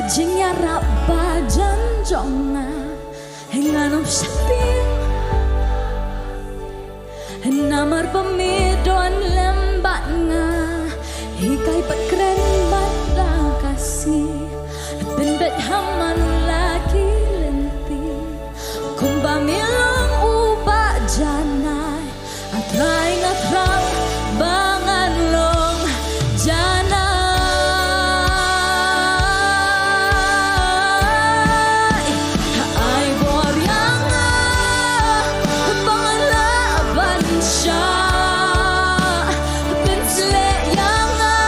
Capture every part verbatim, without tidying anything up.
Jingïarap ba jan jong nga, ngan ym sheptieng. Namar ba me don lem bad nga, hikai pat kren bad da ka sngi. Pynbeit ha man la ki lynti, kumba me long uba janai. A Trai, nga thrang ba ngan long janai. Ai bor ïa nga ba ngan lah ban shah, pynshlei ïa nga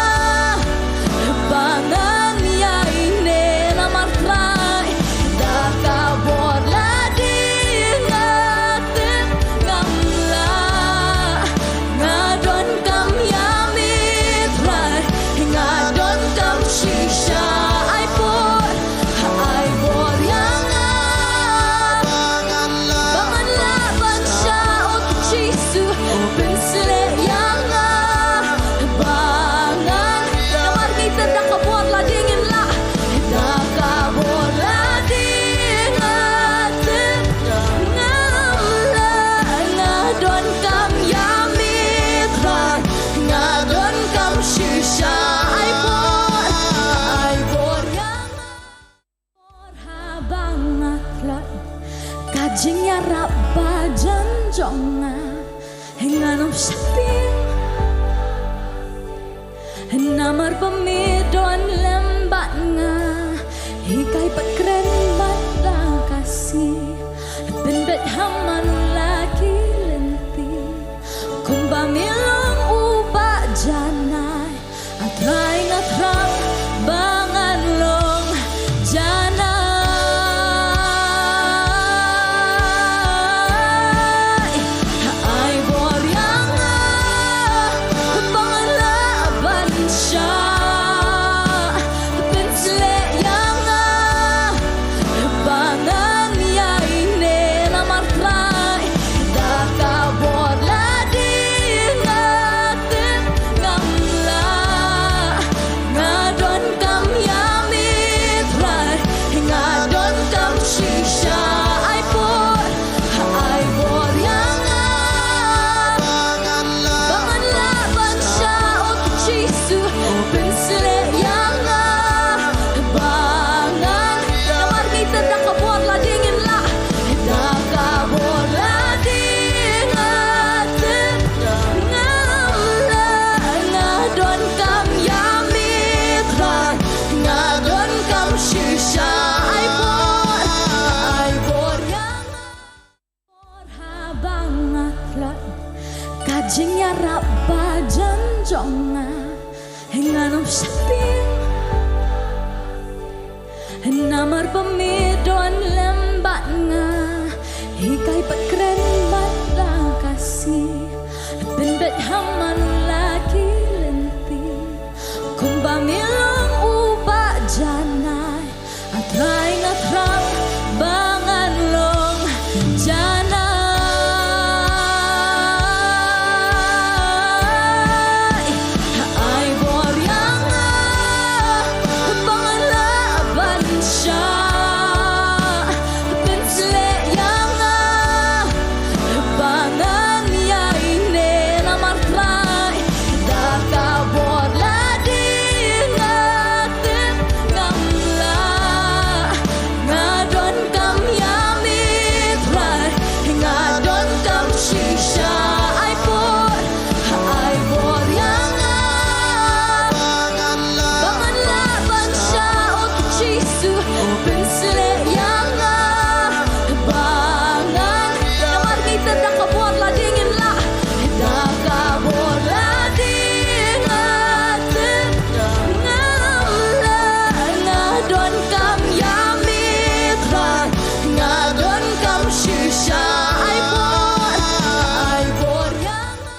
ba ngan ïaineh. Namar Trai, da ka bor lade nga tip ngam lah. Nga donkam ïa me Trai, nga donkam shisha. Ai bor, ai bor ïa nga ba ngan lah ban shah, oh Jisu, pynshlei ïa nga ba ngan. Namar ngi tip da ka bor lade ngin lah. Da ka bor lade nga tip ngam lah. Nga donkam ïa me Trai, nga donkam shisha. Ai bor, ai bor ïa nga. Bor haba nga tlot, ka jingïarap ba jan jong nga, ngan ym sheptieng. Namar ba me don lem bad nga, hikai pat kren bad da ka sngi. Pynbeit ha man la ki lynti, kumba me long uba janai. A Trai, nga thrang ba ngan long janai. Ai bor ïa nga ba ngan lah ban shah, pynshlei ïa nga ba ngan ïaineh. Namar Trai, da ka bor lade nga tip ngam lah. Nga donkam ïa me Trai, nga donkam shisha. Ai bor, ai bor ïa nga ba ngan lah ban shah, oh Jisu, pynshlei ïa nga ba ngan. Namar ngi tip da ka bor lade ngin lah. Da ka bor lade nga tip ngam lah. Nga donkam ïa me Trai, nga donkam shisha. Ai bor, ai bor ïa nga. Bor haba nga tlot, ka jingïarap ba jan jong nga, ngan ym sheptieng. Namar ba me don lem bad nga, hikai pat kren bad da ka sngi. Pynbeit ha man la ki lynti, kumba me long uba janai. A Trai, nga thrang ba ngan long janai. Ai bor ïa nga ba ngan lah ban shah, pynshlei ïa nga ba ngan ïaineh. Namar Trai, da ka bor lade nga tip ngam lah. Nga donkam ïa me Trai, nga donkam shisha. Ai bor, ai bor ïa nga ba ngan lah ban shah, oh Jisu, pynshlei ïa nga ba ngan. Namar ngi tip da ka bor lade ngin lah. Da ka bor lade nga tip ngam lah. Nga donkam ïa me Trai, nga donkam shisha. Ai bor, ai bor ïa nga.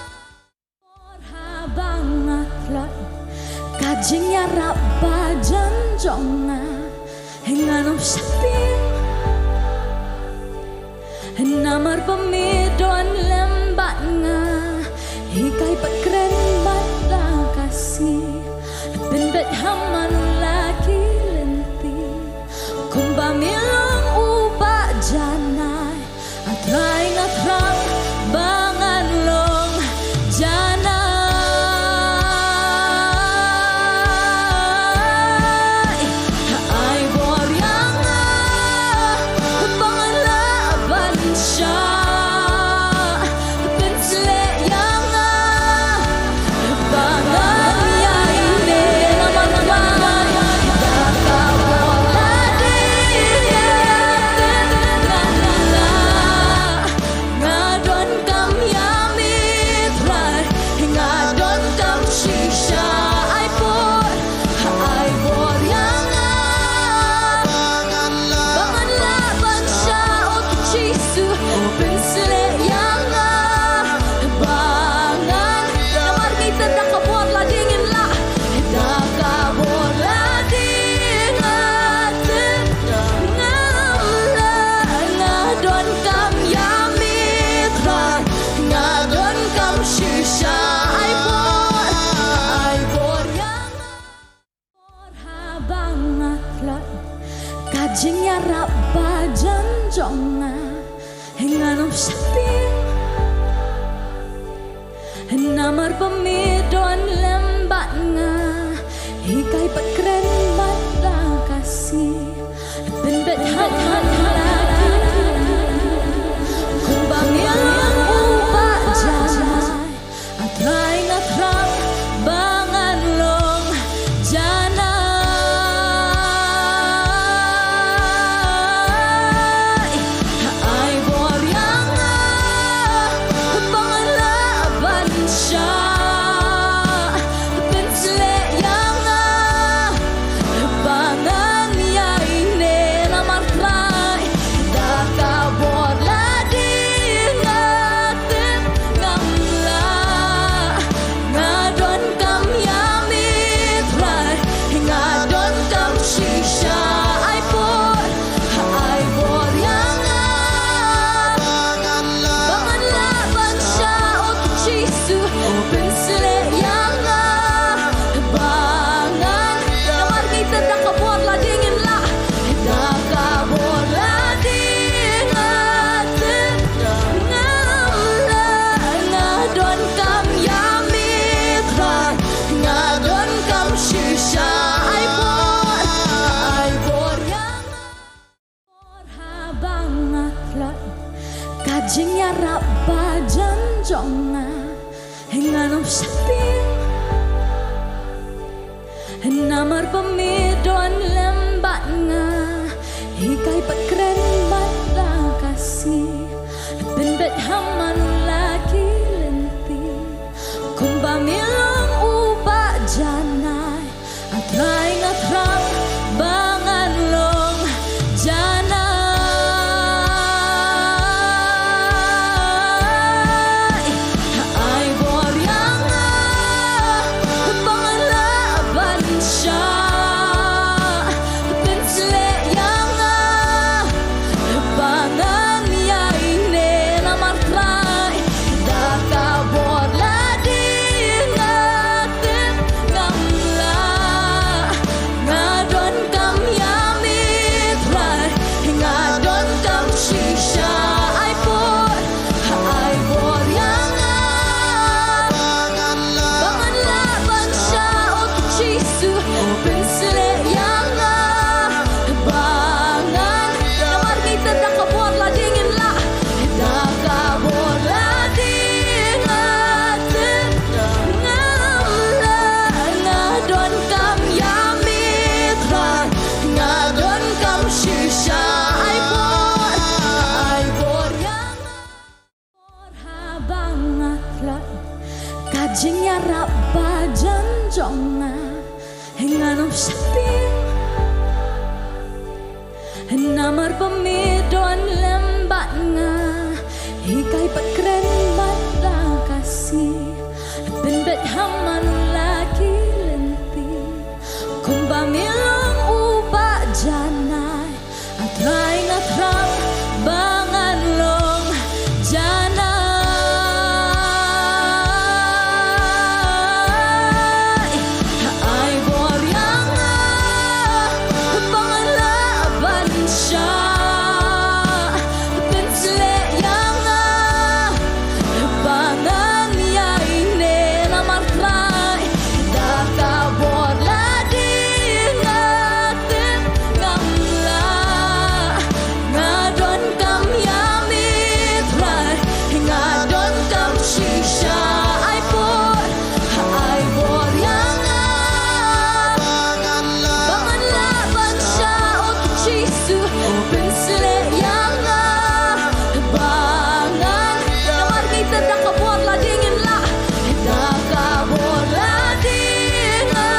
Bor haba nga tlot, ka jingïarap ba jan jong nga, ngan ym sheptieng. Namar ba me don lem bad nga, hikai pat kren bad da ka sngi. Pynbeit ha man la ki lynti, Ba jan jong nga, ngan ym sheptieng. Namar ba me don lem bad nga, hikai pat kren bad da ka sngi. Pynbeit ha man la ki, kumba me long u ba janai. A Trai nga thrang ba ngan long janai. Ai bor ïa nga ba ngan lah ban shah, pynshlur ïa nga ba ngan ïaineh. Namar Trai, da ka bor lade nga tip ngam lah. Nga donkam ïa me Trai, nga donkam shisha. Ai por, ai bor ïa nga ba ngan lah ban shah, oh Jisu, pynshlur ïa nga ba ngan. Namar ngi tip da ka bor lade ngin lah, da ka bor lade nga tip ngam lah. Nga donkam ïa me Trai, nga donkam shisha. Ai bor, ai bor ïa nga. Por haba nga tlot, ka jingïarap ba jan jong nga, ngan ym sheptieng. Namar ba me don lem bad nga, hikai pat kren bad da ka sngi. Pynbeit ha man la ki lynti, kumba me long u ba janai. A Trai nga thrang ba ngan long janai. Ai bor ïa nga ba ngan lah ban shah, pynshlur ïa nga ba ngan ïaineh. Namar Trai, da ka bor lade nga tip ngam lah. Nga donkam ïa me Trai, nga donkam shisha. Ai por, ai bor ïa nga ba ngan lah ban shah, oh Jisu, pynshlur ïa nga ba ngan. Namar ngi tip da ka bor lade ngin lah, da ka bor lade nga tip ngam lah. Nga donkam ïa me Trai, nga donkam shisha. Ai por, ai bor ïa nga. Por haba nga tlot, ka jingïarap ba jan jong nga, ngan ym sheptieng. Namar ba me don lem bad nga, hikai pat kren bad da ka sngi. Pynbeit ha man la ki lynti, kumba me long u ba janai. A Trai nga thrang ba ngan long janai. Ai bor ïa nga ba ngan lah ban shah, pynshlur ïa nga ba ngan ïaineh. Namar Trai, da ka bor lade nga tip ngam lah. Nga donkam ïa me Trai, nga donkam shisha. Ai por, ai bor ïa nga ba ngan lah ban shah, oh Jisu, pynshlur ïa nga ba ngan. Namar ngi tip da ka bor lade ngin lah, da ka bor lade nga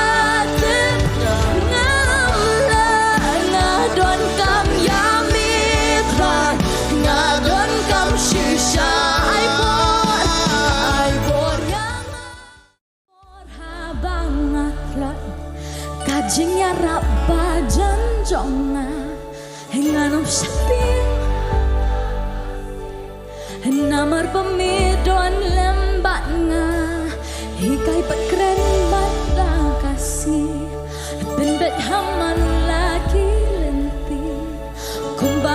tip ngam lah. Nga donkam ïa me Trai, nga donkam shisha. Ai por, ai bor ïa nga. Por haba nga tlot, ka jingïarap ba jan jong nga, ngan ym sheptieng. Namar ba me don lem bad nga, hikai pat kren bad da ka sngi. Pynbeit ha man la ki lynti, kumba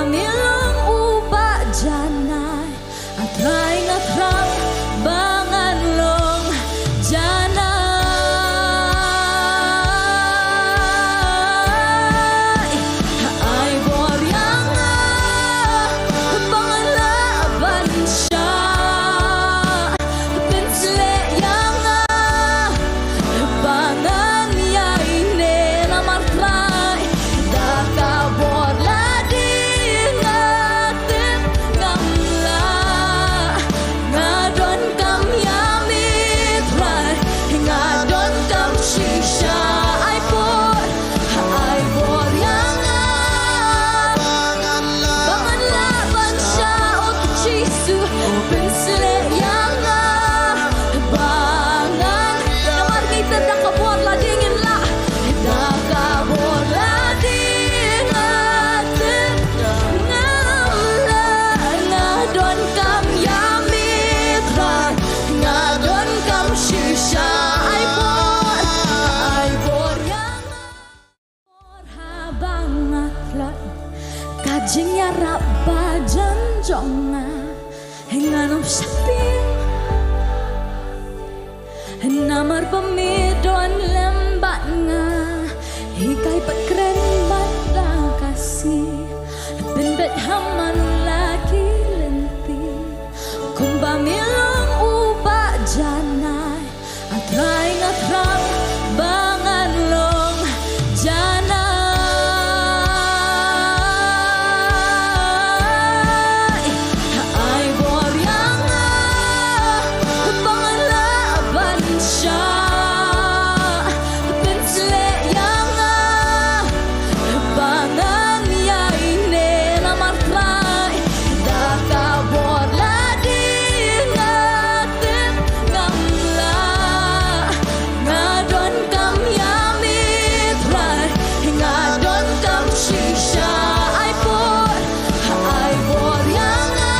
Rap ba jan jong nga, ngan ym sheptieng. Namar ba me don lem bad nga, hikai pat kren bad da ka sngi. Pynbeit ha man la ki lynti, kumba me long u ba janai. A Trai, nga thrang ba ngan long janai. Ai bor ïa nga ba ngan lah ban shah, pynshlur ïa nga ba ngan ïaineh. Namar Trai, da ka bor lade nga tip ngam lah. Nga donkam ïa me Trai, nga donkam shisha. Ai bor, ai bor ïa nga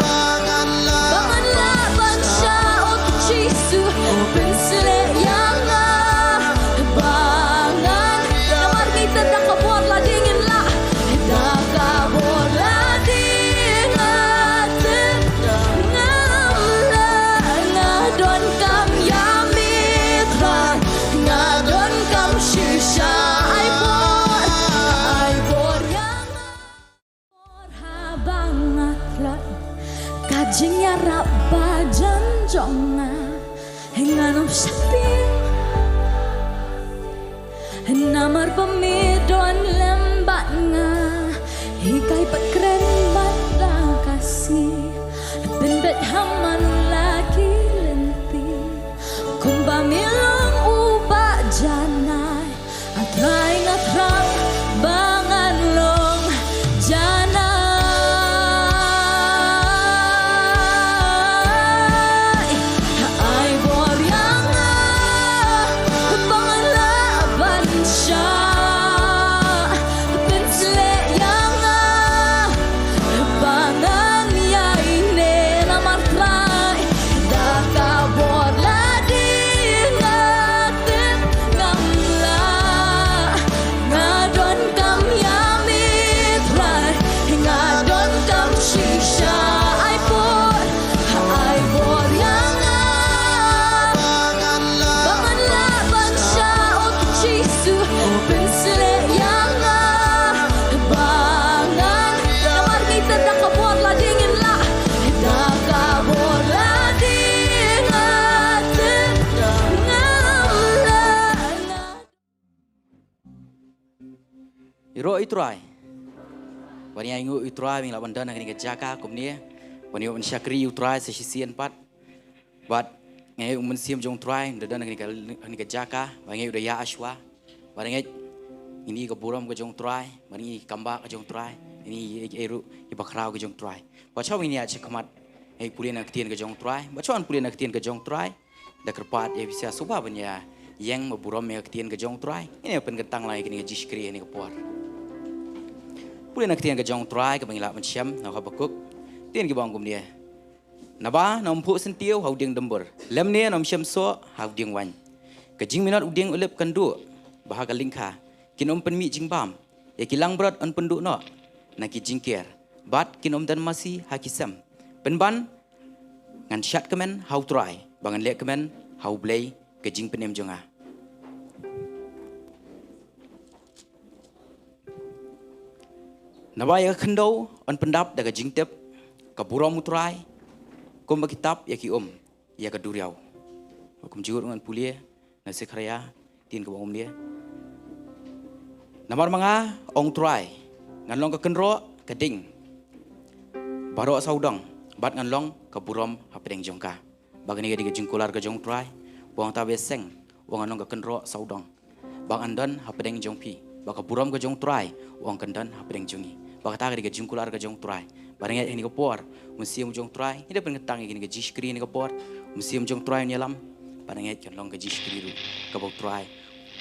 ba ngan lah ban shah, oh Jisu, pynshlur ïa nga ba ngan. Namar ngi tip da ka bor lade ngin lah, da ka bor lade nga tip ngam lah. Nga donkam ïa me Trai, nga donkam shisha. Ai bor, ai bor ïa nga. Bor haba nga tlot, ka jingïarap ba jan jong nga, ngan ym sheptieng. Namar ba me don lem bad nga, hikai pat kren bad da ka sngi. Pynbeit ha man la ki lynti, kumba me long u ba janai. A Trai, nga thrang ba ngan long janai. Ai bor ïa nga ba ngan lah ban shah, pynshlur ïa nga ba ngan ïaineh. Namar Trai, da ka bor lade nga tip ngam lah. Nga donkam ïa me Trai, nga donkam shisha. Ai bor, ai bor ïa nga ba ngan lah ban shah, oh Jisu, pynshlur ïa nga ba ngan. Namar ngi tip da ka bor lade ngin lah, da ka bor lade nga tip ngam lah. Ïaroh ïa u Trai. Ba ngin ïainguh ïa u Trai, ba ngin lah ban don ha kane ka jaka kumne, ba ngin ïoh ban shakri ïa u Trai sa shisien pat. Bad nga ïohi u Mynsiem jong u Trai un da don ha kane ka, ha kane ka jaka, ba nga ïohi u da ïa ashwa. Bad nga ïohi ka burom ka jong u Trai, bad nga ïohi ka kambah ka jong u Trai, nga ïohi ïa ki, ïa ki bakhraw ka jong u Trai. Bad shuwa ba ngin ïaid shakhmat, nga ïohi pule na ka ktien ka jong u Trai, bad shuwa ban pule na ka ktien ka jong u Trai. Da kyrpad ïa phi sha sngewbha ban ïa ïeng bad burom ïa ka ktien ka jong u Trai. Ngin ïa pynkyntang lang ïa kane ka jingshakri ha kane ka por. Pule na ka ktien ka jong u Trai kaba ngi lah ban shem na u Habakuk. Ktien kaba ong kumne. Naba ngan ym phuh syntiew ha u dieng dymbur, lymne ngan ym shem soh ha u dieng waiñ. Ka jingminot u dieng ulip kan duh bha ha ka lyngkha. Kin ym pynmih jingbam, ïa ki langbrot yn pynduh noh na ki jingker, bad kin ym don masi ha ki sem. Pynban ngan shad kmen ha u Trai, ba ngan leh kmen ha U Blei ka jingpynim jong nga. Naba ïa ka khyndew yn pyndap da ka jingtip, ka burom u Trai kumba ki tap ïa ki um ïa ka duriaw. Kumjuh ruh ngan pule na Sekharïa, ktien kaba ong kumne. Namar ma nga, ong u Trai, ngan long ka kynroh ka ding baroh sawdong, bad ngan long ka burom hapdeng jong ka. Ba kane ka dei ka jingkular ka jong u Trai, u ong, tang ba shen, u ong, ngan long ka kynroh sawdong, ba ngan don hapdeng jong phi. Ba ka burom ka jong u Trai, u ong, kan don hapdeng jong ngi. Ba kata ka dei ka jingkular ka jong u Trai. Ba ngeit ha kane ka por, u Mynsiem jong u Trai, ngi da pynkyntang ïa kane ka jingshakri ha kane ka por. U Mynsiem jong u Trai un ïalam, ba ngeit kan long ka jingshakri ruh kaba u Trai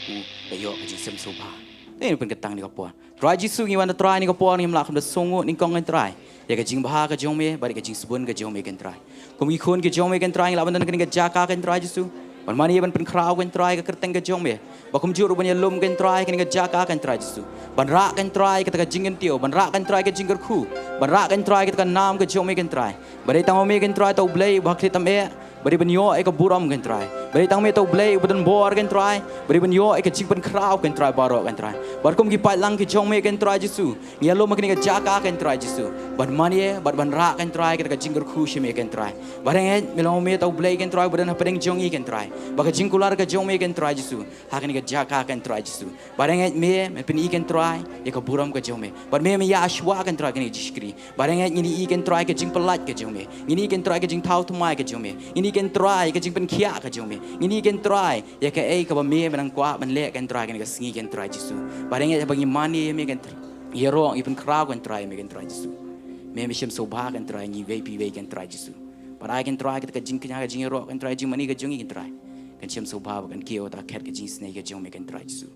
u da ïoh ka jingsngewsih bha. Ngi da pynkyntang ha kane ka por. Trai Jisu, ngi wan, Trai, ha kane ka por ngim lah khlem da sngewnguh nyngkong, Kynrad Trai, ïa ka jingbha ka jong me bad ïa ka jingsbun ka jong me, Kynrad Trai. Kum ki khun ki jong me, Kynrad Trai, ngi lah ban don ha kane ka jaka, Kynrad Trai Jisu. Ban mane ban pynkhraw ko Trai ka kyrteng ka jong me. Ba kumjuh ruh ban ïalum ko Trai kane ka jaka ko Trai Jisu. Ban rah ko Trai kata ka jingkyntiew, ban rah ko Trai ka jingkyrkhu, ban rah ko Trai kata ka nam ka jong me ko Trai. Ba dei tang ma me ko Trai uta u Blei uba ha khlieh tam eh, ba dei ban ïoh ïa ka burom ko Trai. Ba dei tang ma me uta u Blei uba don bor ko Trai, ba dei ban ïoh ïa ka jingpynkhraw ko Trai baroh ko Trai. Bad kum ki paidlang ki jong me ko Trai Jisu, ngi ïalum ha kane ka jaka ko Trai Jisu. Ban mane bad ban rah ko Trai kata ka jingkyrkhu sha me ko Trai. Ba dang eh me long ma me uta u Blei ko Trai uba don hapdeng jong ngi ko Trai. Ba ka jingkular ka jong me ko Trai Jisu ha kane ka jaka ko Trai Jisu. Ba dang eh me, men pyni ko Trai ïa ka burom ka jong me. Bad me, me ïa shuwa ko Trai kane ka jingshakri. Ba dang eh ngin ïohi ko Trai ka jingpyllait ka jong me. Ngin ïohi ko Trai ka jingthaw thymmai ka jong me. Ngin ïohi ko Trai ka jingpynkhiah ka jong me. Ngin ïohi ko Trai ïa kaei kaba me, me nang kwah ban leh ko Trai kane ka sngi ko Trai Jisu. Ba dang eh ba ngi mane ïa me ko Trai. Ïaroh ngi pynkhraw ko Trai ïa me ko Trai Jisu. Me, me shem sngewbha ko Trai ngi wei pi wei ko Trai Jisu. Bad ai ko Trai kata ka jingkñia ka jingïaroh ko Trai jingmane ka jong ngi ko Trai. Kan shem sngewbha ba kan kiew ta khet ka jingisynei ka jong me ko Trai Jisu.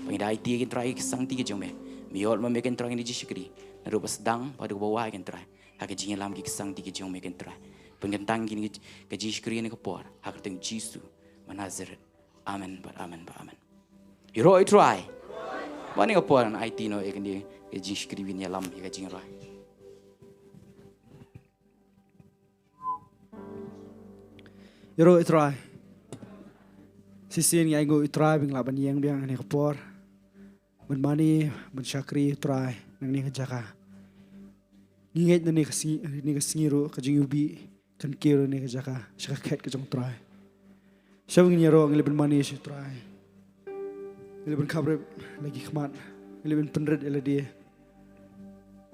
Ba ngi da aiti ko Trai ki sangti ki jong me. Me ïoh ma me ko Trai kane ka jingshakri. Naduh ba sdang haduh ba wai ko Trai. Ha ka jingïalam ki sangti ki jong me ko Trai. Pynkyntang kine ka jingshakri ha kane ka por. Ha ka kyrteng Jisu ba Nasaret. Amen bad amen bad amen. Ïaroh ïa u Trai. Ba ha kane ka por ngan aiti noh ïa kane ka jingshakri ban ïalam ïa ka jingïaroh. Ïaroh ïa u Trai. Shisien ngi ainguh ïa u Trai ba ngin lah ban ïeng biang ha kane ka por. Ban mane, ban shakri ïa u Trai, na kane ka jaka. Ngi ngeit na kane ka sngi, kane ka sngi ruh, ka jingïohi, kan kiew na kane ka jaka, sha ka khet ka jong u Trai. Sha ba ngin ïaroh, ngi leit ban mane sha u Trai. Ngi leit ban khapbrip la ki khmat, ngi leit ban pynrit ïa lade.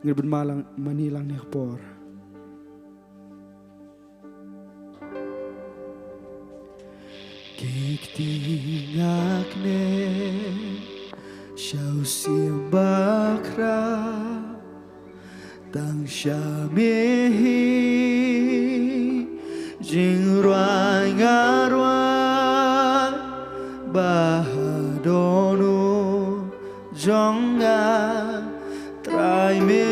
Ngi leit ban ma lang, mane lang ha kane ka por. Ki kti nga kner sha u Siem Bakhraw, tang sha me hi jingrwai nga rwai, ba ha dohnud jong nga Trai me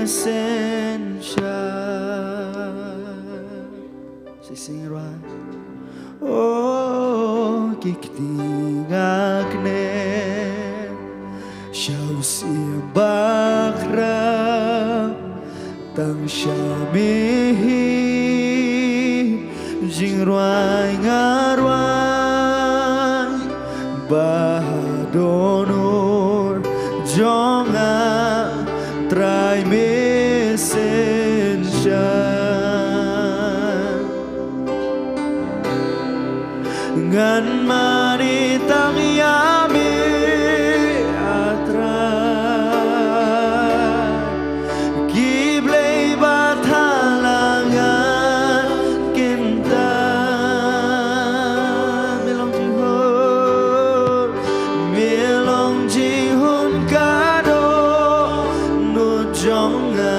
synshar. Shisien rwai. O ki kti nga kner sha u Siem Bakhraw, tang sha me hi jingrwai nga rwai, ba ha dohnud jong nga Trai me synshar. Ngan mane tang ïa me, a Trai. Ki blei ba thala ngan kyntang. Me long jinghun, me long jinghun ka dohnud jong nga.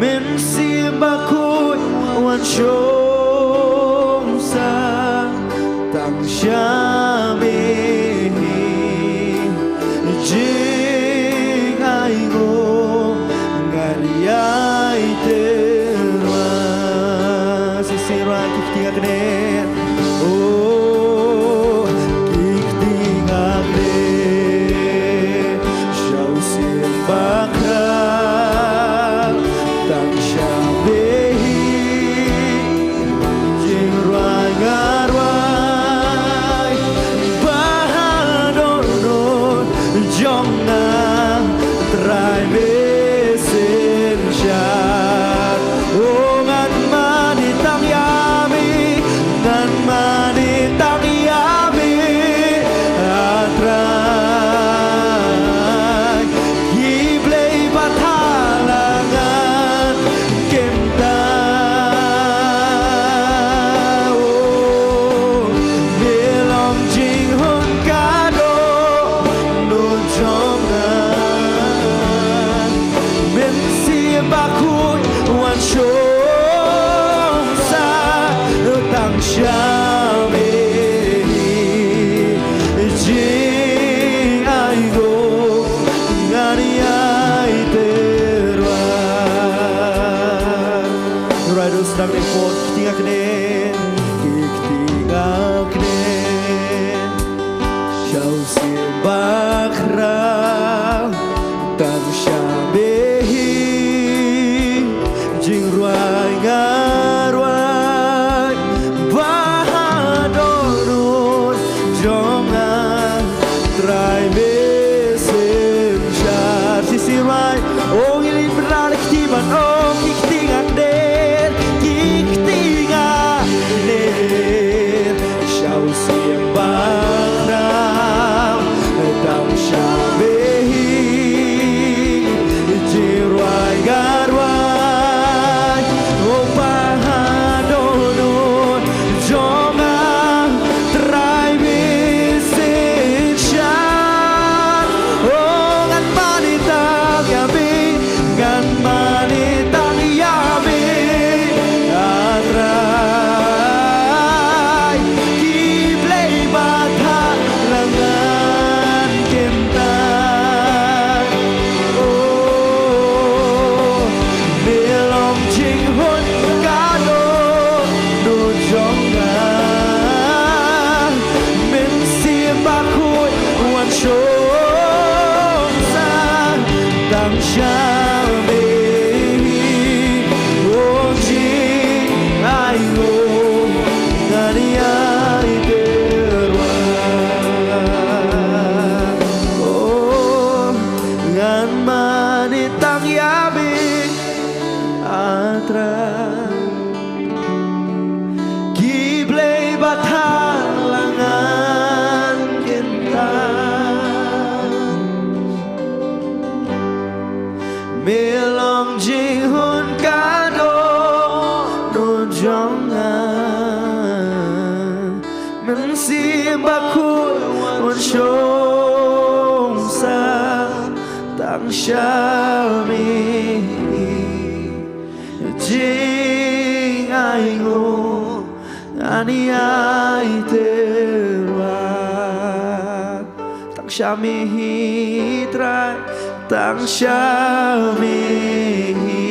Mynsiem Bakhuid wan shong sah tang sha me hi. Jingainguh ngan ïai tyrwa. Shisien rwai ki kti nga kner. O ki kti nga kner sha u Siem Bakhraw, tang sha me hi jingrwai nga rwai, ba ha dohnud jong nga Trai me synshar. O ngan mane tang ïa me, ngan mane tang ïa me, a Trai. Ki blei Ong i li bra le kti ban ong ki kti nga kder, ki kti nga kder. Shaw siem ba kram, tang sha me hi, jingrwai nga rwai, o pa ha dohnud jong nga. Trai me synshar, o ngan mane tang ïa me, ngan mane tang ïa me, a Trai. Ki blei ba tha la ngan kyntait. Oh, me long jinghun ka dohnud jong nga. Mynsiem Bakhuid wan shong sah tang sha me hi. Oh, jingainguh ngan ïai tyrwa. Oh, ngan mane tang ïa me, a Trai. Ki blei ba tha la ngan kyntait. Me long jinghun ka dohnud jong nga. Mynsiem Bakhuid wan shong sah tang sha me hi. Jingainguh ngan ïai tyrwa. Tang sha me hi Trai, tang sha me hi.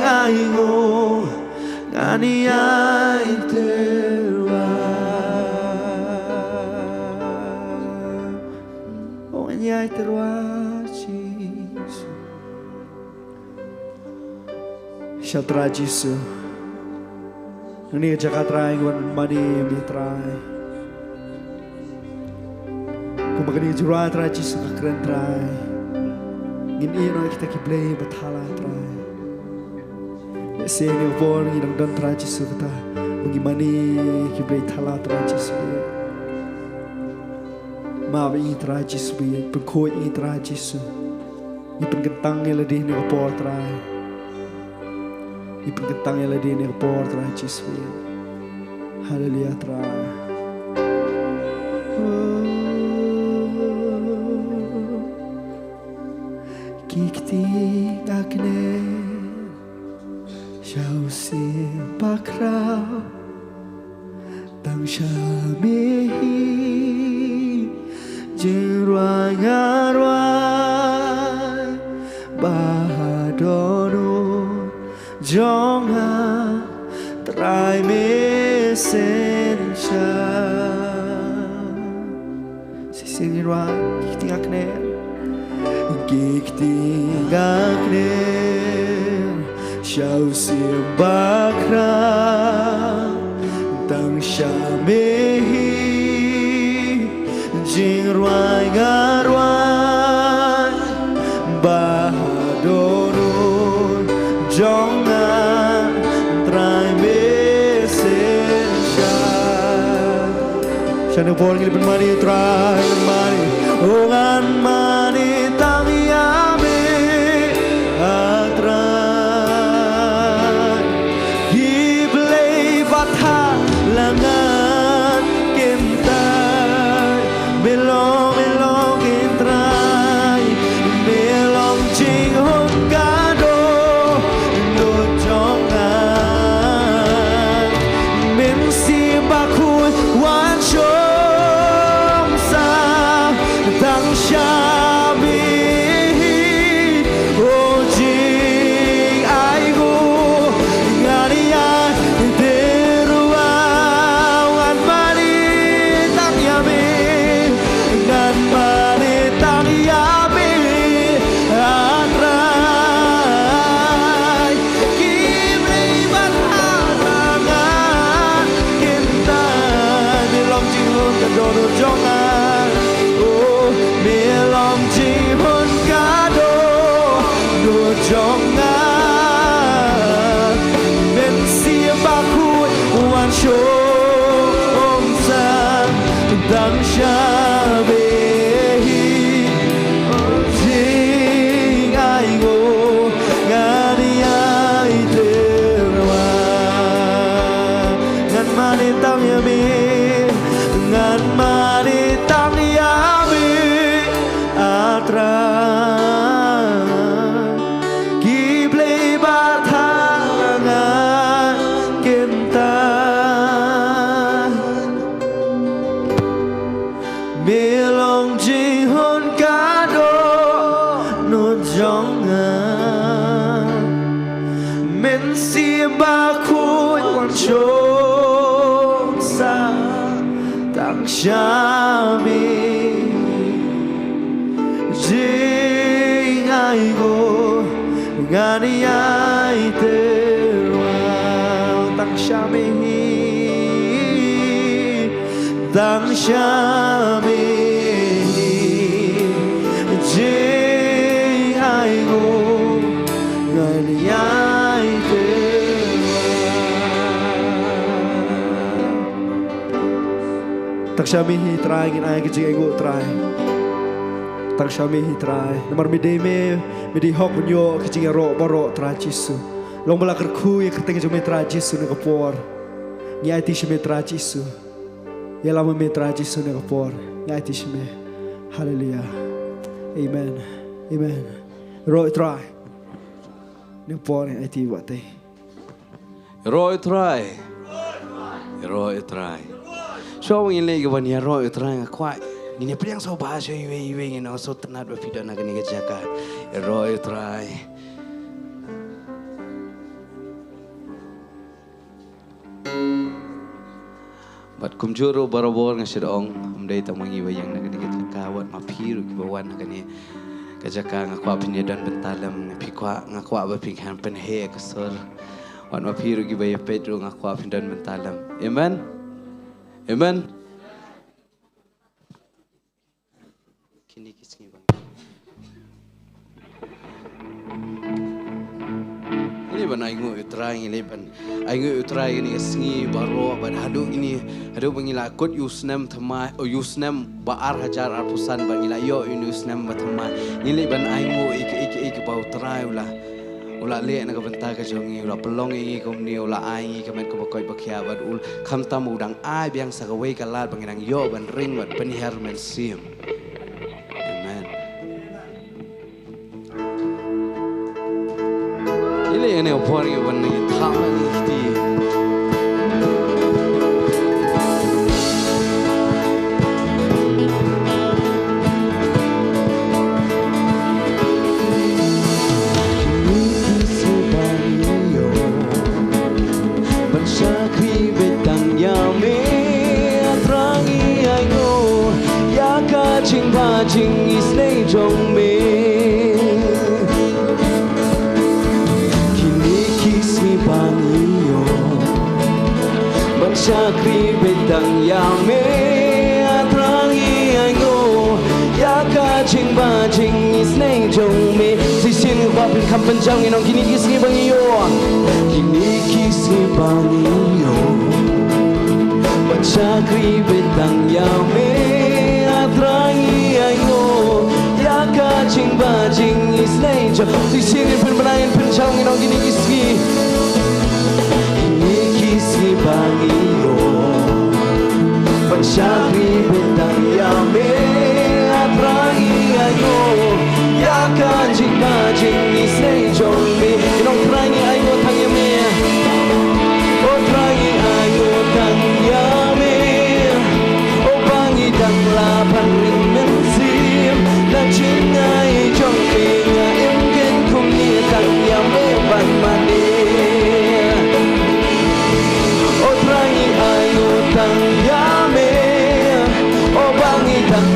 Jingainguh ngan ïai tyrwa. Oh, ngan ïai tyrwa Jisu. Sha Trai Jisu. Ngi ïa jaka Trai ngi wan mane ïa me Trai. Kumba kane ka jingrwai Trai Jisu ka kren Trai. Ngin ïeh noh ïa kita ki blei ba thala Trai. Lehse kane ka por ngi dang don Trai Jisu kata ba ngi mane ïa ki blei thala Trai Jisu. Map ïa ngi Trai Jisu, pynkhuid ïa ngi Trai Jisu. Ngi pynkyntang ïa lade ha kane ka por Trai. Ngi pynkyntang ïa lade ha kane ka por Trai Jisu. Haleluya Trai. Oh. Ki kti nga kner, shaw siem ba khraw. Tang sha me hi, jingrwai nga rwai, ba ha dohnud jong nga, Trai me synshar. Shisien ngin rwai, ki kti nga kner. Ki kti nga kner, shaw siem ba khraw, tang sha me hi, jingrwai nga rwai, ba ha dohnud jong nga, Trai me synshar. Sha kane ka por ngin pynmane Trai, pynmane. Oh, ngan mane tang ïa me, a Trai. Ki blei ba tha la ngan kyntait. Me long, me long in Trai. Me long jinghun ka dohnud jong nga. Mynsiem Bakhuid wan shong sah tang sha me hi. Oh, jingainguh ngan ïai tyrwa, ngan mane tang ïa me, ngan mane tang ïa me, a Trai. Ki blei ba tha la ngan kyntait. Me long jinghun ka dohnud jong nga. Oh, me long Ba khuid wan shong sa tang sha me. Jingainguh ngan ïai tyrwa tang sha me hi. Tang sha me hi. Jingainguh ngan ïai tyrwa. Tang sha me hi Trai, ngin ai ka jingainguh Trai. Tang sha me hi Trai. Namar me dei me, me dei hok ban ïoh ka jingïaroh baroh Trai Jisu. Long ba la kyrkhu ïa ka kyrteng jong me Trai Jisu na ka por. Ngi aiti sha me Trai Jisu. Ïalam me Trai Jisu na ka por. Ngi aiti sha me. Haleluia. Amen. Amen. Ïaroh ïa u Trai. Na ka por ngi aiti bad te. Ïaroh ïa u Trai. Ïaroh ïa u Trai. Shuwa ngin leit ïa kaban ïaroh ïa u Trai nga kwah ngin ïa pdiang sngewbha sha iwei iwei, ngin ong sngewtynnat ba phi don ha kane ka jaka. Ïaroh ïa u Trai. Bad kumjuh ruh barabor nga shu ong, ym dei tang ma ngi ba ïeng na kane ka jaka, wat ma phi ruh kiba wan ha kane ka jaka, nga kwah phin ïa don bynta lem, nga phi kwah, nga kwah ba phin khan pynheh ka sur. Wat ma phi ruh kiba ïa peit ruh nga kwah phin don bynta lem. Amen. Amen. Kine ki sngi ba ngi leit ban ainguh ïa u Trai, ngi leit ban ainguh ïa u Trai kine ki sngi baroh, bad haduh kine, haduh ba ngi la kut ïa u snem thymmai, oh, ïa u snem ba ar hajar arphew san, ba ngi la ïoh ïa une u snem ba thymmai. Ngi leit ban ainguh ïa ki, ïa ki, ïa ki ba u Trai u la u la leh na ka bynta ka jong ngi, u la pynlong ïa ngi kumne, u la ai ngi ka met kaba koit ba khiah, bad u khamtam u dang ai biang sa kawei ka lad ba ngi dang ïoh ban ring bad pynhiar mynsiem. Amen. Ngi leit ïa kane ka por ngi ban ngi thap na ngi kti. Ban shakri beit tang ïa me, A Trai ngi ainguh ïa ka jingbha jingisynei jong me. Kine ki sngi ba ngi ïoh ban shakri beit tang ïa me, A Trai ngi ainguh ïa ka jingbha jingisynei jong me. Shisien ngi kwah phin kham pynjaw, ngi ong kine ki sngi ba ngi ïoh, kine ki sngi ba ngi ïoh ban shakri beit tang ïa me, A Trai ngi ainguh ïa ka jingbha jingisynei jong. Shisien ngin pynbna, ngin pynjaw, ngi ong kine ki sngi, kine ki sngi ba ngi ïoh ban shakri beit tang ïa me, A Trai ngi ainguh ïa ka jingbha jingisynei jong me. Ngi ong Trai ngi ainguh tang ïa me. O Trai ngi ainguh tang ïa me. O ba ngi dang lah ban ring mynsiem na jingai jong me, nga im kein kumne tang ïa me ban mane. O Trai ngi ainguh tang ïa me. O ba ngi dang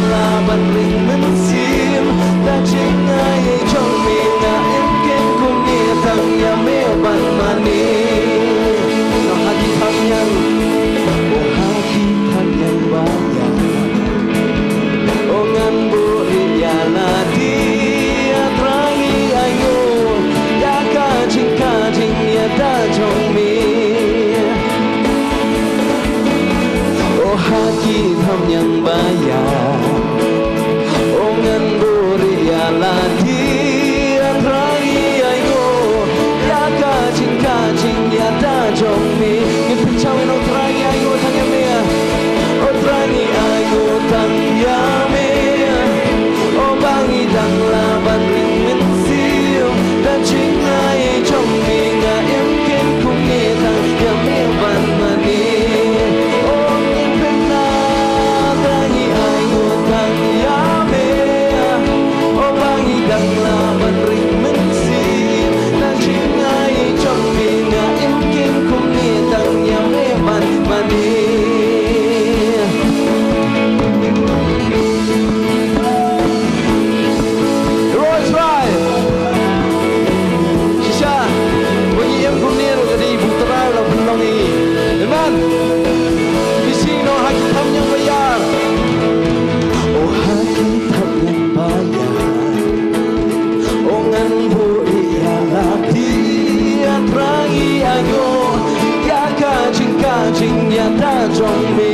jong me.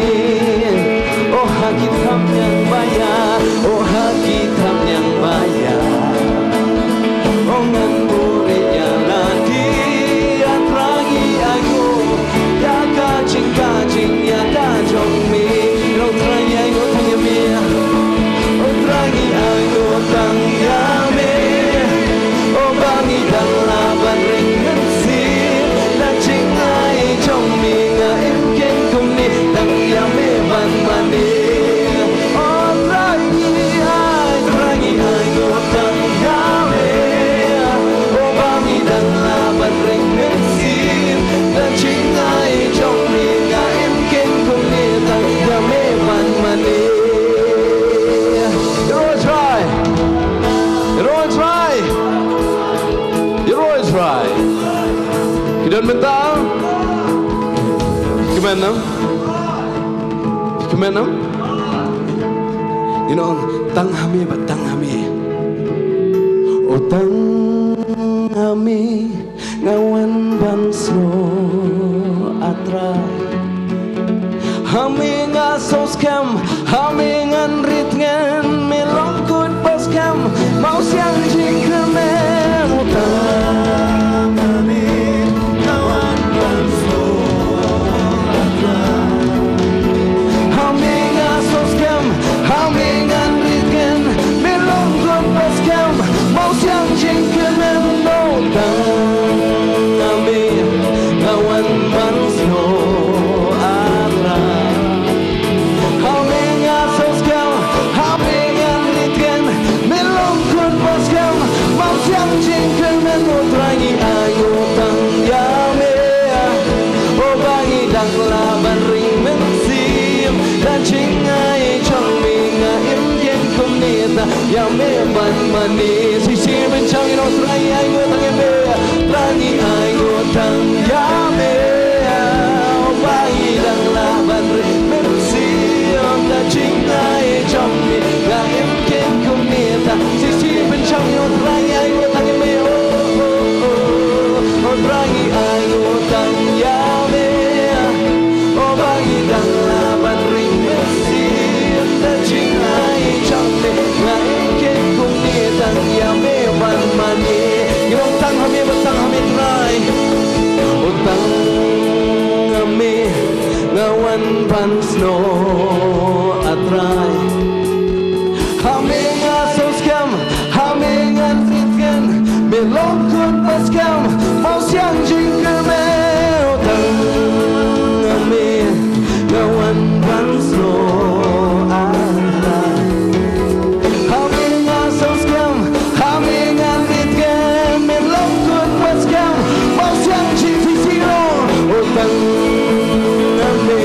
O ha ki thapniang ba ïar, o ha ki thapniang ba ïar, o ngan buhrieh ïa lade, A Trai ngi ainguh ïa ka jingkajingïada jong me. O Trai ngi ainguh tang ïa me. O Trai ngi ainguh tang ïa me. O ba ngi dang lah ban ring mynsiem da jingai jong me, nga im kein kumne, tang ïa me ban mane. O Trai ngi ai, Trai ngi ainguh tang ïa me. O ba ngi dang lah ban ring mynsiem da jingai jong me, nga im kein kumne, tang ïa me ban mane. Ïaroh Trai. Ïaroh Trai. Ïaroh Trai. Ki don mynta. Kmen, no? Kmen, no? Ngi ong, tang ha me, bad tang ha me. O tang ha me nga wan ban snoh, A Trai. Ha me nga sngewskhem, ha me ngan rit ngen, me long kut ba skhem, Mawsiang jingkyrmen. O tang ha me nga wan ban snoh, A Trai. Ha me nga sngewskhem, ha me ngan rit ngen, me long kut ba skhem, Mawsiang jingkyrmen. O tang ha me nga wan ban snoh, A Trai. Ha me nga sngewskhem, ha me ngan rit ngen, me long kut ba skhem, Mawsiang jingkyrmen. O Trai ngi ainguh tang ïa me. O ba ngi dang lah ban ring mynsiem da jingai jong me, nga im kein kumne, tang ïa me ban mane. Shisien pynshong ïa, O Trai ngi ainguh tang ïa me. Trai ngi ainguh tang ïa me. O ba ngi dang lah ban ring mynsiem da jingai jong me, nga im kein kumne, tang. Shisien pynshong ïa, O Trai ngi ainguh tang ïa me. O, o, o, o, O Trai ngi ainguh tang ïa me. O ba ngi dang lah ban ring mynsiem da jingai jong me, nga im kein kumne, tang ïa me ban mane. Ngi ong, tang ha me, bad tang ha me Trai. O tang ha me nga wan ban snoh, A Trai. Ha me nga sngewskhem, ha me ngan rit ngen, me long kut ba skhem, Mawsiang jingkyrmen. O tang ha me nga wan ban snoh, A Trai. Ha me nga sngewskhem, ha me ngan rit ngen, me long kut ba skhem, Mawsiang jingkyrmen. O tang ha me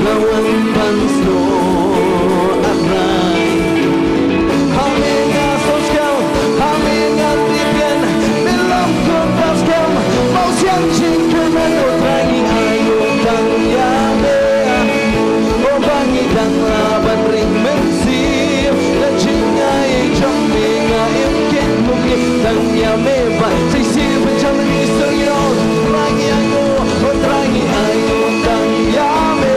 nga wan ban snoh, A Trai. Ha me nga sngewskhem, ha me ngan rit ngen, me long kut ba skhem, Mawsiang jingkyrmen. O Trai ngi ainguh tang ïa me. O ba ngi dang lah ban ring mynsiem da jingai jong me, nga im kein kumne, tang ïa me ban. Shisien pynshong ïa, O Trai ngi ainguh, O Trai ngi ainguh tang ïa me.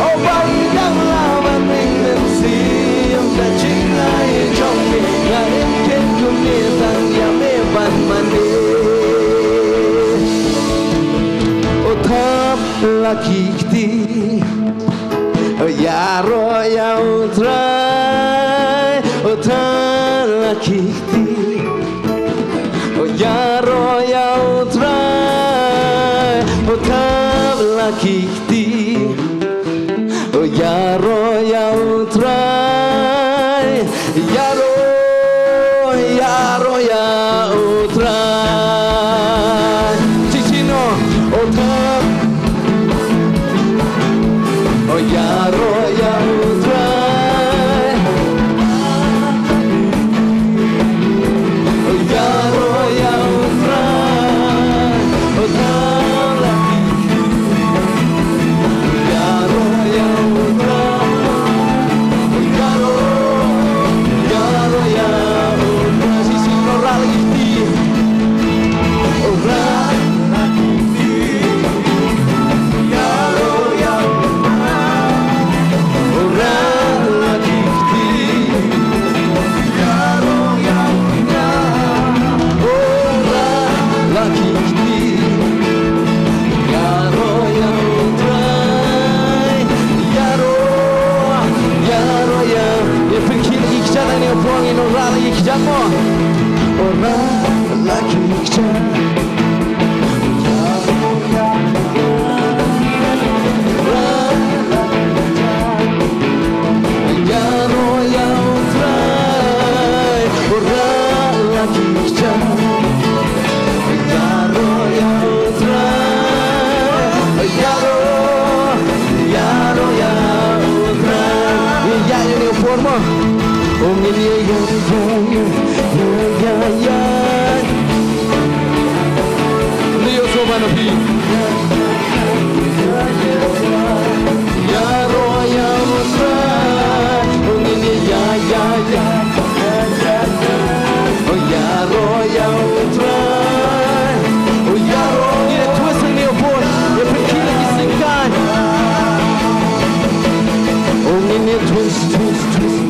O ba ngi dang lah ban ring mynsiem da jingai jong me, nga im kein kumne, tang ïa me ban mane. O thap la ki kti, o ïaroh ïa U Trai. O thap la ki kti, o ïaroh ïa U Trai. O thap la ki kti, o ïaroh ïa U Trai. Ïaroh, ïaroh ïa U Trai. Shisien, o thap, o ïaroh ïa U Trai. O ïaroh ïa U Trai. O thap la ki, Ora la ki kjat mo. Ora la ki kjat. Ïaroh ïa U Trai. Ora la ki kjat. Ïaroh ïa U Trai. Ïaroh, ïaroh ïa U Trai. Ïa, ïa, ïa, ïa, por mo. Ong ngin ïa, ïa, ïa, ïa, ïa, ïa. Leo so ba na phi. Ïaroh ïa U Trai. Ong ngin ïa, ïa, ïa, ïa. Oh, ïaroh ïa U Trai. Oh, ïaroh, ngin ïa twist hangne por. Ïa pynkhih la ki syngkai. Oh, ngin ïa twist, twist, twist.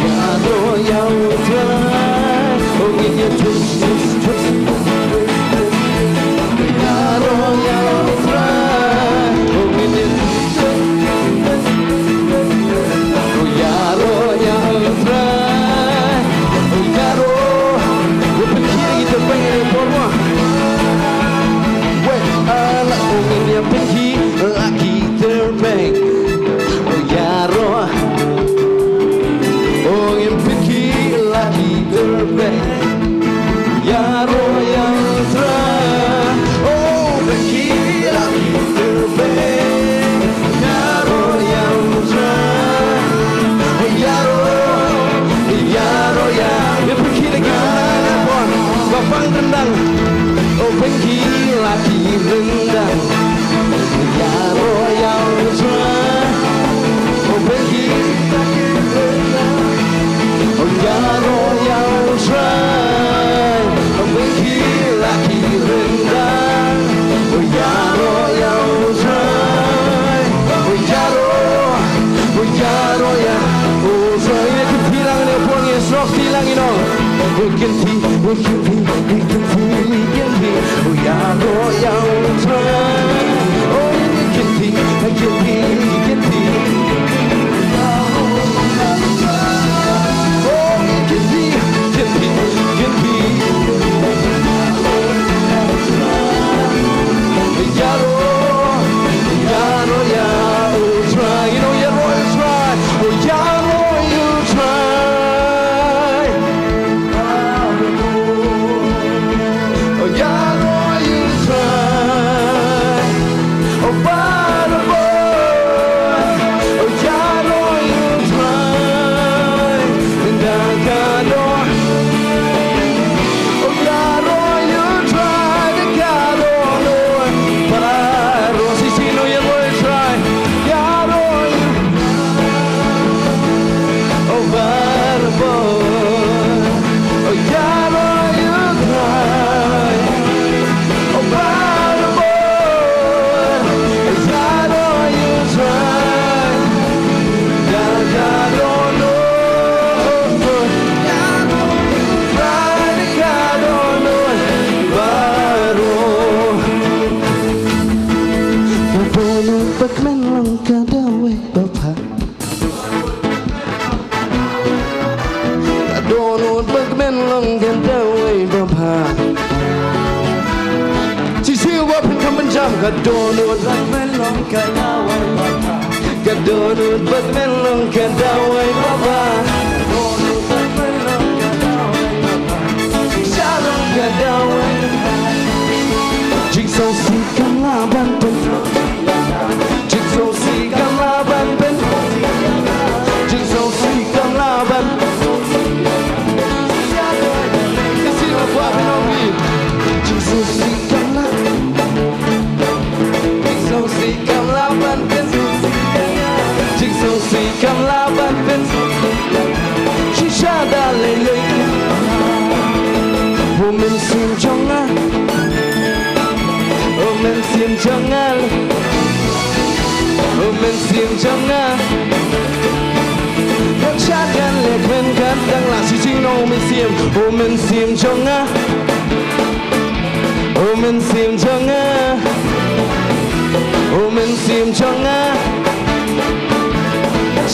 Ïaroh ïa U Trai. Oh, ngin ïa twist, twist, twist. Ïaroh ïa U Trai. Oh, ngin ïa twist, twist. Oh, ïaroh ïa U Trai. Oh, ïaroh. Ïa pynkhih ïa ki tyrpeng ïa por mo. Wei, ala, oh, ngin ïa pynkhih la ki tyrpeng. Oh, ïaroh. Oh, ngin pynkhih la ki tyrpeng. Ïaroh ïa U Trai. Oh, pynkhih la ki tyrpeng. Ïaroh ïa U Trai. Ïaroh, ïaroh ïa. Ïa pynkhih la ki ryndang, ïa pon. Ba pang ryndang. Oh, pynkhih la ki ryndang. Ïaroh ïa U Trai. Oh, pynkhih la ki ryndang. Oh, ïaroh ïa U Trai. Oh, pynkhih la ki ryndang. Oh, ïaroh ïa U Trai. Oh, ïaroh. Oh, ïaroh ïa U Trai. Ïa kynti lang ne pon ïa snoh kynti lang ïa no. Ïa kynti, ïa kynti, ïa kynti, ïa kynti. Oh, ïaroh ïa U Trai. Oh, ïa kynti, ïa kynti, ïa kynti. Ka dohnud ba kmen long ka dawei ba bha. Shisha wa pynkham pynjam. Ka dohnud ba kmen long ka dawei ba bha. Ka dohnud ba kmen long ka dawei ba bha. Ka dohnud ba kmen long ka dawei ba bha. Shisha long ka dawei. Jingsngewsih kam lah ban pyn Jingsngewsih kam lah ban pyn. Jingsngewsih kam lah ban. Jingsngewsih kam lah. Jingsngewsih kam lah ban pyn. Jingsngewsih kam lah ban pyn. Shisha da lei lei. Women sim jong nga. Women sim jong nga. Women sim jong nga. Kan sha kan leh kmen kan dang la shi jing no women sim. Women sim jong nga. Women sim jong nga. Women sim jong nga.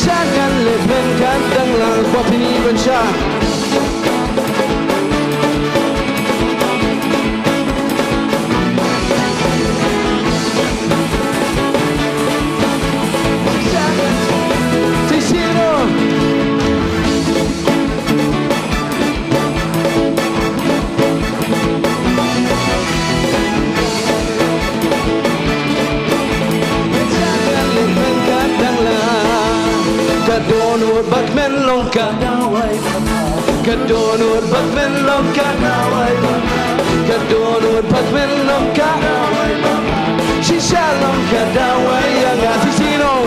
Sha ngan leh pynkat dang lang, kwah pynïaid ban shah. Sha ngan. Shisha. Ka dohnud ba kmen long ka. Ka dohnud ba kmen long ka. Ka dohnud ba kmen long ka. Shisha long ka dawai ïa nga. Shisha long.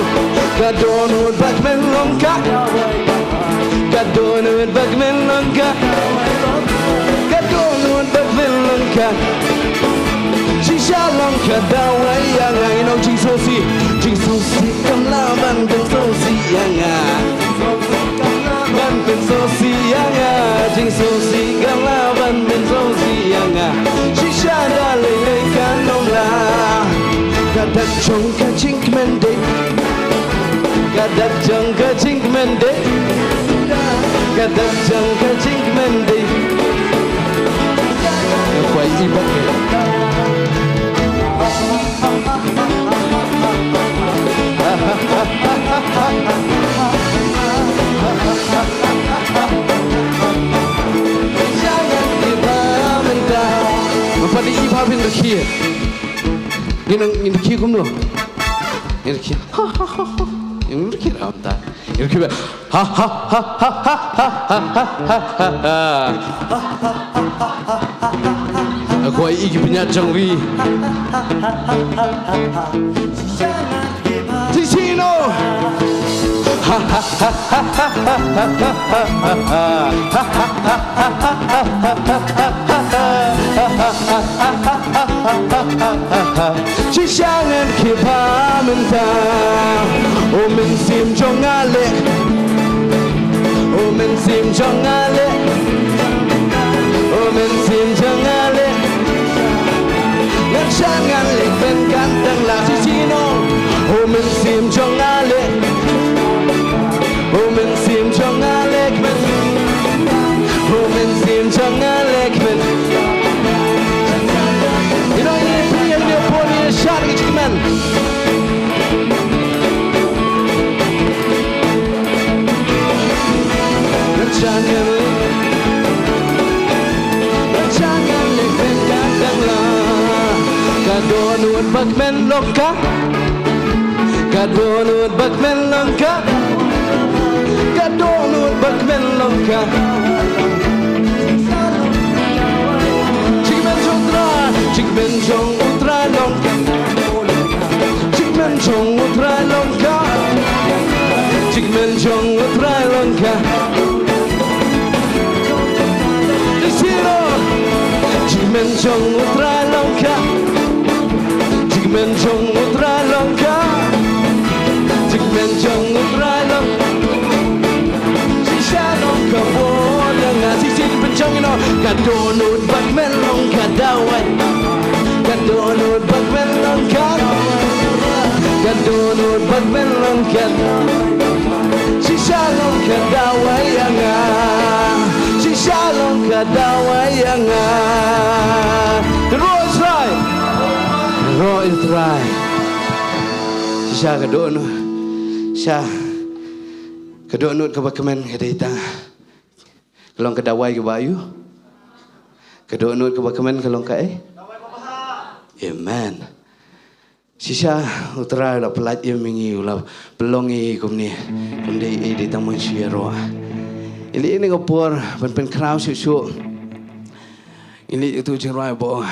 Ka dohnud ba kmen long ka. Ka dohnud ba kmen long ka. Ka dohnud ba kmen long ka. Shisha long ka dawai ïa nga. Ïa nong jingsngewsih. Jingsngewsih kam lah ban pynsngewsih ïa nga. Ban pynsngewsih ïa nga. Jingsngewsih kam lah ban pynsngewsih ïa nga. Shisha da lei lei kan ym lah. Ka dak jong ka jingkmen dei. Ka dak jong ka jingkmen dei. Ka dak jong ka jingkmen dei. Ka kwai i bak. Mynta i bak phin rkhie. Ngin, ngin rkhie kumno? Ngin rkhie. Ngin rkhie ram ta. Ngin rkhie. Ha ha ha ha ha ha ha ha ha. Ako ai iki pynïaid jong ri. Tisino. Ha ha ha ha ha ha ha ha. Shisha ngan khie bha mynta. O Mynsiem jong nga leh. O Mynsiem jong nga leh. O Mynsiem jong nga leh. Ngan shah ngan leh kmen kan dang la shisha no. O Mynsiem jong nga leh. O Mynsiem jong nga leh kmen. O Mynsiem jong nga leh kmen. Ïa nong ïa phi ïa leh pon ïa shah ïa kmen. Ngan shah ngan leh. Ngan shah ngan leh kmen ka dang la. Ka dohnud ba kmen long ka. Ka dohnud ba kmen long ka. Ka dohnud ba kmen long ka. Jingkmen jong U Trai, jingkmen jong U Trai long ka. Jingkmen jong U Trai long ka. Jingkmen jong U Trai long ka. Te siro. Jingkmen jong U Trai long ka. Jingkmen jong U Trai long ka. Jingkmen jong U Trai long. Shisha long ka bor ïa nga shisha pynjong ïa no. Ka dohnud ba kmen long ka dawai. Ka dohnud ba kmen long ka. Ka dohnud ba kmen long ka. Shisha long ka dawai ïa nga. Shisha long ka dawai ïa nga. Roh Israel. Roh Israel. Shisha ka dohnud. Sha. Ka dohnud kaba kmen ka dei ta. Ka long ka dawai kaba aïu. Ka dohnud kaba kmen ka long kaei. Amen. Shisha U Trai u la pyllait ïa ngi, u la pynlong ïa ngi kumne. Kumne ïa dei tang mynshuwa ruh. Ïa lei ïa ka por ban pynkhraw shuh shuh. Ïa lei ïa tu jingrwai ba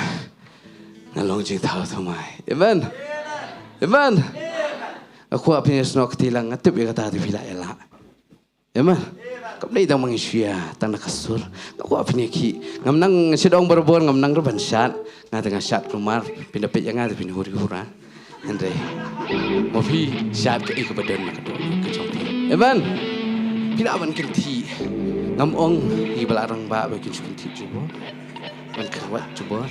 nga long jingthaw thymmai. Amen. Amen. Nga kwah phin ïasnoh kti lang, nga tip ïa kata te phi la ïa lah. Amen. Kam dei tang mynshuwa, tang na ka sur. Nga kwah phin ïa khih. Ngam nang shet ong barabor, ngam nang ruh ban shad. Nga te nga shad kulmar, phin da peit ïa nga te phin hur ïa hur. Hynrei mo phi shad kaei kaba don na ka dohnud ka jong phi. Amen. Phi lah ban kynthih. Ngam ong ïa ba la rangbah ba kin shu kynthih jubor. Ban kyrwat jubor.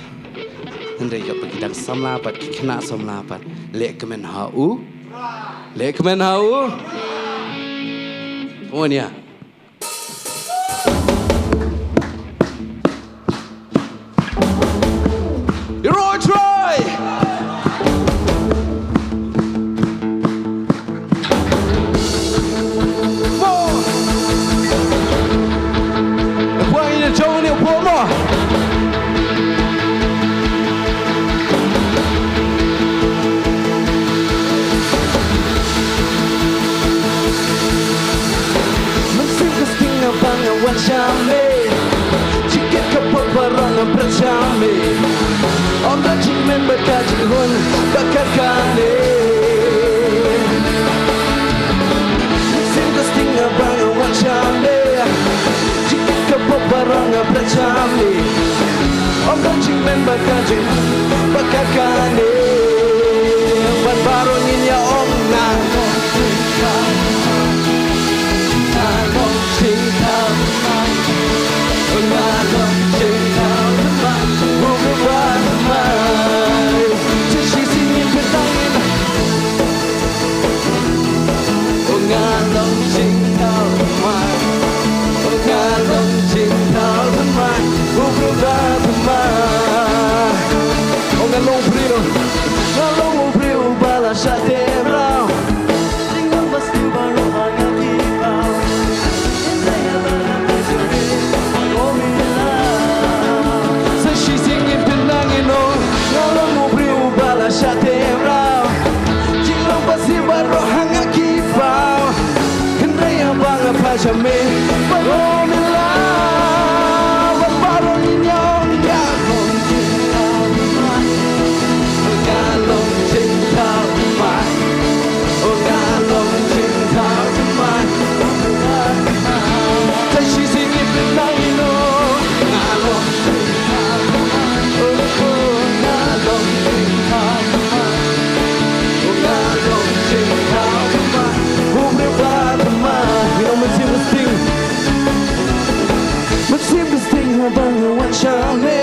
Hynrei ïa ba ki dang samla pat, ki khynnah samla pat. Leh kmen ha u. Leh kmen ha u. Come on, yeah. You're all try. Mo. Pwang ïa jong ni pwang mo. Mynsiem ka sting nga ba nga wan sha me. Jingkit ka pop baroh nga pret sha me. Ym don jingmen bad ka jinghun bad ka kane. Mynsiem ka sting nga ba nga wan sha me. Jingkit ka pop baroh nga pret sha me. Ym don jingmen bad ka jing, bad ka kane. Bad baroh ngin ïa ong na. Nga long jingthaw thymmai. Nga long jingthaw thymmai. Bun ba thymmai. Sa shisien ngin pyntang ïa. Nga long jingthaw thymmai. Nga long jingthaw thymmai. Bun ba thymmai. Nga long u briew. Nga long u briew ba la shah teh mraw. Jinglong ba sniew baroh ha nga ki paw. Sa shisien ngin pynnang ïa no. Nga long u briew ba la shah teh mraw. Jinglong ba sniew baroh ha nga ki paw. Hynrei haba nga phai sha me, baroh me la, baroh ngin ïa ong nga long jingthaw thymmai. Nga long jingthaw thymmai. Oh, nga long jingthaw thymmai. Sa shisien ngin pynnang ïa no. Nga long jingthaw thymmai. Oh, oh, nga long jingthaw thymmai. Oh, nga long jingthaw thymmai. Bun ba thymmai. Ïa, mynsiem ka sting. Mynsiem ka sting haba nga wan sha me.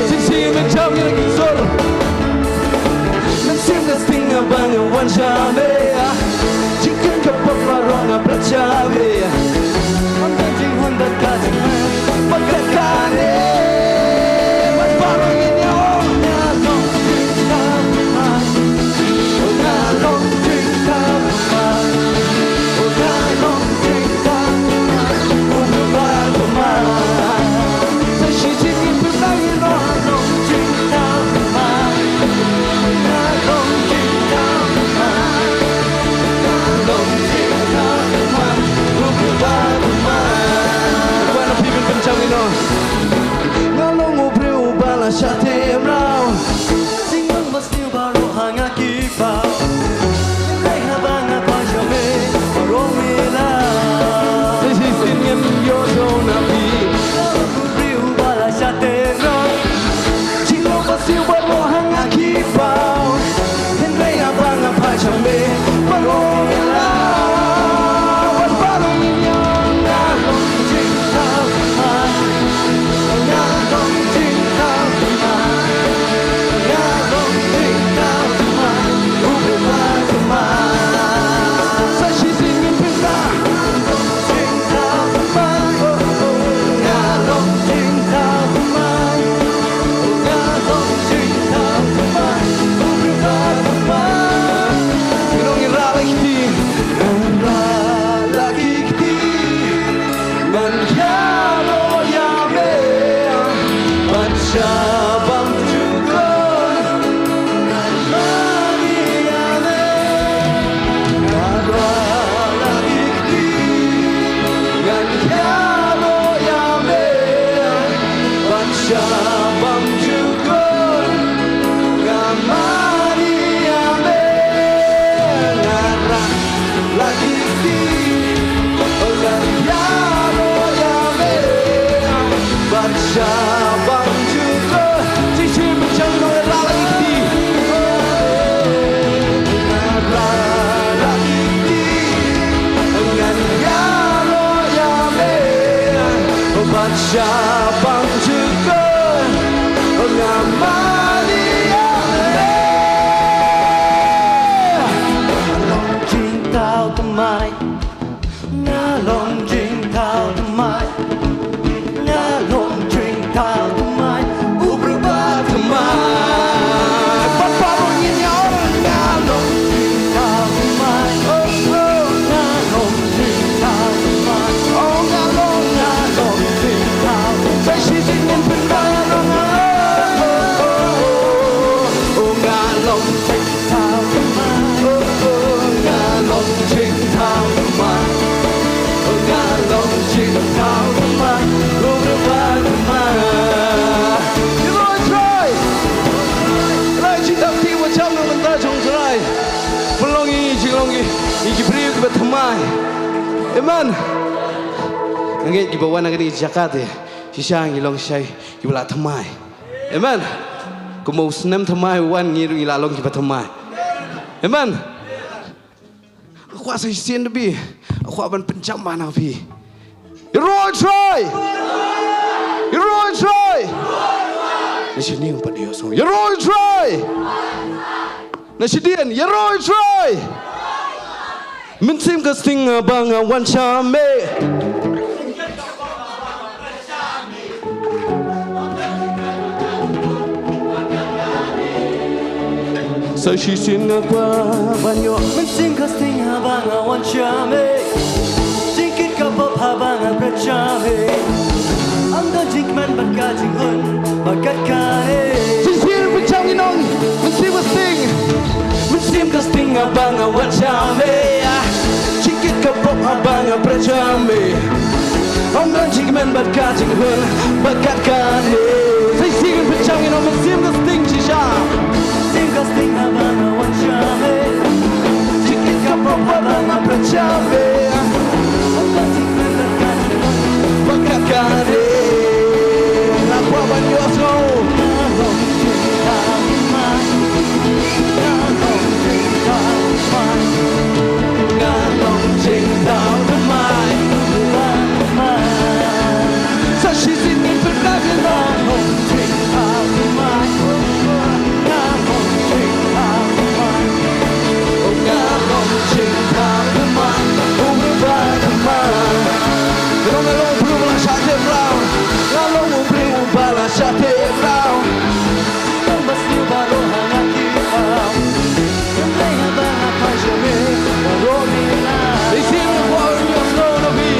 Shisien mynjam ïa ki sur. Mynsiem ka sting haba nga wan sha me. Jingkit ka pop baroh nga pret sha me. Ym don jinghun bad ka jingmen bad ka kane. Bad baroh ngin ïa ong nga long jingthaw thymmai. Nga long jingthaw thymmai. Nga long jingthaw thymmai. Bun ba thymmai. Sa shisien ngin pynnang ïa no. Nga long jingthaw thymmai. Nga long jingthaw thymmai. Nga long jingthaw thymmai. Bun ba thymmai. Wan na phi ban pynjam ïa no. Pynlong ïa ngi, jinglong ïa ngi ki briew kiba thymmai. Amen. Nga ngeit kiba wan na kane ka jaka te shisha ngi long shai kiba la thymmai. Amen. Kumba u snem thymmai u wan, ngi ruh ngi la long kiba thymmai. Amen. Nga kwah sa shisien da phi, nga kwah ban pynjam bha na phi. Ïaroh Trai. Ïaroh Trai. Na shane ngam pat ïohsngew. Ïaroh Trai. Na shadien, ïaroh Trai. Mynsiem ka sting ba nga wan sha me. Sa shisien nga kwah ban ïoh. Mynsiem ka sting haba nga wan sha me. Jingkit ka pop haba nga pret sha me. Ym don jingkmen bad ka jinghun bad kat kane. Shisien pynjam ïa ngi nong. Mynsiem ka sting. Mynsiem ka sting haba nga wan sha me. Jingkit ka pop haba nga pret sha me. Ym don jingkmen bad ka jinghun bad kat kane. Sa shisien pynjam ïa ngi nong, mynsiem ka sting shisha. Mynsiem ka sting haba nga wan sha me. Jingkit ka pop haba nga pret sha me. Ym don jingkmen bad ka jinghun bad kat kane. Nga kwah ban ïohsngew. Nga long jingthaw thymmai. Nga long jingthaw thymmai. Nga long jingthaw thymmai. Sa shisien ngin pynbna ïa nga. Nga long jingthaw thymmai. Nga long jingthaw thymmai. Nga long jingthaw thymmai. U Blei ba thymmai. Nga long u briew ba la shah teh mraw. Nga long u briew ba la shah teh mraw. Long ba sniew baroh ha nga ki paw. Hynrei haba nga phai sha me, baroh me la. Sa shisien nga kwah ban ïohsngew na phi.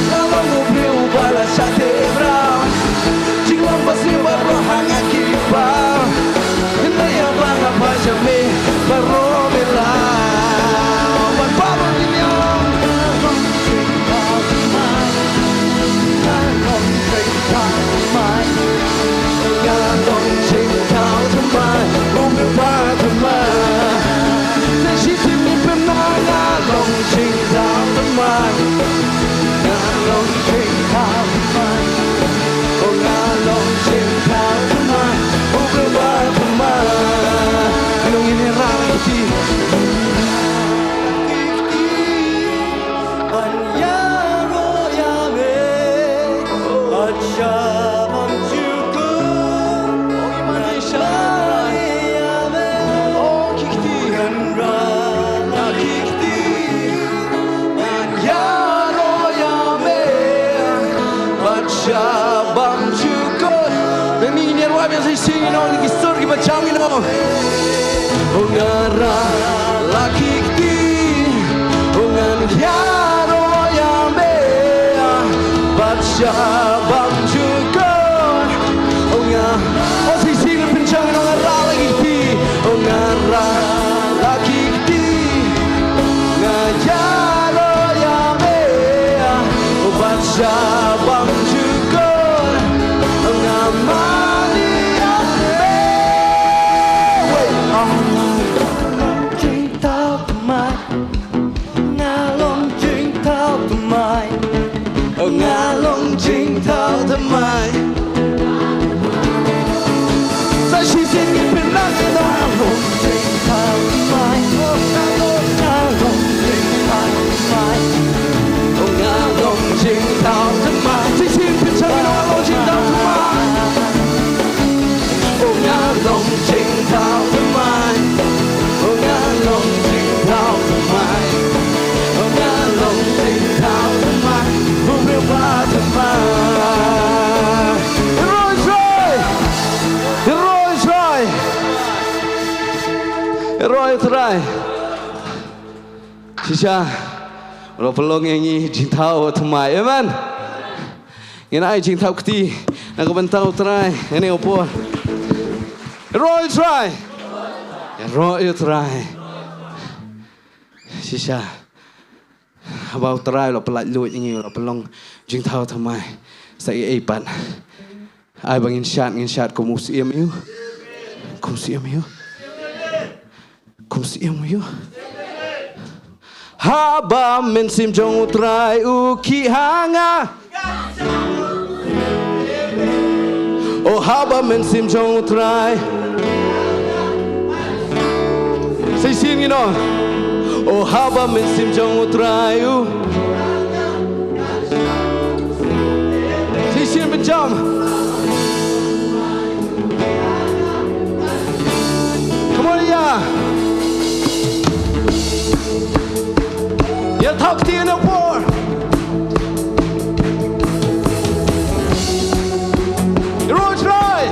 Nga long u briew ba la shah teh mraw. Jinglong ba sniew baroh ha nga ki paw. Hynrei haba nga phai sha me, baroh me la. Ban baroh ngi ïa. Nga long jingthaw thymmai. Nga long jingthaw thymmai. Nga long jingthaw thymmai. U Blei ba thymmai. Sa shisien ngin pynbna, nga long jingthaw thymmai. Nga long jingthaw thymmai. Oh, nga long jingthaw thymmai. U Blei ba thymmai. Kynnoh ngin ïa rah la ki kti. Ban ïaroh ïa me, bad sha bymjukut. Ban ïaroh ïa me, ngan rah la ki kti. Ban ïaroh ïa me, bad sha bymjukut. Ngin ïa rwai biang sa shisien, you know, ki sur kiba jam, you know. Oh, ngan rah la ki kti, oh, ngan ïaroh ïa me, bad sha bymjukut. Oh, nga, oh, sa shisien pynjam, oh, ngan rah la ki kti, oh, ngan rah la ki kti, ngan ïaroh ïa me, oh, bad sha bymjukut. Nga mane ïa me. Wei, oh. Jingthaw thymmai. Nga long jingthaw thymmai. Nga long jingthaw thymmai. Sa shisien ngin pynbna ïa nga. Nga long jingthaw thymmai. Nga long, nga long jingthaw thymmai. Oh, nga long jingthaw thymmai. Sa shisien pynbna ïa nga, nga long jingthaw thymmai. Oh, nga long jingthaw thymmai. Oh, nga long jingthaw thymmai. Oh, nga long jingthaw thymmai. U Blei ba thymmai. Ïaroh Trai. Ïaroh Trai. Ïaroh Trai. Shisha. U la pynlong ïa ngi jingthaw thymmai. Amen. Ngin ai jingthaw kti na ka bynta U Trai ha kane ka por. Ïaroh Trai. Ïaroh ïa u Trai. Shisha. Haba u Trai u la pyllait luid ïa ngi, u la pynlong jingthaw thymmai. Sa ei ei pat. Ai ba ngin shad, ngin shad kum u Syiem ïa u. Kum u Syiem ïa u. Kum u Syiem ïa u. Haba mynsiem jong u Trai u khih ha nga. O haba mynsiem jong u Trai. Sa shisien ngin ong. O haba mynsiem jong u Trai u. Sa shisien pynjam. Come on, yeah. Ïa thok ti na por. Ïaroh Trai.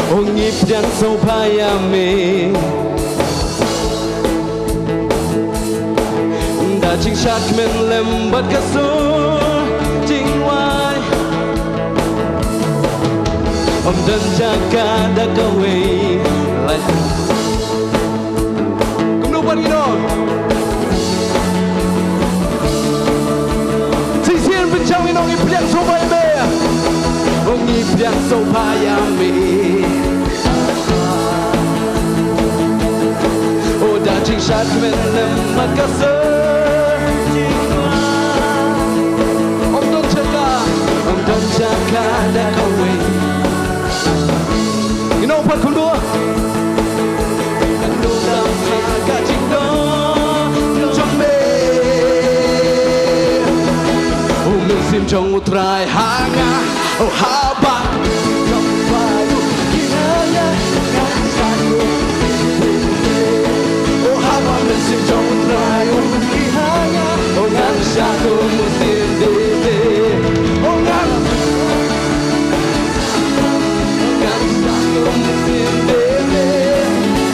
O ngi pdiang sngewbha ïa me. Da jingshad kmen lem bad ka sur jingwai. Ym don jaka da kawei. Lai. Kumno ban ngin ong? Shisien pynjam ngin ong ngi pdiang sngewbha ïa me. O ngi pdiang sngewbha ïa me. O da jingshad kmen lem bad ka sur. Ym don jaka, ym don jaka da kawei. Ngin ong pat kumno? Ngin ong da ka jingdon jong me. O mynsiem jong u Trai ha nga. O haba. O haba mynsiem jong u Trai u khih ha nga. O ngan shad kum u Syiem David. O ngan. O ngan shad kum u Syiem David.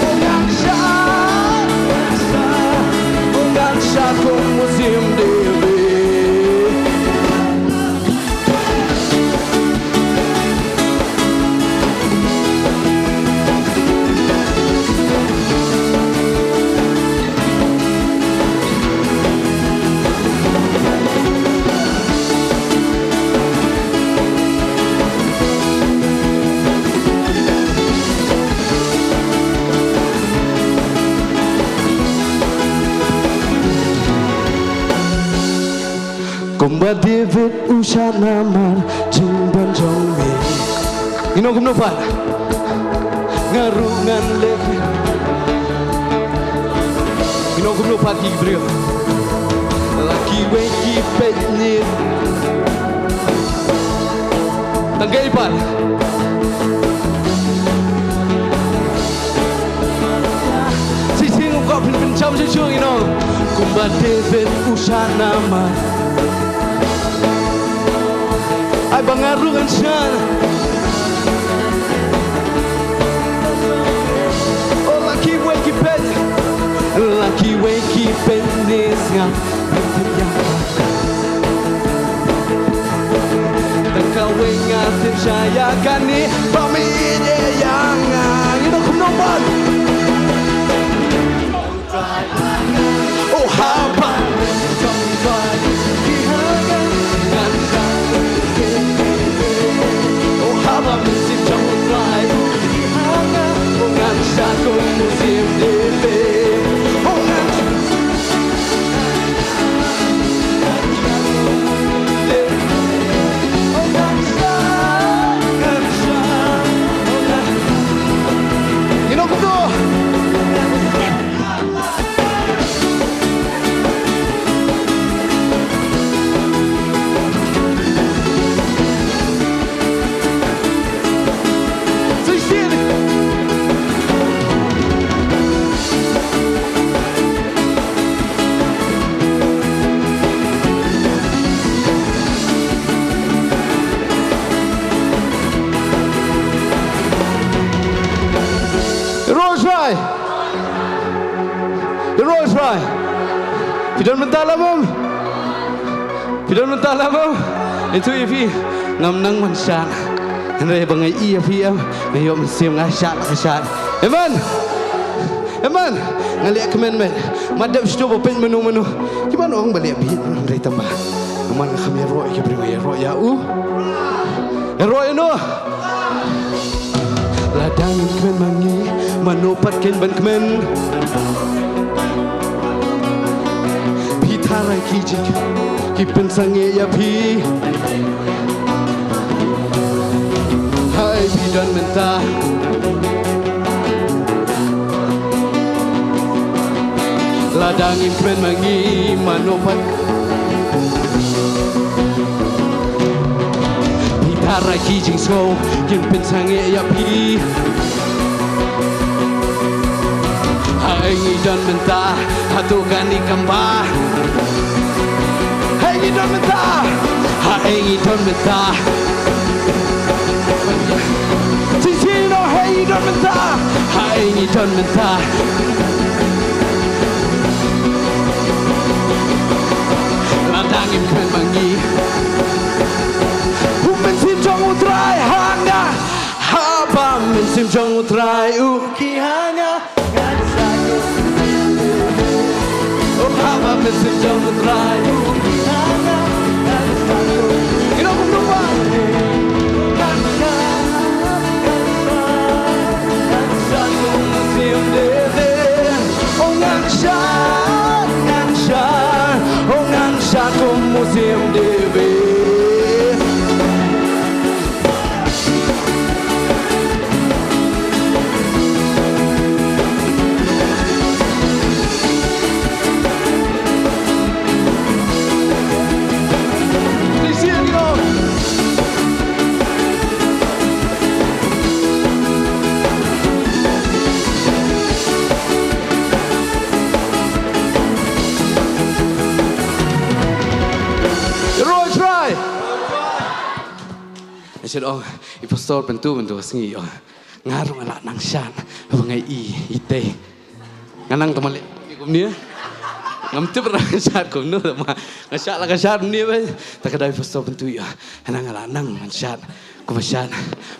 O ngan shad. O ngan shad kum u Syiem David. Kumba David u shad namar jingban jong me. Ngin ong kumno pat? Nga ruh ngan leh. Ngin ong kumno pat ki briew? La kiwei ki peit nit. Tang kaei pat? Shisien u kwah pynjam shuh shuh, you know. Kumba David u shad namar. Ai ba nga ruh ngan shad. O la kiwei ki peit. La kiwei ki peit ne sngap. Tang kawei nga tip sha ïa kane ba me ïeit ïa nga. Ngin ong kumno pat? O haba. O haba. Ïaroh Trai. Ïaroh Trai. Phi don bynta lem em? Phi don bynta lem em? Ïathuh ïa phi. Ngam nang ban shad. Hynrei ba nga ïohi ïa phi em, nga ïoh mynsiem, nga shad, nga shad. Amen. Amen. Nga leh kmen, men. Mat dep shuh ba peit mano mano. Ki ban ong ba leh bit, hynrei tang ba nga man nga kham ïaroh ïa ki briew, ïaroh ïa u. Ïaroh ïa no. Lada ngin kmen ma ngi, mano pat kin ban kmen. Phi tharai ki jing ki pynsangeh ïa phi. Haei phi don mynta. Lada ngin kmen ma ngi, mano pat. Phi tharai ki jingsngew kin pynsangeh ïa phi. Haei ngi don mynta, hato kane kam bha? Haei ngi don mynta, haei ngi don mynta. Shisien, haei ngi don mynta, haei ngi don mynta. Lada ngim kmen ma ngi. U Mynsiem jong U Trai ha nga. Haba Mynsiem jong U Trai u ki ha nga. Oh, haba Mynsiem jong U Trai u ki ha nga. Ngi dang kumno ba. Ngan shad, ngan shad, ngan shad, oh, ngan shad, oh, ngan shad kum u Mynsiem David. Roy Trai. Nga shu ong, i Pastor Pyntu, Pyntu ka sngi, ong. Nga ruh nga lah nang shad, haba nga i, i te. Nga nang tang ma leh kumne. Ngam tip ruh ngan shad kumno, tang ma nga shad la ka shad kumne bha. Te ka dei Pastor Pyntu, ong. Nga nang nga lah nang ngan shad, kumba shad,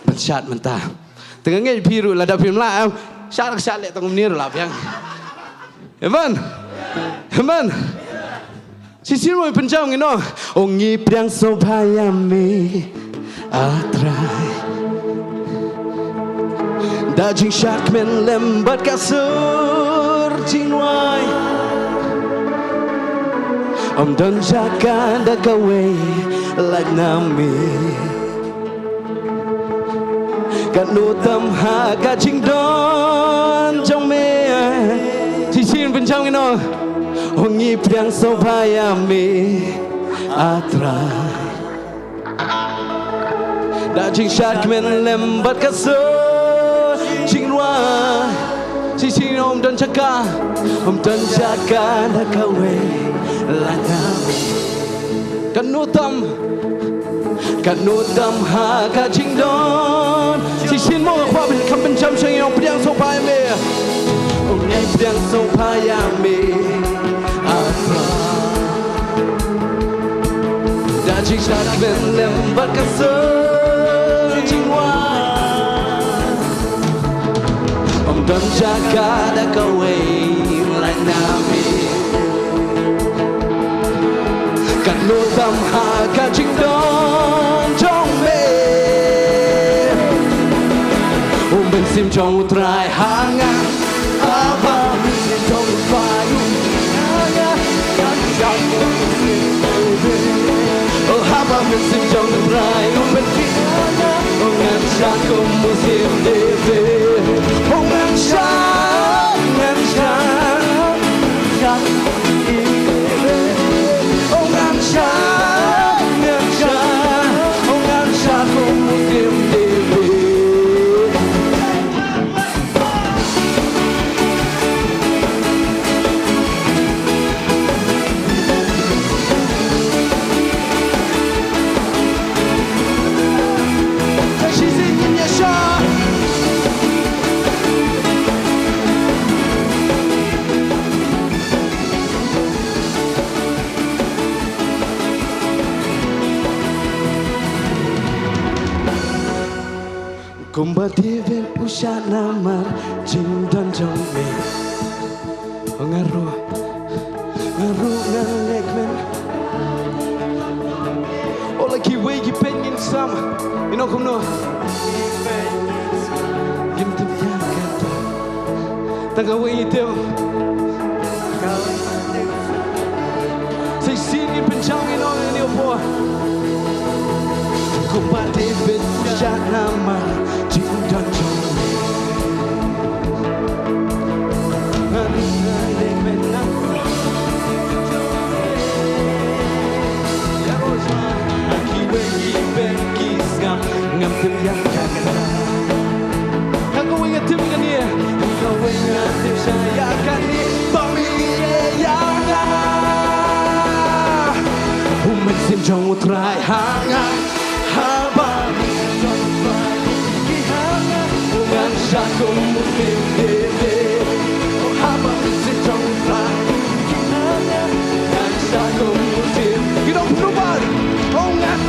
ban shad mynta. Te nga ngeit phi ruh lada phim lah, em, shad ka shad leh tang kumne ruh lah biang. Amen. Amen. Shisien mo pynjaw ngin ong. Ong ngi pdiang sngewbha ïa me, A Trai. Da jingshad kmen lem bad ka sur jingduwai. Ym don jaka da kawei lait na me. Katno tam ha ka jingdon jong me. Shisien pynjaw ngin ong. Ong ngi pdiang sngewbha ïa me, A Trai. Da jingshad kmen lem bad ka sur jingduwai. Shisien ym don jaka, ym don jaka da kawei lait na me. Katno tam, katno tam ha ka jingdon. Shisien mo nga kwah ban kham pynjam sha ngi, ong pdiang sngewbha ïa me. Ong ngi pdiang sngewbha ïa me, A Trai. Da jingshad kmen lem bad ka sur jingduwai. Ym don jaka da kawei lait na me. Katno tam ha ka jingdon jong me. U Mynsiem jong U Trai ha nga. Haba Mynsiem jong U Trai u ki ha nga. Ngan shad kum u Mynsiem David. Oh, haba Mynsiem jong U Trai u pynki ha nga. Oh, ngan shad kum u Mynsiem David. Oh, ngan shad, ngan shad, ngan shad. David u shah namar jingdon jong me. Nga ruh, nga ruh nga leh kmen. O la kiwei ki peit ngin sam. Ino kumno? Ngim tip ïa kata. Tang kawei ngi tip. Sa shisien ngin pynshong ïa kane ka por. Kumba David u shah namar jingdon jong me. Ngam tip ïa kata. Kawei nga tip ïa kane. Kawei nga tip ïa kane. Ba me ïa nga. U Mynsiem jong U Trai ha nga. Haba u Mynsiem jong U Trai ki ha nga. Ngan shah kum u Mynsiem David. Haba u Mynsiem jong U Trai ki ha nga. Ngan shah kum u Mynsiem. Ki dong pynupar. Oh ngan.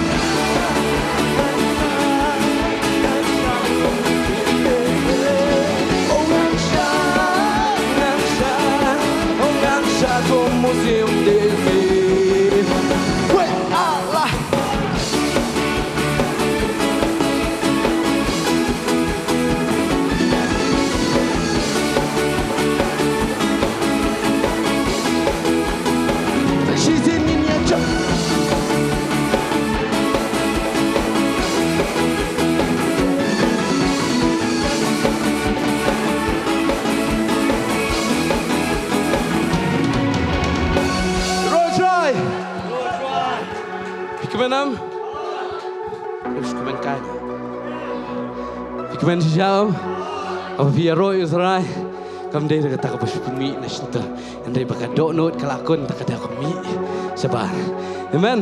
Roi Trai. Phi kmen em? Phi kmen kai. Phi kmen shisha em? Haba phi ïaroh ïa U Trai, kam dei da kata kaba shu pynmih na shyntur. Hynrei ba ka dohnud ka la kun, ta ka dei ka mih shabar. Amen.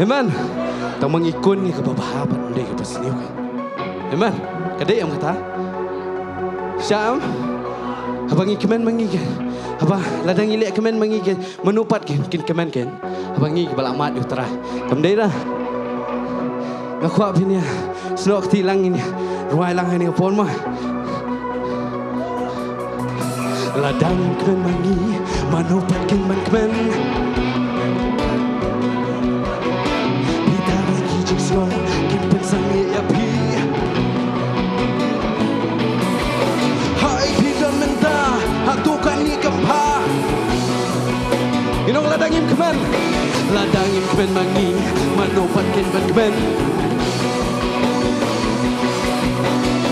Amen. Tang ma ngi kun ïa kaba bha bad ym dei kaba sniew. Amen. Ka dei em kata? Shisha em? Haba ngi kmen ma ngi, haba lada ngi leh kmen ma ngi, mano pat kin, kin kmen kin? Haba ngi kiba la mad ïa U Trai. Kam dei da. Nga kwah phin ïa snoh kti lang, ngin ïa rwai lang ha kane ka por mo. Lada ngim kmen ma ngi, mano pat kin ban kmen? Phi da la ki jingsngew kin pynsangeh ïa phi. Haei phi don mynta, hato kane kam bha? Ngi ong lada ngim kmen, lada ngim kmen ma ngi, mano pat kin ban kmen?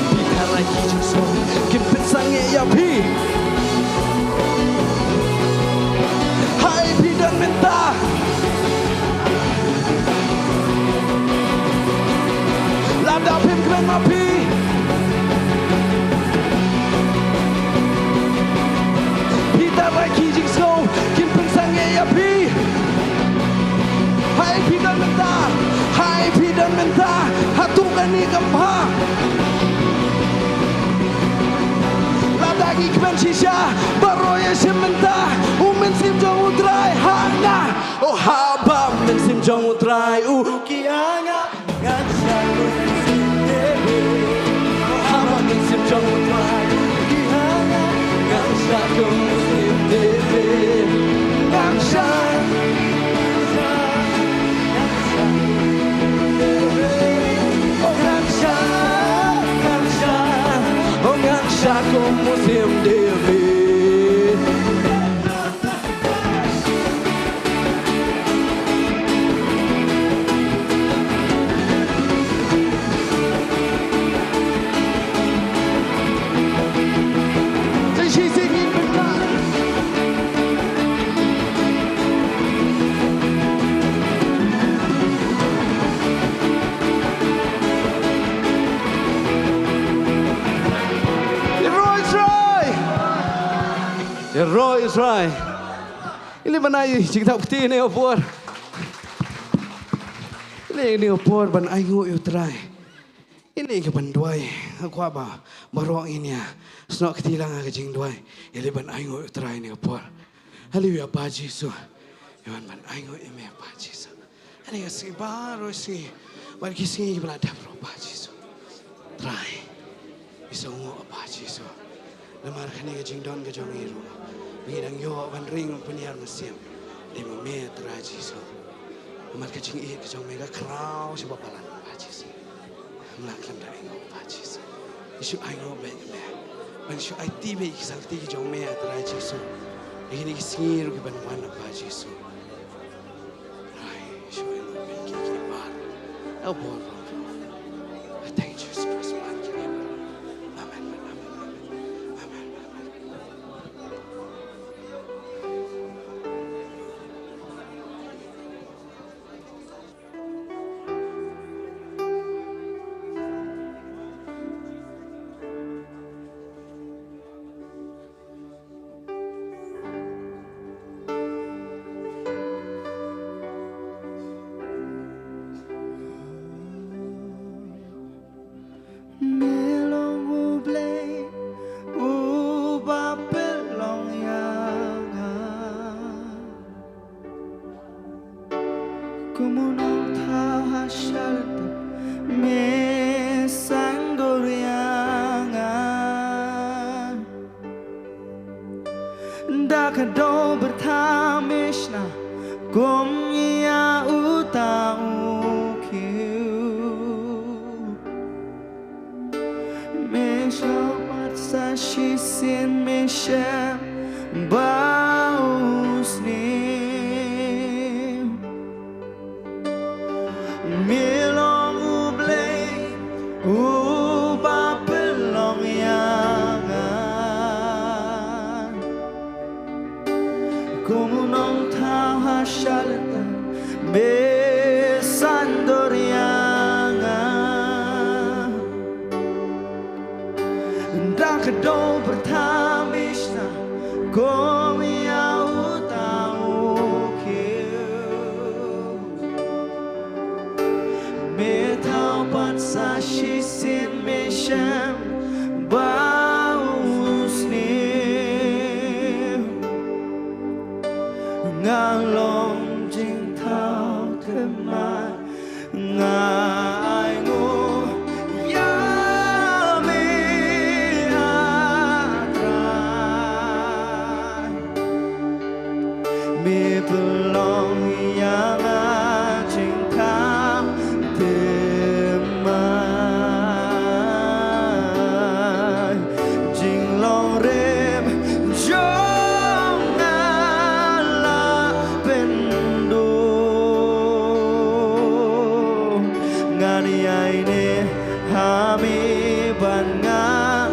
Phi da la ki jingsngew kin pynsangeh ïa phi. Haei phi don mynta. Lada phim kmen ma phi, phi da la ki jingsngew kin pynsangeh ïa phi. Haei phi don mynta, haei phi don mynta, hato kane kam bha? Lada ngi kmen shisha, baroh ïa shim mynta, U Mynsiem jong U Trai ha nga. Oh haba U Mynsiem jong U Trai u ki ha nga. Ngan shah kum u Mynsiem David. Haba u Mynsiem jong U Trai u ki ha nga, ngan shah kum u Mynsiem David. Ngan shah, ngan shah, ngan shah, oh, ngan shah, ngan shah, oh, ngan shah kum u Mynsiem David. Ïaroh Israel! Ïaroh Israel! Ngi leit ban ai jingthoh kti ïa kane ka por. Ngi leit ïa kane ka por ban ainguh ïa U Trai. Ngi leit ïa ka ban duwai. Nga kwah ba baroh ngin ïa snoh kti lang ha ka jingduwai. Ngi leit ban ainguh ïa U Trai ïa kane ka por. Haleluya, Pa Jisu. Ngi wan ban ainguh ïa me, Pa Jisu. Ha kane ka sngi baroh sngi. Bad ki sngi kiba la dep ruh, Pa Jisu. Trai. Ngi sngewnguh, Kpa Jisu. Namar kane ka jingdon ka jong ngi ruh, ngi dang ïoh ban ring pynïar mynsiem. Dei ma me, Trai Jisu. Namar ka jingïeit ka jong me ka khraw sha ba palat, Kpa Jisu. Ym lah khlem da ainguh, Kpa Jisu. Ngi shu ainguh beit ïa me. Ban shu aiti beit ïa ki sangkti ki jong me, Trai Jisu. Ïa kine ki sngi ruh kiban wan, Kpa Jisu. Ai, shu ainguh beit ïa ki, ki baroh. Ïa u bor ruh. Thank you, Jesus Christ. Amen, amen, amen, amen. Amen, amen. Me long U Blei uba pynlong ïa nga. Kum u nongthaw ha shalynter me sngewdor ïa nga. Da ka dohnud pyrthei me shna kum ïa uta u khiew. Me thaw pat sa shisien, me shem ba u sniew. Me long U Blei uba pynlong ïa nga. Kum u nongthaw ha shalynter me sngewdor ïa nga. Da ka dohnud pyrthei me shna kum ïa uta u khiew. Me thaw pat sa shisien, me shem ba u sniew. Nga long jingthaw thymmai, nga ainguh ïa me, ah Trai. Me pynlong ïa nga jingthaw thymmai. Jinglong rim jong nga la pynduh. Ngan ïaineh ha me bad ngan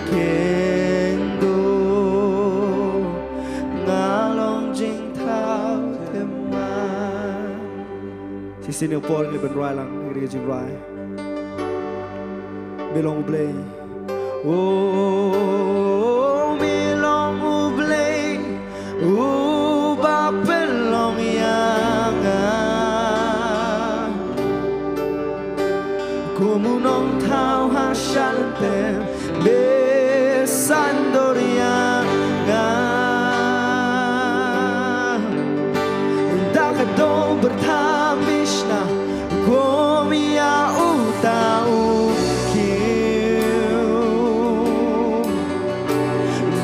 kheiñ duh. Nga long jingthaw thymmai. Shisien ïa u por ngi la pynrwai lang ïa ka jingrwai. Me long U Blei. Oh, me long U Blei uba pynlong ïa nga. Kum u nongthaw ha shalynter me sngewdor ïa nga. Da ka dohnud pyrthei me shna kum ïa uta u khiew.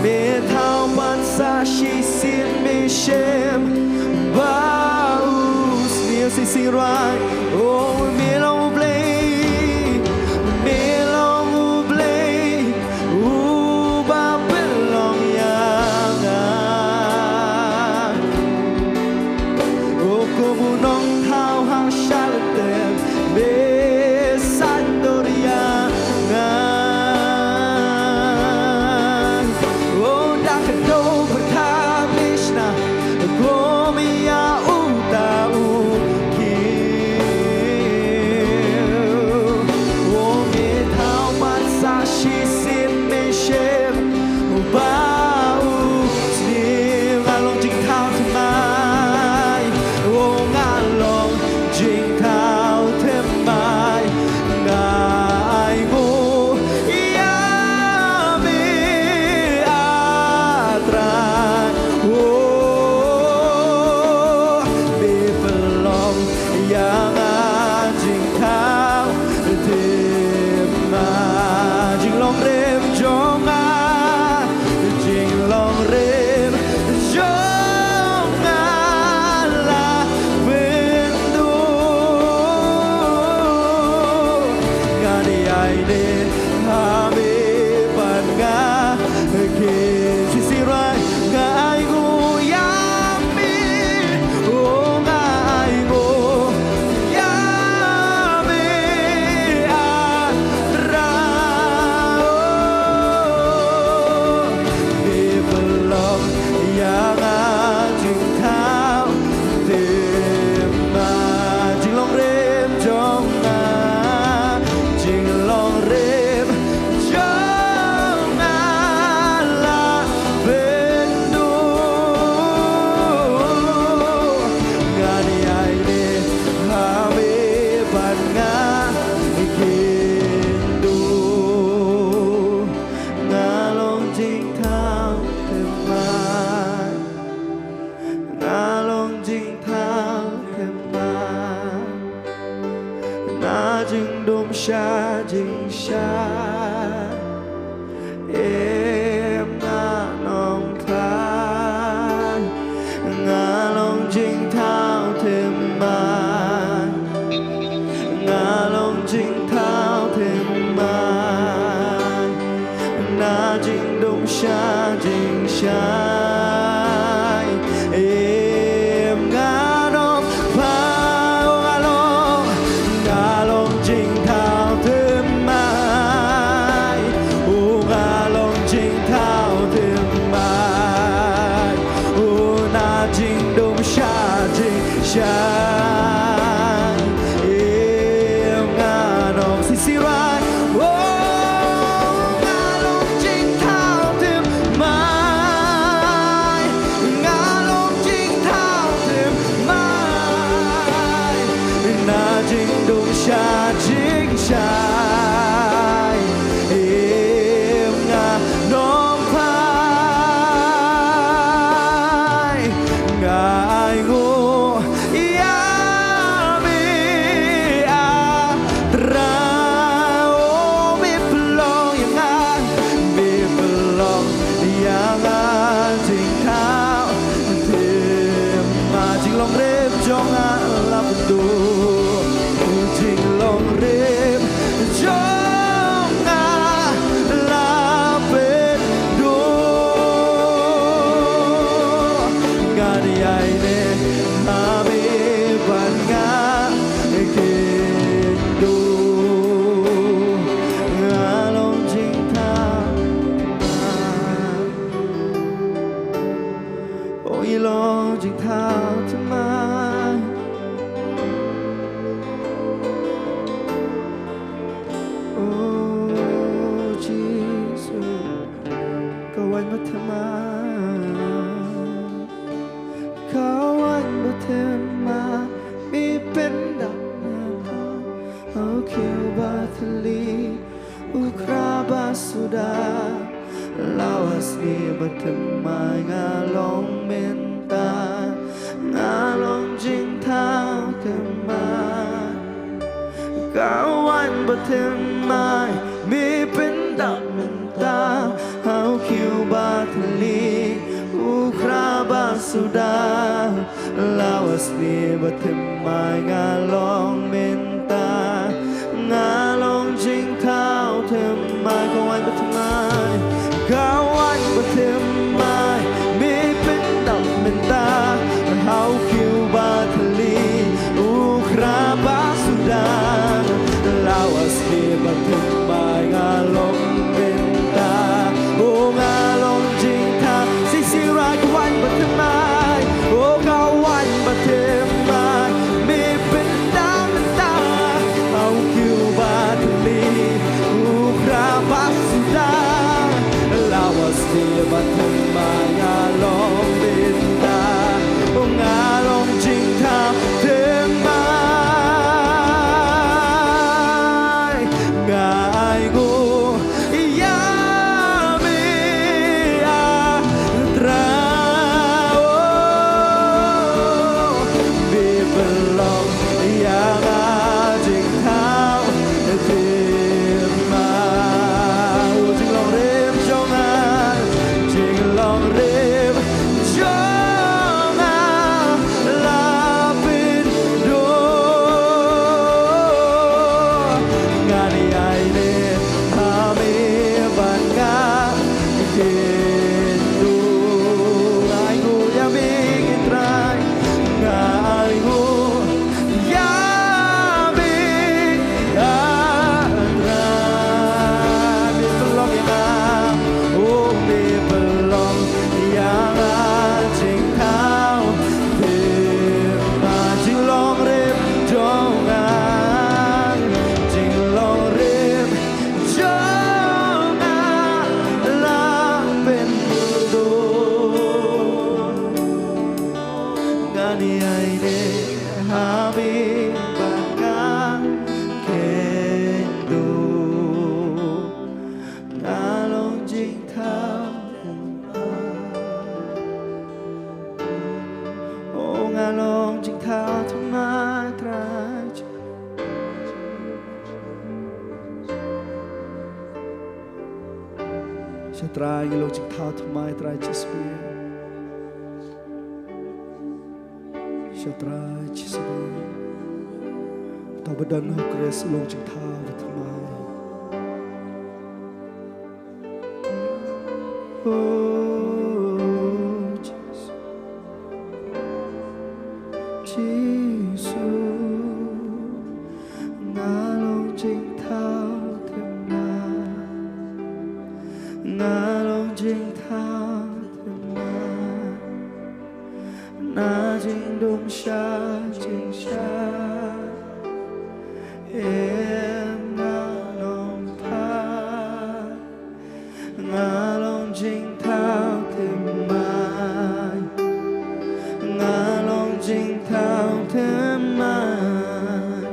Me thaw pat sa shisien, me shem ba u sniew. Shisien rwai. Oh, me long U Blei, me long U Blei uba pynlong ïa nga. Oh, kum u nongthaw ha shalynter me sngewdor ïa nga. Oh, da ka dohnud pyrthei me shna kum ïa uta u khiew. Na jingdum sha jingshai, em nga nong pha, o nga long, nga long jingthaw thymmai, o nga long jingthaw thymmai, o na jingdum sha jingshai, em nga nong sisi rai, o nga long jingthaw thymmai, nga long jingthaw thymmai, na jingdum sha jingshai, em nga nong phai, nga ainguh ïa me, ah Trai, o me pynlong ïa nga, me pynlong ïa nga jingthaw thymmai, jinglong rim jong nga la pynduh, jinglong rim jong nga la pynduh, ngan ïai neh ha me bad nga kynduh, nga long jingthaw thymmai, o ngi long jingthaw thymmai, o Jisu. Ka waiñ bathymmai, ka waiñ bathymmai, me pyndap ïa nga ha u khiew ba thylli, u khra ba suda. La wan sniew bathymmai, nga long mynta, nga long jingthaw thymmai, ka waiñ bathymmai, me pyndap mynta ha u khiew ba thylli, u khra ba suda. La wan sniew bathymmai, nga long mynta, nga long jingthaw thymmai, ka waiñ bathymmai, ka waiñ bathymmai, me pyndap mynta ha u khiew ba thylli, u khra ba suda. La wan sniew bathymmai, nga long mynta, o nga long jingthaw, sisi rai, ka waiñ bathymmai, o ka waiñ bathymmai, me pyndap mynta ha u khiew ba thylli, u khra ba suda. La wan sniew bathymmai, nga long mynta, o nga long jingthaw thymmai, nga ainguh ïa me, ah Trai, o me pynlong ïa nga jingthaw thymmai, o jinglong rim jong nga, jinglong rim jong nga la pynduh, ngan ïai neh ha me bad nga kynduh. Ainguh ïa me ngi Trai, nga ainguh ïa me, ah Trai, me pynlong ïa nga, o me pynlong ïa nga jingthaw thymmai, jinglong rim jong nga, jinglong rim jong nga la pynduh, ngan ïai neh ha me bad nga kynduh, nga long jingthaw thymmai, o nga long jingthaw thymmai Trai. Sha Trai ngi long jingthaw thymmai Trai Jisu. Sha Trai Jisu. Uta uba don ha u Khrist u long jingthaw thymmai. Oh, Jisu. Jisu, nga long jingthaw thymmai. Nga long jingthaw thymmai. Na jingdum sha jingshai, em nga nongphai. Nga long jingthaw thymmai. Nga long jingthaw thymmai.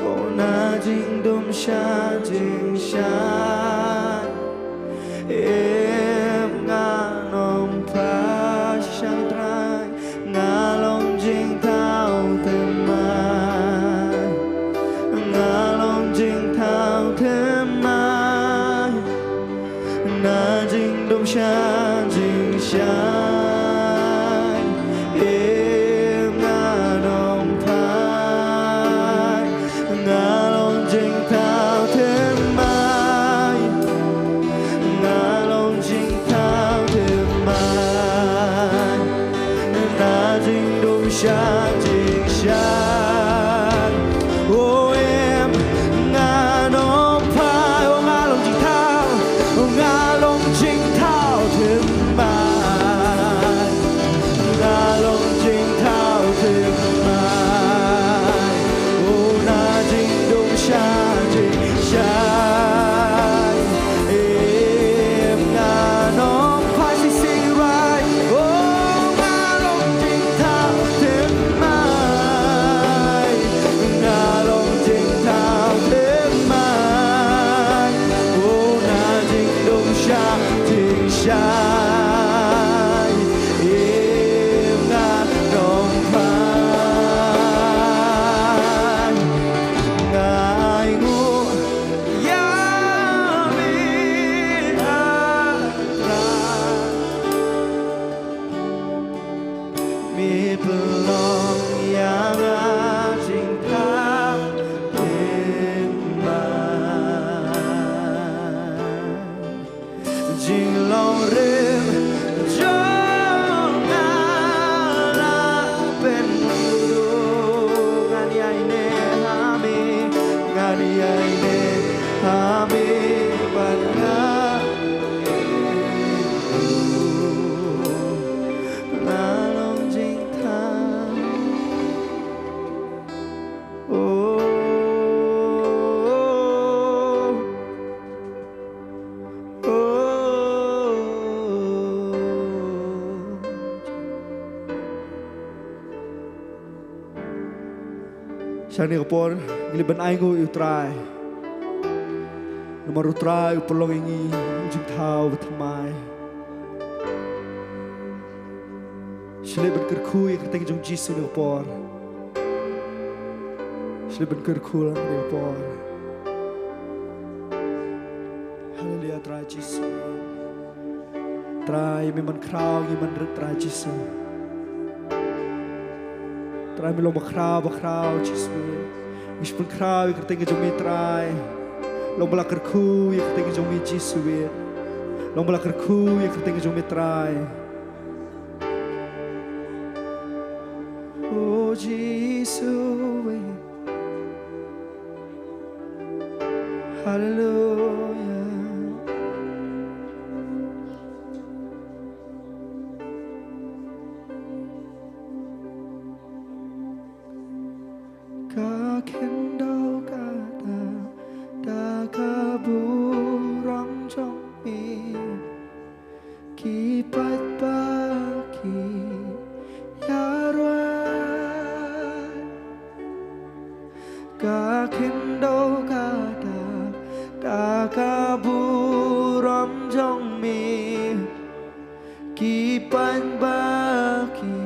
Oh, na jingdum sha jingshai, em nga nongphai. Shisha Trai, nga long jingthaw thymmai. Nga long jingthaw thymmai. Na jingdum sha jingshai, em nga nongphai. Nga long jingthaw thymmai. Nga long jingthaw thymmai. Na jingdum sha jingshai, oh, em nga nongphai. Oh, nga long jingthaw. Oh, nga long jingthaw thymmai. Nga long jingthaw thymmai. Oh, na jingdum sha jingshai, em nga nongphai. Sing, sing, right. Oh, nga long jingthaw thymmai. Nga long jingthaw thymmai. Oh, na jingdum sha jingshai, em nga nongphai. Nga ainguh ïa me, ah Trai. Me pynlong ïa nga jingthaw thymmai. Jinglong rim jong nga la pynduh. Ngan ïaineh ha me, ngan ïaineh ha me bad nga. Nga long jingthaw. Oh, oh, oh. Sha kane ka por ngi leit ban ainguh ïa u Trai. Namar u Trai u pynlong ïa ngi u jingthaw ba thymmai. Shu leit ban kyrkhu ïa ka kyrteng jong u Jisu ha kane ka por. Shu leit ban kyrkhu lang ha kane ka por. Haleluia, Trai Jisu. Trai, me man khraw, ngi man rit, Trai Jisu. Trai, me long ba khraw, ba khraw, Jisu. Ngi shu pynkhraw ïa ka kyrteng jong me, Trai. Long ba la kyrkhu ïa ka kyrteng jong me, Jisu. Long ba la kyrkhu ïa ka kyrteng jong me, Trai. Oh, Jisu. Haleluia. Ka khyndew ka dap da ka burom jong me. Ki paidbah ki ïaroh. Ka khyndew ka dap da ka burom jong me. Ki paidbah ki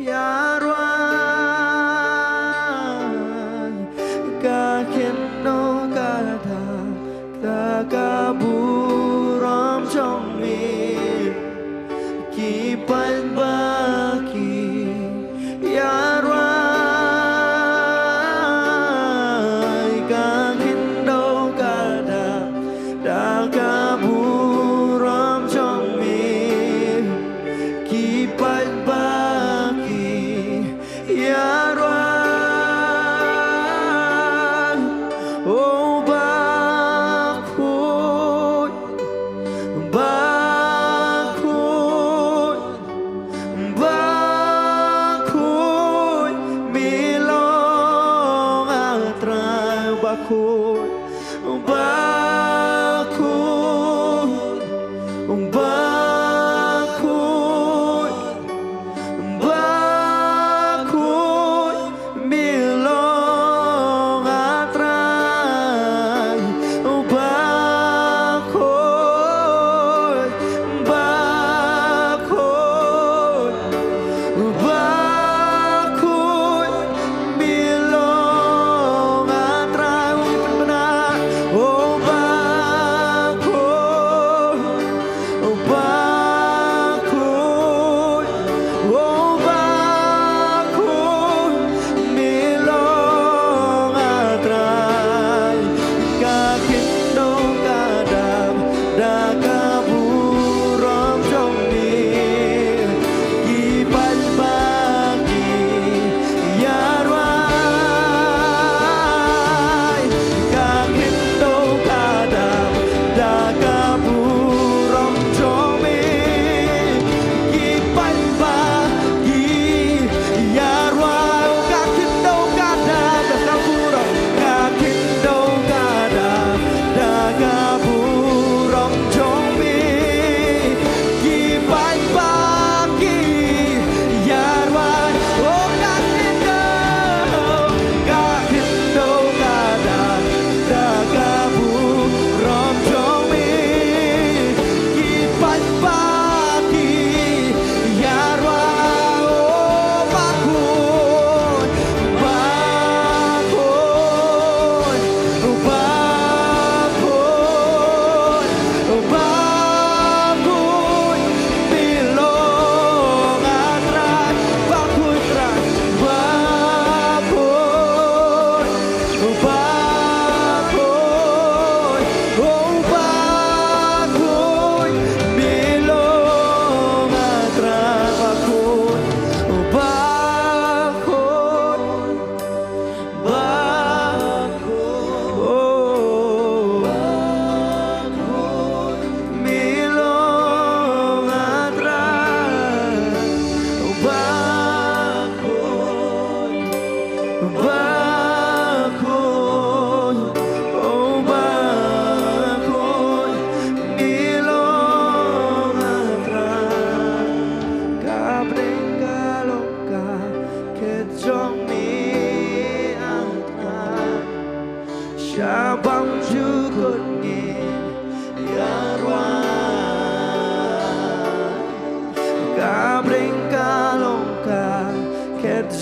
ïaroh. Ka khyndew ka dap da ka burom jong me.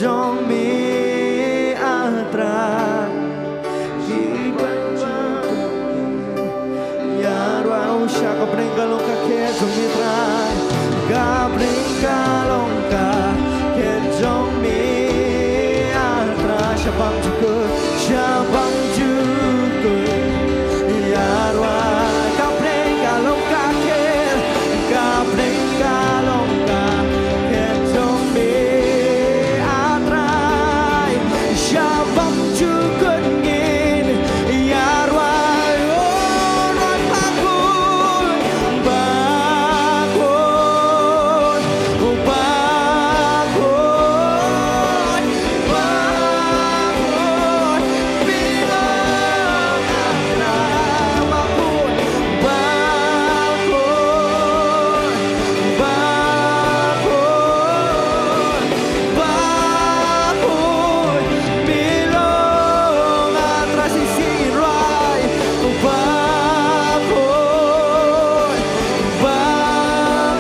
jong me, ah Trai. Ki ban jong me, ïa rwai sha ka bneng ka long ka khet jong me, Trai. Ka bneng ka long ka khet jong me, ah Trai. Sha bang jukut, sha bang jukut, ïa rwai ka bneng ka long ka khet, ka bneng ka long ka khet jong me, ah Trai. Sha bang jukut ngin ïa rwai, oh, rwai bakhuid, bakhuid, bakhuid, bakhuid.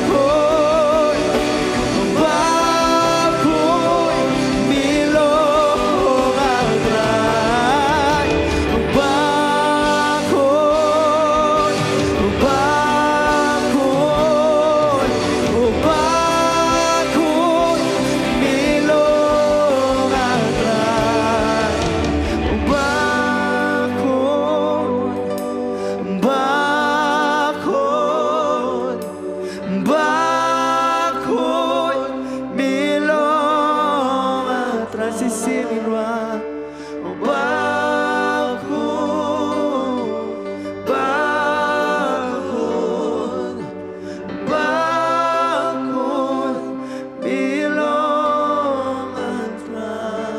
Bakhuid, bakhuid, me long, ah Trai. Bakhuid, bakhuid, bakhuid, me long, ah Trai. Bakhuid, bakhuid, bakhuid, me long, ah Trai. Shisien ngin rwai. Bakhuid, bakhuid, bakhuid, me long, ah Trai.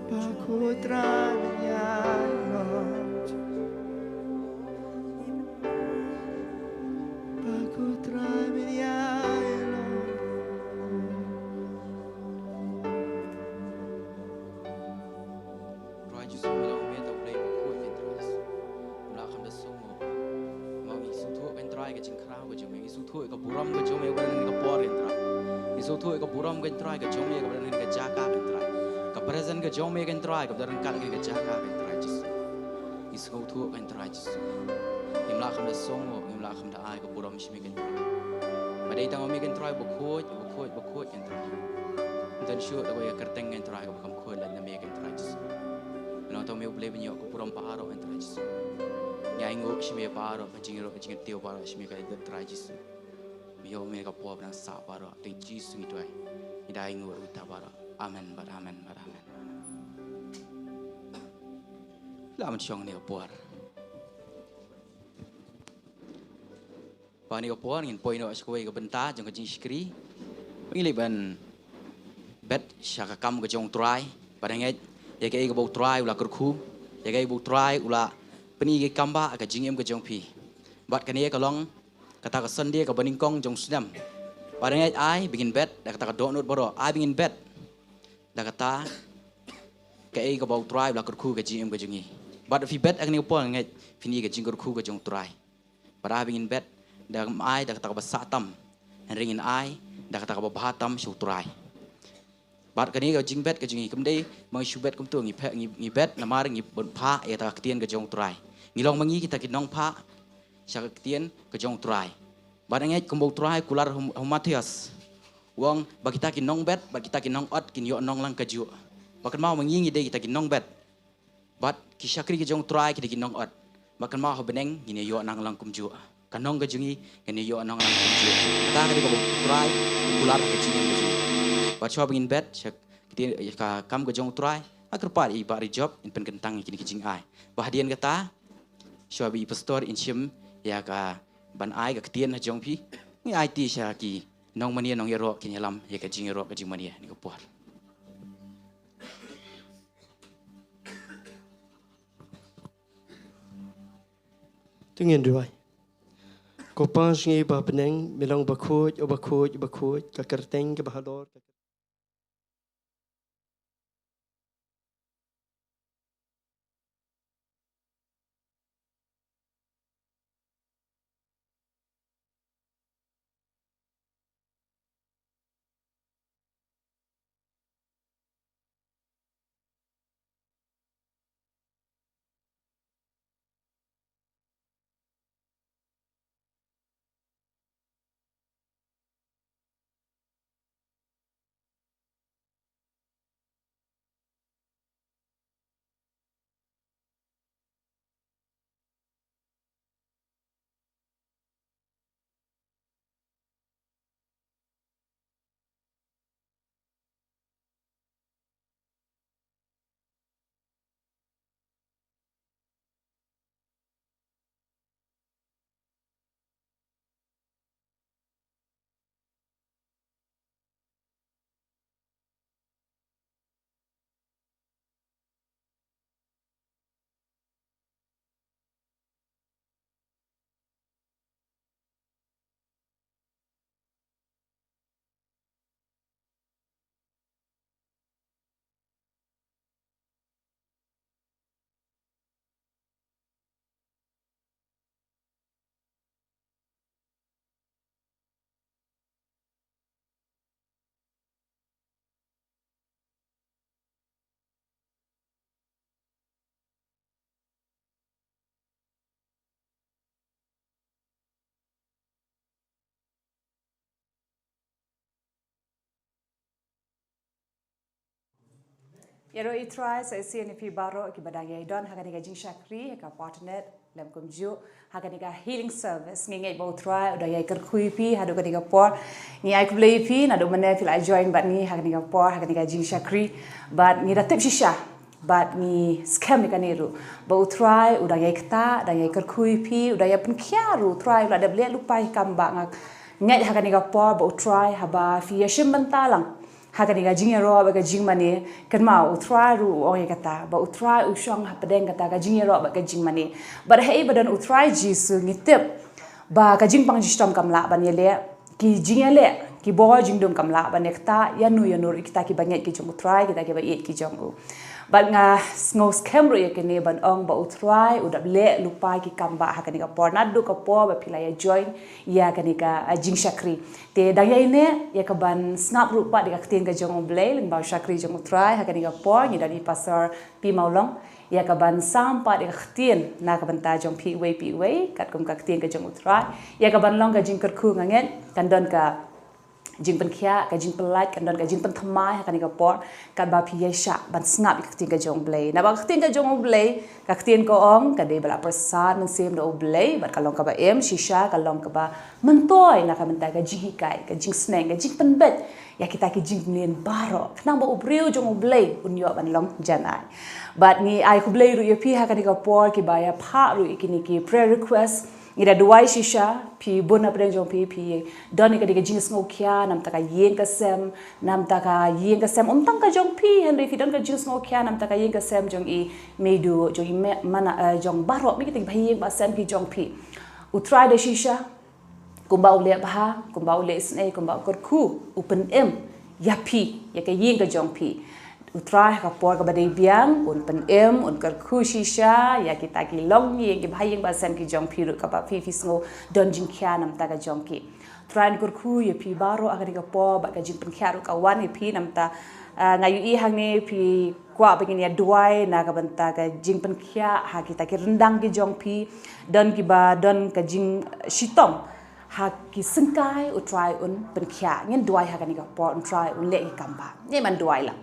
Bakhuid Trai, ïa Lord. Bakhuid Trai, ïa Lord. Trai Jisu, me long me uta u Blei bakhuid, Trai Jisu. Ngim lah kham da sngewthuh. Mo ngi sngewthuh, Trai, ka jingkhraw ka jong me. Ngi sngewthuh ïa ka burom ka jong me kaba don ha kane ka por, Trai. Ngi sngewthuh ïa ka burom, Trai, ka jong me kaba don ha kane ka jaka, Trai. Ka presence ka jong me, Trai, kaba don ryngkat ha kane ka jaka, Trai Jisu. Ngi sngewthuh, Trai Jisu. Ngim lah kham da sngewthuh, ngim lah kham da ai ka burom sha me, Trai. Ba dei tang ma me, Trai, bakhuid, bakhuid, bakhuid, Trai. Ym don shuh da kawei ka kyrteng, Trai, kaba kham khuid lem na me, Trai Jisu. Ngi long tang ma me u Blei ban ïoh ka burom baroh, Trai Jisu. Ngi ainguh sha me baroh, ka jingïaroh, ka jingïatiew baroh sha me ka dei, Trai Jisu. Me ïoh me ka por ba nang sah baroh, ha ka kyrteng Jisu ngi duwai. Ngi da ainguh ruh ïa kata baroh. Amen bad amen bad amen. Lah ban shong ha kane ka por. Ba ha kane ka por ngin poi noh sha kawei ka bynta jong ka jingshakri. Ngi leit ban bet sha ka kam ka jong u Trai. Bad ngeit ïa kaei kaba u Trai u la kyrkhu, ïa kaei kaba u Trai u la pyni ïa ka kam ba ha ka jingim ka jong phi. Bad kane ka long kata ka Sunday kaba nyngkong jong u snem. Bad ngeit ai ba ngin bet da kata ka dohnud baroh, ai ba ngin bet da kata kaei kaba u Trai u la kyrkhu ha ka jingim ka jong ngi. Bad phi bet ha kane ka por ngeit phin ïohi ïa ka jingkyrkhu ka jong u Trai. Bad ai ba ngin bet da kam ai da kata kaba sah tam, hynrei ngin ai da kata kaba bha tam sha u Trai. Bad kane ka jingbet ka jong ngi kam dei ba ngi shu bet kumto, ngi phe-, ngi, ngi bet namar ngi bun phah ïa kata ka ktien ka jong u Trai. Ngi long ma ngi kita ki nongphah sha ka ktien ka jong u Trai. Bad ngeit kumba u Trai u kular ha u, ha u Mathaios, u ong ba kita ki nongbet bad kita ki nongot kin ïoh nong lang kajuh. Ba kynmaw ma ngi ngi dei kita ki nongbet bad ki shakri ki jong u Trai ki dei ki nongot. Bad kynmaw ha bneng ngin ïoh nang lang kumjuh. Ka nong ka jong ngi ngin ïoh nang lang kumjuh. Kata ka dei kaba u Trai u kular ha ka jingim ka jong ngi. Bad shuwa ba ngin bet sha ka kam ka jong u Trai, nga kyrpad ïa i Bah Ri Job in pynkyntang ïa kine ki jingai. Bad hadien kata, shuwa ba i pastor in shim ïa ka ban ai ka ktien ha jong phi, ngi aiti sha ki nongmane nongïaroh kin ïalam ïa ka jingïaroh ka jingmane ha kane ka por. To ngin duwai. Ko Pa jong ngi ba ha bneng, me long bakhuid, oh bakhuid, bakhuid, ka kyrteng kaba halor. Ïaroh ïa u Trai sa shisien ïa phi baroh kiba dang ïai don ha kane ka jingshakri ha ka por Internet lem kumjuh ha kane ka healing service. Ngi ngeit ba u Trai u dang ïai kyrkhu ïa phi haduh kane ka por. Ngi ai khublei ïa phi naduh mynne phi la join bad ngi ha kane ka por ha kane ka jingshakri. Bad ngi da tip shisha bad ngi skhem ïa kane ruh ba u Trai u dang ïai ktah, dang ïai kyrkhu ïa phi, u dang ïai pynkhiah ruh. U Trai u la dep leh lypa ïa ki kam ba nga ngeit ha kane ka por ba u Trai haba phi ïashim bynta lang ha kane ka jingïaroh bad ka jingmane, kynmaw u Trai ruh u ong ïa kata ba u Trai u shong hapdeng kata ka jingïaroh bad ka jingmane. Bad haei ba don u Trai Jisu ngi tip ba ka jingpang jingshitom kam lah ban ïaleh, ki jingïaleh, ki bor jingdum kam lah ban ïaktah ïano ïano ruh ïa kita kiba ngeit ki jong u Trai, kita kiba ïeit ki jong u. Bad nga sngew skhem ruh ïa kane ban ong ba u Trai u dep leh lypa ïa ki kam ba ha kane ka por naduh ka por ba phi la ïa join ïa kane ka, ah, jingshakri. Te dang ïai neh ïa ka ban sngap ruh pat ïa ka ktien ka jong u Blei lyngba u shakri jong u Trai ha kane ka por. Ngi don i Pastor Pi Mawlong ïa ka ban sam pat ïa ka ktien na ka bynta jong phi iwei pa iwei katkum ka ktien ka jong u Trai. Ïa ka ban long ka jingkyrkhu, nga ngeit kan don ka jingpynkhiah, ka jingpyllait, kan don ka jingpynthymmai ha kane ka por katba phi ïai shah ban sngap ïa ka ktien ka jong u Blei. Naba ka ktien ka jong u Blei, ka ktien ka ong, ka dei ba la pyrsad mynsiem da u Blei bad ka long kaba im, shisha ka long kaba myntoi na ka bynta ka jinghikai, ka jingsneng, ka jingpynbeit ïa kita ki jingmlien baroh, khnang ba u briew jong u Blei un ïoh ban long janai. Bad ngi ai khublei ruh ïa phi ha kane ka por kiba ïa phah ruh ïa kine ki prayer request. Ngi da duwai shisha, phi bun na pdeng jong phi, phi don ïa ka dei ka jingsngewkhia namta ka ïing ka sem, namta ka ïing ka sem, ym tang ka jong phi, hynrei phi don ka jingsngewkhia namta ka ïing ka sem jong i Meidu, jong i me, mana, eh, jong baroh, mi kita ki bahaïing bahasem ki jong phi. U Trai da shisha, kumba u leh bha, kumba u leh isynei, kumba u kyrkhu, u pynim ïa phi, ïa ka ïing ka jong phi. U Trai ha ka por kaba dei biang un pynim, un kyrkhu shisha ïa kita ki longïing, ki bahaïing bahasem ki jong phi ruh kaba phi, phi sngew don jingkhia namta ka jong ki. Trai un kyrkhu ïa phi baroh ha kane ka por bad ka jingpynkhiah ruh ka wan ïa phi namta, ah, nga ïohi hangne phi kwah ba ngin ïa duwai na ka bynta ka jingpynkhiah ha kita ki ryndang ki jong phi. Don kiba don ka jingshitom ha ki syngkai, u Trai un pynkhiah. Ngin duwai ha kane ka por, u Trai un leh ïa ki kam ba. Ngin ïa duwai lang.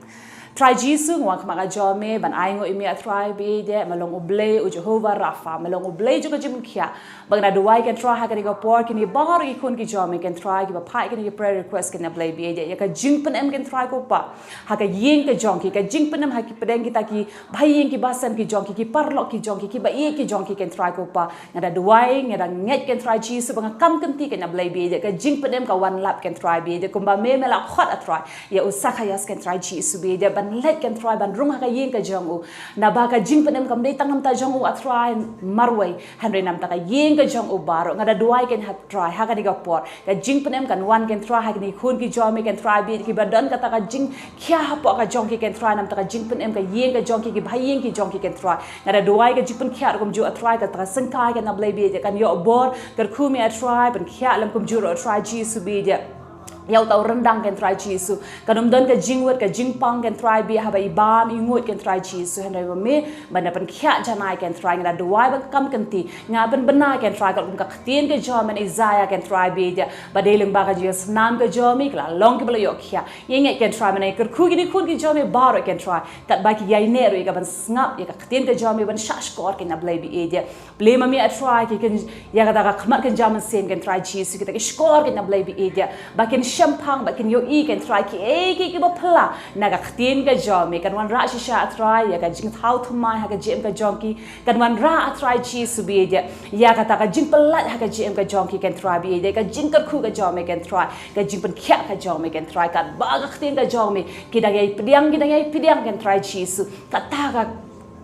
Trai Jisu, nga wan khmat ka jong me ban ainguh ïa me, ah Trai ba ïeit, me long u Blei, u Jehovah Rapha, me long u Blei jong ka jingpynkhiah. Ba nga da duwai, Kynrad, ha kane ka por kine baroh ki khun ki jong me, Kynrad, kiba phah kine ki prayer request, Kynrad Blei ba ïeit, ïa ka jingpynim, Kynrad ko Pa ha ka ïing ka jong ki, ka jingpynim ha ki pdeng kita ki bahaïing ki bahasem ki jong ki, ki paralok ki jong ki, ki baïeit ki jong ki, Kynrad ko Pa. Nga da duwai, nga da ngeit, Kynrad Jisu, ba nga kam kynti, Kynrad Blei ba ïeit, ka jingpynim ka wan lap, Kynrad ba ïeit, kumba me, me la khot, ah Trai, ïa u Sakhaios, Kynrad Jisu ba ïeit, ban leit, Kynrad, ban rung ha ka ïing ka jong u. Naba ka jingpynim kam dei tang namta jong u, ah Trai, marwei, hynrei namta ka ïing ka jong u baroh. Nga da duwai, Kynrad, Trai, ha kane ka por ka jingpynim kan wan, Kynrad, ha kine ki khun ki jong me, Kynrad ba ïeit, kiba don kata ka jingkhia hapoh ka jong ki, Kynrad, namta ka jingpynim ka ïing ka jong ki, ki bahaïing ki jong ki, Kynrad. Nga da duwai ka jingpynkhiah ruh kumjuh, ah Trai, kata ka syngkai, Kynrad Blei ba ïeit, kan ïoh bor, kyrkhu me, ah Trai, pynkhiah lem kumjuh ruh, ah Trai Jisu ba ïeit, ïa uta u ryndang, Kynrad Jisu. Kan ym don ka jingwit ka jingpang, Kynrad ba ïeit, haba i bam i nguid, Kynrad Jisu, hynrei ba me ban da pynkhiah janai, Kynrad. Nga da duwai ba nga kam kynti, nga pynbna, Kynrad, katkum ka ktien ka jong me na Isaiah, Kynrad ba ïeit, ba dei lyngba ka jingsnam ka jong me ki la long kiba la ïoh khia. Ngi ngeit, Kynrad, me nang kyrkhu kine ki khun ki jong me baroh, Kynrad, katba ki ïaineh ruh ïa ka ban sngap ïa ka ktien ka jong me, ban shahshkor, Kynrad Blei ba ïeit. Plie ma me, ah Trai, ki kin ïa kata ka khmat kynja mynsiem, Kynrad Jisu, kita ki shkor, Kynrad Blei ba ïeit, ba kin shemphang, ba kin ïohi, Kynrad, kiei kiei kiba phylla na ka ktien ka jong me. Kan wanrah shisha, ah Trai, ïa ka jingthaw thymmai ha ka jingim ka jong ki. Kan wanrah, ah Trai Jisu ba ïeit, ïa kata ka jingpyllait ha ka jingim ka jong ki, Kynrad ba ïeit, ka jingkyrkhu ka jong me, Kynrad, ka jingpynkhiah ka jong me, Kynrad, katba ka ktien ka jong me ki dang ïai pdiang, ki dang ïai pdiang, Kynrad Jisu, kata ka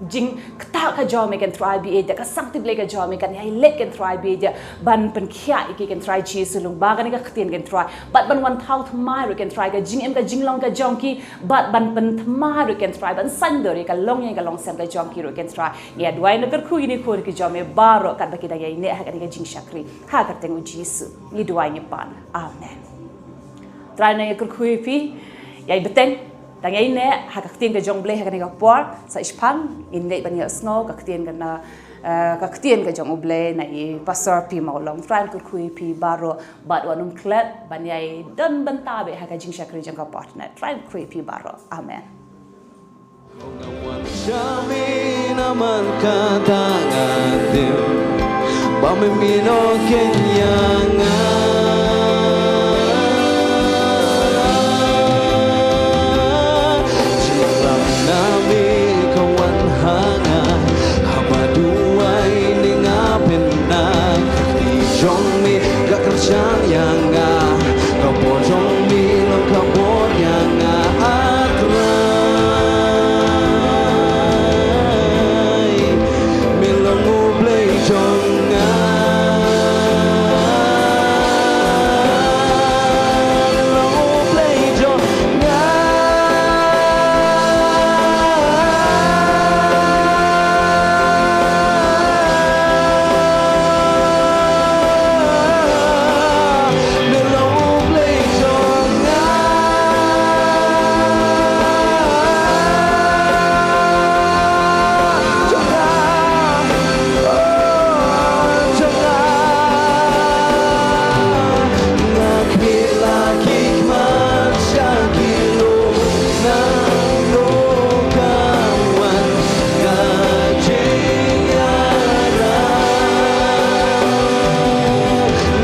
jingktah ka jong me, Kynrad ba ïeit, ka sangti Blei ka jong me kan ïai leit, Kynrad ba ïeit, ban pynkhiah ïa ki, Kynrad Jisu, lyngba kane ka ktien, Kynrad, bad ban wan thaw thymmai ruh, Kynrad, ka jingim ka jinglong ka jong ki, bad ban pynthymmai ruh, Kynrad, ban saiñdur ïa ka longïing ka longsem ka jong ki ruh, Kynrad. Ngi ïa duwai, ngi kyrkhu kine ki khun ki jong me baroh katba ki dang ïaineh ha kane ka jingshakri, ha ka kyrteng u Jisu ngi duwai, ngi pan. Amen. Trai un ïa kyrkhu ïa phi, ïai bteng, dang ïaineh ha ka ktien ka jong u Blei ha kane ka por. Sa shiphang ngin leit ban ïohsngew ka ktien ka na, eh, ka ktien ka jong u Blei na i Pastor Pi Mawlong. Trai un kyrkhu ïa phi baroh bad wat nym klet ban ïai don bynta beit ha ka jingshakri jong ka por Internet. Trai un kyrkhu ïa phi baroh. Amen. Nga wan sha me namar kata nga tip ba me, me nohkynmaw ïa nga. Jingpang na me ka wan ha nga, haba duwai ne nga pynnak, ka kti jong me ka kyrshan ïa nga, ka bor jong me long ka bor ïa nga, A Trai. Me long U Blei jong nga. Me long U Blei jong nga. Me long U Blei jong nga. Jong nga. Oh, jong nga. Nga kyrpad, ki khmat sha ki lum, nangno ka wan ka jingïarap.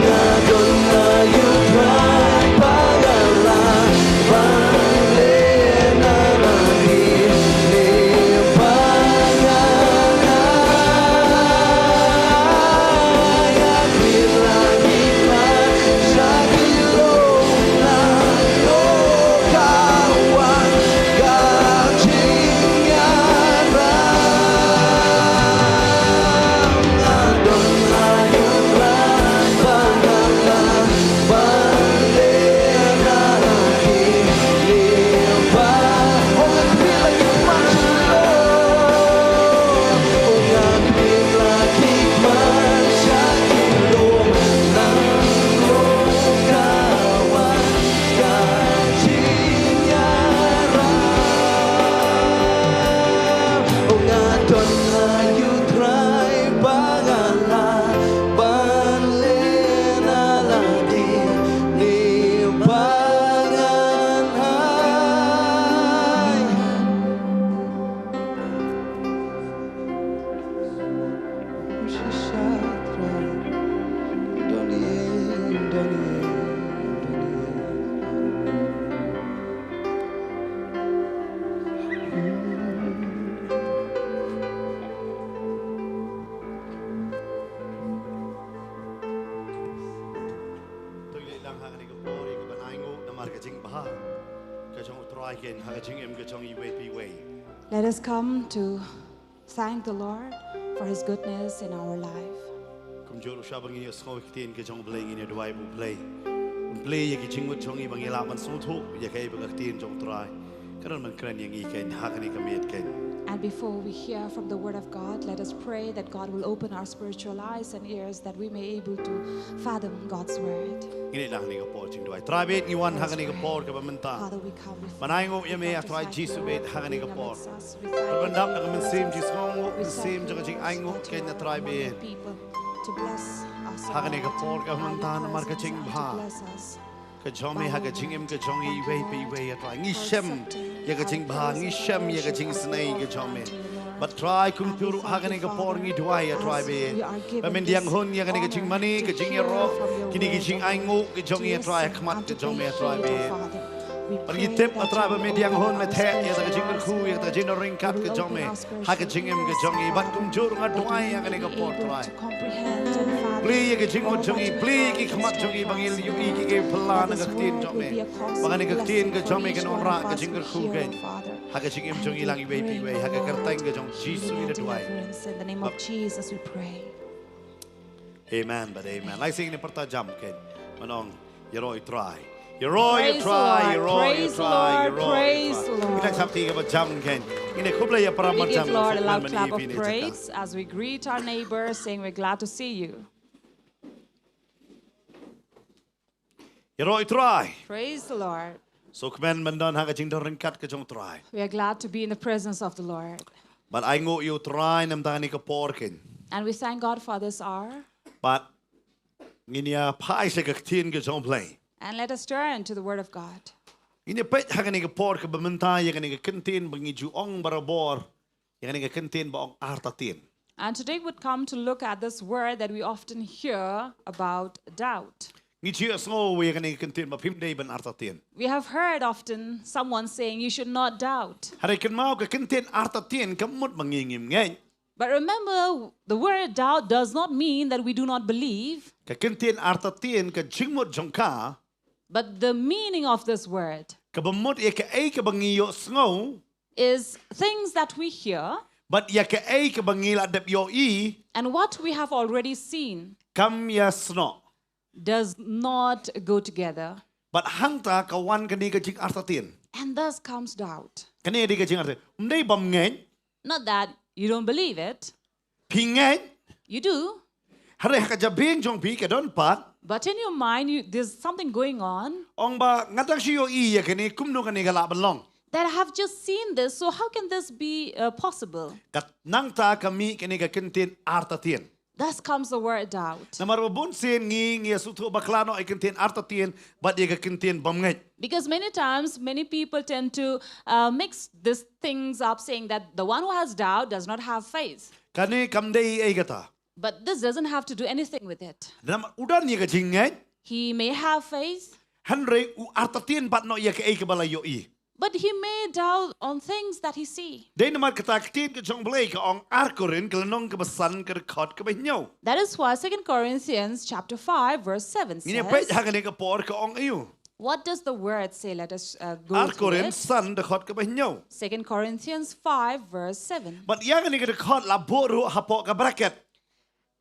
Nga don aiu Trai ba nga lah ban leh na la ki, ne ba nga lah. Nga kyrpad, ki khmat sha ki lum, nangno ka wan ka jingïarap. Nga don aiu Trai ba nga lah ban leh na la ki, ne ba. Oh, nga kyrpad, ki khmat sha ki lum. Oh, nga kyrpad, ki khmat sha ki lum, nangno ka wan ka jingïarap. Oh, nga don aiu Trai ba nga lah ban leh na la ki, ne ba ngan hai. Shisha Trai. Don ïa, don ïa, don ïa. To ngi leit lang ha kane ka por ïa ka ban ainguh namar ka jingbha ka jong U Trai keiñ ha ka jingim ka jong iwei pa iwei. Let us come to thank the Lord for his goodness in our life. Kumjuh ruh sha ba ngin ïa sngew ïa ka ktien ka jong U Blei, ngin ïa duwai ba U Blei un plie ïa ki jingmut jong ngi ba ngin lah ban sngewthuh ïa kaei ba ka ktien jong U Trai ka don ban kren ïa ngi keiñ ha kane ka miet keiñ. And before we hear from the word of God, let us pray that God will open our spiritual eyes and ears that we may able to fathom God's word. Ngin ïa lang ha kane ka por jingduwai. Trai bad ngi wan ha kane ka por kaba mynta. Father, we come before you. Ban ainguh ïa me, A Trai Jisu bad, ha kane ka por. Bad ban dap na ka mynsiem jingsngewnguh, mynsiem jong ka jingainguh keiñ, A Trai bad. Ha kane ka por kaba mynta namar ka jingbha ka jong me ha ka jingim ka jong ngi iwei pa iwei, A Trai. Ngi shem ïa ka jingbha, ngi shem ïa ka jingisynei ka jong me. Bad Trai, kumjuh ruh ha kane ka por ngi duwai, A Trai bad, ba men diang hun ïa kane ka jingmane, ka jingïaroh, kine ki jingainguh ka jong ngi, A Trai, ha khmat ka jong me, A Trai bad. Bad ngi tip, A Trai, ba men diang hun me theh ïa ka jingkyrkhu, ïa ka jingryngkat ka jong me ha ka jingim ka jong ngi. Bad kumjuh ruh nga duwai ha kane ka por, Trai, plie ïa ka jingmut jong ngi, plie ïa ki khmat jong ngi ba ngin ïohi ïa kiei kiei ba phylla na ka ktien jong me, ba kane ka ktien ka jong me kan wanrah ka jingkyrkhu keiñ ha ka jingim jong ngi lang iwei pa iwei. Ha ka kyrteng ka jong Jisu ngi duwai. In the name of Jesus we pray. Amen bad amen. Lai sing ne pyrta jam keiñ. Mynta ong, ïaroh ïa U Trai. Ïaroh ïa U Trai, ïaroh ïa U Trai, ïaroh ïa U Trai. Praise the Lord, praise the Lord. Ngin ïa shapti kaba jam keiñ. Ngin ïa khublei ïa para marjan. We give Lord a loud clap of praise as we greet our neighbor, saying, "We're glad to see you." Ïaroh ïa U Trai. Praise the Lord. Sngewkmen ban don ha ka jingdon ryngkat ka jong U Trai. We are glad to be in the presence of the Lord. Bad ainguh ïa U Trai namar kane ka por keiñ. And we thank God for this hour. Bad ngin ïa phai sha ka ktien ka jong U Blei. And let us turn to the word of God. Ngin ïa peit ha kane ka por kaba mynta ïa kane ka kyntien ba ngi ju ong barabor, ïa kane ka kyntien ba ong artatien. And today we'd come to look at this word that we often hear about doubt. Ngi ju ïohsngew ïa kane ka kyntien ba phim dei ban artatien. We have heard often someone saying, "You should not doubt." Hynrei kynmaw, ka kyntien artatien kam mut ba ngi ngim ngeit. But remember, the word doubt does not mean that we do not believe. Ka kyntien artatien, ka jingmut jong ka, but the meaning of this word, kaba mut ïa kaei kaba ngi ïohsngew, is things that we hear, bad ïa kaei kaba ngi la dep ïohi, and what we have already seen, kam ïasnoh, does not go together. Bad hangta ka wan kane ka jingartatien. And thus comes doubt. Kane dei ka jingartatien. Ym dei bym ngeit. Not that you don't believe it. Phi ngeit. You do. Hynrei ha ka jabieng jong phi ka don pat, but in your mind, you, there's something going on. Ong ba nga dang shu ïohi ïa kane, kumno kane ka lah ban long. That I have just seen this, so how can this be, uh, possible? Ka, nangta ka mih kane ka kyntien artatien. Thus comes the word doubt. Namar ba bun sien ngi, ngi ïa sngewthuh bakla noh ïa ka kyntien artatien bad ïa ka kyntien bym ngeit. Because many times, many people tend to, uh, mix these things up, saying that the one who has doubt does not have faith. Kane kam dei ei kata. But this doesn't have to do anything with it. Namar u don ïa ka jingngeit. He may have faith. Hynrei u artatien pat noh ïa kaei kaba la ïohi. But he may doubt on things that he see. Dei namar kata ka ktien ka jong U Blei ka ong, Ar Korinth ka lynnong kaba san, ka dkhot kaba hynñiew. That is why Second Corinthians chapter five verse seven says, ngin ïa peit ha kane ka por ka ong aiu. What does the word say? Let us, uh, go to it. Ar Korinth san, dkhot kaba hynñiew. Second Corinthians five verse seven. Bad ïa kane ka dkhot la buh ruh hapoh ka bracket.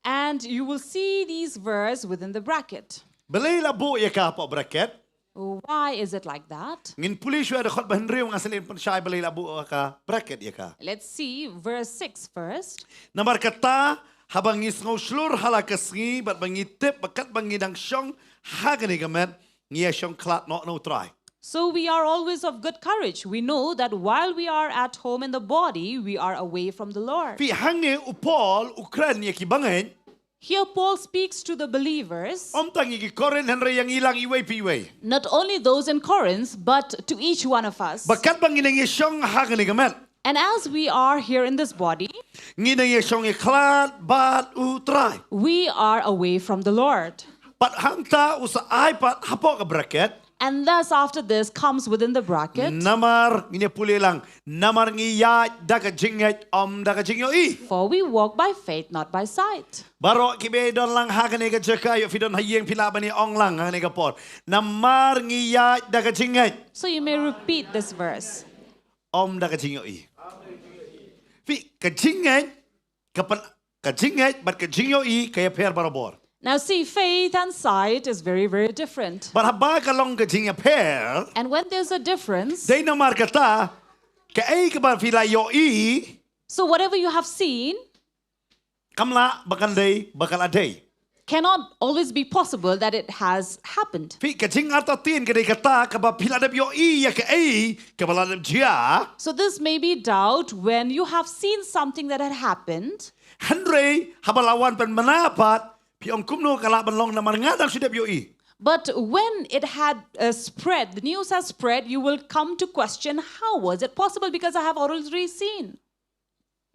And you will see these verse within the bracket. Balei la buh ïa ka hapoh bracket? Why is it like that? Ngin pule shuwa dkhot ba hynriew, nga sa leit pynshai balei la buh ka bracket ïa ka. Let's see verse six first. Namar kata, haba ngi sngew shlur ha la ka sngi bad ba ngi tip ba katba ngi dang shong ha kane ka met, ngi ïa shong khlad noh na U Trai. So we are always of good courage. We know that while we are at home in the body, we are away from the Lord. Phi, hangne u Paul u kren ïa ki bangeit. Here Paul speaks to the believers. Ym tang ïa ki Korinth hynrei ïa ngi lang iwei pa iwei. Not only those in Corinth, but to each one of us. Ba katba ngi dang ïa shong ha kane ka met. And as we are here in this body, ngi dang ïa shong ïa khlad bad U Trai. We are away from the Lord. Bad hangta u sa ai pat hapoh ka bracket. And thus after this comes within the bracket. Namar, ngin ïa pule lang, namar ngi ïaid da ka jingngeit, ym da ka jingïohi. For we walk by faith, not by sight. Baroh kiba don lang ha kane ka jaka, ïoh phi don ha ïing phi lah ban ïa ong lang ha kane ka por. Namar ngi ïaid da ka jingngeit. So you may repeat this verse. Ym da ka jingïohi. Phi, ka jingngeit, ka pan, ka jingngeit bad ka jingïohi ka ïapher barabor. Now see, faith and sight is very, very different. Bad haba ka long ka jingïapher, and when there's a difference, dei namar kata, kaei kaba phi la ïohi, so whatever you have seen, kam lah ba kan dei ba ka la dei. Cannot always be possible that it has happened. Phi, ka jingartatien ka dei kata kaba phi la dep ïohi ïa kaei kaba la dep jia. So this may be doubt when you have seen something that had happened. Hynrei haba la wan pynbna pat, phi ong kumno ka lah ban long namar nga dang shu dep ïohi. But when it had, uh, spread, the news has spread, you will come to question, "How was it possible? Because I have already seen."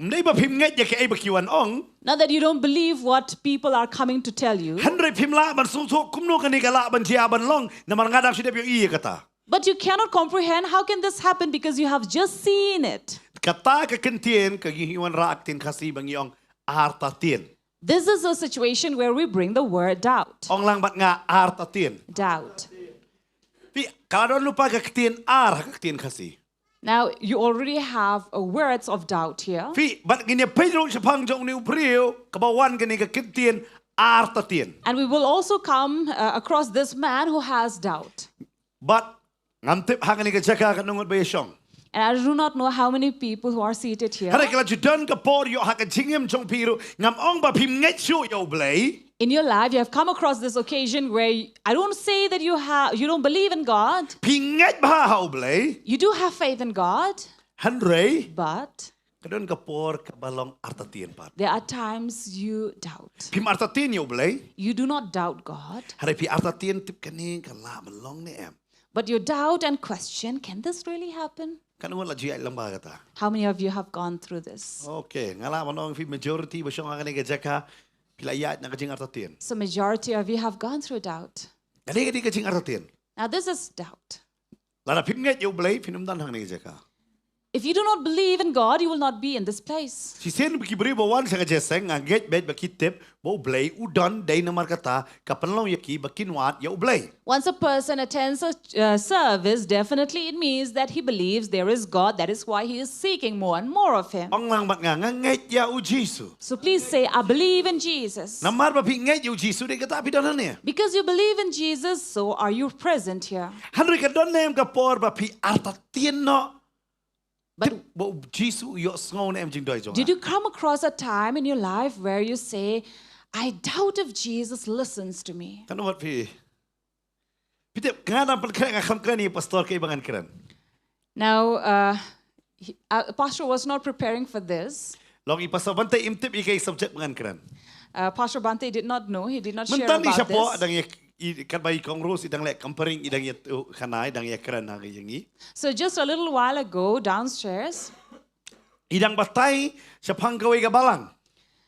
Ym dei ba phim ngeit ïa kaei ba ki wan ong. Not that you don't believe what people are coming to tell you. Hynrei phim lah ban sngewthuh kumno kane ka lah ban jia ban long namar nga dang shu dep ïohi ïa kata. But you cannot comprehend how can this happen because you have just seen it. Kata ka kyntien ka ngi wanrah ha ka ktien Khasi ba ngi ong artatien. This is a situation where we bring the word doubt. Ong lang bad nga artatien. Doubt. Phi, ka la don lypa ka ktien ar ha ka ktien Khasi. Now, you already have, uh, words of doubt here. Phi, bad ngin ïa peit ruh shaphang jong une u briew kaba wan kane ka kyntien artatien. And we will also come, uh, across this man who has doubt. Bad ngam tip ha kane ka jaka katno ngut ba ïa shong. And I do not know how many people who are seated here. Hynrei ka la ju don ka por ïoh ha ka jingim jong phi ruh, ngam ong ba phim ngeit shuh ïa U Blei. In your life, you have come across this occasion where y-, I don't say that you ha-, you don't believe in God. Phi ngeit bha ha U Blei. You do have faith in God. Hynrei, but ka don ka por kaba long artatien pat. There are times you doubt. Phim artatien ïa U Blei. You do not doubt God. Hynrei phi artatien tip kane ka lah ban long ne em. But you doubt and question, can this really happen? Katno ngut la ju ïaid lang bad kata? How many of you have gone through this? Okay, nga lah ban ong phi majority ba shong ha kane ka jaka phi la ïaid na ka jingartatien. So majority of you have gone through doubt. Kane ka dei ka jingartatien. Now this is doubt. Lada phim ngeit ïa U Blei phin ym don ha kane ka jaka. If you do not believe in God, you will not be in this place. Shisien ba ki briew ba wan sha ka jingïaseng, nga ngeit beit ba ki tip ba U Blei u don, dei namar kata ka pynlong ïa ki ba kin wad ïa U Blei. Once a person attends a uh, service, definitely it means that he believes there is God. That is why he is seeking more and more of Him. Ong lang bad nga, nga ngeit ïa U Jisu. So please say, I believe in Jesus. Namar ba phi ngeit ïa U Jisu, dei kata phi don hangne. Because you believe in Jesus, so are you present here? Hynrei ka don ne em ka por ba phi artatien noh But ba U Jisu u ïohsngew ne em jingduwai jong nga? Did you come across a time in your life where you say, I doubt if Jesus listens to me? Katno ngut phi? Phi tip, nga dang pynkhreh, nga khlem kren ïa i pastor kaei ba ngan kren. Now, uh, he, uh, Pastor was not preparing for this. Long i Pastor Bante im tip ïa kaei subject ba ngan kren. Uh, Pastor Bhante did not know. He did not share Mynta i about shapoh this. Dang ïa, i, katba i Kong Rose i dang leh kampering, i dang ïa, uh, khana, i dang ïakren ha ka ïing i. So just a little while ago, downstairs, I dang batai shaphang kawei ka balang.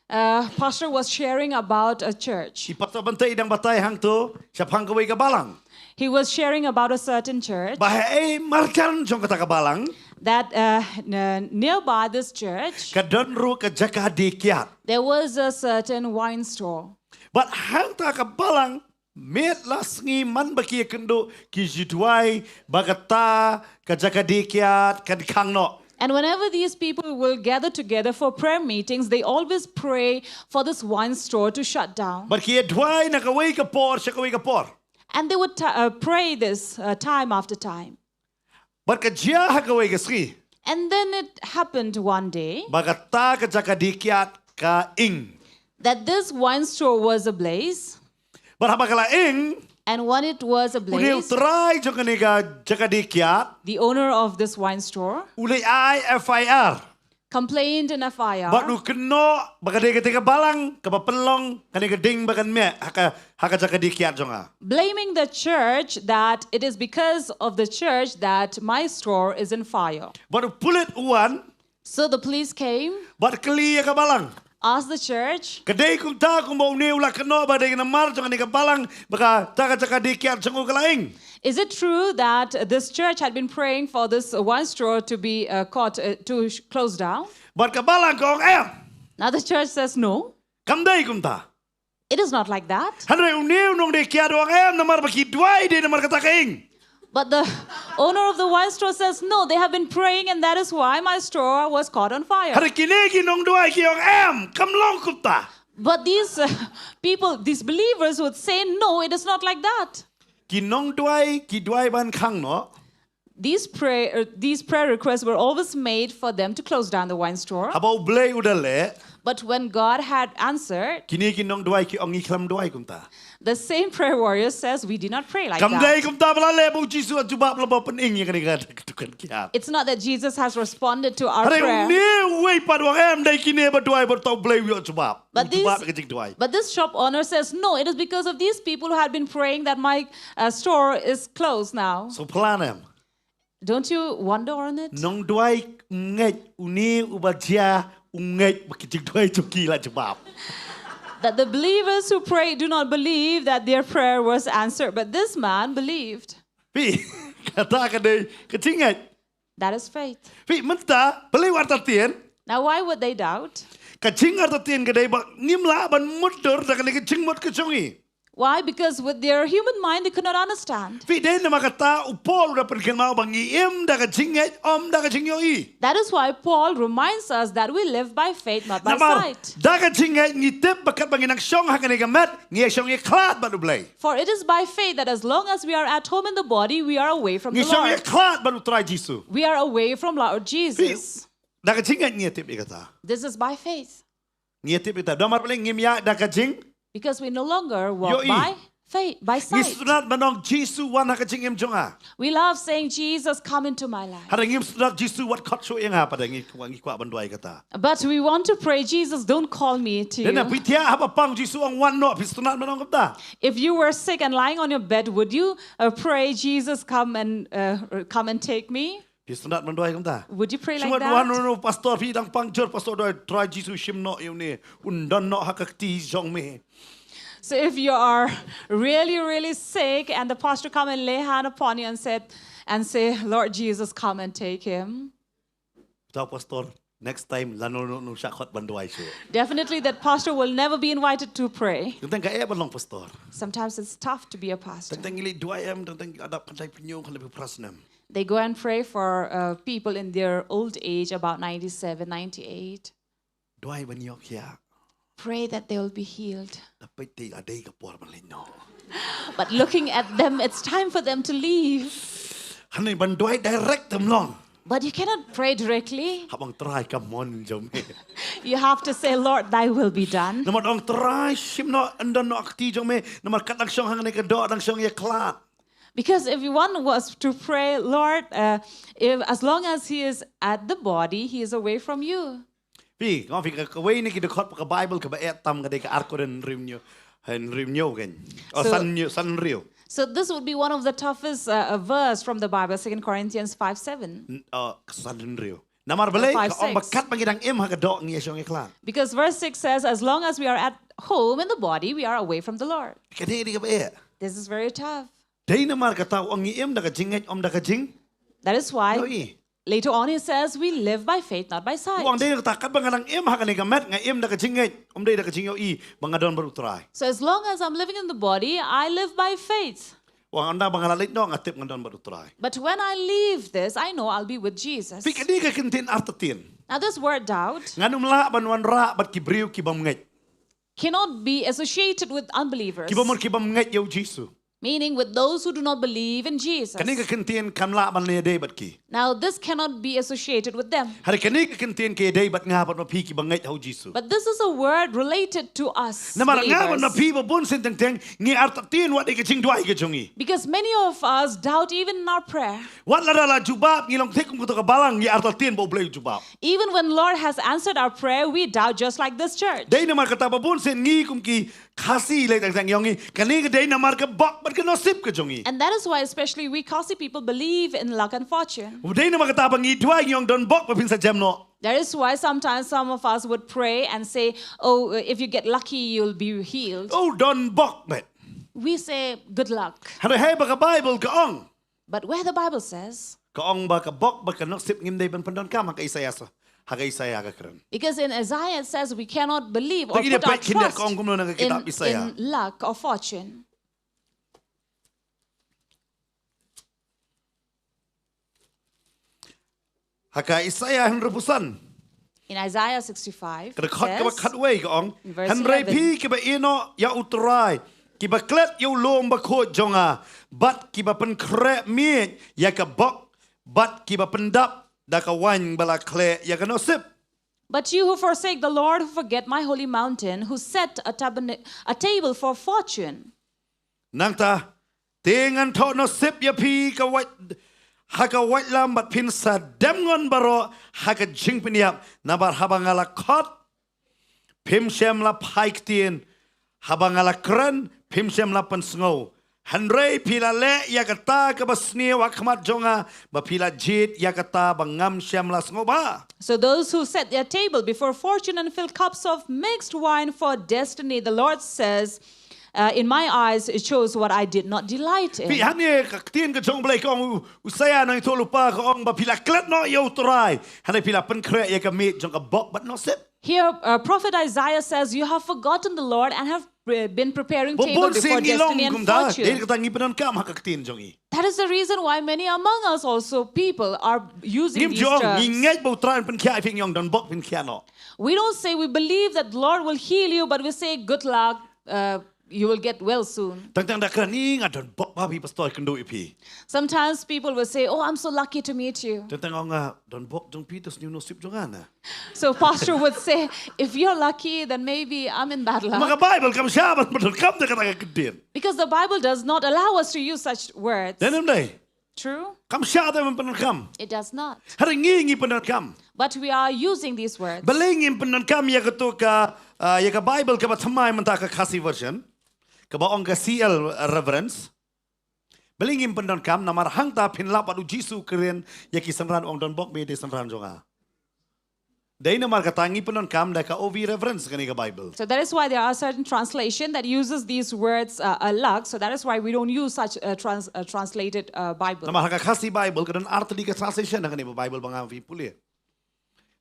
uh, Pastor was sharing about a church. I Pastor Bante i dang batai hangto shaphang kawei ka balang. He was sharing about a certain church Ba haei marjan jong kata ka balang, that uh, n- nearby this church, ka don ruh ka jaka die kiad. There was a certain wine store. Bad hangta ka balang, miet la sngi man ba ki ïakynduh, ki ju duwai ba kata ka jaka die kiad kan khang noh. And whenever these people will gather together for prayer meetings, they always pray for this wine store to shut down. Bad ki ïa duwai na kawei ka por sha kawei ka por. And they would t- uh, pray this uh, time after time. Bad ka jia ha kawei ka sngi, And then it happened one day ba kata ka jaka die kiad ka ing. That this wine store was ablaze. Bad haba ka la ing, And when it was une u ablaze, trai jong kane ka jaka die kiad the owner of this wine store u leit ai F I R. complained in F I R, Bad u kynnoh ba ka dei kata ka balang kaba pynlong kane ka ding ba kan meh ha ka, ha ka jaka die kiad jong nga. Blaming the church that it is because of the church that my store is in fire. Bad u pulit u wan, So the police came, bad kylli ïa ka balang. Asked the church, Ka dei kumta kumba une u la kynnoh ba dei namar jong kane ka balang ba kata ka jaka die kiad jong u ka la ing? Is it true that this church had been praying for this uh, wine store to be uh, caught, uh, to sh- close down? Bad ka balang ka ong em. Now the church says, No, Kam dei kumta. It is not like that. Hynrei une u nongdie kiad u ong em, namar ba ki duwai dei namar kata ka ing. But the owner of the wine store says, No, they have been praying, and that is why my store was caught on fire. Hynrei kine ki nongduwai ki ong em, kam long kumta. But these uh, people, these believers would say, No, it is not like that. Ki nongduwai ki duwai ban khang noh. These prayer, these prayer requests were always made for them to close down the wine store. Haba U Blei u da leh, But when God had answered, kine ki nongduwai ki ong, ngi khlem duwai kumta. The same prayer warrior says, We did not pray like Kam that. dei kumta ba la leh ba U Jisu u jubab lada u pyning ïa kane ka dukan kiad. It's not that Jesus has responded to our Hynrei prayer. une uwei pat u ong em, dei kine ba duwai bad uta U Blei u ïoh jubab. But U jubab these- ïa ka jingduwai. But this shop owner says, No, it is because of these people who had been praying that my uh, store is closed now. Sngewphylla ne em. Don't you wonder on it? Nongduwai ngeit une uba jia u ngeit ba ki jingduwai jong ki la jubab. That the believers who pray do not believe that their prayer was answered, but this man believed. Phi, kata ka dei ka jingngeit. That is faith. Phi, mynta balei u artatien? Now, why would they doubt? Ka jingartatien ka dei ba ngim lah ban mutdur da kane ka jingmut ka jong ngi. Why? Because with their human mind, they could not understand. Phi, dei namar kata u Paul u da pynkynmaw ba ngi im da ka jingngeit, ym da ka jingïohi. That is why Paul reminds us that we live by faith, not by Namar sight. da ka jingngeit ngi tip ba katba ngi nang shong ha kane ka met, ngi shong ïakhlad bad U Blei. For it is by faith that as long as we are at home in the body, we are away from Ngi the shong Lord. ïakhlad bad U Trai Jisu. We are away from Lord Jesus. Da ka jingngeit ngi tip ïa kata. This is by faith. Ngi tip ïa kata. Namar balei? Ngim ïaid da ka jing Because we no longer walk Ïohi. By Faith, by Ngi sight. Sngewtynnat ban ong Jisu wan ha ka jingim jong nga. We love saying, "Jesus, come into my life." Hynrei ngim sngewtynnat Jisu wat khot shuh ïa nga pat, ngi kwah, ngi kwah ban duwai kata. But we want to pray, "Jesus, don't call me to Dei na you." phi thiah haba pang Jisu ong wan noh, phi sngewtynnat ban ong kumta. If you were sick and lying on your bed, would you uh, pray, "Jesus, come and uh, come and take me"? Phi sngewtynnat ban duwai kumta. Would you pray like Sngewtynnat wan that? No, no, pastor, phi dang pang jur, pastor, duwai, Trai Jisu, shim noh ïa une, un don noh ha ka kti jong me. So if you are really, really sick and the pastor come and lay hand upon you and said, and say, "Lord Jesus, come and take him," Tau pastor, next time la no, no, no, shah khot ban duwai shuh. Definitely that pastor will never be invited to pray. Teng teng ka eh ban long pastor. Sometimes it's tough to be a pastor. Teng teng ngi leit duwai em, teng teng ngi ïadap khyndai phew hynñiew, khyndai phew phra snem. They go and pray for uh, people in their old age, about ninety-seven, ninety-eight. Duwai ban ïoh khiah. Pray that they will be healed. Da peit te la dei ka por ban leit noh. But looking at them, it's time for them to leave. Hynrei ban duwai direct ym long. But you cannot pray directly. Hap ong Trai, come on jong me. You have to say, "Lord, thy will be done." Namar ong Trai, shim noh, un don noh ha ka kti jong me. Namar kat dang shong hangne ka doh, dang shong ïa khlad. Because if one was to pray, "Lord, uh, if, as long as he is at the body, he is away from you." Phi, nga phi ka, kawei na ki dkhot ka Bible kaba eh tam ka dei ka Ar Korinth hynriew hynñiew, hynriew hynñiew kan. Oh, So- san hynñiew, san hynriew. So this would be one of the toughest uh, uh, verse from the Bible, Second Corinthians five seven. N- Oh, san hynriew. Namar balei, Five, ka ong ba six. Katba ngi dang im ha ka doh ngi shong ïa khlad. Because verse six says, "As long as we are at home in the body, we are away from the Lord." Ka dei, dei kaba eh. This is very tough. Dei namar kata u ong ngi im da ka jingngeit, ym da ka jing. That is why Ïohi. Later on he says, "We live by faith, not by sight." U ong dei kata, katba nga dang im ha kane ka met, nga im da ka jingngeit, ym dei da ka jingïohi ba nga don bad u Trai. So as long as I'm living in the body, I live by faith. U ong ynda ba nga la leit noh nga tip nga don bad u Trai. But when I leave this, I know I'll be with Jesus. Phi, kane ka kyntien artatien. Now this word doubt Ngan ym lah ban wanrah bad ki briew ki bym ngeit. cannot be associated with unbelievers, Ki bym, ki bym ngeit ïa u Jisu. meaning with those who do not believe in Jesus. Kane ka kyntien kam lah ban ïadei bad ki. Now this cannot be associated with them. Hynrei kane ka kyntien ka ïadei bad nga bad ma phi kiba ngeit ha u Jisu. But this is a word related to us Namar nga bad ma believers. phi ba bun sien teng teng ngi artatien wat ïa ka jingduwai ka jong ngi. Because many of us doubt even in our prayer. Wat lada la jubab ngi long thik kum kato ka balang, ngi artatien ba U Blei u jubab. Even when Lord has answered our prayer, we doubt just like this church. Dei namar kata ba bun sien ngi kum ki Khasi lei teng teng ïong ngi, kane ka dei namar ka bok bad ka nusip ka jong ngi. And that is why especially we Khasi people believe in luck and fortune. Dei namar kata ba ngi duwai ngi ong don bok ba phin sa jem noh. That is why sometimes some of us would pray and say, "Oh, if you get lucky, you'll be healed." Oh, don bok bad. We say, "Good luck." Hynrei hei ba ka Bible ka ong. But where the Bible says, Ka ong ba ka bok bad ka nusip ngim dei ban pyndonkam ha ka Isaïah sa. Ha ka Isaïah ka kren. Because in Isaiah it says we cannot believe or Bagi dia put our peit khyndiat trust ka ong kumno na ka kitab in, Isaïah. in luck or fortune. Ha ka Isaïah hynriewphew san. In Isaiah sixty-five, Ka dkhot kaba says, khatwei ka ong. in verse Hynrei eleven. Phi kiba ïeh noh ïa U Trai, kiba klet ïa u lum bakhuid jong nga, bad kiba pynkhreh miej ïa ka bok, bad kiba pyndap da ka waiñ ba la khleh ïa ka nusip. But you who forsake the Lord, who forget my holy mountain, who set a, tabern- a table for fortune. Nangta, te ngan thoh nusip ïa phi ka wait, ha ka waitlam bad phin sa dem ngon baroh ha ka jingpynïap, namar haba nga la khot, phim shym la phai ktien, haba nga la kren, phim shym la pynsngew. Hynrei phi la leh ïa kata kaba sniew ha khmat jong nga, ba phi la jied ïa kata ba ngam shym la sngewbha. So those who set their table before fortune and fill cups of mixed wine for destiny, the Lord says, uh, "In my eyes it shows what I did not delight in." Phi, hangne ka ktien ka jong U Blei ka ong, u, u Isaïah nongïathuh lypa ka ong ba phi la klet noh ïa U Trai, hynrei phi la pynkhreh ïa ka miej jong ka bok bad nusip. Here, uh, prophet Isaiah says, "You have forgotten the Lord and have pre- been preparing Ba table bun sien before ngi long destiny and kumta, dei fortune." kata ngi pyndonkam ha ka ktien jong ngi. That is the reason why many among us also people are using Ngim these ju ong ngi terms. ngeit ba U Trai un pynkhiah, phi ngi ong don bok phin khiah noh. We don't say we believe that the Lord will heal you, but we say, "Good luck, uh, you will get well soon. Tang tang da kren ni nga don bok ba phi pastor kynduh ïa phi. Sometimes people will say, "Oh, I'm so lucky to meet you." Tang tang nga don bok jong phi, to sniew nusip jong nga na. So pastor would say, "If you're lucky, then maybe I'm in bad Ma luck." ka Bible kam shah ban pyndonkam da kata ka ktien. Because the Bible does not allow us to use such words. Dei ne em dei? True? Kam shah te ban pyndonkam. It does not. Hynrei ngi ngi pyndonkam. But we are using these words. Balei ngim pyndonkam ïa kato ka, ah, ïa ka Bible kaba thymmai mynta, ka Khasi version, kaba ong ka C L reverence. Balei ngim pyndonkam? Namar hangta phin lap bad u Jisu u kren ïa ki synran, u ong, "Don bok me, dei synran jong nga." Dei namar kata ngi pyndonkam da ka O V reverence kane ka Bible. So that is why there are certain translation that uses these words, uh, a luck. So that is why we don't use such a trans-, a translated, uh, Bible. Namar ha ka Khasi Bible ka don artylli ka translation ha kane ka Bible ba nga phi pule.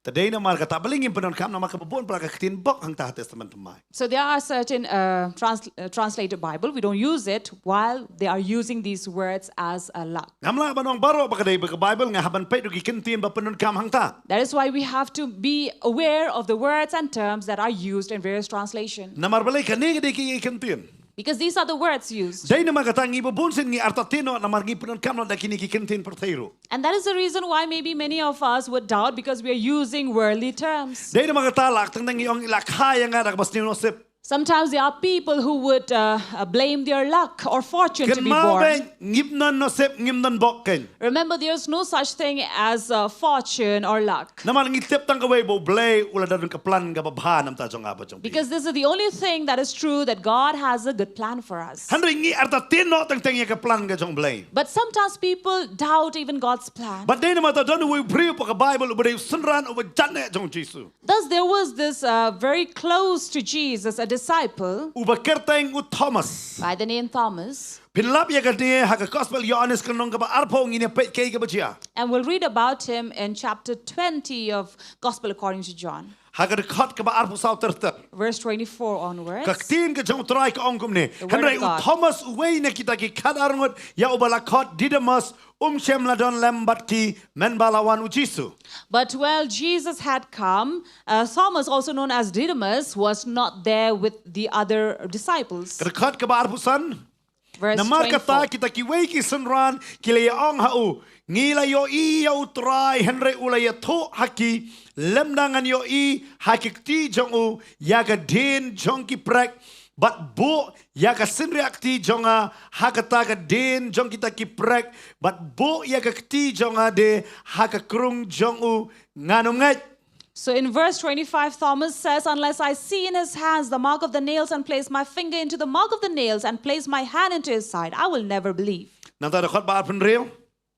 Te dei namar kata balei ngim pyndonkam, namar kaba bun para ka ktien bok hangta ha Testament Thymmai. So there are certain, uh, trans-, uh, translated Bible. We don't use it while they are using these words as a luck. Ngam lah ban ong baroh ba ka dei ba ka Bible, nga hap ban peit ruh ki kyntien ba pyndonkam hangta. That is why we have to be aware of the words and terms that are used in various translation. Namar balei, kane ka dei ki kyntien. Because these are the words used. Dei namar kata ngi ba bun sien ngi artatien noh namar ngi pyndonkam noh da kine ki kyntien pyrthei ruh. And that is the reason why maybe many of us would doubt, because we are using worldly terms. Dei namar kata la tang tang ngi ong, "La kha ïa nga da kaba sniew nusip." Sometimes there are people who would, uh, uh, blame their luck or fortune to be born. Kynmaw beit, ngim don nusip, ngim don bok keiñ. Remember, there's no such thing as, uh, fortune or luck. Namar ngi tip tang kawei ba U Blei u la don ka plan kaba bha namar jong nga bad jong phi. Because this is the only thing that is true, that God has a good plan for us. Hynrei ngi artatien noh teng teng ïa ka plan ka jong U Blei. But sometimes people doubt even God's plan. Bad dei namar kata don uwei u briew hapoh ka Bible uba dei u synran uba jan eh jong u Jisu. Thus, there was this, uh, very close to Jesus, a disciple. Uba kyrteng u Thomas. By the name Thomas. Phin lap ïa kane ha ka Gospel Ïoannis ka lynnong kaba arphew, ngin ïa peit kaei kaba jia. And we'll read about him in chapter twenty of Gospel according to John. Ha ka dkhot kaba arphew saw ter ter. Verse twenty-four onwards. Ka ktien ka jong U Trai ka ong kumne. The word of God. Hynrei u Thomas, uwei na kita ki khatar ngut, ïa uba la khot Didymus, um shym la don lem bad ki mynba la wan u Jisu. But while Jesus had come, uh, Thomas, also known as Didymus, was not there with the other disciples. Ka dkhot kaba arphew san. Verse twenty-four. Namar kata kita kiwei ki synran ki la ïa ong ha u, "Ngi la ïohi ïa U Trai, hynrei u la ïathuh ha ki, 'Lymda ngan ïohi ha ki kti jong u ïa ka dien jong ki prek, bad buh ïa ka synriah kti jong nga ha kata ka dien jong kita ki prek, bad buh ïa ka kti jong nga de ha ka krung jong u, ngan ym ngeit.'" So in verse twenty-five, Thomas says, "Unless I see in his hands the mark of the nails and place my finger into the mark of the nails and place my hand into his side, I will never believe." Nangta dkhot ba arphew hynriew.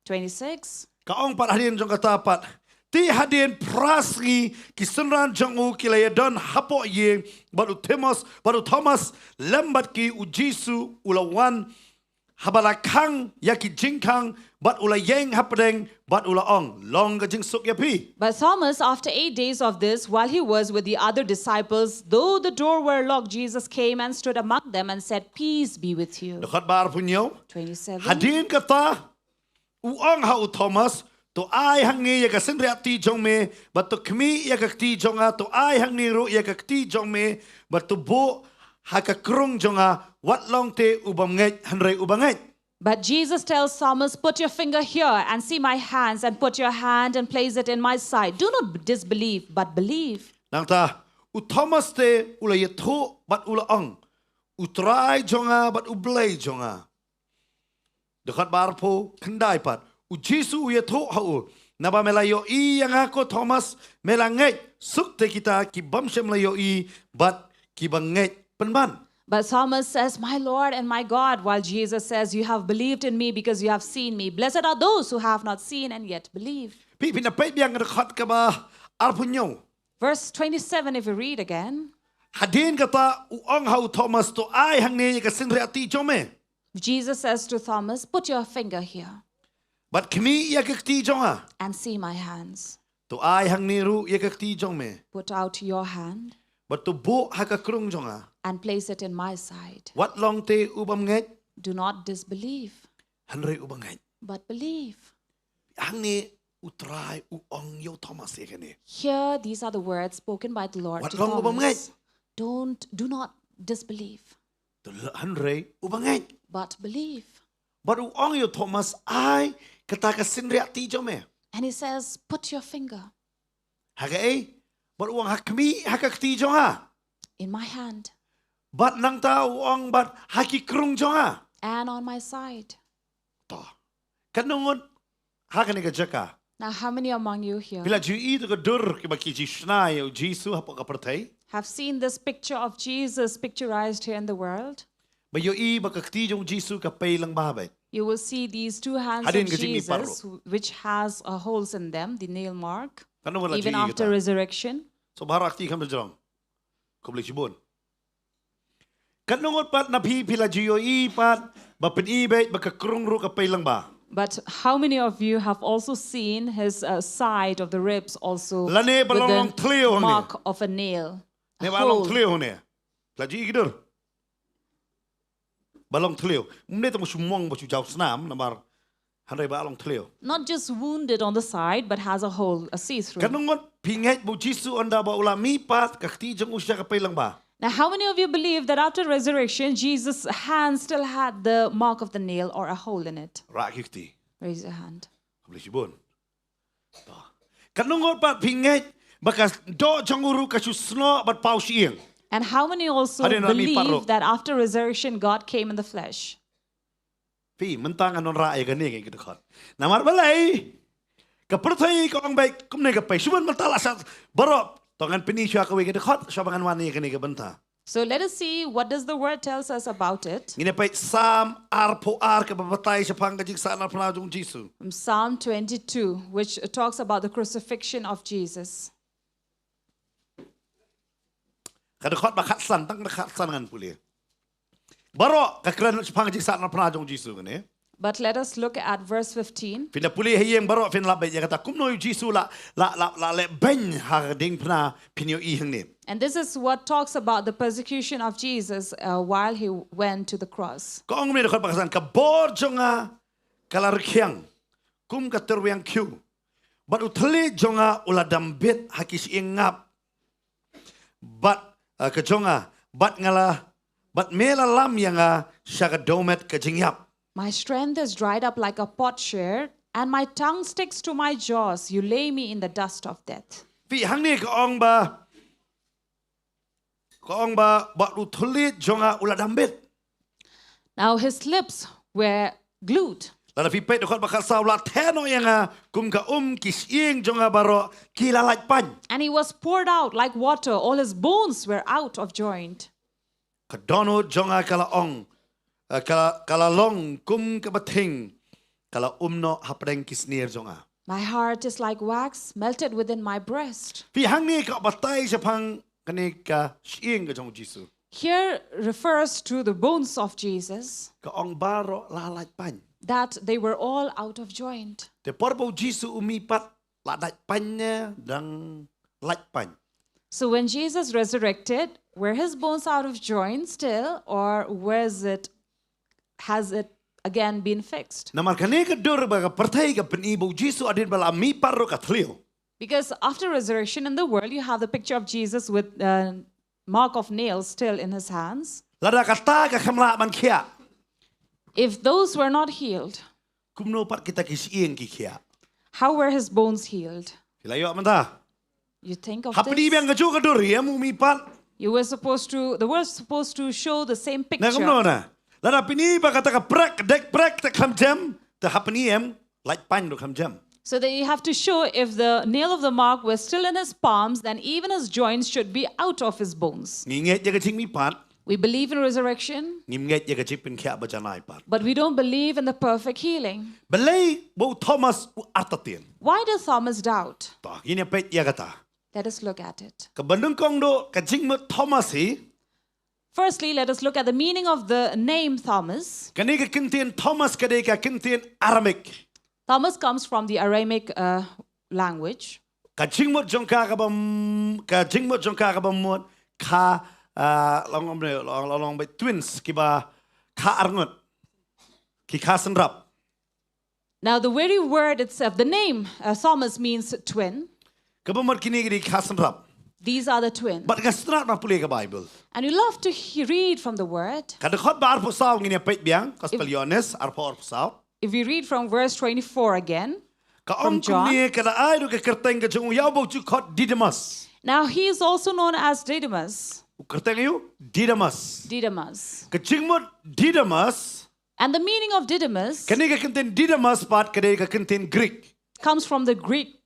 Twenty-six. Ka ong pat hadien jong kata pat, "Te hadien phra sngi ki synran jong u ki la ïadon hapoh ïing, bad u Thomas, bad u Thomas lem bad ki, u Jisu u la wan haba la khang ïa ki jingkhang, bad u la ïeng hapdeng, bad u la ong, 'Long ka jingsuk ïa phi.'" But Thomas, after eight days of this, while he was with the other disciples, though the door were locked, Jesus came and stood among them and said, "Peace be with you." Dkhot ba arphew hynñiew. Twenty-seven. Hadien kata u ong ha u Thomas, "To ai hangne ïa ka synriah kti jong me, bad to khmih ïa ka kti jong nga, to ai hangne ruh ïa ka kti jong me, bad to buh ha ka krung jong nga, wat long te u bym ngeit, hynrei u ba ngeit." But Jesus tells Thomas, "Put your finger here and see my hands, and put your hand and place it in my side. Do not disbelieve, but believe." Nangta u Thomas te u la ïathuh bad u la ong, "U Trai jong nga bad U Blei jong nga." Dkhot ba arphew khyndai pat, u Jisu u ïathuh ha u, "Naba me la ïohi ïa nga ko Thomas, me la ngeit, suk te kita ki bym shym la ïohi bad ki ba ngeit pynban." But Thomas says, "My Lord and my God," while Jesus says, "You have believed in me because you have seen me. Blessed are those who have not seen and yet believe." Phi, phin ïa peit biang dkhot kaba arphew hynñiew. Verse twenty-seven, if you read again. Hadien kata u ong ha u Thomas, "To ai hangne ïa ka synriah kti jong me." Jesus says to Thomas, "Put your finger here." "Bad khmih ïa ka kti jong nga." "And see my hands." "To ai hangne ruh ïa ka kti jong me." "Put out your hand." "Bad to buh ha ka krung jong nga." "And place it in my side." "Wat long te u bym ngeit." "Do not disbelieve." "Hynrei u ba ngeit." "But believe." Hangne u Trai u ong ïa u Thomas ïa kane. Here, these are the words spoken by the Lord to Thomas. "Wat long u bym ngeit." "Don't, do not disbelieve." To leh hynrei u bangeit. But believe. Bad u ong ïa u Thomas, ai kata ka synriah kti jong me. And he says, "Put your finger Ha kaei? Bad u ong, ha khmih ha ka kti jong nga. In my hand Bad nangta u ong, bad ha ki krung jong nga. And on my side." To. Katno ngut ha kane ka jaka? Now, how many among you here Phi la ju ïohi ïa ka dur kaba ki ju shna ïa u Jisu hapoh ka pyrthei? Have seen this picture of Jesus picturized here in the world? Ba ïohi ba ka kti jong u Jisu ka pei lyngba beit. You will see these two hands Hadien of ka jingmih paruk. Jesus, who- which has uh, holes in them, the nail mark. Katno ngut la ju Even ïohi after kata? Resurrection. So baroh kti kham jrong. Khublei shibun. Katno ngut pat na phi phi la ju ïohi pat ba pyni beit ba ka krung ruh ka pei lyngba. But how many of you have also seen his uh, side of the ribs also Lane ba long with long thliew the hangne. Mark of a nail? A Ne ba long hole. Thliew hangne. La ju ïohi ki dur. Ba long thliew. Ym dei tang ba shu mong ba shu jaw snam namar hynrei ba long thliew. Not just wounded on the side, but has a hole, a see-through. Katno ngut phi ngeit ba u Jisu ynda ba u la mih pat ka kti jong u sha ka pei lyngba. Now, how many of you believe that after resurrection, Jesus' hand still had the mark of the nail or a hole in it? Rah ki kti. Raise your hand. Khublei shibun. To. Katno ngut pat phi ngeit ba ka doh jong u ruh ka shu snoh bad paw shyieng. And how many also Hadien u la mih paruk. Believe that after resurrection, God came in the flesh? Phi mynta ngan wanrah ïa kane ka dkhot. Namar balei? Ka pyrthei ka ong beit kumne ka pei. Shu ban mynta la sat baroh. To ngan pyni shuwa kawei ka dkhot shuwa ba ngan wan ïa kane ka bynta. So let us see what does the word tells us about it. Ngin ïa peit Salm arphew ar kaba batai shaphang ka jingsahnarphna jong u Jisu. From Psalm twenty-two, which talks about the crucifixion of Jesus. Ka dkhot ba khatsan, tang ka dkhot khatsan ngan pule. Baroh ka kren shaphang ka jingsahnarphna jong u Jisu kane. But let us look at verse fifteen. Phin da pule ha ïing baroh phin lap beit ïa kata kumno u Jisu la la la la leh beiñ ha ka diengphna, phin ïohi hangne. And this is what talks about the persecution of Jesus uh, while he went to the cross. Ka ong kumne dkhot ba khatsan, ka bor jong nga ka la rkhiang kum ka tyrwiang khiew. Bad u thylliej jong nga u la dam bit ha ki shyieng ngap. Bad uh, ka jong nga bad nga la bad me la lam ïa nga sha ka dewmet ka jingïap. My strength is dried up like a potsherd, and my tongue sticks to my jaws. You lay me in the dust of death. Phi, hangne ka ong ba ka ong ba bad u thylliej jong nga u la dam bit. Now his lips were glued. Lada phi peit dkhot ba khatsaw, u la theh noh ïa nga kum ka um, ki shyieng jong nga baroh ki la lait pain. And he was poured out like water. All his bones were out of joint. Ka dohnud jong nga ka la ong, eh, ka, ka la long kum ka bathing, ka la um noh hapdeng ki snier jong nga. My heart is like wax melted within my breast. Phi, hangne ka batai shaphang kane ka shyieng ka jong u Jisu. Here refers to the bones of Jesus, Ka ong baroh la lait pain. that they were all out of joint. Te por ba u Jisu u mih pat, la lait pain ne dang lait pain? So when Jesus resurrected, were his bones out of joint still, or was it, has it again been fixed? Namar kane ka dur ba ka pyrthei ka pyni ba u Jisu hadien ba la mih pat ruh ka thliew. Because after resurrection in the world, you have the picture of Jesus with uh, mark of nails still in his hands. Lada kata kam lah ban khiah, If those were not healed, kumno pat kita ki shyieng ki khiah? How were his bones healed? Phi la ïoh mynta? You think of Hapdeng biang this? Ka juh ka dur ïa u mih pat. You were supposed to, the world supposed to show the same Na kumno picture. Na? Lada pyni ba kata ka prek, dek prek te kham jem, te hapdeng em, lait pain ruh kham jem. So that you have to show if the nail of the mark was still in his palms, then even his joints should be out of his bones. Ngi ngeit ïa ka jingmih pat, We believe in resurrection, ngim ngeit ïa ka jingpynkhiah ba janai pat. But we don't believe in the perfect healing. Balei ba u Thomas u artatien? Why does Thomas doubt? To, ngin ïa peit ïa kata. Let us look at it. Kaba nyngkong duh, ka jingmut Thomas hi. Firstly, let us look at the meaning of the name Thomas. Kane ka kyntien Thomas ka dei ka kyntien Aramaic. Thomas comes from the Aramaic uh, language. Ka jingmut jong ka kaba m-, ka jingmut jong ka kaba mut ka, ah, long, long, long, long, long, twins kiba kha arngut. Ki kha synrap. Now, the very word itself, the name uh, Thomas means twin. Kaba mut kine ki dei kha synrap. These are the twins. Bad nga sngewtynnat ban pule ka Bible. And you love to he- read from the word. Ka dkhot ba arphew saw ngin ïa peit biang, Gospel Ïoannis arphew, arphew saw. If we read from verse twenty-four again, ka ong kumne, ka la ai ruh ka kyrteng ka jong u ïa uba ju khot Didymus. Now he is also known as Didymus. U kyrteng ïa u Didymus. Didymus. Ka jingmut Didymus. And the meaning of Didymus. Kane ka kyntien Didymus pat ka dei ka kyntien Greek. Comes from the Greek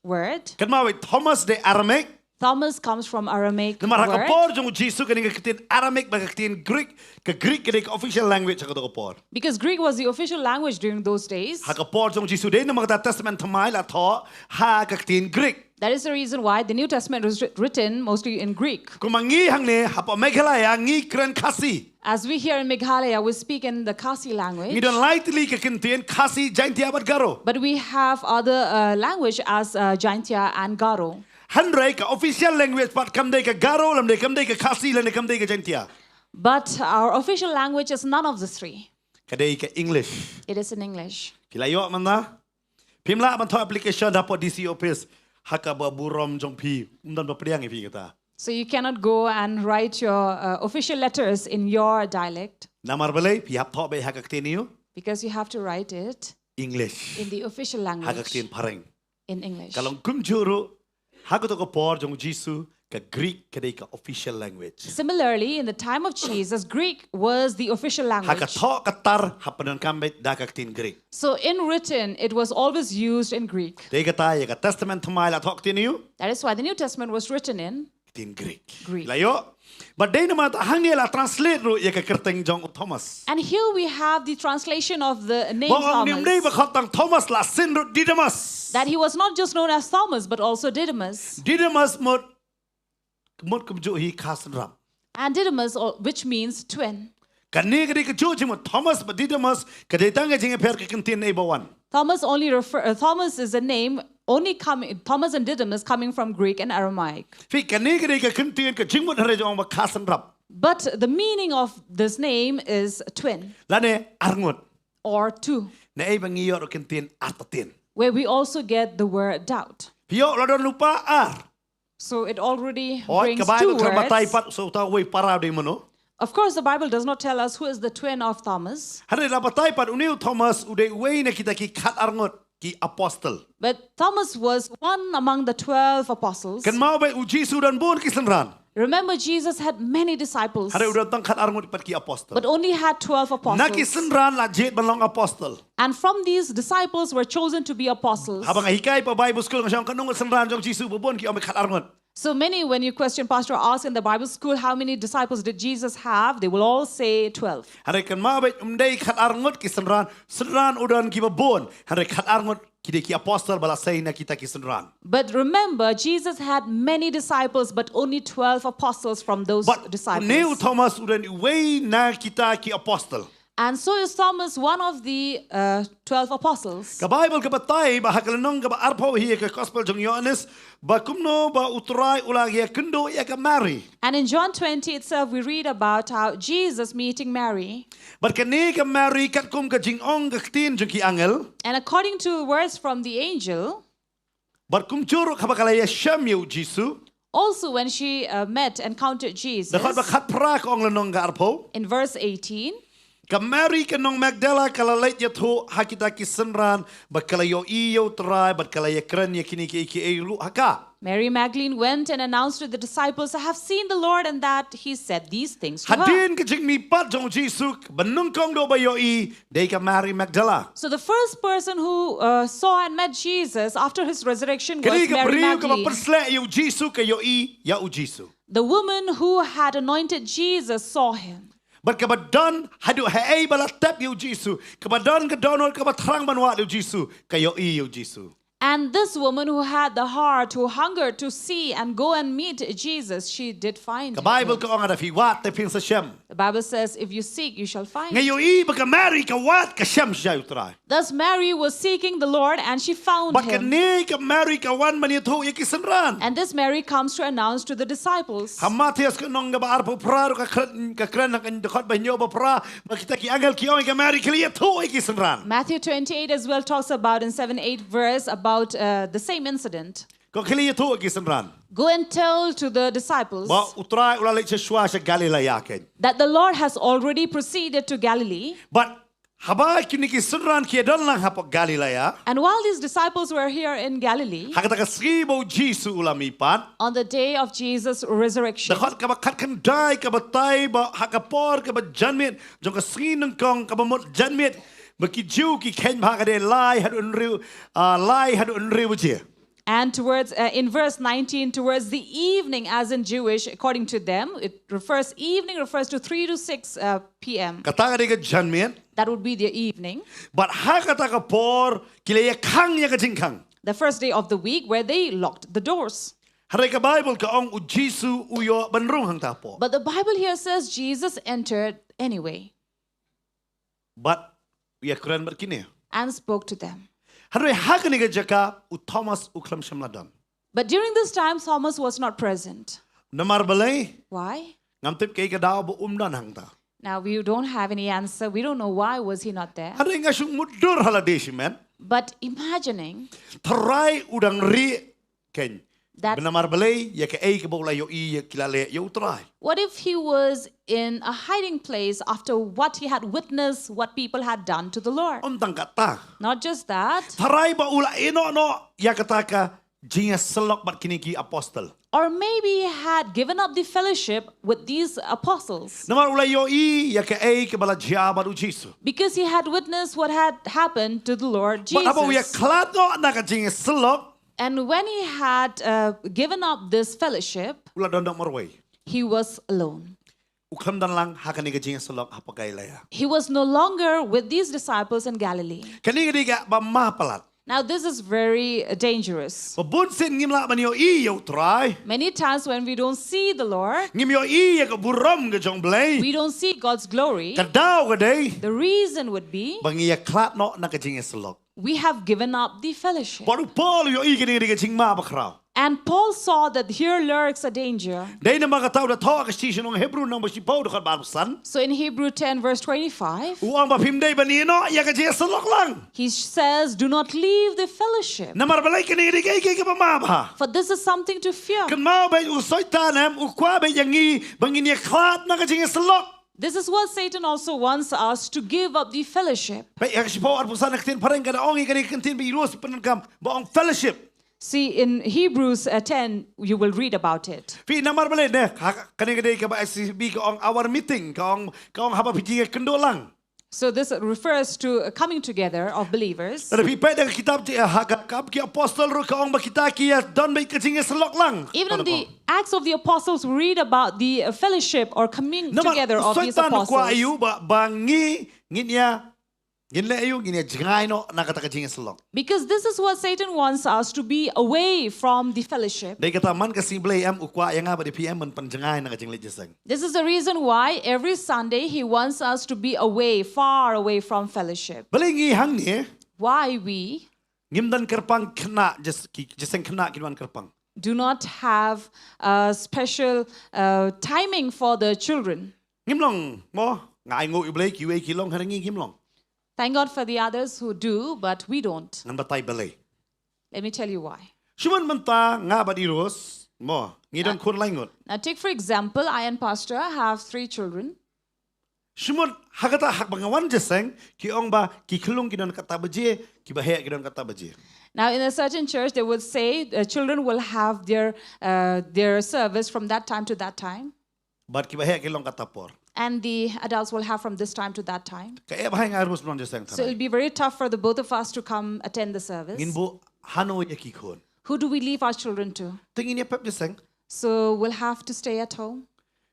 word. Kynmaw, Thomas dei Aramaic. Thomas comes from Aramaic word. Namar ha ka por jong u Jisu kane ka kyntien Aramaic bad ka kyntien Greek, ka Greek ka dei ka official language ha kato ka por. Because Greek was the official language during those days. Ha ka por jong u Jisu dei namar kata Testament Thymmai la thoh ha ka kyntien Greek. That is the reason why the New Testament was writ- written mostly in Greek. Kumba ngi hangne hapoh Meghalaya ngi kren Khasi. As we here in Meghalaya, we speak in the Khasi language. Ngi don lai tylli ka kyntien, Khasi, Jaintia bad Garo. But we have other uh, language as uh, Jaintia and Garo. Hynrei ka official language pat kam dei ka Garo, lane kam dei ka Khasi, lane kam dei ka Jaintia. But our official language is none of the three. Ka dei ka English. It is in English. Phi la ïoh mynta? Phim lah ban thoh application hapoh D C office ha kaba burom jong phi, ym don ba pdiang ïa phi kata. So you cannot go and write your uh, official letters in your dialect. Namar balei? Phi hap thoh beit ha ka ktien ïa u. Because you have to write it English. In the official language. Ha ka ktien phareng. In English. Ka long kumjuh ruh ha kato ka por jong u Jisu ka Greek ka dei ka official language. Similarly, in the time of Jesus, Greek was the official language. Ha ka thoh ka tar hap ban donkam beit da ka ktien Greek. So in written, it was always used in Greek. Te kata ïa ka Testament Thymmai la thoh ktien ïa u. That is why the New Testament was written in ktien Greek. Greek. La ïoh. Bad dei namar kata hangne la translate ruh ïa ka kyrteng jong u Thomas. And here we have the translation of the name Thomas. Ba ong ne ym dei ba khot tang Thomas, la sien ruh Didymus. That he was not just known as Thomas, but also Didymus. Didymus mut, mut kumjuh hi kha synrap. And Didymus, or- which means twin. Kane ka dei kajuh jingmut, Thomas bad Didymus ka dei tang ka jingïapher ka kyntien ei ba wan. Thomas only refer, uh, Thomas is a name only coming, Thomas and Didymus coming from Greek and Aramaic. Phi, kane ka dei ka kyntien ka jingmut hynrei jong ba kha synrap. But the meaning of this name is twin. Lane arngut. Or two. Naei ba ngi ïoh ruh kyntien artatien. Where we also get the word doubt. Phi ïoh la don lypa ar. So it already brings two words. Hooid, ka Baibl kam batai pat sa uta uwei para u dei mano. Of course, the Bible does not tell us who is the twin of Thomas. Hynrei la batai pat une u Thomas u dei uwei na kita ki khatarngut ki apostle. But Thomas was one among the twelve apostles. Kynmaw beit u Jisu u don bun ki synran. Remember, Jesus had many disciples. Hynrei u don tang khatarngut pat ki apostle. But only had twelve apostles. Na ki synran la jied ban long apostle. And from these disciples were chosen to be apostles. Haba nga hikai hapoh Bible school nga shong ka nong synran jong Jisu ba bun ki ong beit khatarngut. So many, when you question pastor, ask in the Bible school, how many disciples did Jesus have? They will all say twelve. Hynrei kynmaw beit ym dei khatarngut ki synran, synran u don ki ba bun. Hynrei khatarngut ki dei ki apostle ba la sei na kita ki synran. But remember, Jesus had many disciples, but only twelve apostles from those disciples. Bad une u Thomas u don uwei na kita ki apostle. And so is Thomas, one of the uh, twelve apostles. Ka Baibl ka batai ba ha ka lynnong kaba arphew hi ka Gospel jong Ïoannis, ba kumno ba u Trai u la ïakynduh ïa ka Mari. And in John twenty itself, we read about how Jesus meeting Mary. Bad kane ka Mari katkum ka jingong ka ktien jong ki angel. And according to words from the angel, bad kumjuh ruh haba ka la ïashem ïa u Jisu. Also, when she uh, met, encountered Jesus, dkhot ba khatphra ka ong lynnong ka arphew. In verse eighteen, ka Mari ka nong Magdala ka la leit ïathuh ha kita ki synran ba ka la ïohi ïa u Trai bad ka la ïakren ïa kine kiei kiei ruh ha ka. Mary Magdalene went and announced to the disciples, "I have seen the Lord," and that he said these things to her. Hadien ka jingmihpat jong u Jisu, ba nyngkong duh ba ïohi dei ka Mari Magdala. So the first person who uh, saw and met Jesus after his resurrection was Mary Magdalene. Ka dei ka briew kaba pynsleh ïa u Jisu ka ïohi ïa u Jisu. The woman who had anointed Jesus saw him. Bad kaba don haduh haei ba la tep ïa u Jisu, kaba don ka dohnud kaba thrang ban wad ïa u Jisu, ka ïohi ïa u Jisu. And this woman who had the heart, who hungered to see and go and meet Jesus, she did find him. Ka Baibl ka ong lada phi wad te phin sa shem. The Bible says, "If you seek, you shall find." Nga ïohi ba ka Mari ka wad ka shem sha u Trai. Thus Mary was seeking the Lord and she found him. Bad kane ka Mari ka wan ban ïathuh ïa ki synran. And this Mary comes to announce to the disciples. Ha Mathaios ka lynnong kaba arphew phra ruh ka kren, ka kren ha ka dkhot ba hynñiew bad phra, ba kita ki angel ki ong ïa ka Mari, khie ïathuh ïa ki synran. Matthew twenty-eight as well talks about in seven eight verse about uh, the same incident. Ko khlieh ïathuh ki synran. Go and tell to the disciples Ba u Trai u la leit shuwa sha Galilaia kein. That the Lord has already proceeded to Galilee. Bad haba kine ki synran ki don lang hapoh Galilaia. And while these disciples were here in Galilee, Ha kata ka sngi ba u Jisu u la mihpat. On the day of Jesus' resurrection, Dkhot kaba khatkhyndai ka batai ba ha ka por kaba janmiet jong ka sngi nyngkong kaba mut janmiet ba ki Jiw ki kheiñ ba ha ka dei lai haduh hynriew, ah, lai haduh hynriew baje. And towards uh, in verse nineteen, towards the evening, as in Jewish, according to them, it refers evening refers to three to six uh, p.m. Kata ka dei ka janmiet. That would be the evening. Bad ha kata ka por ki la ïakhang ïa ka jingkhang. The first day of the week, where they locked the doors. Hynrei ka Baibl ka ong u Jisu u ïoh ban rung hangta hapoh. But the Bible here says Jesus entered anyway. Bad u ïakren bad kine. And spoke to them. Hynrei ha kane ka jaka u Thomas u khlem shym la don. But during this time, Thomas was not present. Namar balei? Why? Ngam tip kaei ka daw ba um don hangta. Now we don't have any answer. We don't know why was he not there. Hynrei nga shu mutdur ha lade shimet. But imagining Tharai u dang rieh kein. That- Namar balei ïa kaei kaba u la ïohi ïa ki la leh ïa u Trai. What if he was in a hiding place after what he had witnessed, what people had done to the Lord? Ym tang kata. Not just that, Tharai ba u la ïehnoh noh ïa kata ka jingïasyllok bad kine ki apostol. Or maybe he had given up the fellowship with these apostles. Namar u la ïohi ïa kaei kaba la jia bad u Jisu. Because he had witnessed what had happened to the Lord Bad haba u Jesus. ïakhlad noh na ka jingïasyllok. And when he had uh, given up this fellowship, U la don noh marwei. He was alone. U khlem don lang ha kane ka jingïasyllok hapoh Galilaia. He was no longer with these disciples in Galilee. Kane ka dei kaba ma palat. Now, this is very uh, dangerous. Ba bun sien ngim lah ban ïohi ïa u Trai. Many times when we don't see the Lord, Ngim ïohi ïa ka burom ka jong Blei. We don't see God's glory. Ka daw ka dei. The reason would be Ba ngi ïakhlad noh na ka jingïasyllok. We have given up the fellowship. Bad u Paul u ïohi kane ka dei ka jingma bakhraw. And Paul saw that here lurks a danger. Dei namar kata u da thoh ha ka shithi sha ki nong Hebru lynnong ba shiphew dkhot ba arphew san. So in Hebrew ten, verse twenty-five, U ong ba phim dei ban ïehnoh ïa ka jingïasyllok lang. He says, "Do not leave the fellowship." Namar balei kane ka dei kaei kaba ma bha. For this is something to fear. Kynmaw beit u Soitan em u kwah beit ïa ngi ba ngin ïakhlad na ka jingïasyllok. This is what Satan also wants us to give up the fellowship. Beit ha ka shiphew arphew san ka ktien phareng ka da ong ïa kane ka ktien ba i ruh i pyndonkam ba ong fellowship. See, in Hebrews uh, ten, you will read about it. Phi namar balei ne ha kane ka dei kaba S C B ka ong our meeting ka ong ka ong haba phi jingïakynduh lang. So this refers to a coming together of believers. Lada phi peit da ka kitab ki ha ka Kam ki Apostol ruh ka ong ba kita ki ïa don beit ka jingïasyllok lang. Even in the Acts of the Apostles, we read about the uh, fellowship or coming together of these Soitan u kwah apostles. Ïa u ba ba ngi ngin ïa ngin leh ïa u ngin ïa jngai noh na kata ka jingïasyllok. Because this is what Satan wants us to be away from the fellowship. Dei kata man ka sngi Blei em u kwah ïa nga bad ïa phi em ban pynjngai na ka jingleit jingïaseng. This is the reason why every Sunday he wants us to be away, far away from fellowship. Balei ngi hangne? Why we? Ngim don kyrpang khynnah jingïaseng khynnah ki wan kyrpang. Do not have a special uh, timing for the children. Ngim long mo nga ai nguh ïa u Blei kiwei ki long ha ri ngi ngim long. Thank God for the others who do, but we don't. Ngan batai balei. Let me tell you why. Shu mon mynta nga bad i Rose mo ngi don khun lai ngut. Now take for example, I and Pastor have three children. Shu mon ha kata haba nga wan jingïaseng ki ong ba ki khyllung ki don kata baje ki baheh ki don kata baje. Now in a certain church they would say uh, children will have their uh, their service from that time to that time. Bad ki baheh ki long kata por. And the adults will have from this time to that time. Ka eh ba nga Rose long jingïaseng. So it'll be very tough for the both of us to come attend the service. Ngin buh hano ïa ki khun. Who do we leave our children to? Te ngin ïa pep jingïaseng. So we'll have to stay at home.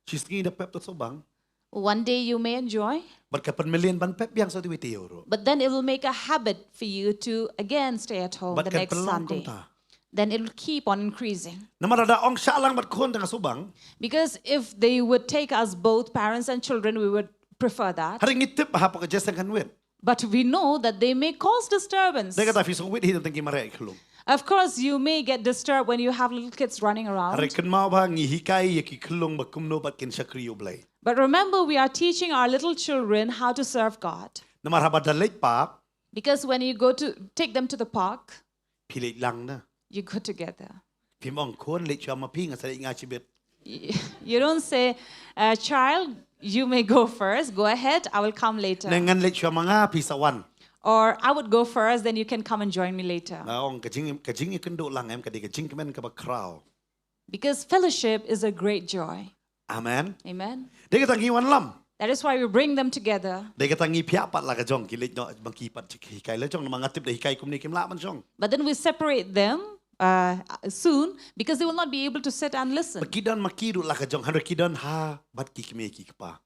Shisngi da pep ta sawbang. One day you may enjoy. Bad ka pynmlien ban pep biang sa dei te ïa u ruh. But then it will make a habit for you to again stay at home the next Sunday. Then it will keep on increasing. Namar da ong shah lang bad khun tang sawbang. Because if they would take us both parents and children, we would prefer that. Hynrei ngi tip ba hapoh ka jingïaseng kynwit. But we know that they may cause disturbance. Dei kata phi sngewwit hi tang ki mareh ki khyllung. Of course, you may get disturbed when you have little kids running around. Hynrei kynmaw ba ngi hikai ïa ki khyllung ba kumno bad kin shakri ïa u Blei. But remember, we are teaching our little children how to serve God. Namar haba da leit park. Because when you go to take them to the park, phi leit lang na. You go together. Ym ong khun, leit shuwa ma phi, nga sa leit nga shibit. You don't say, uh, "Child, you may go first. Go ahead. I will come later." Ne ngan leit shuwa ma nga, phi sa wan. Or, "I would go first, then you can come and join me later." Nga ong ka jing, ka jingïakynduh lang em ka dei ka jingkmen kaba khraw. Because fellowship is a great joy. Amen. Amen. Dei kata ngi wanlam. That is why we bring them together. Dei kata ngi phiah pat la ka jong, ki leit noh ma ki pat ki hikai la jong, namar nga tip da hikai kumne kim lah ban shong. But then we separate them uh, soon because they will not be able to sit and listen. Ba ki don ma ki ruh la ka jong, hynrei ki don ha bad ki kmie ki kpa.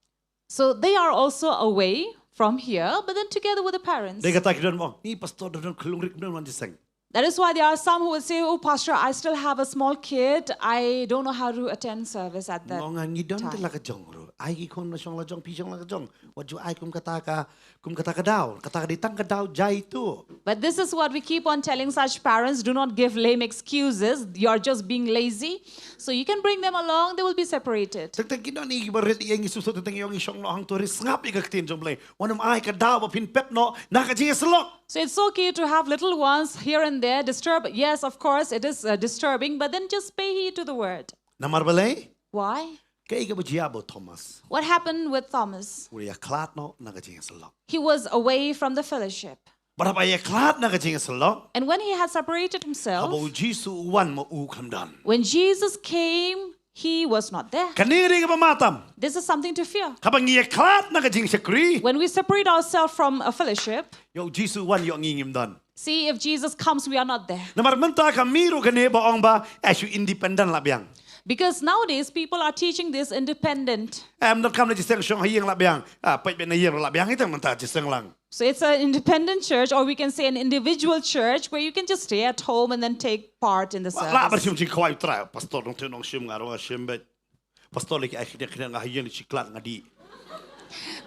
So they are also away from here, but then together with the parents. Dei kata ki don mo, ni pastor don khulung rik don wan jiseng. That is why there are some who will say, "Oh, Pastor, I still have a small kid. I don't know how to attend service at that." Nga ong ngi don time. Te la ka jong ruh. Ai ki khun la shong la jong, phi shong la ka jong. Wat ju ai kum kata ka, kum kata ka daw. Kata ka dei tang ka daw jai tu. But this is what we keep on telling such parents. Do not give lame excuses. You're just being lazy. So you can bring them along. They will be separated. Teng teng ki don ni ki barit ïa ngi susut teng teng ïa ngi shong noh hangto, ri sngap ïa ka ktien jong Blei. Wan ym ai ka daw ba phin pep noh na ka jingïasyllok. So it's okay to have little ones here and there disturb. Yes, of course, it is uh, disturbing, but then just pay heed to the word. Namar balei? Why? Kaei kaba jia bad u Thomas? What happened with Thomas? U la ïakhlad noh na ka jingïasyllok. He was away from the fellowship. Bad haba ïakhlad na ka jingïasyllok, And when he had separated himself, haba u Jisu u wan ma u khlem don. When Jesus came, he was not there. Kane ka dei kaba ma tam. This is something to fear. Haba ngi ïakhlad na ka jingshakri, When we separate ourselves from a fellowship, ïa u Jisu u wan ïa ngi ngim don. See, if Jesus comes, we are not there. Namar mynta ka mih ruh kane ba ong ba, eh, shu independent la biang. Because nowadays, people are teaching this independent. Em, donkam na jingïaseng, shong ha ïing la biang. Ah, peit beit na ïing la biang, ita mynta jingïaseng lang. So it's an independent church, or we can say an individual church, where you can just stay at home and then take part in the La ba service. shim jingkhawai u Trai, pastor, nongthied nongshim nga ruh nga shim beit. Pastor, leh ai khyndiat khyndiat, nga ha ïing, shi khlad nga dih.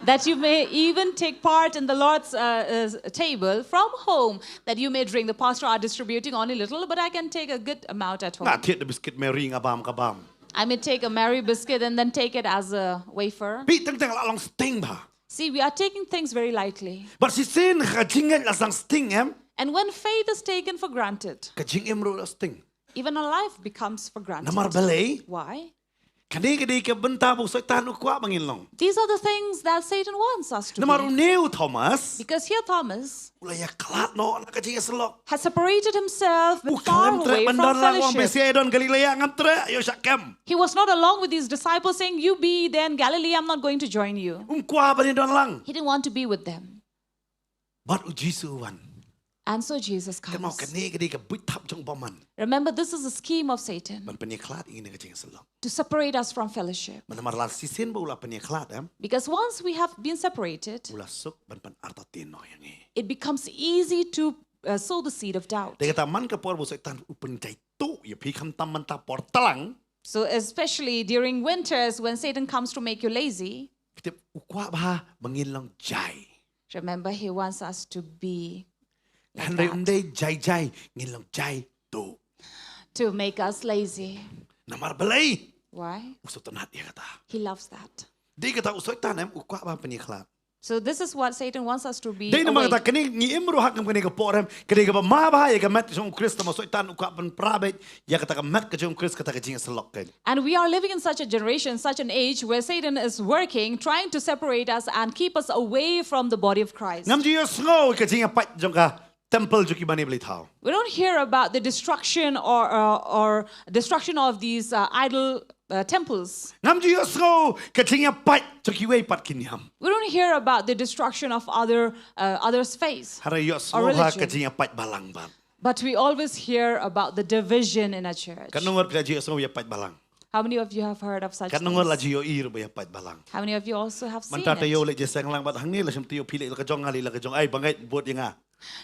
That you may even take part in the Lord's uh, uh, table from home, that you may drink. The pastor are distributing only little, but I can take a good amount at home. Nga thied da biskit Marie, nga bam ka bam. I may take a Marie biscuit and then take it as a wafer. Phi, teng teng la long sting bha. See, we are taking things very lightly. Bad shisien ka jingngeit la sdang sting, em? And when faith is taken for granted, Ka jingim ruh la sting. Even our life becomes for granted. Namar balei? Why? Kane ka dei ka bynta ba u Soitan u kwah ba ngin long. These are the things that Satan wants us to Namar be. Une u Thomas, Because here Thomas u la ïakhlad noh na ka jingïasyllok. Has separated himself U far khlem treh away ban from don lang, u ong, fellowship. "Bad sha don Galilaïa, ngam treh, ïoh shah kem." He was not along with these disciples saying, "You be there in Galilee, I'm not going to join you." Um kwah ban ïadon lang. He didn't want to be with them. Bad u Jisu u wan. And so Jesus Kynmaw, comes. kane ka dei ka buit thap jong u bymman. Remember, this is a scheme of Satan Ban pynïakhlad ïa ngi na ka jingïasyllok. To separate us from fellowship. Namar la shisien ba u la pynïakhlad, em, Because once we have been separated, u la suk ban pynartatien noh ïa ngi. It becomes easy to uh, sow the seed of doubt. Te kata man ka por ba u Soitan u pynjaituh ïa phi, khamtam mynta por tlang. So, especially during winters when Satan comes to make you lazy, Phi tip, u kwah bha ba ngin long jai. Remember, he wants us to be like Hynrei um that, dei jai jai, ngin long jaituh. To make us lazy. Namar balei? Why? U sngewtynnat ïa kata. He loves that. Dei kata u Soitan, em, u kwah ba pynïakhlad. So this is what Satan wants us to be Dei namar away. Kata kane ngi im ruh ha kane ka por, em, ka dei kaba ma bha ïa ka met jong u Khrist, namar u Soitan u kwah ban pra beit ïa kata ka met ka jong u Khrist, kata ka jingïasyllok, kan. And we are living in such a generation, such an age where Satan is working, trying to separate us and keep us away from the body of Christ. Ngam ju ïohsngew ka jingïapait jong ka temple jong ki bani blei thaw. We don't hear about the destruction or, uh, or destruction of these uh, idol uh, temples. Ngam ju ïohsngew ka jingïapait jong kiwei pat ki niam. We don't hear about the destruction of other uh, others' faith. Hynrei Or ïohsngew ha ka religion. Jingïapait balang bad. But we always hear about the division in a church. Katno ngut la ju ïohsngew ïapait balang? How many of you have heard of such Katno ngut la things? ju ïohi ruh ba ïapait balang? How many of you also have seen Mynta te ïoh it? Leh Jeseng lang bad hangne la shim te ïoh phi leh la ka jong, nga leh la ka jong. Ai, ba ngeit bud ïa nga.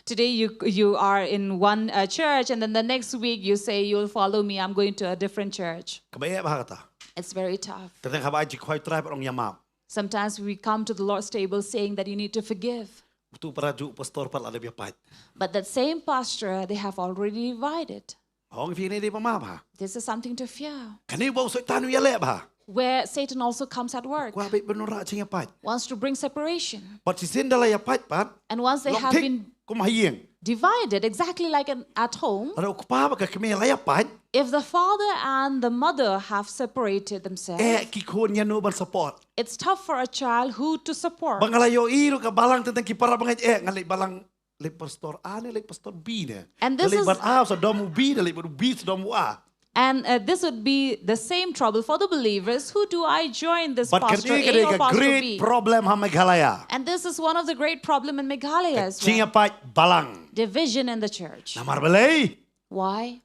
Today you you are in one uh, church, and then the next week you say, "You'll follow me. I'm going to a different church." Kaba eh bha kata. It's very tough. Te teng haba ai jingkhwai u Trai pat ong ïa map. Sometimes we come to the Lord's table saying that you need to forgive. Utu para ju pastor pat la dep ïapait. But that same pastor, they have already divided. Ong phi, ne dei ba ma bha. This is something to fear. Kane ba u Soitan u ïaleh bha. Where Satan also comes at work, Kwah beit ban wanrah jingïapait. Wants to bring separation. Bad shisien da la ïapait pat. And once they Long have thik. Been kum ha ïing. Divided, exactly like an, at home. Lada u kpa bad ka kmie la ïapait, If the father and the mother have separated themselves, eh, ki khun ïano ban support. It's tough for a child who to support. Ba nga la ïohi ruh ka balang, tang tang ki para bangeit, eh, nga leit balang, leit pastor A ne leit pastor B ne. And this Nga leit is- bad A sa dom u B, nga leit bad u B sa dom u A. And uh, this would be the same trouble for the believers. Who do I join, this Bad pastor kane ka A dei or ka pastor great B? Problem ha Meghalaya. And this is one of the great problem in Meghalaya as well. Jingïapait balang. Division in the church. Namar balei? Why?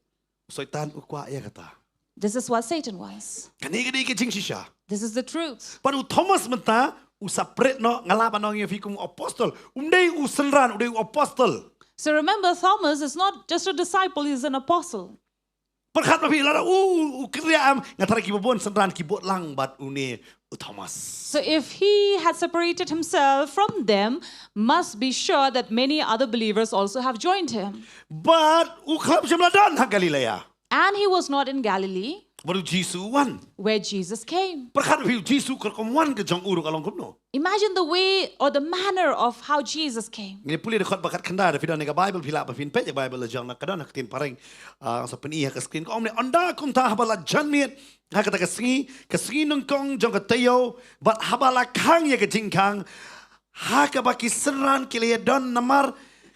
Soitan u kwah ïa kata. This is what Satan wants. Kane ka dei ka jingshisha. This is the truth. Bad u Thomas mynta u separate noh, nga lah ban ong ïa phi, kum u apostol. Um dei u synran, u dei u apostol. So remember, Thomas is not just a disciple, he's an apostle. Pyrkhat ma phi, lada u, u kynriah em, nga tharai ki babun synran ki bud lang bad une u Thomas. So if he had separated himself from them, must be sure that many other believers also have joined him. Bad u khlem shym la don ha Galilea. And he was not in Galilee, Bad u Jisu u wan. where Jesus came. Pyrkhat ma phi, u Jisu ka rukom wan ka jong u ruh ka long kumno. Imagine the way or the manner of how Jesus came. Ngi pule dkhot ba khatkhyndai, lada phi don ha ka Bible phi lah ban peit ïa ka Bible la jong, na ka don ha ka ktien phareng. Ah, sa pyni ha ka screen. Ka ong ne, ynda kumta haba la jan miet ha kata ka sngi, ka sngi nyngkong jong ka taïew, bad haba la khang ïa ka jingkhang, ha kaba ki synran ki la ïadon namar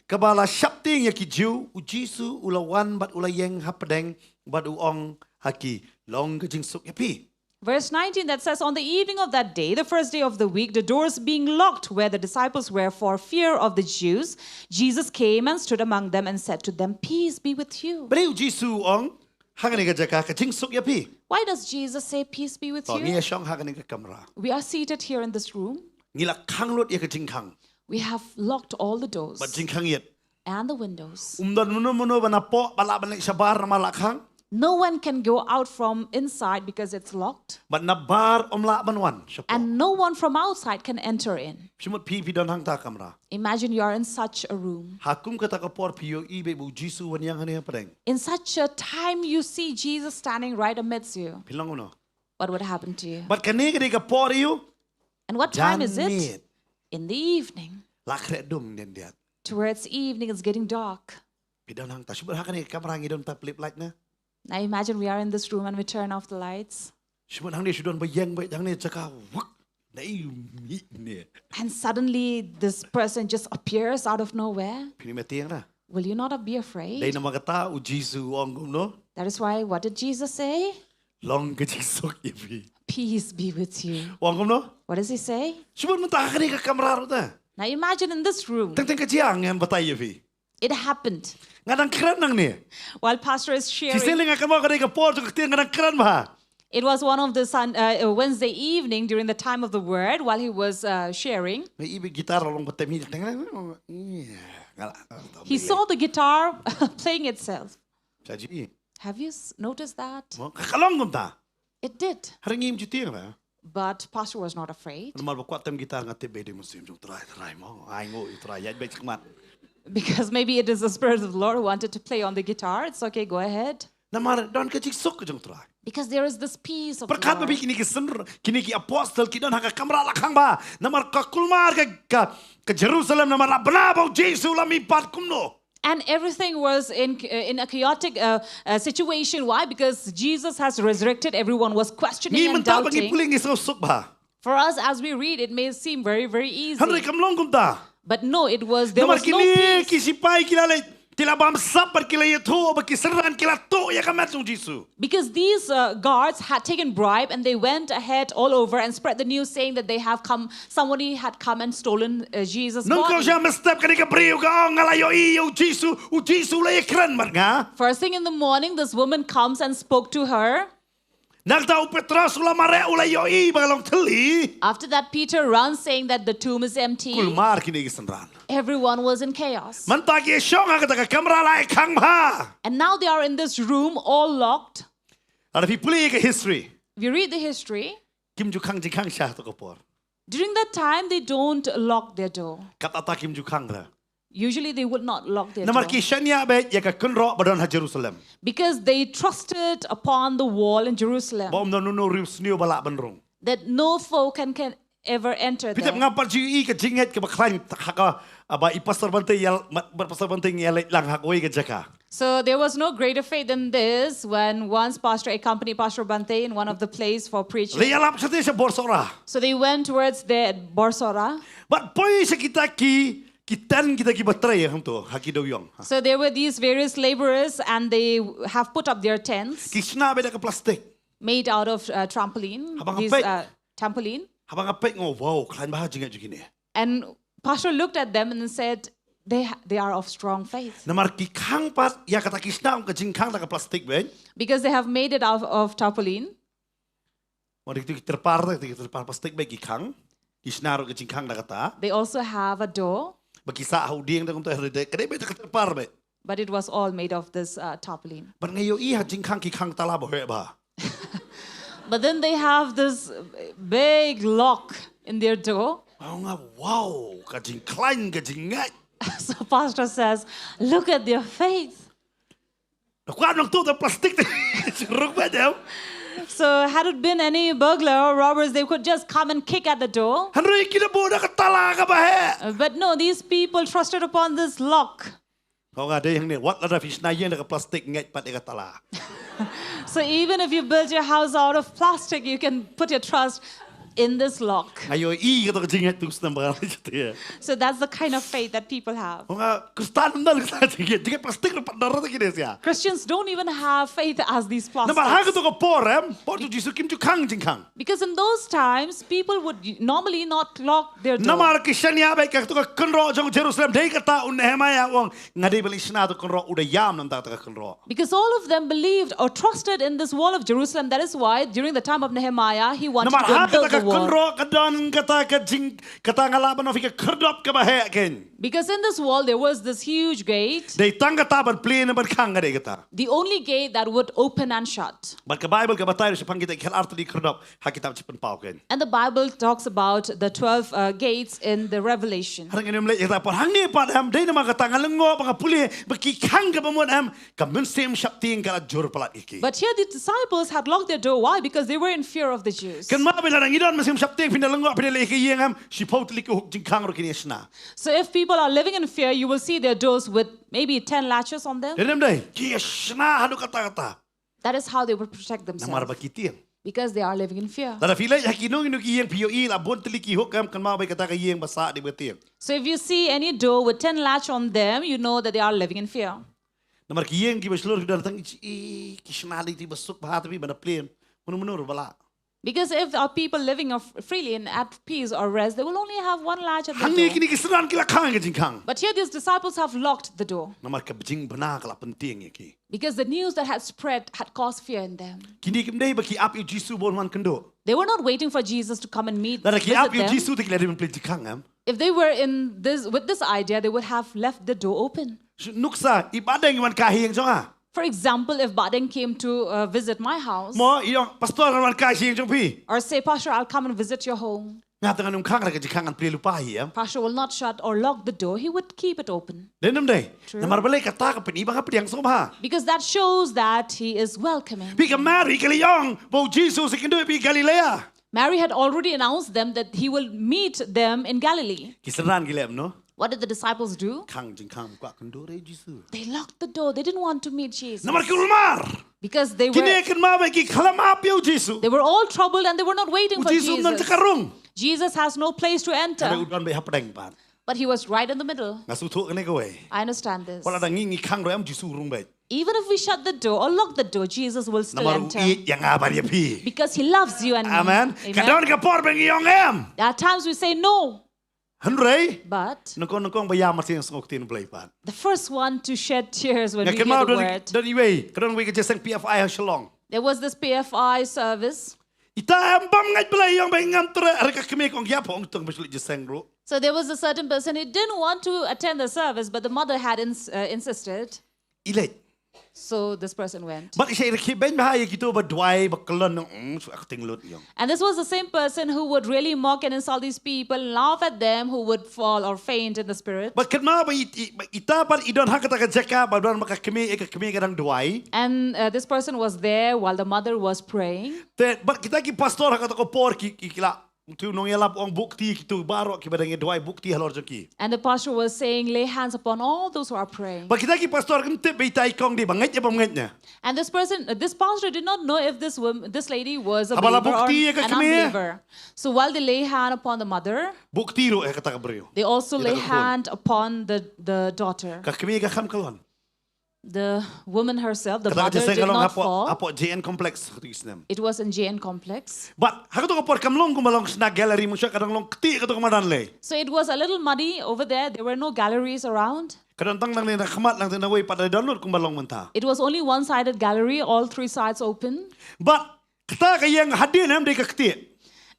kaba la sheptieng ïa ki Jiw, u Jisu u la wan bad u la ïeng hapdeng bad u ong ha ki, long ka jingsuk ïa phi. Verse nineteen that says, "On the evening of that day, the first day of the week, the doors being locked where the disciples were for fear of the Jews, Jesus came and stood among them and said to them, 'Peace be with you.'" Balei u Jisu u ong ha kane ka jaka, ka jingsuk ïa phi? Why does Jesus say, "Peace be with To, ngi you"? ïashong ha kane ka kamra. We are seated here in this room. Ngi la khang lut ïa ka jingkhang. We have locked all the doors. Bad jingkhang ïit. And the windows. Um don mano mano ba na pok ba lah ban leit shabar namar la khang. No one can go out from inside because it's locked. Bad na bar um lah ban wan shapoh. And no one from outside can enter in. Shimut phi, phi don hangta kamra. Imagine you are in such a room. Ha kum kata ka por phi ïohi beit ba u Jisu u wan ïeng hangne hapdeng. In such a time, you see Jesus standing right amidst you. Phin long kumno? What would happen to you? Bad kane ka dei ka por ïa u. And what time is it? Janmiet. In the evening. La khreh dum dien diat. Towards evening, it's getting dark. Phi don hangta, shibun ha kane ka kamra ngi don ta pylip light na. Now imagine we are in this room and we turn off the lights. Shibun hangne shu don ba ïeng beit hangne jaka wak. Dei u mih ne. And suddenly, this person just appears out of nowhere. Phin ym tieng ra. Will you not be Dei afraid? namar kata u Jisu u ong kumno? That is why, what did Jesus say? Long ka jingsuk ïa phi. "Peace be with you." U ong kumno? What does he say? Shibun mynta ha kane ka kamra ruh ta. Now imagine in this room. Teng teng ka jia ngan batai ïa phi. It happened. Nga dang kren nangne. While pastor is sharing, Shisien lei nga kynmaw ka dei ka por jong ka ktien, nga dang kren bha. It was one of the sun, uh, uh, Wednesday evening during the time of the word while he was uh, sharing. Nga i beit guitar long ba tem hi teng. Nga la. He saw the guitar playing itself. Sa ji. Have you s- noticed that? Mo ka long kumta. It did. Hynrei ngim ju tieng ra. But pastor was not afraid Namar ba kwah tem guitar, nga tip ba dei mynsiem jong u Trai, Trai mo. Ai, ngo u Trai, ïaid beit shakhmat. Because maybe it is the Spirit of the Lord who wanted to play on the guitar. It's okay, go ahead. Namar don ka jingsuk ka jong u Trai. Because there is this peace of the Pyrkhat ma phi, Lord. kine ki syn, kine ki apostol ki don ha ka kamra la khang bha. Namar ka kulmar ka, ka, ka Jerusalem, namar la bna ba u Jisu u la mihpat kumno. And everything was in, uh, in a chaotic uh, uh, situation. Why? Because Jesus has resurrected. Everyone was questioning Ngi and mynta ba ngi doubting. pule ngi suk suk bha. For us, as we read, it may seem very, very easy. Hynrei kam long kumta. But no, it was, there Namar was no kine ki peace. sipai ki la leit, ki la bam sap bad ki la ïathuh ba ki synran ki la tuh ïa ka met jong u Jisu. Because these uh, guards had taken bribe and they went ahead all over and spread the news saying that they have come, somebody had come and stolen uh, Jesus' Nyngkong body. sha mynstep kane ka briew ka ong, nga la ïohi ïa u Jisu, u Jisu u la ïakren bad nga. First thing in the morning, this woman comes and spoke to her. Nangta u Petros u la mareh, u la ïohi ba ka long thylli. After that, Peter runs saying that the tomb is empty. Kulmar kine ki synran. Everyone was in chaos. Mynta ki shong ha kata ka kamra la khang bha. And now they are in this room, all locked. Lada phi pule ka history, If you read the history, kim ju khang jingkhang sha kata ka por. during that time, they don't lock their door. Katta kim ju khang ra. Usually, they would not lock their Namar door. Ki shaniah beit ïa ka kynroh ba don ha Jerusalem. Because they trusted upon the wall in Jerusalem. Ba ym don uno u riewsniew ba lah ban rung. That no foe can, can ever enter there. Phi tip, ngam pat ju ïohi ka jingngeit kaba khlaiñ ha ka, ah, ba i Pastor Bante ïa, ma-, ba Pastor Bante ïa leit lang ha kawei ka jaka. So there was no greater faith than this when once Pastor accompanied Pastor Bante in one of the place for preaching. La ïalap shata sha Borsora. So they went towards the Borsora. Bad poi sha kita ki, ki tent kita kiba trei hangto ha ki dewïong. So there were these various laborers and they have put up their tents. Ki shna beit da ka plastik. Made out of, uh, trampoline. Haba nga peit, uh, trampoline. Haba nga peit nga ong, wow, khlaiñ bha jingngeit jong kine. And Pastor looked at them and said, they ha-, they are of strong faith. Namar ki khang pat ïa kata, ki shna kum ka jingkhang da ka plastik beit. Because they have made it out of tarpaulin. Wat kito ki tirpal, kito ki tirpal plastik beit ki khang. Ki shna ruh ka jingkhang da kata. They also have a door. Ba ki sah ha u dieng da kumta, ka dei beit da ka tirpal beit. But it was all made of this, uh, tarpaulin. Bad nga ïohi ha jingkhang ki khang tala ba heh bha. But then they have this big lock in their door. Nga ong, wow, ka jingkhlaiñ, ka jingngeit. So Pastor says, look at their faith. Nga kwah nang tuh da plastik te. Ruk ba deu. So had it been any burglar or robbers, they could just come and kick at the door. Hynrei ki la buh da ka tala kaba heh. Uh, but no, these people trusted upon this lock. Nga ong, dei hangne, wat lada phi shna ïing da ka plastik, ngeit pat ïa ka tala. So even if you build your house out of plastic, you can put your trust in this lock. Nga ïohi kato ka jingngeit tu snem ba nga la jati. So that's the kind of faith that people have. Nga ong, Khristan ym don kata ka jingngeit, jingngeit plastik ruh pat don ruh kita ki dei sia. Christians don't even have faith as these plastics. Namar ha kato ka por, em, por jong u Jisu kim ju khang jingkhang. Because in those times, people would normally not lock their door. Namar ki shaniah beit, kato ka kynroh jong Jerusalem, dei kata u Nehemiah u ong, nga dei ban leit shna kato ka kynroh, u da ïam na bynta kata ka kynroh. Because all of them believed or trusted in this wall of Jerusalem. That is why during the time of Nehemiah, he wanted to build the wall. Namar ha kata ka kynroh ka don kata ka jing, kata nga lah ban ong ïa phi, ka khyrdop kaba heh kein. Because in this wall there was this huge gate. Dei tang kata ban plie ne ban khang ka dei kata. The only gate that would open and shut. Bad ka Baibl ka batai shaphang kita ki khyllipar tylli ki khyrdop ha kitab Jingpynpaw kein. And the Bible talks about the twelve, uh, gates in the Revelation. Hynrei ngam leit ïa kata por, hangne pat em, dei namar kata nga lyngngoh ba nga pule ba ki khang kaba mut em, ka mynsiem sheptieng ka la jur palat ïa ki. But here the disciples had locked their door. Why? Because they were in fear of the Jews. Kynmaw beit, lada ngi don mynsiem sheptieng, phin da lyngngoh, phin da leit ha ka ïing em, shiphew tylli ki hook jingkhang ruh kin ïa shna. So if people are living in fear, you will see their doors with maybe ten latches on them. Dei ne ym dei? Ki ïa shna haduh katta katta. That is how they would protect themselves. Namar ba ki tieng. Because they are living in fear. Lada phi leit ha kino kino ki ïing, phi ïohi la bun tylli ki hook em, kynmaw beit kata ka ïing ba sah dei ba tieng. So if you see any door with ten latch on them, you know that they are living in fear. Namar ki ïing kiba shlur ki don tang i, ki shna lei te ba suk bha, te phi ban da plie, mano mano ruh ba lah. Because if our people living of, freely and at peace or rest, they will only have one latch at the door. Hangne kine ki synran ki la khang ka jingkhang. But here these disciples have locked the door. Namar ka jingbna ka la pyntieng ïa ki. Because the news that had spread had caused fear in them. Kine kim dei ba ki ap ïa u Jisu ban wan kynduh. They were not waiting for Jesus to come and meet, visit them. Lada ki ap ïa u Jisu te ki la dei ban plie jingkhang em. If they were in this, with this idea, they would have left the door open. Shu nuksa, i Bah Deng i wan kai ha ïing jong nga. For example, if Bah Deng came to, uh, visit my house, mo, i ong, Pastor, ngan wan kai ha ïing jong phi. Or say, Pastor, I'll come and visit your home. Nga te ngan ym khang re ka jingkhang, ngan plie lypa hi em. Pastor will not shut or lock the door. He would keep it open. Dei ne ym dei? True. Namar balei? Kata ka pyni ba nga pdiang sngewbha. Because that shows that he is welcoming. Phi, ka Mary ka la ong ba u Jisu u sa ïakynduh ïa phi ha Galilea. Mary had already announced them that he will meet them in Galilee. Ki synran ki leh kumno? What did the disciples do? Khang jingkhang, ym kwah kynduh re u Jisu. They locked the door. They didn't want to meet Jesus. Namar ki ulmar. Because they were, kine kynmaw ba ki khlem ap ïa u Jisu. They were all troubled and they were not waiting for Jesus. U Jisu um don jaka rung. Jesus has no place to enter. Hynrei u don beit hapdeng pat. But he was right in the middle. Nga sngewthuh kane kawei. I understand this. Wat lada ngi, ngi khang ruh em, u Jisu u rung beit. Even if we shut the door or lock the door, Jesus will still enter. Namar u ïeit ïa nga bad ïa phi. Because he loves you and me. Amen. Amen. Ka don ka por ba ngi ong em. There are times we say no. Hynrei, but nyngkong nyngkong ba ïam mar sien sngew ktien Blei pat. The first one to shed tears when we hear the word. Nga kynmaw don, don iwei, ka don iwei ka jingïaseng P F I ha Shillong. There was this P F I service. Ita em bym ngeit Blei, ïong ba ngam treh, hynrei ka kmie ka ong ïa pha, ong to, ngam shu leit jingïaseng ruh. So there was a certain person, he didn't want to attend the service, but the mother had ins-, uh, insisted. I leit. So this person went. Bad i shait rakhe beiñ bha ïa kito ba duwai ba kyllon, mm, shu acting lut ïong. And this was the same person who would really mock and insult these people, laugh at them, who would fall or faint in the spirit. Bad kynmaw ba i, i, ba ita pat i don ha kata ka jaka, ba don bad ka kmie, ka kmie ka dang duwai. And, uh, this person was there while the mother was praying. Te bad kita ki pastor ha kata ka por ki, ki, ki la Utu u nongïalap u ong buh kti ïa kito baroh kiba dang ïa duwai, buh kti halor jong ki. And the pastor was saying, "Lay hands upon all those who are praying." Bad kita ki pastor kim tip ba itai i kong dei ba ngeit ïa bym ngeit na. And this person, uh, this pastor did not know if this woman, this lady was a Haba la believer buh or kti ïa ka an kmie. Unbeliever. So while they lay hand upon the mother, Buh kti ruh ïa kata ka briew. They also Ïa lay kata ka khun. Hand upon the, the daughter. Ka kmie ka kham kyllon. The woman herself, the Kata ka mother, jingïaseng did ka long not hapoh, fall. Hapoh J N complex, ha katu ka snem. It was in J N complex. Bad ha katu ka por kam long kumba long shna gallery, mynshwa ka dang long ktieh katu ka madan lei. So it was a little muddy over there. There were no galleries around. Ka don tang nangne na khmat, nangta nawei pat, dang don lut kumba long mynta. It was only one-sided gallery, all three sides open. Bad kata ka ïing hadien em dei ka ktieh.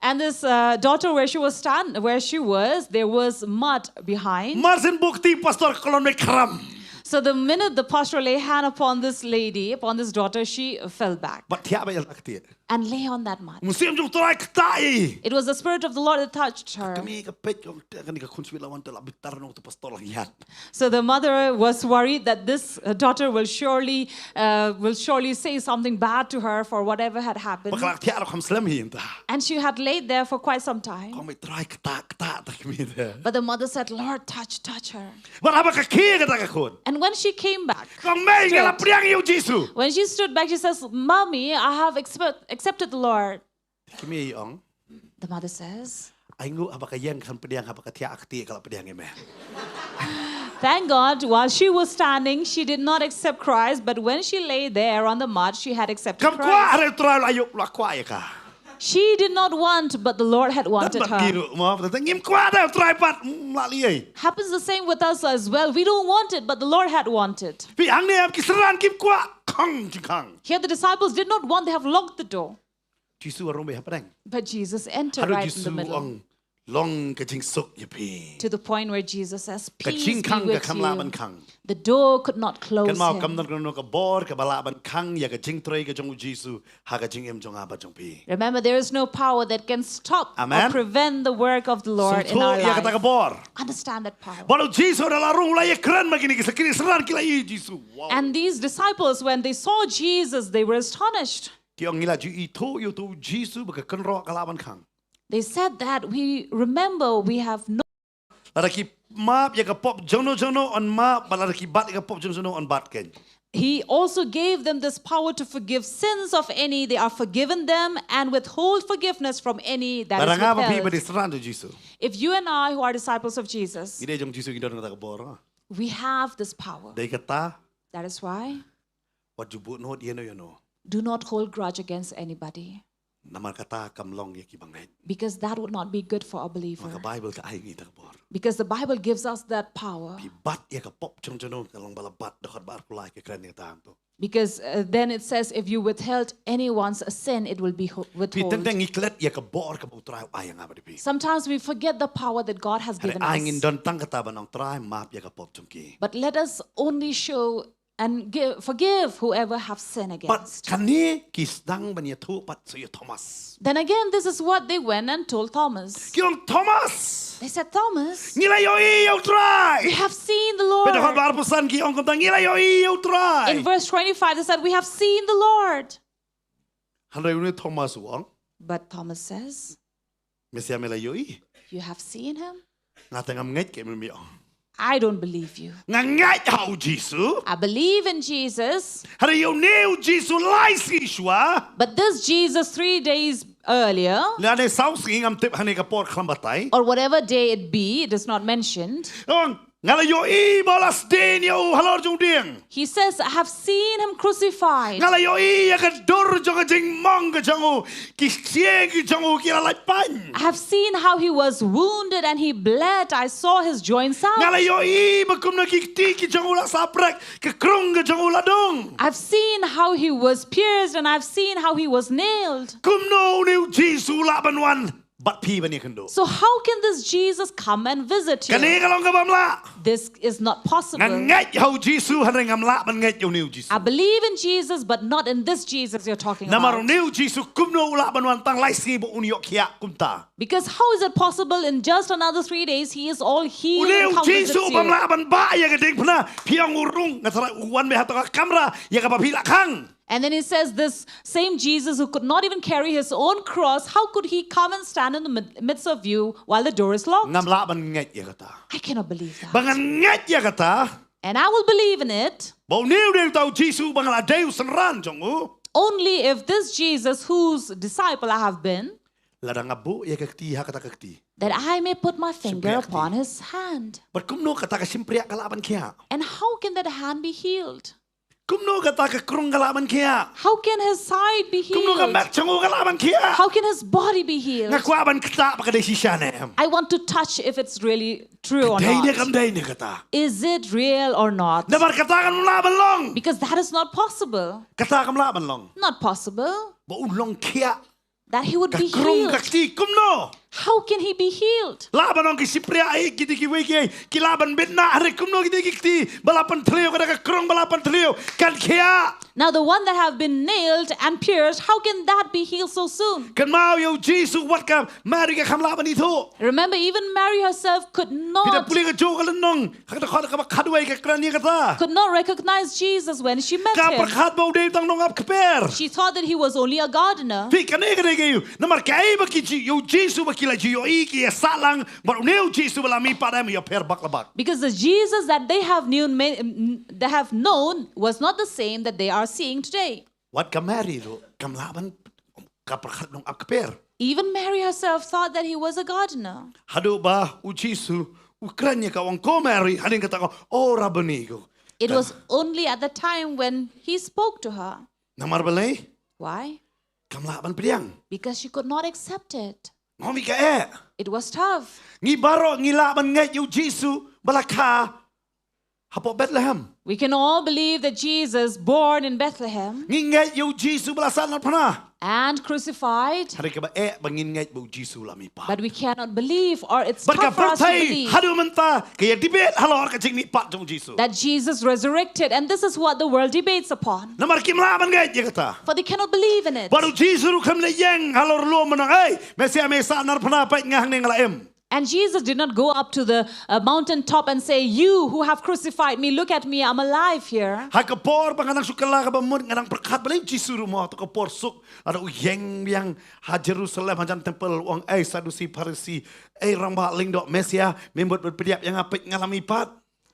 And this uh, daughter, where she was stand, where she was, there was mud behind. Mar shen buh kti pastor, ka long mei khram. So the minute the pastor lay hand upon this lady, upon this daughter, she fell back Bad thiah beit ïa ka ktieh. And lay on that mud. Mynsiem jong U Trai ktah ïa i. It was the Spirit of the Lord that touched her. Kmie ka peit, ka ong, te kane ka khun shu la wan te la bitar noh ïa utu pastor lang ïa. So the mother was worried that this uh, daughter will surely uh, will surely say something bad to her for whatever had happened. Bad ka la thiah ruh kham slem hi mynta. And she had laid there for quite some time. Ka ong, mei Trai, ktah, ktah ïa ka kmie te. But the mother said, "Lord, touch, touch her." Bad haba ka khie kata ka khun, And when she came back, ka ong, mei, nga la pdiang ïa U Jisu. When she stood back, she says, "Mommy, I have expe- accepted the Lord." Kmie i ong, The mother says, ainguh haba ka ïeng kan pdiang, haba ka thiah ha ktieh ka la pdiang ïa me. Thank God, while she was standing, she did not accept Christ, but when she lay there on the mud, she had accepted Kam kwah, Christ. Hynrei U Trai u la ïoh, u la kwah ïa ka. She did not want, but the Lord had wanted Bad her. ngi ruh mo, te ngim kwah de, U Trai pat, mm, la lei. Happens the same with us as well. We don't want it, but the Lord had wanted. Phi, hangne em ki synran kim kwah, khang jingkhang. Here the disciples did not want, they have locked the door. Jisu u rung beit hapdeng. But Jesus entered Haduh right in the Jisu u middle. ong, long ka jingsuk ïa phi. To the point where Jesus says, Ka "Peace be jingkhang ka with kham lah ban you." khang. The door could not close Kynmaw, kam him. don kano kano ka bor kaba lah ban khang ïa ka jingtrei ka jong U Jisu ha ka jingim jong nga bad jong phi. Remember, there is no power that can stop or Amen. Prevent the work of the Lord in Sngewthuh our ïa kata ka life. Bor. Understand that power. Bad U Jisu u la rung, u la ïakren bad kine ki, kine ki synran ki la ïohi ïa U Jisu. Wow. And these disciples, when they saw Jesus, they were astonished. Ki ong, ngi la ju ithuh ïa uto U Jisu ba ka kynroh ka lah ban khang. They said that we remember we have no. Lada ki map ïa ka pop jongno jongno, un map, bad lada ki bat ïa ka pop jongno jongno, un bat kein. He also gave them this power to forgive sins of any they are forgiven them and withhold forgiveness from any that is Lada nga bad phi ba withheld. dei synran jong U Jisu, If you and I who are disciples of Jesus, ngi dei jong U Jisu, ngi don kata ka bor. we have this power. Dei kata, That is why wat ju buhnud ïano ïano. Do not hold grudge against anybody. Namar kata kam long ïa ki bangeit. Because that would not be good for a Namar ka believer. Baibl ka ai ngi kata ka bor. Because the Bible gives us that power. Phi bat ïa ka pop jong jong no, ka long ba la bat, dkhot ba arphew lai ka kren ïa kata hangto. Because uh, then it says, if you withheld anyone's sin, it will be ho- Phi, withheld. Teng teng ngi klet ïa ka bor kaba U Trai u ai ïa nga bad ïa phi. Sometimes we forget the power that God has Hynrei given ai ngin us. Don tang kata ban ong, Trai, map ïa ka pop jong ki. But let us only show and give, forgive whoever have sinned Bad against. kane ki sdang ban ïathuh pat sha u Thomas. Then again, this is what they went and told Thomas. Ki ong, Thomas, They said, Thomas, ngi la ïohi ïa U Trai. We have seen the Bad dkhot Lord. ba arphew san ki ong kumta, ngi la ïohi ïa U Trai. In verse twenty-five, they said, We have seen the Lord. Hynrei une u Thomas u ong, But Thomas says, Mesia, me la ïohi? You have seen him? Nga te ngam ngeit, ka mei ong. I don't believe you. Nga ngeit ha U Jisu. I believe in Jesus, Hynrei ïa une U Jisu lai sngi shuwa. But this Jesus three days earlier, Lane saw sngi, ngam tip hangne ka por khlem batai. Or whatever day it be, it is not mentioned. Ong, nga la ïohi ba u la sdien ïa u halor jong u dieng. He says, I have seen him crucified. Nga la ïohi ïa ka dur jong ka jingmong ka jong u, ki shyieng ki jong u ki la lait pain. I have seen how he was wounded and he bled. I saw his joints out. Nga la ïohi ba kumno ki kti ki jong u la saprek, ka krung ka jong u la dung. I've seen how he was pierced and I've seen how he was nailed. Kumno une U Jisu u lah ban wan bad phi ban ïakynduh? So how can this Jesus come and visit you? Kane ka long ka bym lah. This is not possible. Nga ngeit ha U Jisu, hynrei ngam lah ban ngeit ïa une U Jisu. I believe in Jesus, but not in this Jesus you're talking Namar about. Une U Jisu kumno u lah ban wan tang lai sngi ba un ïoh khiah kumta? Because how is it possible in just another three days he is all healed Une and U come visit Jisu bym you? Lah ban bah ïa ka diengphna, phi ong u rung, nga tharai u wan beit ha kata ka kamra ïa kaba phi la khang. And then he says, this same Jesus who could not even carry his own cross, how could he come and stand in the mid- midst of you while the door is locked? Ngam lah ban ngeit ïa kata. I cannot believe that. Ba ngan ngeit ïa kata. And I will believe in it Ba une u dei uta u Jisu ba nga la dei u synran jong u. Only if this Jesus, whose disciple I have been, Lada nga buh ïa ka kti ha kata ka kti. that I may put my finger Shympriah kti. Upon his hand. Bad kumno kata ka shympriah ka lah ban khiah. And how can that hand be healed? Kumno kata ka krung ka lah ban khiah. How can his side be Kumno ka healed? Met jong u ka lah ban khiah. How can his body be healed? Nga kwah ban ktah ba ka dei shisha ne em. I want to touch if it's really true or Dei ne not. Kam dei ne kata. Is it real or not? Namar kata kam lah ban long. Because that is not possible. Kata kam lah ban long. Not possible. Ba u long khiah. That he would Ka be krung ka healed. Kti kumno. How can he be healed? Lah ban long ki shympriah ai ki dei kiwei ki ai. Ki lah ban bit na hare kumno ki dei ki kti. Ba la pynthliew ka da ka krung ba la pynthliew. Kan khiah. Now, the one that have been nailed and pierced, how can that be healed so soon? Kynmaw ïa u Jisu wat ka Mary ka kham lah ban ithuh. Remember, even Mary herself could Phi da not pule ka jong ka lynnong. Haka da khot ka ba khadwei ka kren ïa kata. Could not recognize Jesus when she met Ka him. Pyrkhat ba u dei tang nongap kper. She thought that he was only a gardener. Phi kane ka dei ka ïu. Namar ka ai ba ki ji ïu Jisu ba ki la ji ïohi ki ïa sah lang. Bad une u Jisu ba la mih pat em ïa pher bak la bak. Because the Jesus that they have known, may, mm, they have known was not the same that they are seeing today. Wat ka Mary ruh kam lah ban ka Pyrkhat nongap kper. Even Mary herself thought that he was a gardener. Haduh ba u Jisu u kren ïa ka ong ko Mary hadien kata ka ong, "O Rabboni," ko. It was only at the time when he spoke to her. Namar balei? Why? Kam lah ban pdiang. Because she could not accept it. Ngam i ka eh. It was tough. Ngi baroh ngi lah ban ngeit ïa u Jisu ba la kha hapoh Bethlehem. We can all believe that Jesus born in Bethlehem Ngi ngeit ïa u Jisu ba la sahnarphna. and crucified, Hynrei kaba eh ba ngin ngeit ba u Jisu la mih pat. But we cannot believe, or it's Bad ka tough for us to pyrthei believe. Haduh mynta ka ïa debate halor ka jingmih pat jong u Jisu. That Jesus resurrected, and this is what the world debates upon. Namar kim lah ban ngeit ïa kata. For they cannot believe in it. Bad u Jisu ruh kam leh ïeng halor lum mynta. Ei, Messiah me sahnarphna peit nga hangne nga la im. And Jesus did not go up to the uh, mountaintop and say, "You who have crucified me, look at me, I'm alive here." Ha ka por ba nga dang shu kylla kaba mut nga dang pyrkhat balei u Jisu ruh mo, ha ka por suk lada u ïeng biang ha Jerusalem hajan temple u ong, "Ei Sadusi, Pharisi, ei rangbah lyngdoh, Messiah, me mut ban pdiap ïa nga, peit nga la mih pat."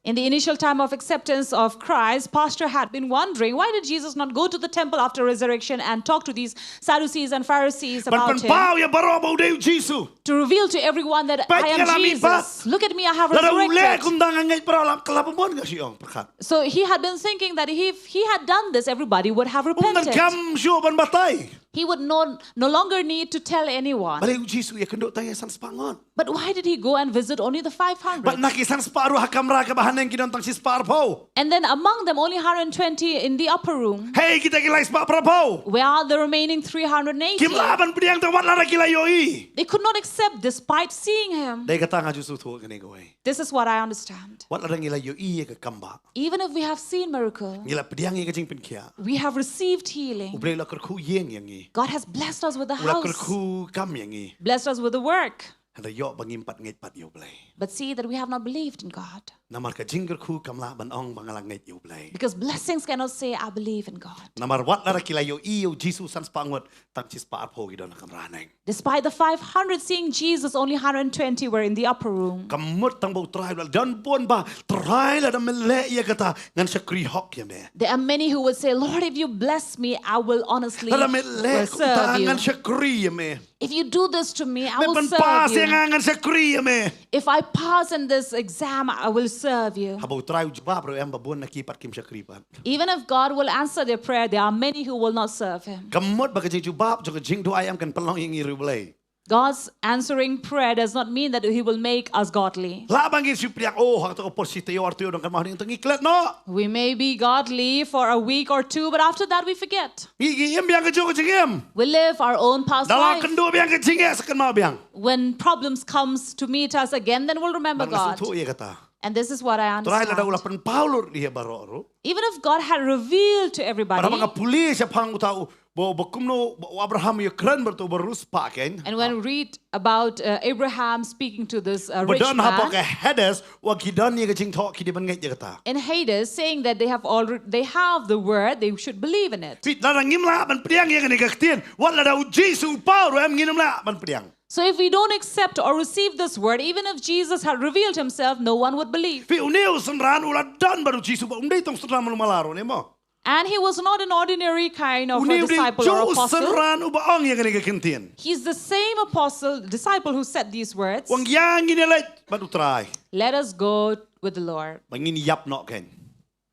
In the initial time of acceptance of Christ, pastor had been wondering, why did Jesus not go to the temple after resurrection and talk to these Sadducees and Pharisees Ban about him? pynpaw ïa baroh ba u dei u Jisu. To reveal to everyone that Peit I am nga la mih Jesus. Pat. Look at me, I have Lada u leh resurrected. Kumta nga ngeit baroh la ka la pynbun ka shi ong pyrkhat. So he had been thinking that if he had done this, everybody would have Um dang repented. Kam shuh ban batai. He would no, no longer need to tell anyone. Balei u Jisu ïakynduh tang ïa san spah ngut. But why did he go and visit only the five hundred? Bad na ki san spah ruh ha kamra kaba haneng ki don tang shi spah arphew. And then among them, only hundred twenty in the upper room. Hei kita ki lai spah phra phew. Where are the remaining three hundred eighty? Kim lah ban pdiang tang wat lada ki la ïohi. They could not accept despite seeing him. Dei kata nga ju sngewthuh kane kawei. This is what I understand. Wat lada ngi la ïohi ïa ka kam ba. Even if we have seen miracle, Ngi la pdiang ïa ka jingpynkhiah. We have received healing. U Blei u la kyrkhu ïing ïa ngi. God has blessed us with a U la house, kyrkhu kam ïa ngi. Blessed us with the work. Hynrei ïoh ba ngim pat ngeit pat ïa u Blei. But see that we have not believed in God. Namar ka jingkyrkhu kam lah ban ong ba nga la ngeit ïa u Blei. Because blessings cannot say, "I believe in God." Namar wat lada ki la ïohi ïa u Jisu san spah ngut, tang shi spah arphew ki don ha kamra haneng. Despite the five hundred seeing Jesus, only hundred twenty were in the upper room. Ka mut tang ba u Trai u la don bun ba, Trai lada me leh ïa kata ngan shakri hok ïa me. There are many who would say, "Lord, if you bless me, I will honestly Lada me leh will serve kata you. Ngan shakri ïa me. If you do this to me, I Me will pynpass serve ïa nga you. Ngan shakri ïa me. If I pass in this exam, I will serve you." Haba u Trai u jubab ruh em ba bun na ki pat kim shakri pat. Even if God will answer their prayer, there are many who will not serve him. Ka mut ba ka jingjubab jong ka jingduwai em kan pynlong ïa ngi ruh Blei. God's answering prayer does not mean that he will make us godly. Lah ba ngi shu pdiang, oh, ha kata ka por shi taïew ar taïew dang kan mah ning tang ngi klet noh. We may be godly for a week or two, but after that we forget. Ngi ngi im biang ka jong ka jingim. We live our own past Da la life. Kynduh biang ka jingeh sa kynmaw biang. When problems comes to meet us again, then we'll remember Bad nga God. Sngewthuh ïa kata. And this is what I Trai lada u la understand. Pynpaw lut ïa baroh ruh. Even if God had revealed to everybody, Para ba nga pule shaphang uta u Ba, ba kumno, ba u Abraham u ïakren bad uta uba riewspah kein. And when we read about uh, Abraham speaking to this uh, Ba rich don hapoh man, ka Hades, wat ki don ïa ka jingthoh, ki dei ban ngeit ïa kata. in Hades, saying that they have already they have the word, they should believe in it. Phi, lada ngim lah ban pdiang ïa kane ka ktien, wat lada u Jisu u paw ruh em, ngim lah ban pdiang. So if we don't accept or receive this word, even if Jesus had revealed himself, no one would believe. Phi, une u synran u la don bad u Jisu, bad um dei tang synran malu mala ruh ne mo. And he was not an ordinary kind of Une a u dei disciple ju or u apostle. synran uba ong ïa kane ka ktien. He's the same apostle, disciple who said these words. Wan ïa ngin ïaleit bad u Trai. Let us go with the Lord. Ba ngin ïap noh kein.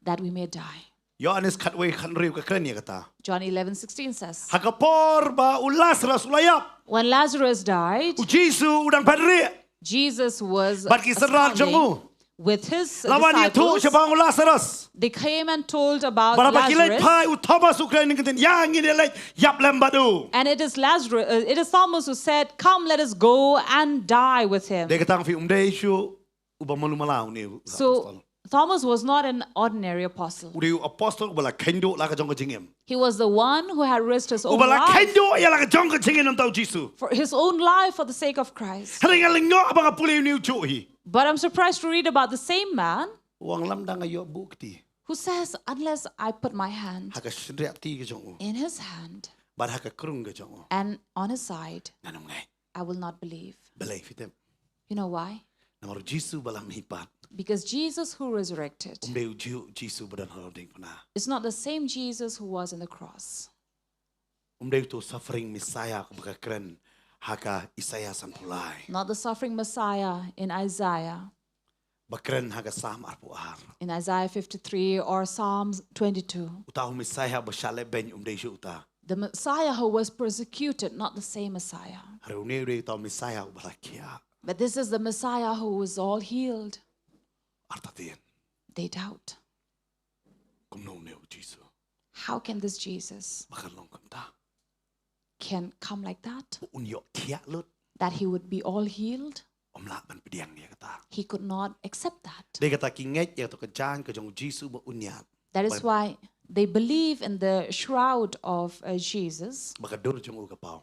That we may die. Ïoannis khatwei khathynriew ka kren ïa kata. John eleven sixteen says, Ha ka por ba u Lazarus u la ïap, when Lazarus died, u Jisu u dang phet rieh. Jesus was Bad ki synran jong u. With his La wan ïathuh disciples. Shaphang u Lazarus. They came and told about Bad haba ki leit Lazarus. Phai, u Thomas u kren ïa kane ka ktien, ïa ngin ïaleit ïap lem bad u. And it is Lazarus, uh, it is Thomas who said, "Come, let us go and die with him." Dei kata, phi, um dei shuh uba malu mala une u. So Thomas was not an ordinary apostle. U dei u apostol uba la kheiñ duh la ka jong ka jingim. He was the one who had risked his own Uba la life kheiñ duh ïa la ka jong ka jingim namar u Jisu. For his own life for the sake of Christ. Hynrei nga lyngngoh haba nga pule ïa une u juh hi. But I'm surprised to read about the same man U ong lymda nga ïoh buh kti who says, "Unless I put my hand ha ka shynriahti ka jong u, in his hand bad ha ka krung ka jong u, and on his side, ngan ym ngeit." I will not believe." Balei, phi tip? You know why? Namar u Jisu uba la mihpat, Because Jesus who resurrected um dei u Jisu, Jisu ba don ha la ka diengphna. is not the same Jesus who was in the cross. Um dei uto u suffering Messiah uba ka kren ha ka Isaiah sanphew lai. Not the suffering Messiah in Isaiah, Ba kren ha ka Salm arphew ar. in Isaiah fifty-three or Psalms twenty-two. Uta u Messiah ba shah lehbeiñ um dei shuh uta. The Messiah who was persecuted, not the same Messiah. Hynrei une u dei uta u Messiah uba la khiah. But this is the Messiah who was all healed. Artatien. They doubt. Kumno une u Jisu? How can this Jesus Ba kan long kumta. can come like that? Un ïoh khiah lut. That he would be all healed? Um lah ban pdiang ïa kata. He could not accept that. Dei kata ki ngeit ïa kato ka jaiñ ka jong u Jisu ba un ïaid. That is why they believe in the shroud of uh, Jesus, Ba ka dur jong u ka paw.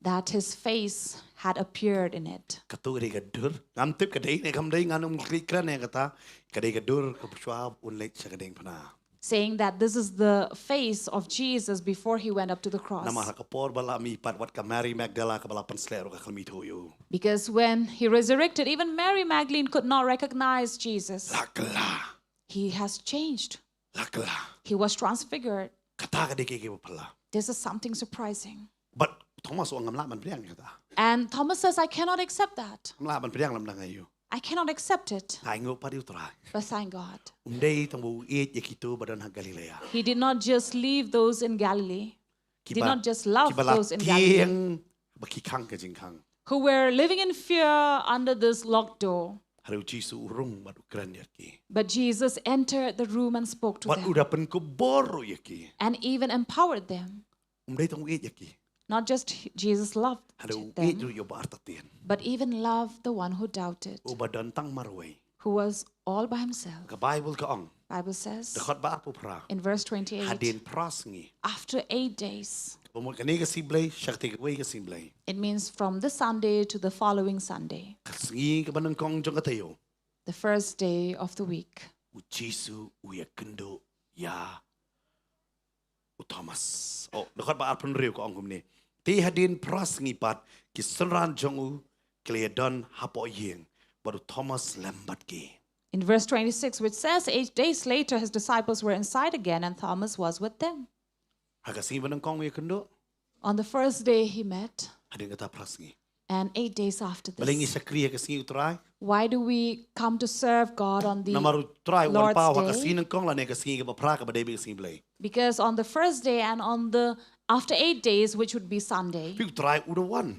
that his face had appeared in it. Kato ka dei ka dur. Ngam tip ka dei ne kam dei, ngan ym kren ïa kata. Ka dei ka dur kaba shuwa un leit sha ka diengphna. Saying that this is the face of Jesus before he went up to the cross. Namar ha ka por ba la mihpat, wat ka Mary Magdala kaba la pynsleh ruh ka khlem ithuh ïa u. Because when he resurrected, even Mary Magdalene could not recognize Jesus. La kylla. He has changed. La kylla. He was transfigured. Kata ka dei kaei kaba phylla. This is something surprising. Bad Thomas u ong ngam lah ban pdiang ïa kata. And Thomas says, "I cannot accept that. Ngam lah ban pdiang lymda nga ïoh. I cannot accept it." Nga ainguh pat ïa u Trai. But thank God. Um dei tang ba u ïeit ïa kito ba don ha Galilea. He did not just leave those in Galilee. Did Kiba, not just love kiba la those in Galilee. tieng ba ki khang ka jingkhang. Who were living in fear under this locked door. Hynrei u Jisu u rung bad u kren ïa ki. But Jesus entered the room and spoke to Bad u them da pynkupbor ruh ïa ki. and even empowered them. Um dei tang u ïeit ïa ki. Not just he- Jesus loved Hynrei u ïeit them, ruh ïa uba artatien. but even loved the one who doubted, Uba don tang marwei. who was all by himself. Ka Baibl ka ong. Bible says Dkhot ba arphew phra. In verse twenty-eight, Hadien phra sngi. After eight days, Ba mut kane ka sngi Blei sha kawei ka sngi Blei. It means from this Sunday to the following Sunday, Ka sngi kaba nyngkong jong ka taïew. The first day of the week. U Jisu u ïakynduh ïa u Thomas. Oh, dkhot ba arphew hynriew ka ong kumne. Te hadien phra sngi pat ki synran jong u ki la ïadon hapoh ïing bad u Thomas lem bad ki. In verse twenty-six, which says, "Eight days later, his disciples were inside again, and Thomas was with them." Ha ka sngi ba nyngkong u ïakynduh. On the first day he met, Hadien kata phra sngi. And eight days after this. Balei ngi shakri ha ka sngi u Trai? Why do we come to serve God on the Namar u Trai u wan Lord's paw ha ka Day? sngi nyngkong lane ka sngi kaba phra kaba dei bad ka sngi Blei. Because on the first day and on the after eight days, which would be Sunday, Phi, u Trai u da wan.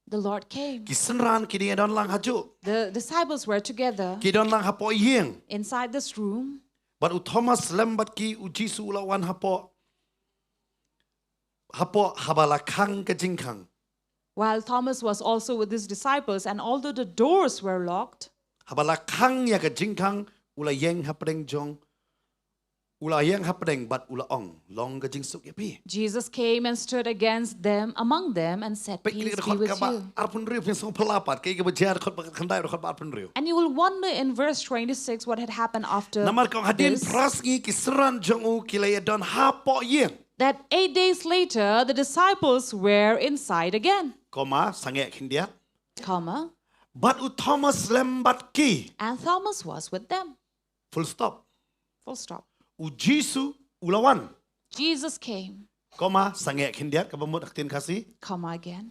The Lord came. Ki synran ki dang ïadon lang hajuh. The disciples were together Ki don lang hapoh ïing. Inside this room. Bad u Thomas lem bad ki, u Jisu u la wan hapoh. Hapoh haba la khang ka jingkhang. While Thomas was also with his disciples, and although the doors were locked, Haba la khang ïa ka jingkhang, u la ïeng hapdeng jong U la ïeng hapdeng bad u la ong, long ka jingsuk ïa phi. Jesus came and stood against them, among them, and said, Peit kine "Peace ki be dkhot with kaba you." arphew hynriew, phin sngewphylla pat, kaei kaba jia dkhot ba khatkhyndai, dkhot ba arphew hynriew. And you will wonder in verse twenty-six what had happened after Namar ka ong hadien this, phra sngi ki synran jong u ki la ïadon hapoh ïing. That eight days later the disciples were inside again. Comma, sangeh khyndiat. Comma, Bad u Thomas lem bad ki. and Thomas was with them. Full stop. Full stop. U Jisu u la wan. Jesus came. Comma, sangeh khyndiat, kaba mut ha ka ktien Khasi. Comma again.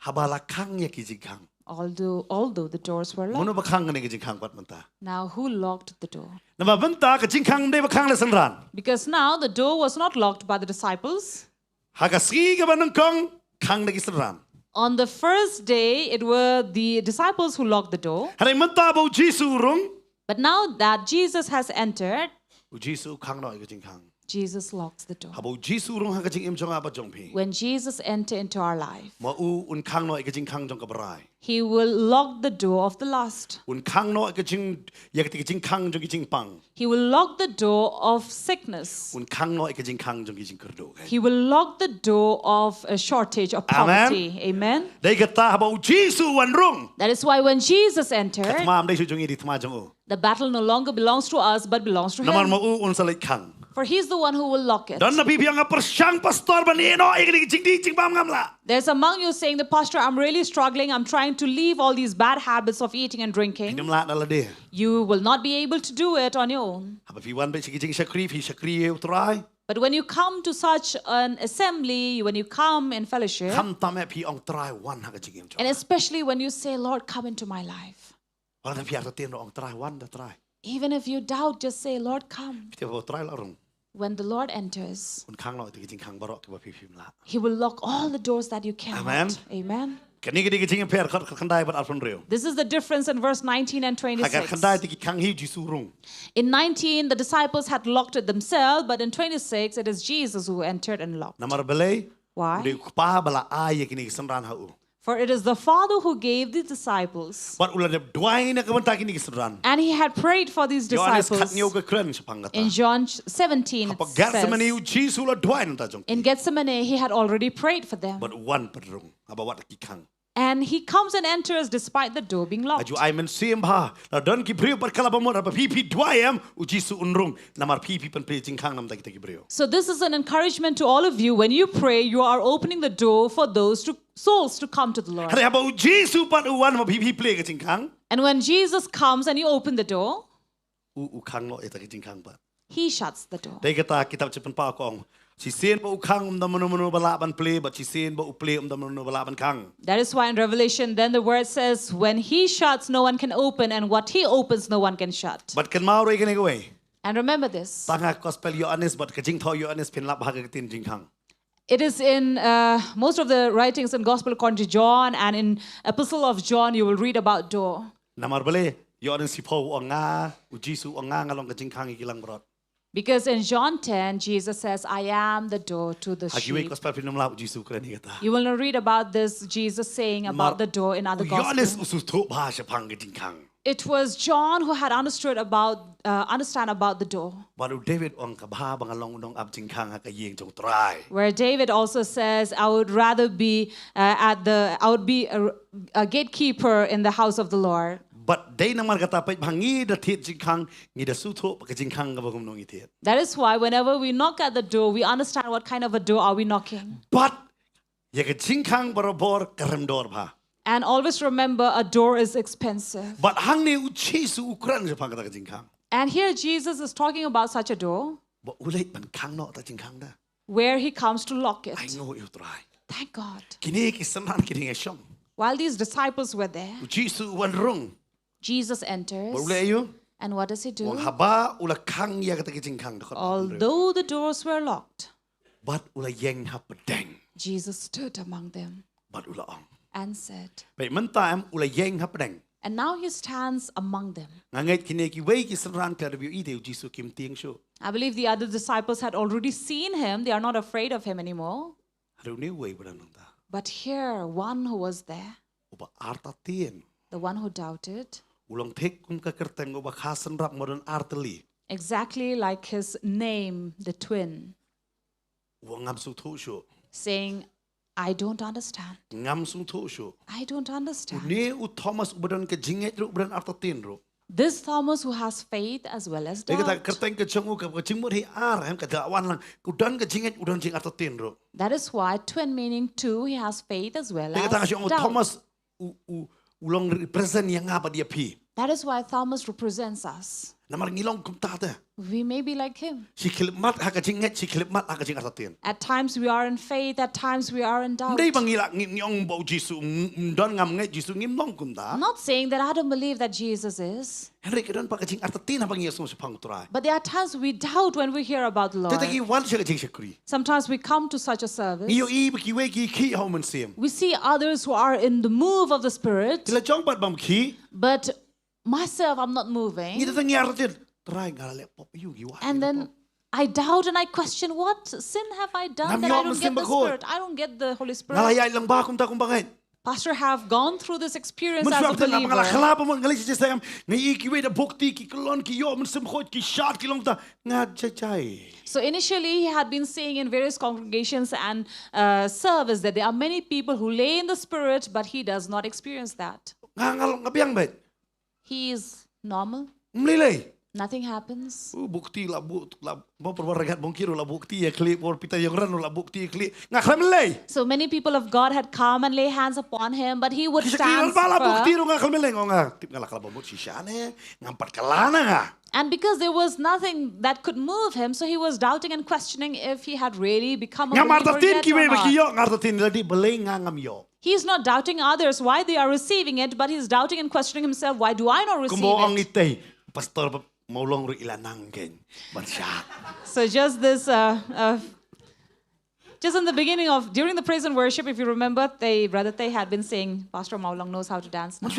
Haba la khang ïa ki jingkhang. Although, although the doors were locked. Mano ba khang kane ka jingkhang pat mynta? Now, who locked the door? Namar mynta ka jingkhang ym dei ba khang da synran. Because now the door was not locked by the disciples. Ha ka sngi kaba nyngkong khang da ki synran. On the first day, it were the disciples who locked the door. Hynrei mynta ba u Jisu u rung. But now that Jesus has entered, U Jisu u khang noh ïa ka jingkhang. Jesus locks the door. Haba u Jisu u rung ha ka jingim jong nga bad jong phi. When Jesus enter into our life, Ma u un khang noh ïa ka jingkhang jong ka brai. he will lock the door of the lust. Un khang noh ïa ka jing, ïa ka jingkhang jong ki jingpang. He will lock the door of sickness. Un khang noh ïa ka jingkhang jong ki jingkyrduh. He will lock the door of a shortage, of Amen. Poverty. Amen. Dei kata haba u Jisu u wan rung. That is why when Jesus entered, Ka thma ym dei shuh jong ngi, dei thma jong u. The battle no longer belongs to us, but belongs to Namar him. Ma u un sa leit khang. For he's the one who will lock it. Don na phi phi ong nga pyrshang pastor ban ïeh noh ïa kine ki jingdih jingbam, ngam lah. There's among you saying, "The pastor, I'm really struggling. I'm trying to leave all these bad habits of eating and drinking." Ngam lah na lade. You will not be able to do it on your own. Haba phi wan bad sha ki jingshakri, phi shakri ïa u Trai. But when you come to such an assembly, when you come in fellowship, Khamtam eh phi ong Trai wan ha ka jingim jong. And especially when you say, "Lord, come into my life." Wat la phi artatien ruh ong Trai wan da Trai. Even if you doubt, just say, "Lord, come." Phi tip ba u Trai la rung. When the Lord enters, un khang noh ïa ki jingkhang baroh kiba phi phim lah. He will lock all the doors that you cannot. Amen. Amen. Kane ka dei ka jingïapher dkhot khatkhyndai bad arphew hynriew. This is the difference in verse nineteen and twenty-six. Ha ka khatkhyndai te ki khang hi, u Jisu u rung. In nineteen, the disciples had locked it themselves, but in twenty-six, it is Jesus who entered and locked. Namar balei? Why? U dei u Kpa ba la ai ïa kine ki synran ha u. For it is the Father who gave the disciples. Bad u la dep duwai na ka bynta kine ki synran. And he had prayed for these disciples. Ïoannis khathynñiew ka kren shaphang kata. In John seventeen, it says, hapoh Gethsemane u Jisu u la duwai na ka bynta jong ki. In Gethsemane, he had already prayed for them. Bad u wan pat rung haba wat ki khang. And he comes and enters despite the door being locked. Ka ju ai mynsiem bha, la don ki briew pat ka la bamut, haba phi phi duwai em, u Jisu un rung, namar phi phi pynplie jingkhang na ka bynta kita ki briew. So this is an encouragement to all of you. When you pray, you are opening the door for those to, souls to come to the Lord. Hynrei haba u Jisu pat u wan, ma phi phi plie ka jingkhang. And when Jesus comes and you open the door, u u khang noh ïa kita ki jingkhang pat. He shuts the door. Dei kata kitab Jingpynpaw ka ong, shisien ba u khang ym don mano mano ba lah ban plie, bad shisien ba u plie ym don mano mano ba lah ban khang. That is why in Revelation, then the word says, "When he shuts, no one can open, and what he opens, no one can shut." Bad kynmaw ruh ïa kane kawei. And remember this. Tang ha gospel Ïoannis bad ka jingthoh Ïoannis phin lap ha ka ktien jingkhang. It is in, uh, most of the writings in Gospel according to John and in Epistle of John, you will read about door. Namar balei, Ïoannis shiphew u ong nga, u Jisu u ong nga, nga long ka jingkhang ïa ki langbrot. Because in John ten, Jesus says, "I am the door to the sheep." Ha kiwei gospel phin ym lap u Jisu u kren ïa kata. You will not read about this Jesus saying about the door in other gospel. Namar u Ïoannis u sngewthuh bha shaphang ka jingkhang. It was John who had understood about, uh, understand about the door. Bad u David u ong, ka bha ba nga long u nongap jingkhang ha ka ïing jong u Trai. Where David also says, "I would rather be, uh, at the, I would be a, a gatekeeper in the house of the Lord." Bad dei namar kata peit ba ngi da thied jingkhang, ngi da sngewthuh ba ka jingkhang kaba kumno ngi thied. That is why whenever we knock at the door, we understand what kind of a door are we knocking. Bad ïa ka jingkhang barabor ka rem dor bha. And always remember, a door is expensive. Bad hangne u Jisu u kren shaphang kata ka jingkhang. And here Jesus is talking about such a door. Ba u leit ban khang noh kata ka jingkhang da. Where he comes to lock it. Ai nguh ïa u Trai. Thank God. Kine ki synran ki dang ïashong. While these disciples were there, u Jisu u wan rung. Jesus enters. Bad u leh aïu? And what does he do? U ong haba u la khang ïa kata ka jingkhang, dkhot ba hynriew. Although the doors were locked, bad u la ïeng hapdeng. Jesus stood among them. Bad u la ong. And said. Peit mynta em, u la ïeng hapdeng. And now he stands among them. Nga ngeit kine kiwei ki synran ki la dep ïohi te u Jisu, kim tieng shuh. I believe the other disciples had already seen him. They are not afraid of him anymore. Hynrei une uwei uba don hangta. But here, one who was there, uba artatien, the one who doubted, u long thik kum ka kyrteng uba kha synrap, ma don artylli. Exactly like his name, the twin, U ong ngam sngewthuh shuh. Saying, I don't understand. Ngam sngewthuh shuh. I don't understand. Une u Thomas uba don ka jingngeit ruh, uba don artatien ruh. This Thomas who has faith as well as Te kata doubt. kyrteng ka jong u ka jingmut hi ar, em, ka da wan lang. U don ka jingngeit, u don jingartatien ruh. That is why twin meaning two, he has faith as well Te kata ka as jong u doubt. Thomas u u u long represent ïa nga bad ïa phi. That is why Thomas represents us. Namar ngi long kumta te. We may be like him. Shi khyllipmat ha ka jingngeit, shi khyllipmat ha ka jingartatien. At times we are in faith, at times we are in doubt. Ym dei ba ngi la ngi ngi ong ba u Jisu, mm, mm, don ngam ngeit Jisu, ngim long kumta. I'm not saying that I don't believe that Jesus is, Hynrei ka don pat ka jingartatien haba ngi ïasngewsih shaphang u Trai. But there are times we doubt when we hear about the Te te Lord. ngi wan sha ka jingshakri. Sometimes we come to such a service. Ngi ïohi ba kiwei ki khih ha u Mynsiem. We see others who are in the move of the Spirit, Te la jong pat bym khih. But myself, I'm not Ngi moving. te te ngi artatien. Trai, nga la leh pop ïa u, ngi wad. And then I doubt and I question, what sin have I done that I don't get the Spirit? I don't get the Holy Spirit. Nga la ïaid lang ba kumta kumba ngeit. Pastor have gone through this experience as a believer. Nga la khlap mo, nga la shisha, nga ïohi kiwei da bokti, ki kyllon, ki ïoh Mynsiem Khuid, ki shad, ki long ta, nga jai jai. So initially he had been singing in various congregations and uh, service that there are many people who lay in the Spirit, but he does not experience that. Nga nga nga biang bad. He is normal. Mlilei. Nothing happens. Uh, bokti la buk la ba perwar ragat bongkiro la bokti ïa khlieh, por pita ïa ran la bokti ïa khlieh. Nga khlem lei. So many people of God had come and lay hands upon him, but he would stand Ba la bokti firm. Ro nga khlem lei, nga tip nga la kala bamut shisha ne. Ngam pat kala na nga. And because there was nothing that could move him, so he was doubting and questioning if he had really become a believer yet or not. Ngartatien, la di balei nga ngam ïoh. He's not doubting others why they are receiving it, but he's doubting and questioning himself, why do I not receive it? Itei, Pastor Maulong ruh i la nang kein ban shad. So just this, uh, uh, just in the beginning of, during the praise and worship, if you remember, they, Brother Tay had been saying, Pastor Maulong knows how to dance now.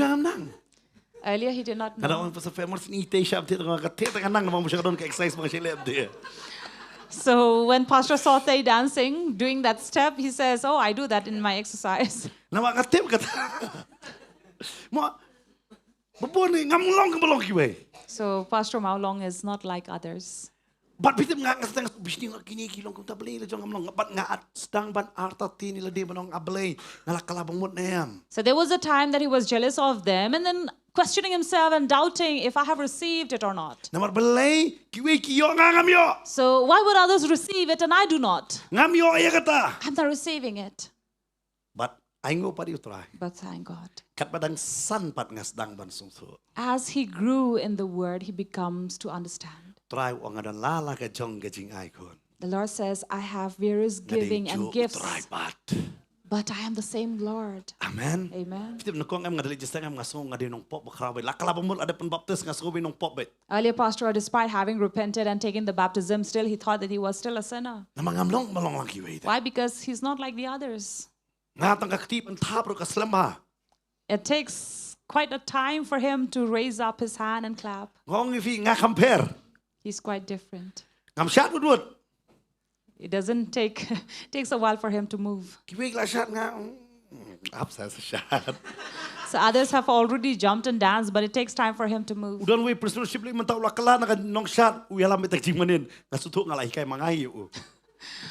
Earlier he did not know. Nga te shap te nga te nga nang ba mushak don ka exercise ba nga shelep de. So when Pastor saw Tay dancing, doing that step, he says, oh, I do that in my exercise. Namar nga tip kata. Mo, ba bun ni ngam long ka ba long kiwei. So Pastor Maulong is not like others. Bad phi tip nga nga sdang bishni nga kini ki long kumta balei la jong ngam long, bad nga at sdang ban artatien ïa lade ban ong a balei nga la kala bamut ne em. So there was a time that he was jealous of them and then questioning himself and doubting if I have received it or not. Namar balei kiwei ki ïoh nga ngam ïoh. So why would others receive it and I do not? Ngam ïoh ïa kata. I'm not receiving it. Bad ainguh pat ïa u Trai. But thank God. Katba dang san pat nga sdang ban sngewthuh. As he grew in the word, he becomes to understand. Trai u ong nga don la la ka jong ka jingai khun. The Lord says, I have various giving and gifts. Trai pat. But I am the same Lord. Amen. Amen. Phi tip nyngkong em nga dei jingsteng em nga sngew nga dei nongpop ba khraw beit. La kala bamut, la dep pynbaptis nga sngew ba nongpop beit. Earlier, Pastor, despite having repented and taken the baptism, still he thought that he was still a sinner. Namar ngam long ba long lang kiwei. Why? Because he's not like the others. Nga tang ka kti ban thap ruh ka slem bha. It takes quite a time for him to raise up his hand and clap. Nga ong ïa phi nga compare. He's quite different. Ngam shad wut wut. It doesn't take, takes a while for him to move. Kiwei la shad nga, mm, ap sa shad. So others have already jumped and danced, but it takes time for him to move. U don wei prisonership li mynta u la kala na ka nongshad, u ïalam beit tak jingmanin. Nga sngewthuh nga la hikai ma nga ïa u.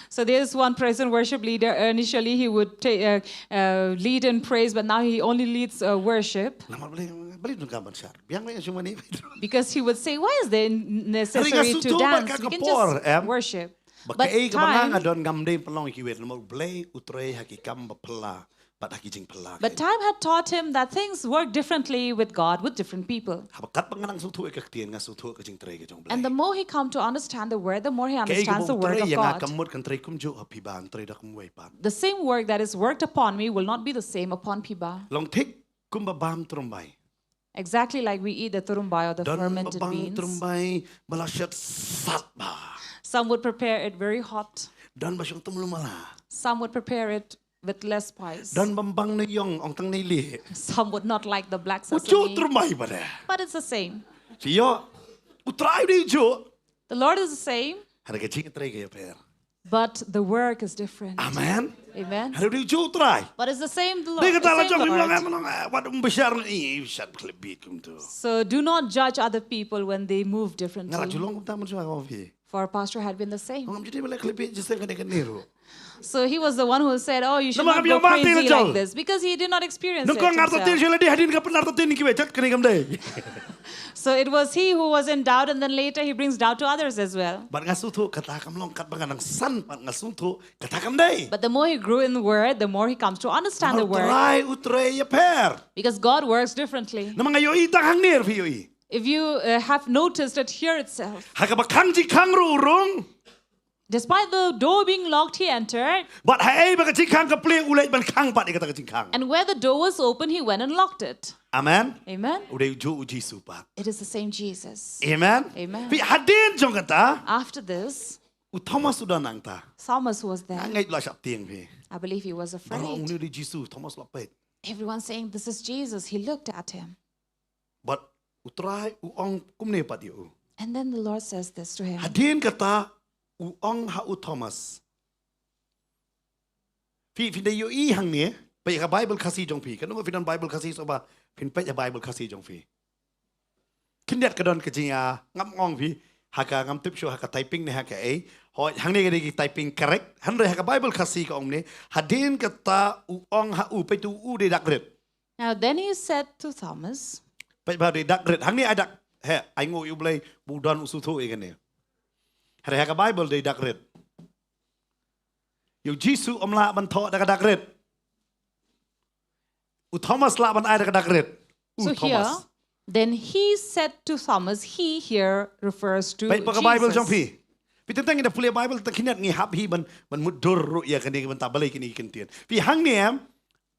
So there's one praise and worship leader. Initially, he would ta- uh, uh, lead in praise, but now he only leads uh, worship. Namar balei, balei don ka ban shad. Biang lei shu mani. Because he would say, why is there necessary to dance? We can just worship. But time, But time had taught him that things work differently with God and with man. But time had taught him that things work differently with God, with different people. Haba katba nga nang sngewthuh ïa ka ktien, nga sngewthuh ka jingtrei ka jong U Blei. And the more he come to understand the word, the more he understands the word of God. Kaei kaba u trei ïa nga kam mut kan trei kumjuh ha phi ba, un trei da kumwei pat. The same work that is worked upon me will not be the same upon Piba. Long thik kumba bam trumbai. Exactly like we eat the turumbai or the fermented beans. Don ba bam trumbai ba la shet sat bha. Some would prepare it very hot. Don ba shong tum lumala. Some would prepare it with less spice. Don bym bang na ïong, ong tang na ïaleh. Some would not like the black sesame. U juh trumbai pat de. But it's the same. Shu ïoh, U Trai u dei u juh. The Lord is the same. Hynrei ka jingtrei ka ïapher. But the work is different. Amen. Amen. Hynrei u dei u Trai. But it's the same the Lord. Dei kata The la same jong the phim long Lord. em long eh, wat um bishar ngi shat khlebit kumtu. So do not judge other people when they move Nga la differengly. ju long kumta man shuwa ka phi. For Pastor had been the same. Ngam ju dei ba leh khlebit jisem kane kane ruh. So he was the one who said, "Oh, you should Namar not ka go biang bati crazy la jong. Like this," because he did not experience it Nang kong arta tin himself. shela di hadien ka pen arta tin ki wei jat kane kam dei. So it was he who was in doubt, and then later he brings doubt to others as well. Bad nga sngewthuh kata kam long kat ba nga nang san bad nga sngewthuh kata kam dei. But the more he grew in the word, the more he comes to understand the Namar u word. Trai u trei ïapher. Because God works differently. Namar nga ïohi tang hangne phi ïohi. If you uh, have noticed it here itself, Ha kaba khang jingkhang ruh u rung. despite the door being locked, he entered. Bad haei ba ka jingkhang ka plie u leit ban khang pat ïa kata ka jingkhang. And where the door was open, he went and locked it. Amen. Amen. U dei u juh u Jisu pat. It is the same Jesus. Amen. Amen. Phi hadien jong kata After this, u Thomas u don nangta. Thomas was Nga there. ngeit la shah tieng phi. I believe he was Baroh ong afraid. u dei u Jisu, Thomas la peit. Everyone saying, "This is Jesus." He looked at him. Bad u Trai u ong kumne pat ïa u. And then the Lord says this to him. Hadien kata u ong ha u Thomas. Phi phi dei ïohi hangne, peit ïa ka Bible Khasi jong phi. Katno phi don Bible Khasi shuh ba phin peit ïa Bible Khasi jong phi. Khyndiat ka don ka jingïa ngam ong phi ha ka ngam tip shuh ha ka typing ne ha ka ei. Hooid hangne ka dei ki typing correct. Hynrei ha ka Bible Khasi ka ong ne. Hadien kata u ong ha u, peit u, u dei dak rit. Now then he said to Thomas, Peit ba dei dak rit. Hangne ai dak heh, ai nguh ïa u Blei ba u don u sngewthuh ïa kane. Hynrei ha ka Bible dei dak rit. Ïa u Jisu um lah ban thoh da ka dak rit. U Thomas lah ban ai da ka dak rit. U so Thomas. Here, then he said to Thomas, he here refers to Peit ba ka Bible jong Jesus. Phi. Phi teng teng ngi da pule Bible tang khyndiat ngi hap hi ban ban mutdur ruh ïa kane ka bynta balei kine ki ktien. Phi hangne em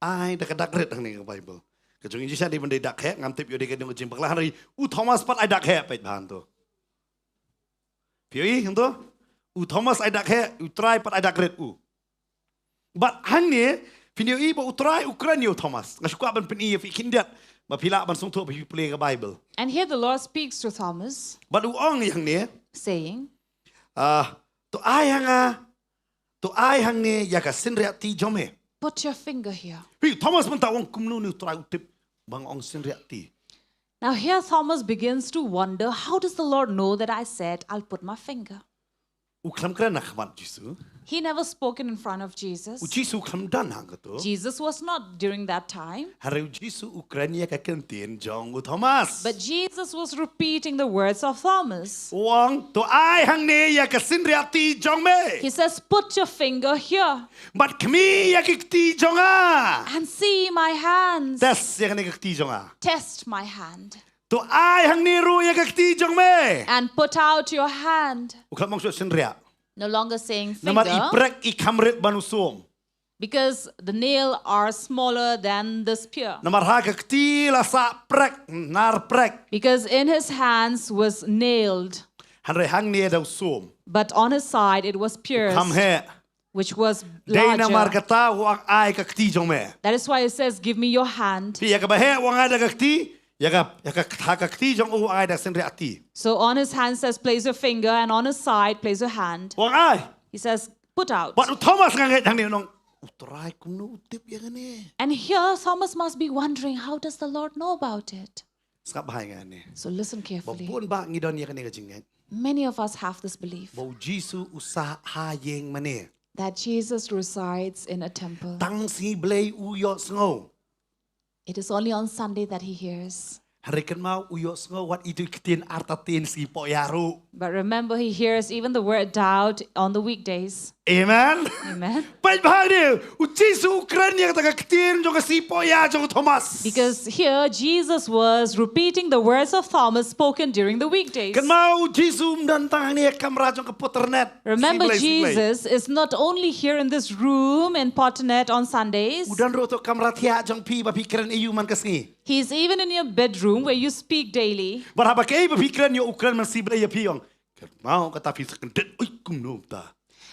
ai da ka dak rit hangne ka Bible. Ka jong ngi shisha dei ban dei dak heh, ngam tip ïoh dei ka jong ka jingbakla, hynrei u Thomas pat ai dak heh, peit ba hangto. Phi ïohi hangto? U Thomas ai dak heh, u Trai pat ai dak rit u. Bad hangne phin ïohi ba u Trai u kren ïa u Thomas. Nga shu kwah ban pyni ïa phi khyndiat ba phi lah ban sngewthuh ba phi pule ka Bible. And here the Lord speaks to Thomas, Bad u ong ïa hangne, saying, ah, to ai ha nga, to ai hangne ïa ka synriah ti jong me. "Put your finger here." Phi, Thomas mynta u ong kumno ne u Trai u tip ba nga ong synriah ti. Now here Thomas begins to wonder, "How does the Lord know that I said, 'I'll put my finger'?" U khlem kren ha khmat Jisu. He never spoken in front of Jesus. U Jisu u khlem don hangkato. Jesus was not during that time. Hynrei u Jisu u kren ïa ka ktien jong u Thomas. But Jesus was repeating the words of Thomas. U ong, to ai hangne ïa ka synriah ti jong me. He says, "Put your finger here." Bad khmih ïa ki kti jong nga. And see my hands. Test ïa kane ka kti jong nga. Test my hand. To ai hangne ruh ïa ka kti jong me. And put out your hand. U khlem ong shuh synriah. No longer saying finger. Namar i prek i kham rit ban u sum. Because the nail are smaller than the spear. Namar ha ka kti la sah prek, nar prek. Because in his hands was nailed. Hynrei hangne da u sum. But on his side it was pierced. Kham heh. Which was larger. Dei namar kata u ong ai ka kti jong me. That is why he says, "Give me your hand." Phi ïa kaba heh u ong ai da ka kti, ïa ka, ïa ka, ha ka kti jong u u ong ai da synriah ti. So on his hand says, "Place your finger," and on his side, "Place your hand." U ong ai. He says, "Put out." Bad u Thomas nga ngeit hangne u ong, u Trai kumno u tip ïa kane. And here Thomas must be wondering, "How does the Lord know about it?" Sngap bha ïa kane. So listen carefully. Ba bun ba ngi don ïa kane ka jingngeit. Many of us have this belief. Ba u Jisu u sah ha ïing mane. That Jesus resides in a temple. Tang sngi Blei u ïohsngew. It is only on Sunday that he hears. Hynrei kynmaw u ïohsngew wat itu i ktien artatien sngi pohïa ruh. But remember, he hears even the word doubt on the weekdays. Amen. Amen. Peit bha hangne, u Jisu u kren ïa kata ka ktien jong ka sngi pohïa jong u Thomas. Because here Jesus was repeating the words of Thomas spoken during the weekdays. Kynmaw u Jisu um don tang hangne ha kamra jong ka puter net. Remember, sngi Blei, sngi Blei. Jesus is not only here in this room in Potternet on Sundays. U don ruh ha kamra thiah jong phi ba phi kren ïa u man ka sngi. He's even in your bedroom where you speak daily. Bad haba kaei ba phi kren ïa u, u kren man sngi Blei ïa phi, u ong, kynmaw kata phi sa kyndit, oi kumno mynta.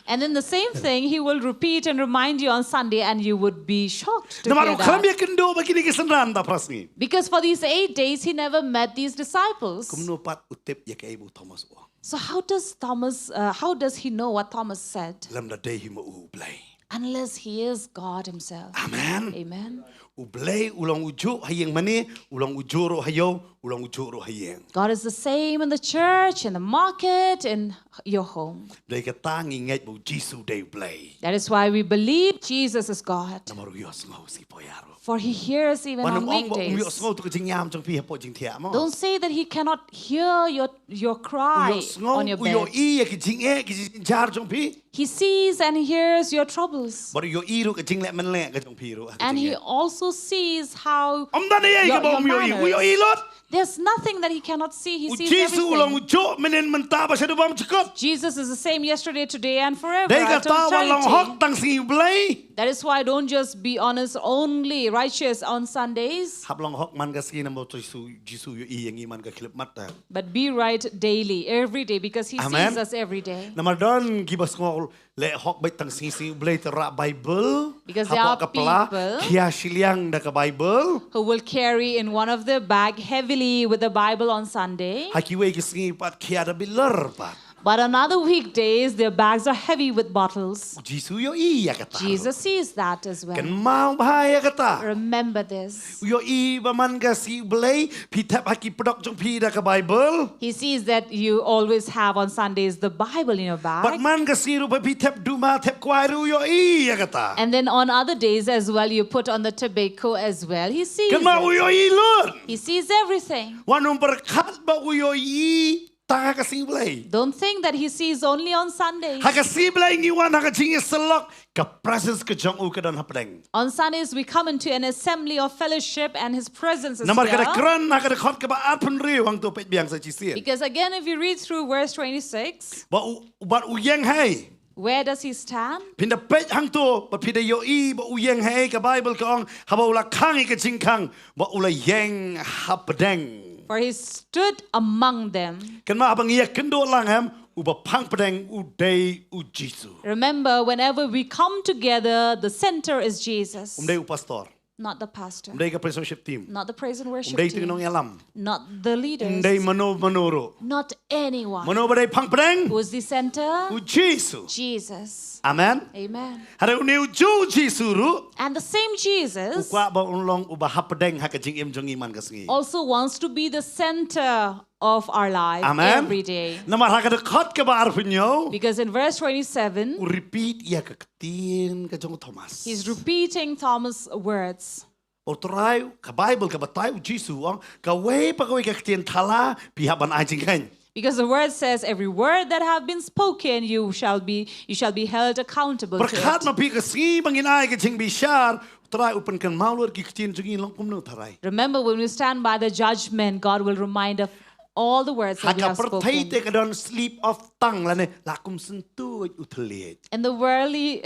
And then the same thing he will repeat and remind you on Sunday, and you would be shocked to Namar hear u khlem that. ïakynduh bad kine ki synran da phra sngi. Because for these eight days, he never met these disciples. Kumno pat u tip ïa kaei ba u Thomas u ong? So how does Thomas, uh, how does he know what Thomas said? Lymda dei hi ma u Blei. Unless he is God himself. Amen. Amen. U Blei u long u juh ha ïing mane, u long u juh ruh ha ïew, u long u juh ruh ha ïing. God is the same in the church, in the market, in your home. Dei kata ngi ngeit ba u Jisu dei u Blei. That is why we believe Jesus is God. Namar u ïohsngew sngi poi ruh. For he hears even Wan on ym ong ba um weekdays. Ïohsngew ïa ka jingïam jong phi hapoh jingthiah mo. Don't say that he cannot hear your, your U cry ïohsngew, on your u bed. ïohi ïa ki jingeh, ki jingjynjar jong phi. He sees and he hears your troubles. Bad u ïohi ruh ka jingleh mynleh ka jong phi ruh. Ha ka And he jingeh. Also sees how Ym don ei ei your, kaba your um ïohi, u manners. Ïohi lut. There's nothing that he cannot see. He U sees Jisu u long u everything. Juh mynhynnin mynta bad shaduh bymjukut. Jesus is the same yesterday, today, and forever. Dei At kata wan long eternity. Hok tang sngi u Blei. That is why don't just be honest only, righteous on Sundays. Hap long Hok man ka sngi namar u Jisu, Jisu u ïohi ïa ngi man ka khyllipmat te. But be right daily, every day, because he Amen. Sees us every day. Namar don kiba sngew leh Hok beit tang sngi sngi u Blei te rah Bible. Because there Hapoh are ka pla, people khia shiliang da ka Bible. Who will carry in one of their bag heavily with the Bible on Sunday. Ha kiwei ki sngi pat khia da bilor pat. But on other weekdays, their bags are heavy with bottles. U Jisu u ïohi ïa kata. Jesus sees that as well. Kynmaw bha ïa kata. Remember this. U ïohi ba man ka sngi u Blei, phi thep ha ki pdok jong phi da ka Bible. He sees that you always have on Sundays the Bible in your bag. Bad man ka sngi ruh ba phi thep duma, thep kwai ruh u ïohi ïa kata. And then on other days as well, you put on the tobacco as well. He sees Kynmaw u it. Ïohi lut. He sees everything. Wan ym pyrkhat ba u ïohi tang ha ka sngi u Blei. Don't think that he sees only on Sundays. Ha ka sngi u Blei ngi wan ha ka jingïasyllok, ka presence ka jong u ka don hapdeng. On Sundays, we come into an assembly of fellowship and his presence is Namar ka here. dei kren ha ka dkhot kaba arphew hynriew hangto, peit biang sa shisien. Because again, if you read through verse twenty-six, Ba u, bad u ïeng haei. Where does he stand? Phin da peit hangto, bad phi da ïohi ba u ïeng haei, ka Bible ka ong, haba u la khang ïa ka jingkhang, ba u la ïeng hapdeng. For he stood among them. Kynmaw haba ngi ïakynduh lang em, uba phang pdeng u dei u Jisu. Remember, whenever we come together, the center is Jesus. Um dei u pastor. Not the pastor. Um dei ka praise worship team. Not the praise and Um worship dei tu team. nongïalam. Not the Um leaders. Dei mano mano ruh. Not anyone. Mano ba dei phang pdeng? Who's the center? U Jisu. Jesus. Amen. Amen. Hynrei une u Jisu ruh. And the same U Jesus kwah ba un long uba hapdeng ha ka jingim jong ngi man ka sngi. Also wants to be the center of our life. Amen. Every day. Namar ha ka dkhot kaba arphew hynñiew. Because in verse twenty-seven, U repeat ïa ka ktien ka jong u Thomas. He's repeating Thomas' words. U Trai, ka Bible ka batai u Jisu u ong, kawei pa kawei ka ktien thala, phi hap ban ai jingkheiñ. Because the word says, "Every word that have been spoken, you shall be, you shall be held accountable to it." Pyrkhat ma phi ka sngi ba ngin ai ka jingbishar, u Trai u pynkynmaw lut ki ktien jong ngi long kumno tharai. Remember, when we stand by the judgment, God will remind of all the words that we have spoken. Ha ka pyrthei te ka don slip of tongue lane, la kum syntuid u thylliej. In the worldly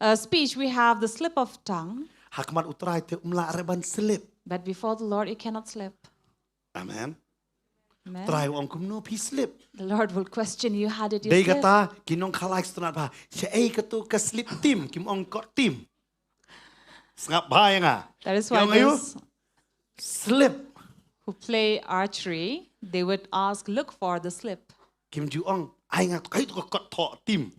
uh, speech, we have the slip of tongue. Ha khmat u Trai te um lah re ban slip. But before the Lord, you cannot slip. Amen. Amen. Trai u ong kumno phi slip. The Lord will question you, "How did you Dei slip?" kata ki nongkhalai sngewtynnat bha. Shaei kato ka slip team, kim ong kot team. Sngap bha ïa nga. That is why Ki ong aïu? Those Slip. Who play archery, they would ask, "Look for the slip." Kim ju ong, ai nga, kaei to ka kot thoh team.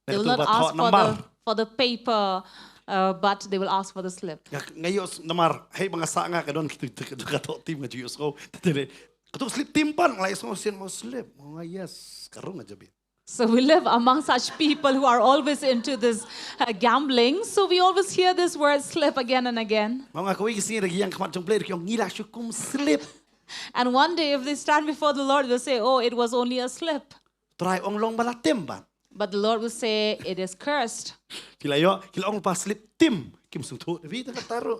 They will Kato not ba thoh ask for nambar. The, for the paper, uh, but they will ask for the slip. Nga, nga ïoh s-, namar, hei ba nga sah nga ka don kito, kito, kito ka thoh team nga ju ïoh sngew. Te te. Kato slip team pan, nga la ïoh sngew sien mo slip. Mo nga yes, ka rung aja bit. So we live among such people who are always into this uh, gambling. So we always hear this word slip again and again. Mo nga kawei ki sngi da ki ïeng khmat jong Blei da ki ong ngi la shu kum slip. And one day, if they stand before the Lord, they'll say, "Oh, it was only a slip." Trai ong long ba la tim ban. But the Lord will say, "It is cursed." Phi la ïoh, ki la ong pa slip team. Kim sngewthuh da phi ta ka taru.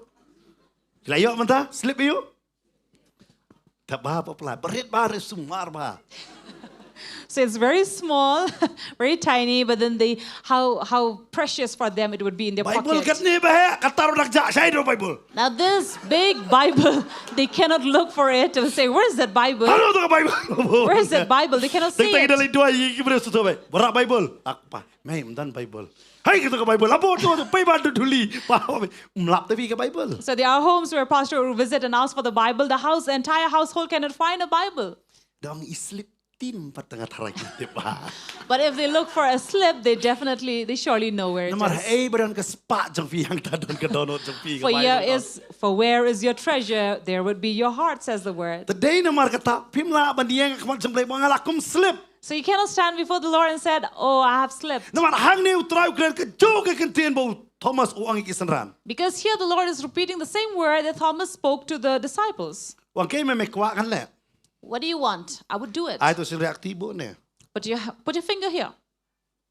Phi la ïoh mynta, slip ïoh. Ta ba ba pla, barit ba re sumar ba. So it's very small, very tiny, but then they how how precious for them it would be in their Bible pocket. Katne ba he, kata ruh dak ja, shai do Bible. Now this big Bible, they cannot look for it and say, "Where is that Bible? Ano to ka Bible? Where is that Bible?" They cannot see Tek tek it. Dali dua yi ki bro su to bai. Bora Bible. Ak pa, mai mdan Bible. Hai kita ka Bible. Abo to to pai ba duli. Pa, mlap tapi ka Bible. So there are homes where pastor will visit and ask for the Bible. The house, the entire household cannot find a Bible. Dong i slip tim pat tengah tarai ki tip ba. But if they look for a slip, they definitely, they surely know where it Namar is. Ei ba don ka spah jong phi hangta don ka donot jong phi. For here is, for where is your treasure, there would be your heart, says the word. Te dei namar kata phim lah ban ïeng ha khmat jong Blei ba nga la kum slip. So you cannot stand before the Lord and said, "Oh, I have slipped." Namar hangne u Trai u kren ka jong ka kyntien ba u Thomas u ong ïa ki synran. Because here the Lord is repeating the same word that Thomas spoke to the disciples. Wan kei me me kwah kan leh. "What do you want? I would do it." Ai to shin riak ti bo ne. Put your, put your finger here.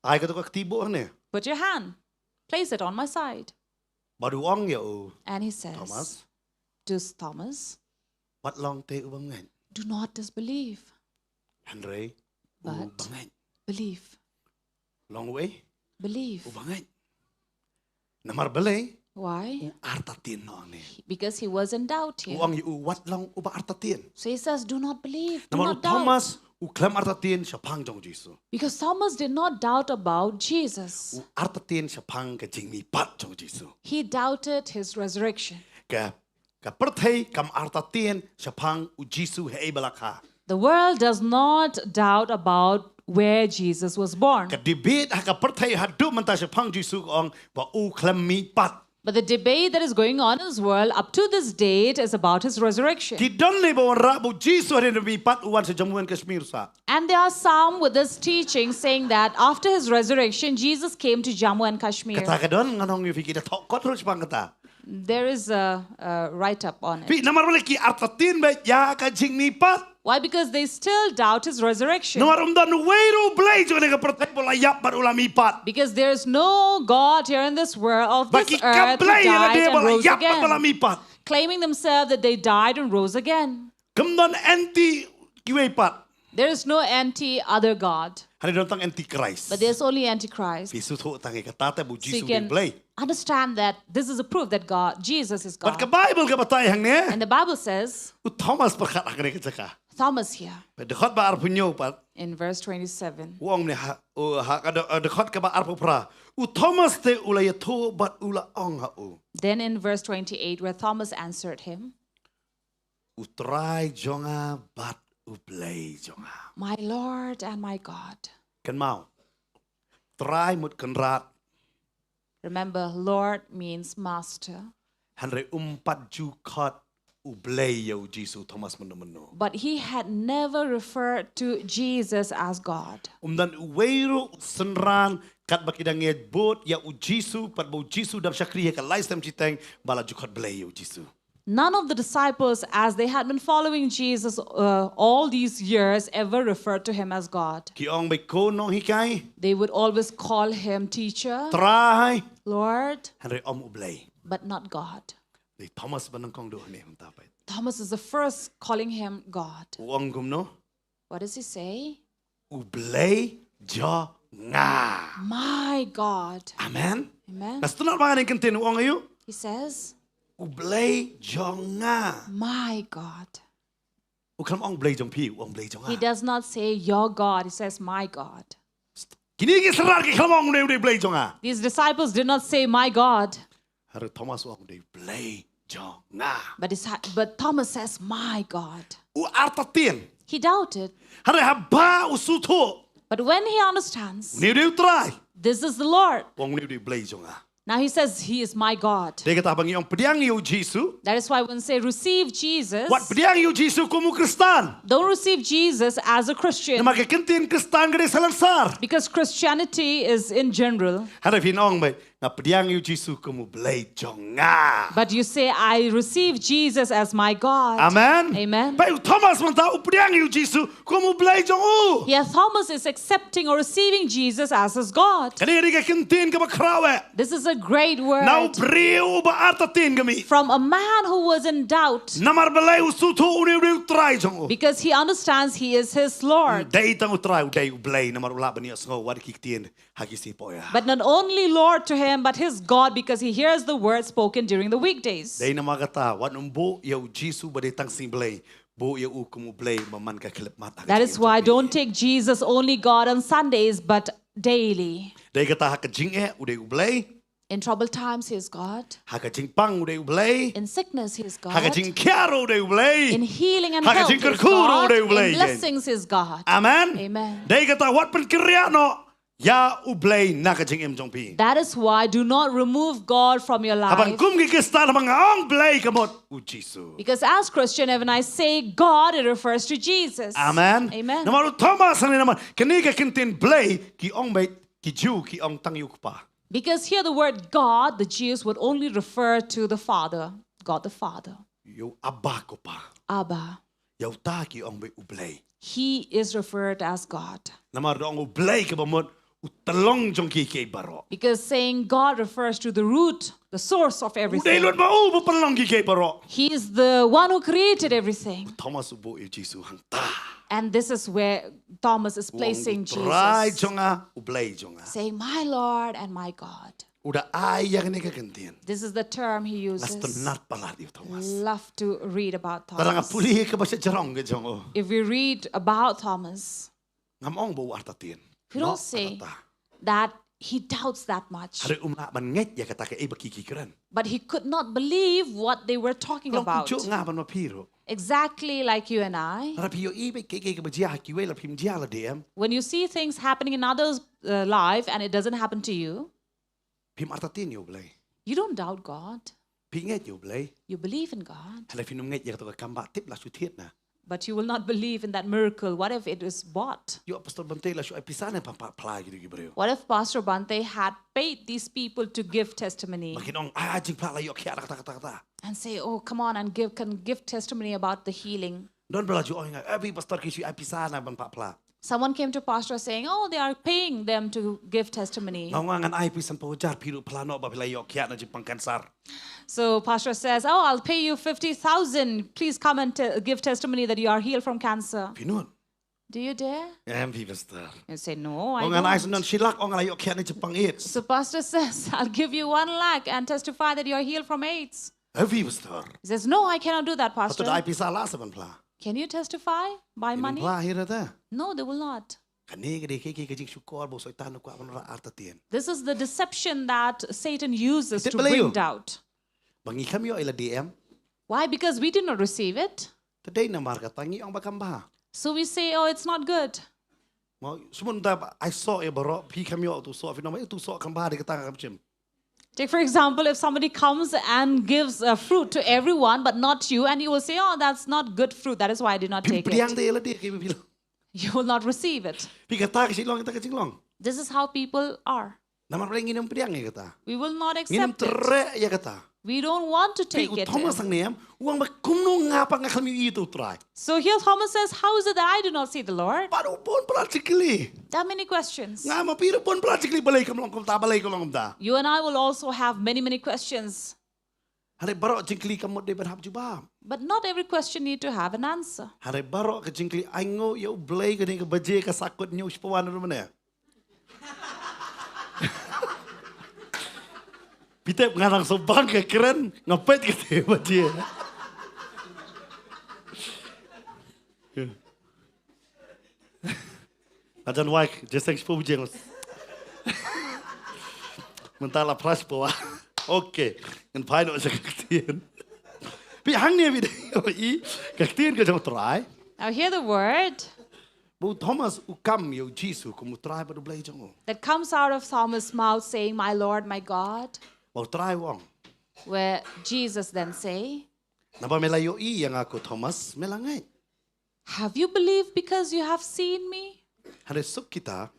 Ai ka to ka ti bo ne. Put your hand. Place it on my side. Ba du ong ïa u. And he says Thomas. To Thomas, Wat long te u bangait. "Do not disbelieve, Hynrei u but bangait. Believe." Long wei Believe. U bangait. Namar balei? Why? U artatien noh ne. Because he was in doubt U here. Ong ïa u wat long u ba artatien. So he says, "Do not believe. Do Namar u not doubt." Thomas u khlem artatien shaphang jong Jisu. Because Thomas did not doubt about Jesus. U artatien shaphang ka jingmihpat jong Jisu. He doubted his resurrection. Ka ka pyrthei kam artatien shaphang u Jisu haei ba la kha. The world does not doubt about where Jesus was born. Ka debate ha ka pyrthei haduh mynta shaphang Jisu ka ong ba u khlem mihpat. But the debate that is going on in this world up to this date is about his resurrection. Ki don ne ba wanrah ba u Jisu hadien ba mihpat u wan sha Jammu and Kashmir sa. And there are some with this teaching saying that after his resurrection, Jesus came to Jammu and Kashmir. Kata ka don ngan ong ïa phi ki da thok kot ruh shaphang kata. There is a, a write-up on it. Phi namar balei ki artatien beit ïa ka jingmihpat. Why? Because they still doubt his resurrection. Namar um don uwei ruh u Blei jong kane ka pyrthei ba u la ïap bad u la mihpat. Because there is no God here in this world of Ba this ki kap earth who Blei ïa died lade ba and la rose ïap bad ba la again, mihpat. Claiming themselves that they died and rose again. Kam don anti kiwei pat. There is no anti other God, Hynrei don tang antichrist. but there's only Antichrist. Phi sngewthuh tang ïa kata te ba u So you Jisu u dei can Blei. Understand that this is a proof that God, Jesus is Bad God. ka Bible ka batai hangne. And the Bible says, U Thomas pyrkhat ha kane ka jaka. Thomas here, Bad dkhot ba arphew hynñiew pat. In verse twenty-seven. U ong ne ha, u, ha ka dkhot ka ba arphew phra. U Thomas te u la ïathuh bad u la ong ha u. Then in verse twenty-eight, where Thomas answered him, U Trai jong nga bad u Blei jong nga. "My Lord and my God." Kynmaw. Trai mut Kynrad. Remember, Lord means master. Hynrei um pat ju khot u Blei ïa u Jisu Thomas mynno mynno. But he had never referred to Jesus as God. Um don uwei ruh u synran katba ki dang ïa bud ïa u Jisu pat ba u Jisu dang shakri ha ka lai snem shiteng ba la ju khot Blei ïa u Jisu. None of the disciples, as they had been following Jesus uh, all these years, ever referred to him as God. Ki ong beit ko nonghikai. They would always call him teacher, Trai. Lord, Hynrei um u Blei. But not God. Dei Thomas ba nyngkong duh ne mynta pat. Thomas is the first calling him God. U ong kumno? What does he say? U Blei jong nga. My God. Amen. Amen. Nga sngewtynnat ba ngan ïa kyntien u ong aïu? He says, U Blei jong nga. My God. U khlem ong Blei jong phi, u ong Blei jong nga. He does not say your God. He says, My God. Kine ki synran ki khlem ong u dei Blei jong nga. These disciples did not say, My God. Hynrei Thomas u ong u dei Blei jong nga. But, his, but Thomas says, My God. U artatien. He doubted. Hynrei haba u sngewthuh. But when he understands, Une u dei u Trai. This is the Lord. U ong une u dei Blei jong nga. Now he says, He is my God. Dei kata ba ngi ong pdiang ïa u Jisu. That is why when we say receive Jesus, Wat pdiang ïa u Jisu kum u Khristan. Don't receive Jesus as a Christian. Namar ka kyntien Khristan ka dei salonsar. Because Christianity is in general. Hynrei phin ong beit, Nga pdiang ïa u Jisu kum u Blei jong nga. But you say, "I receive Jesus as my God." Amen. Amen. Peit u Thomas mynta u pdiang ïa u Jisu kum u Blei jong u. Here Thomas is accepting or receiving Jesus as his God. Kane ka dei ka kyntien kaba khraw eh. This is a great word. Na u briew uba artatien ka mih. From a man who was in doubt. Namar balei u sngewthuh une u dei u Trai jong u. Because he understands he is his Lord. Dei tang u Trai u dei u Blei namar u lah ban ïohsngew wat ki ktien ha ki sngi poh ïa. But not only Lord to him, but his God, because he hears the word spoken during the weekdays. Dei namar kata wat nym buh ïa u Jisu ba dei tang sngi Blei, buh ïa u kum u Blei ba man ka khyllipmat ha ka jingim jong phi. That is why don't take Jesus only God on Sundays, but daily. Dei kata ha ka jingeh u dei u Blei. In troubled times, he is God. Ha ka jingpang u dei u Blei. In sickness, he is God. Ha ka jingkhia ruh u dei u Blei. In healing and health, he is God. Ha ka jingkyrkhu ruh u dei u Blei. In blessings, he is God. Amen. Amen. Dei kata wat pynkhreh noh ïa u Blei na ka jingim jong phi. That is why do not remove God from your life. Haba kum ki Khristan haba nga ong Blei ka mut u Jisu. Because as Christian, when I say God, it refers to Jesus. Amen. Amen. Namar u Thomas hangne namar kane ka kyntien Blei ki ong beit ki Jiw ki ong tang ïa u Kpa. Because here the word God, the Jews would only refer to the Father, God the Father. Ïa u Abba ko Pa. Abba. Ïa uta ki ong beit u Blei. He is referred as God. Namar da ong u Blei kaba mut u tyllong jong kiei kiei baroh. Because saying God refers to the root, the source of everything. U dei lut ma u ba pynlong kiei kiei baroh. He is the one who created everything. U Thomas u buh ïa u Jisu hangta. And this is where Thomas is placing Jesus. U ong u Trai jong nga, u Blei jong nga. Saying, "My Lord and my God." U da ai ïa kane ka kyntien. This is the term he uses. Nga sngewtynnat palat ïa u Thomas. Love to read about Thomas. Tang nga pule ïa kaba shajrong ka jong u. If we read about Thomas. Ngam ong ba u artatien. We don't say that he doubts that much. Hynrei um lah ban ngeit ïa kata kaei ba ki ki kren. But he could not believe what they were talking about. Long kumjuh nga bad ma phi ruh. Exactly like you and I. Lada phi ïohi beit kaei kaei kaba jia ha kiwei lada phim jia la D M. When you see things happening in others' uh, life and it doesn't happen to you. Phim artatien ïa u Blei. You don't doubt God. Phi ngeit ïa u Blei. You believe in God. Hynrei phin ym ngeit ïa kato ka kam ba tip la shu thied na. But you will not believe in that miracle. What if it is bought? Ïoh Pastor Bante la shu ai pisa ne pynpah phla ïa kito ki briew. What if Pastor Bante had paid these people to give testimony? Ba kin ong ai ai jingphla la ïoh khiah na kata kata kata. And say, "Oh, come on and give can give testimony about the healing." Don ba la ju ong ïa nga, eh phi Pastor ki shu ai pisa ne pynpah phla. Someone came to pastor saying, "Oh, they are paying them to give testimony." Nga ong ngan ai phi sanphew hajar phi ruh phla noh ba phi la ïoh khiah na jingpang cancer. So pastor says, "Oh, I'll pay you fifty thousand. Please come and te- give testimony that you are healed from cancer." Phi nud. Do you dare? Em phi pastor. You say, "No, I Ong ngan ai don't." San shi lak ong la ïoh khiah na jingpang AIDS. So pastor says, "I'll give you one lakh and testify that you are healed from AIDS." Em phi pastor. He says, "No, I cannot do that, pastor." Hato da ai pisa la sa ban phla. Can you testify by money? Phi ban phla hi rata. No, they will not. Kane ka dei ka ka ka jingshukor ba u Soitan u kwah ban rah artatien. This is the deception that Satan uses to bring doubt. Ba ngi kham ïoh ïa la D M. Why? Because we did not receive it. Te dei namar kata ngi ong ba kam bha. So we say, "Oh, it's not good." Ma sumon da ai soh ïa baroh phi kham ïoh tu soh phi nong ïa tu soh kam bha de kata ngam shim. Take, for example, if somebody comes and gives a fruit to everyone, but not you, and you will say, "Oh, that's not good fruit. That is why I did not take it." Pdiang de la de ke bi lo. You will not receive it. Pi kata ka jinglong kata ka jinglong. This is how people are. Namar bring ngin pdiang ya kata. We will not accept it. Ngin tre ya kata. We don't want to take it. Thomas ang nem, uang ba kumno nga pa nga kami itu try. So here Thomas says, "How is it that I do not see the Lord?" Paru pon practically. There are many questions. Nga ma piru pon practically balai kam long kumta, balai kam long kumta. You and I will also have many, many questions. Hare barok jingkli kam mut dei ban hap jubab. But not every question need to have an answer. Hare barok ka jingkli ai ngo ya u Blei ka dei ka baje ka sakut nyu shpawan ru mane. Pite nga nang so bang ka kren nga pet ka te baje. Ajan waik jeseng shpo bujeng. Mentala pras po. Okay. Ngan phai no sa ka ktien. Pi hang ne bi dei i ka ktien ka jong Trai. Now hear the word. Bu Thomas u kam ïa u Jisu kum u Trai bad u Blei jong u. That comes out of Thomas' mouth saying, "My Lord, my God." Bu Trai wong. Where Jesus then say. Naba me la ïohi ïa nga ko Thomas me la ngeit. Have you believed because you have seen me? Hynrei suk kita.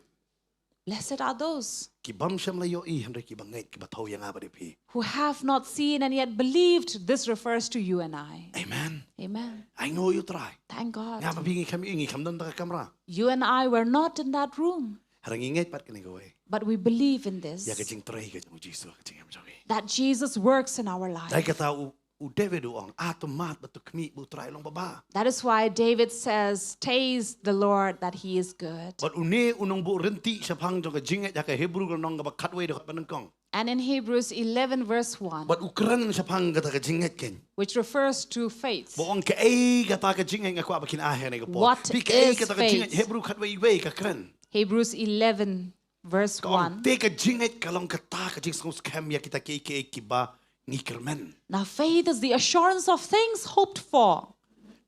Blessed are those Ki bym shym la ïohi hynrei kiba ngeit, kiba thew ïa nga bad ïa phi. who have not seen and yet believed. This refers to you and I. Amen. Amen. Ai nguh ïa u Trai. Thank God. Nga bad phi ngim kham, ngim kham don ha ka kamra. You and I were not in that room, Hynrei ngi ngeit pat kane kawei. but we believe in this, Ïa ka jingtrei ka jong u Jisu ha ka jingim jong ngi. That Jesus works in our life. Dei kata u, u David u ong, ah, to mad bad to khmih ba u Trai u long babha. That is why David says, "Taste the Lord, that he is good." Bad une u nongbuh rynti shaphang jong ka jingngeit ha ka Hebru ka lynnong kaba khatwei dkhot banyngkong. And in Hebrews eleven, verse one, Bad u kren shaphang kata ka jingngeit kein. Which refers to faith. Ba ong kaei kata ka jingngeit, nga kwah ba kin ai hangne ka por. What Phi, kaei is kata ka jingngeit? Faith? Hebru khatwei wei ka kren. Hebrews eleven, verse Ka ong, one. te ka jingngeit ka long kata ka jingsngewskhem ïa kita kiei kiei kiba ngi kyrmen. Now, faith is the assurance of things hoped for,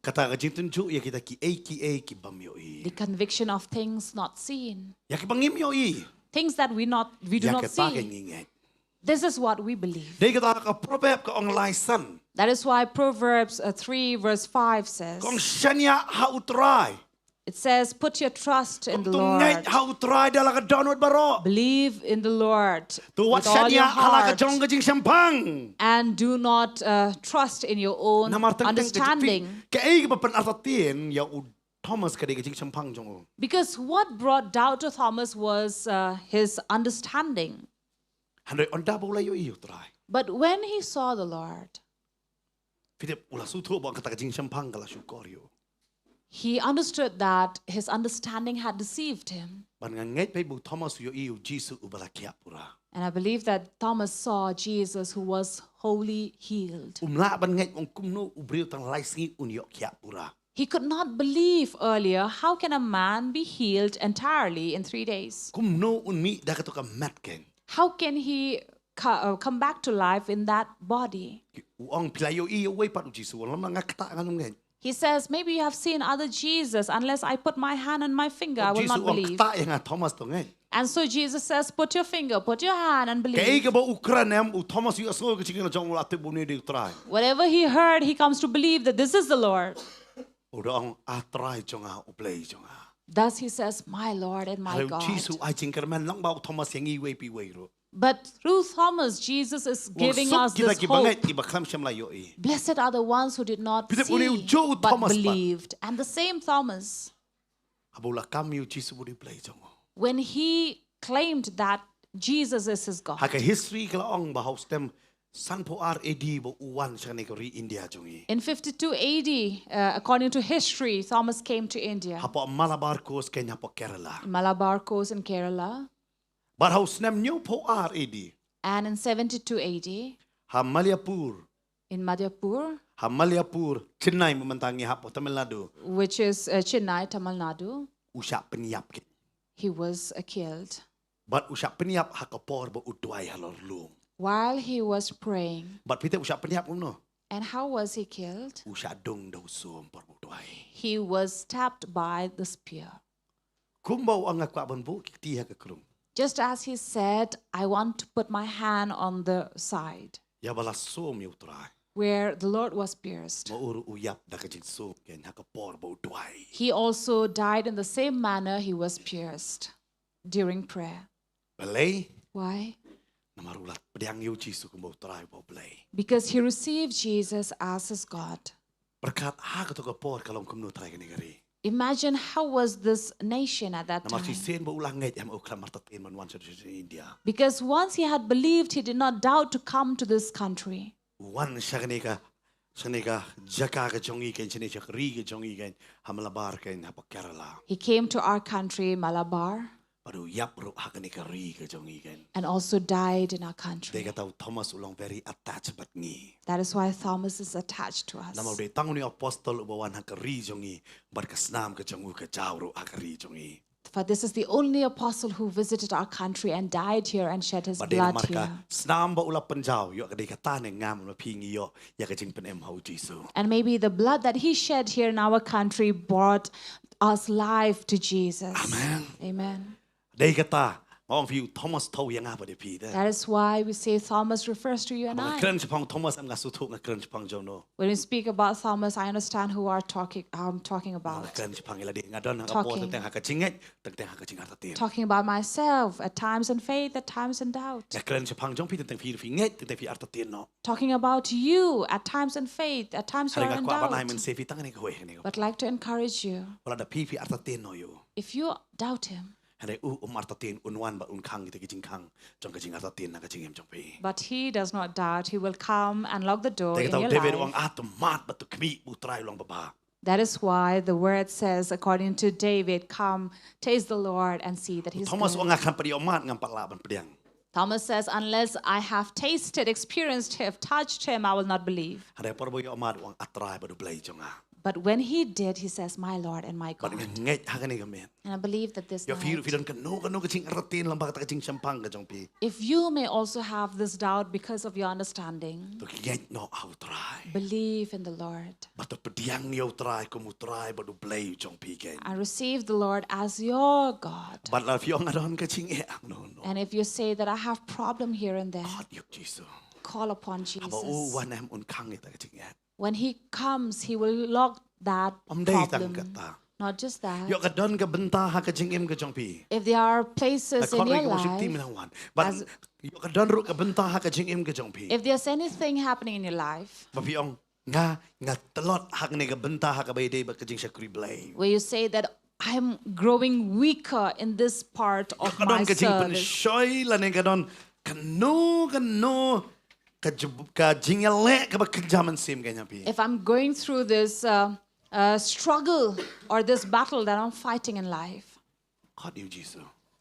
Kata ka jingtynjuh ïa kita kiei kiei ki bym ïohi. The conviction of things not seen. Ïa kiba ngim ïohi. Things that we not we do Ïa not kata ka see. ngi ngeit. This is what we believe. Dei kata ka Proverb ka ong lai san. That is why Proverbs uh, three, verse five says, Ka ong shaniah ha u Trai. It says, "Put your trust in the To ngeit Lord. Ha u Trai da la ka dohnud baroh. Believe in the Lord To wat with all your shaniah ha la ka heart jong ka jingshemphang." and do not uh, trust in your own Namar teng teng ka jingphi, understanding." kaei kaba pynartatien ïa u Thomas ka dei ka jingshemphang jong u. Because what brought doubt to Thomas was uh, his understanding. Hynrei ynda ba u la ïohi ïa u Trai. But when he saw the Lord, Philip u la sngewthuh ba kata ka jingshemphang ka la shukor ïa u. he understood that his understanding had deceived him. Bad nga ngeit ba u Thomas u ïohi ïa u Jisu uba la khiah pura. And I believe that Thomas saw Jesus who was wholly healed. Um lah ban ngeit ong kumno u briew tang lai sngi un ïoh khiah pura. He could not believe earlier, how can a man be healed entirely in three days? Kumno un mih da kato ka met kein. How can he co- uh, come back to life in that body? U ong phi la ïohi ïa uwei pat u Jisu, u ong lem nga ktah ngan ym ngeit. He says, "Maybe you have seen other Jesus. Unless I put my hand and my finger, I will Jisu not u ong believe." Ktah ïa nga Thomas to ngeit. And so Jesus says, "Put your finger, put your hand and believe." Kaei kaba u kren em, u Thomas u ïohsngew ka jingkren jong u, la tip ba une dei u Trai. Whatever he heard, he comes to believe that this is the Lord. U da ong, "A Trai jong nga, U Blei jong nga." Thus he says, "My Lord and my Hynrei u God." Jisu ai jingkyrmen lang ba u Thomas ïa ngi iwei pa iwei ruh. But through Thomas, Jesus is U ong giving suk us kita this kiba hope. Ngeit, kiba khlem shym la ïohi. Blessed are the ones who did not Philip, u ne u see juh u but Thomas pat. Believed. And the same Thomas, Haba u la kam ïa u Jisu ba u dei u Blei jong u. When he claimed that Jesus is his God. Ha ka history ka la ong ba ha u snem sanphew ar A D ba u wan sha kane ka ri India jong ngi. In fifty-two A D, uh, according to history, Thomas came to India. Hapoh Malabar Coast kein hapoh Kerala. Malabar Coast in Kerala. Bad ha u snem hynñiewphew ar A D. And in seventy-two A D, Ha Mallapur. In Mallapur. Ha Mallapur, Chennai mynta ngi hap, Tamil Nadu. Which is uh, Chennai, Tamil Nadu. U shah pynïap kein. He was uh, killed. Bad u shah pynïap ha ka por ba u duwai halor lum. While he was praying. Bad phi tip u shah pynïap kumno? And how was he killed? U shah dung da u sum por ba u duwai. He was stabbed by the spear. Kumba u ong nga kwah ban buh ki kti ha ka krung. Just as he said, "I want to put my hand on the side." Ïa ba la sum ïa u Trai. Where the Lord was pierced. Ma u ruh u ïap da ka jingsum kein ha ka por ba u duwai. He also died in the same manner he was pierced during prayer. Balei? Why? Namar u la pdiang ïa u Jisu kum u Trai bad u Blei. Because he received Jesus as his God. Pyrkhat ha kato ka por ka long kumno trai kane ka ri. Imagine how was this nation at that Namar time. shisien ba u la ngeit em u khlem artatien ban wan sha India. Because once he had believed, he did not doubt to come to this country. Wan sha kane ka, sha kane ka jaka ka jong ngi kein, sha kane ka ri ka jong ngi kein, ha Malabar kein, hapoh Kerala. He came to our country, Malabar, Bad u ïap ruh ha kane ka ri ka jong ngi kein. and also died in our country. Dei kata u Thomas u long very attached bad ngi. That is why Thomas is attached to us. Namar u dei tang une u apostol uba wan ha ka ri jong ngi, bad ka snam ka jong u ka jaw ruh ha ka ri jong ngi. For this is the only apostle who visited our country and died here and shed his Bad dei blood namar ka here. snam ba u la pynjaw, ïoh ka dei kata ne ngam bad phi ngi ïoh ïa ka jingpynim ha u Jisu. And maybe the blood that he shed here in our country brought us life to Jesus. Amen. Amen. Dei kata, Nga ong phi u Thomas, thaw ïa nga bad ïa phi te. That is why we say Thomas refers to you and I. Nga kren shaphang Thomas, em nga sngewthuh nga kren shaphang jong no. When we speak about Thomas, I understand who are talking, I'm talking about. Nga kren shaphang ïa lade, nga don ha ka por teng teng ha ka jingngeit, teng teng ha ka jingartatien. Talking about myself, at times in faith, at times in doubt. Nga kren shaphang jong phi, teng teng phi phi ngeit, teng teng phi artatien noh. Talking about you, at times in faith, at times you are in doubt. Hynrei nga kwah ban ai mynsiem ïa phi tang kane kawei, kane kawei. But like to encourage you. Wat la da phi phi artatien noh ïa u. If you doubt him, hynrei u um artatien, un wan bad un khang kita ki jingkhang jong ka jingartatien na ka jingim jong phi. But he does not doubt, he will come and lock the door in your life. Te kata u David u ong, ah, to mad bad to khmih ba U Trai u long babha. That is why the word says, according to David, "Come, taste the Lord and see that he's good." U Thomas u ong, nga khlem pat ïoh mad ngam pat lah ban pdiang. Thomas says, "Unless I have tasted, experienced, have touched him, I will not believe." Hynrei por ba u ïoh mad u ong, ah Trai bad U Blei jong nga. But when he did, he says, "My Lord and my God." Bad nga ngeit ha kane ka miet. And I believe that this night, ïa phi ruh phi don kano kano ka jingartatien lyngba kata ka jingshemphang ka jong phi, if you may also have this doubt because of your understanding, to ngeit noh ha U Trai. Believe in the Lord. Bad to pdiang ïa U Trai kum U Trai bad U Blei jong phi keiñ. And receive the Lord as your God. Bad la phi ong nga don ka jingeh hangno hangno. And if you say that I have problem here and there, khot ïa U Jisu. Call upon Jesus. Haba u wan em un khang ïa kata ka jingeh. When he comes, he will lock that problem. Ym dei tang kata. Not just that. Ïoh ka don ka bynta ha ka jingim ka jong phi. If there are places in your life, bad ïoh ka don ruh ka bynta ha ka jingim ka jong phi, if there's anything happening in your life, ba phi ong, nga, nga tlot ha kane ka bynta ha kaba ïadei bad ka jingshakri Blei, where you say that I'm growing weaker in this part of my service. Ka don ka jingpynshoi lane ka don kano kano ka jub-, ka jingïaleh kaba kynja mynsiem ka ïa phi. If I'm going through this, uh, uh, struggle or this battle that I'm fighting in life, khot ïa U Jisu.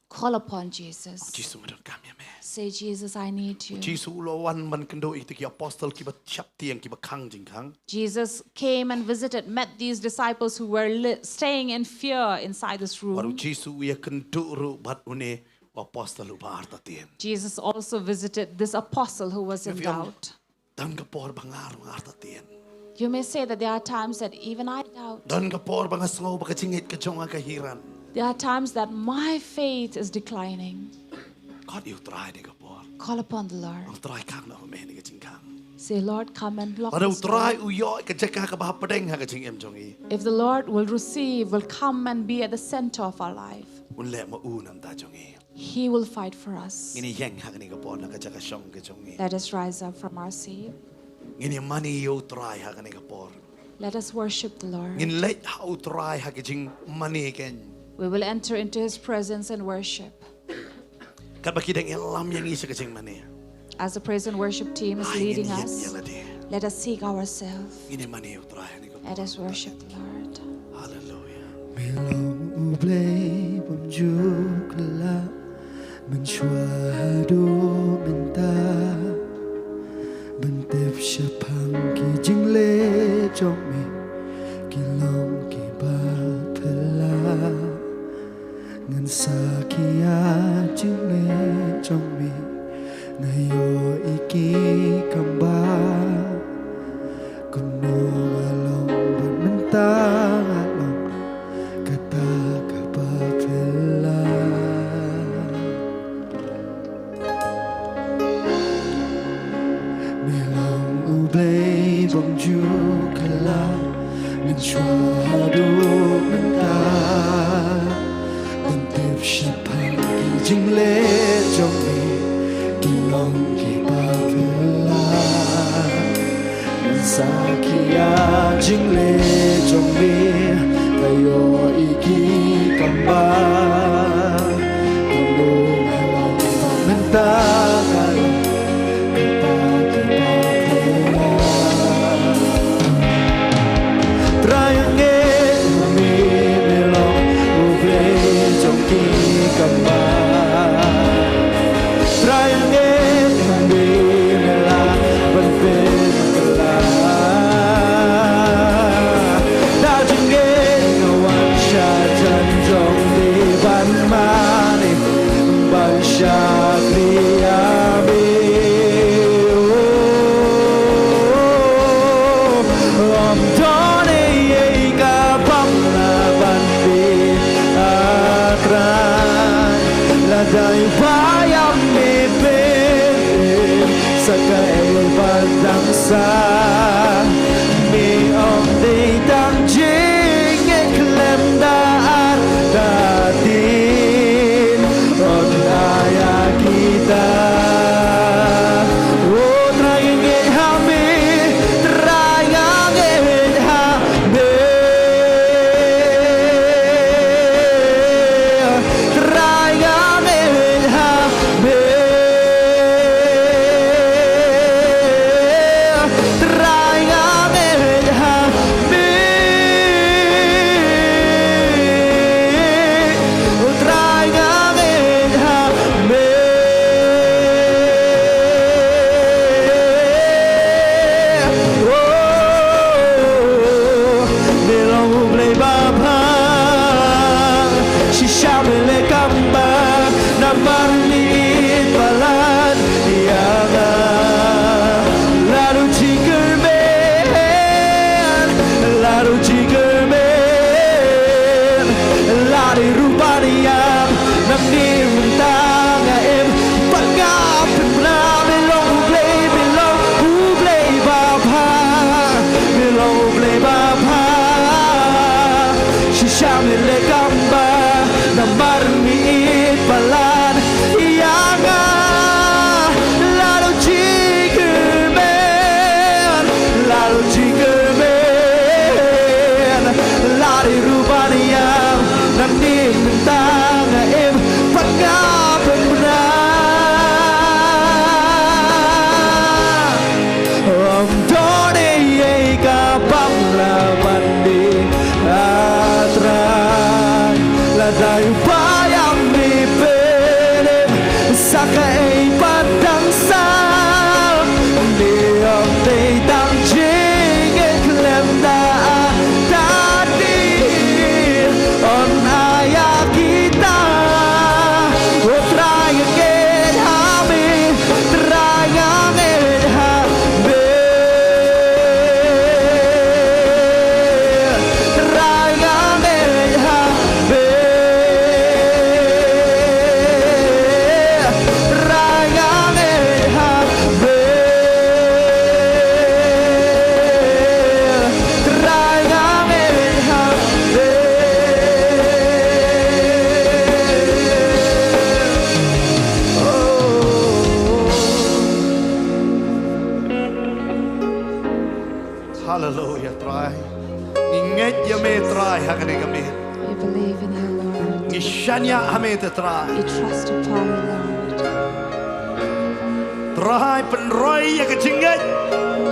Call upon Jesus. Jisu, nga donkam ïa me. Say, "Jesus, I need you." Jisu u la wan ban kynduh ïa kita ki apostol kiba sheptieng, kiba khang jingkhang. Jesus came and visited, met these disciples who were li-, staying in fear inside this room. Bad u Jisu u ïakynduh ruh bad une u apostol uba artatien. Jesus also visited this apostle who was in doubt. Don ka por ba nga ruh nga artatien. You may say that there are times that even I doubt. Don ka por ba nga sngew ba ka jingngeit ka jong nga ka hiran. There are times that my faith is declining. Khot ïa U Trai ha kane ka por. Call upon the Lord. Ong, Trai, khang noh me ha kane ka jingkhang. Say, "Lord, come and lock this door." Lada U Trai u ïoh ka jaka kaba hapdeng ha ka jingim jong i, if the Lord will receive, will come and be at the center of our life, un leh ma u na ka bynta jong i. He will fight for us. Ngin ïeng ha kane ka por na ka jaka shong ka jong ngi. Let us rise up from our seat. Ngin ïamane ïa U Trai ha kane ka por. Let us worship the Lord. Ngin leit ha U Trai ha ka jingmane keiñ. We will enter into his presence and worship. Katba ki dang ïalam ïa ngi sha ka jingmane, as the praise and worship team is leading us, ai, ngin ïeng ïa lade. Let us seek ourselves. Ngin ïamane ïa U Trai ha kane ka por. Let us worship the Lord. Hallelujah. Me long U Blei bymjukla, mynshuwa haduh mynta. Ban tip shaphang ki jingleh jong me, ki long kiba phylla. Ngan sakhi ïa jingleh jong me, nga ïohi ki kam bha. Kumno nga long bad mynta nga long kata kaba phylla. Me long U Blei bymjukla, mynshuwa haduh mynta. Ban tip shaphang ki jingleh jong me, ki long kiba phylla. Ngan sakhi ïa jingleh jong me, nga ïohi ki kam bha. Kumno nga long bad mynta nga long kata kaba phylla. Trai, nga ngeit me, me long U Blei jong ki kam bha. Trai, nga ngeit me, me lah ban pynkylla. Da jing Ai ba ïa me pynlip sa kaei pat dang sah. Me ong dei tang jingngeit khlem da ar da dien. Ong ai ïa kita. O Trai nga ngeit ha me, Trai nga ngeit ha me. Trai nga ngeit ha me. Trai nga ngeit ha me. O Trai nga ngeit ha me. Oh, me long U Blei ba bha. Shisha me leh kam ba namar me ïeit palat ïa nga. Lada u jingkyrmen, lada u jingkyrmen, lada i ruh ban ïap, nangne mynta nga im, bad nga pynbna. Me long U Blei, me long U Blei ba bha, me long U Blei ba bha. Shisha me leh kam ba namar me ïeit palat ïa nga. Lada u jingkyrmen, lada u jingkyrmen, lada i ruh ban ïap, nangne mynta nga im, bad nga pynbna. Ym don ei ei kaba ym lah ban dei, ah Trai. Lada u ba ïa me pynlip sa kaei pat dang sah. Me ong dei tang jingngeit khlem da ar da dien. Ong ai ïa kita. O Trai nga ngeit ha me. Trai nga ngeit ha me. Trai nga ngeit ha me. Trai nga ngeit ha me. Trai nga ngeit ha me. Oh. Haleluya, Trai. Ngi ngeit ïa me, Trai, ha kane ka miet. We believe in you, Lord. Ngi shaniah ha me te, Trai. We trust upon you, Lord. Trai, pynroi ïa ka jingngeit.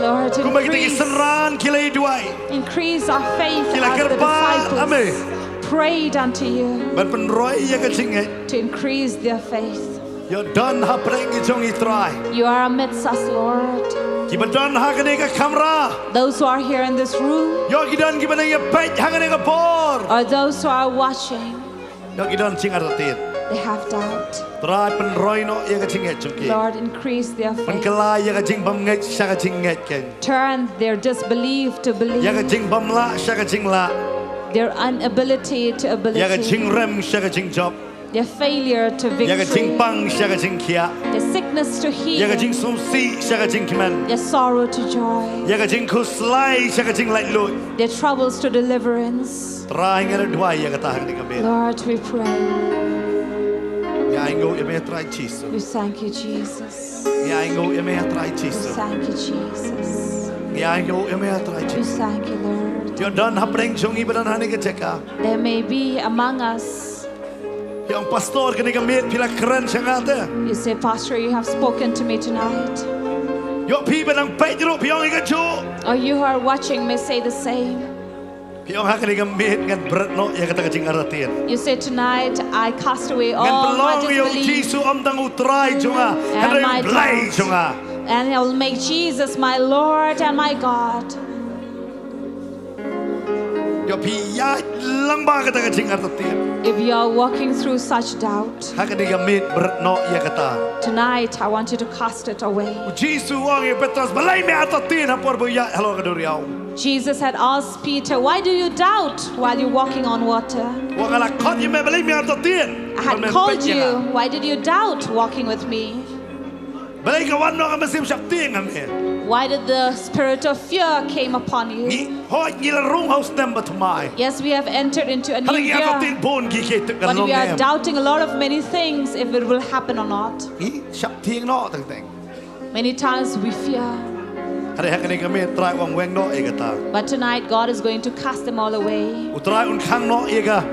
Lord, kumba kita ki increase, synran ki la duwai, increase our faith ki la as the kyrpad ha me, disciples prayed unto you, ban pynroi ïa ka jingngeit, to increase their faith. Ïoh don hapdeng ki jong ngi, Trai. You are amidst us, Lord. Kiba don ha kane ka kamra. Those who are here in this room, ïoh ki don kiba dang ïa peit ha kane ka por, or those who are watching, ïoh ki don jingartatien. They have doubt. Trai, pynroi noh ïa ka jingngeit jong ki. Lord, increase their faith. Pynkylla ïa ka jingbymngeit sha ka jingngeit kein. Turn their disbelief to belief. Ïa ka jingbymlah sha ka jinglah. Their inability to ability. Ïa ka jingrem sha ka jingjop. Their failure to victory. Ïa ka jingpang sha ka jingkhiah. Their sickness to healing. Ïa ka jingsngewsih sha ka jingkmen. Their sorrow to joy. Ïa ka jingkhuslai sha ka jinglaitluid. Their troubles to deliverance. Trai, ngi la duwai ïa kata ha kane ka miet. Lord, we pray. Ngi ainguh ïa me, Trai Jisu. We thank you, Jesus. Ngi ainguh ïa me, Trai Jisu. We thank you, Jesus. Ngi ainguh ïa me, Trai Jisu. We thank you, Lord. Ïoh don hapdeng jong ngi ba don ha kane ka jaka. There may be among us. Ïoh, pastor, kane ka miet phi la kren sha nga te. You say, "Pastor, you have spoken to me tonight." Ïoh, phi ba dang peit ruh phi ong ïa kajuh. Or you who are watching may say the same. Phi ong, ha kane ka miet ngan bret noh ïa kata ka jingartatien. You say, "Tonight I cast away all my disbelief. Ngan pynlong ïa u Jisu ym tang u Trai jong nga, hynrei u Blei jong nga. And I will make Jesus my Lord and my God." Ïa phi ïaid lang bad kata ka jingartatien. If you are walking through such doubt, ha kane ka miet bret noh ïa kata. Tonight I want you to cast it away. U Jisu u ong ïa u Petros, balei me artatien ha por ba u ïaid halor ka duriaw? Jesus had asked Peter, "Why do you doubt while you're walking on water?" Nga la khot ïa me, balei me artatien? I had called you. Why did you doubt walking with me? Balei ka wan noh ka mynsiem sheptieng ha me? Why did the spirit of fear came upon you? Ngi, hooid, ngi la rung ha u snem ba thymmai. Yes, we have entered into a new year. Hynrei ngi artatien bun kiei kiei tip kan long ne em. But we are doubting a lot of many things, if it will happen or not. Ngi sheptieng noh teng teng. Many times we fear. Hynrei ha kane ka miet u Trai u ong weng noh ïa kata. But tonight God is going to cast them all away. U Trai un khang noh ïa ka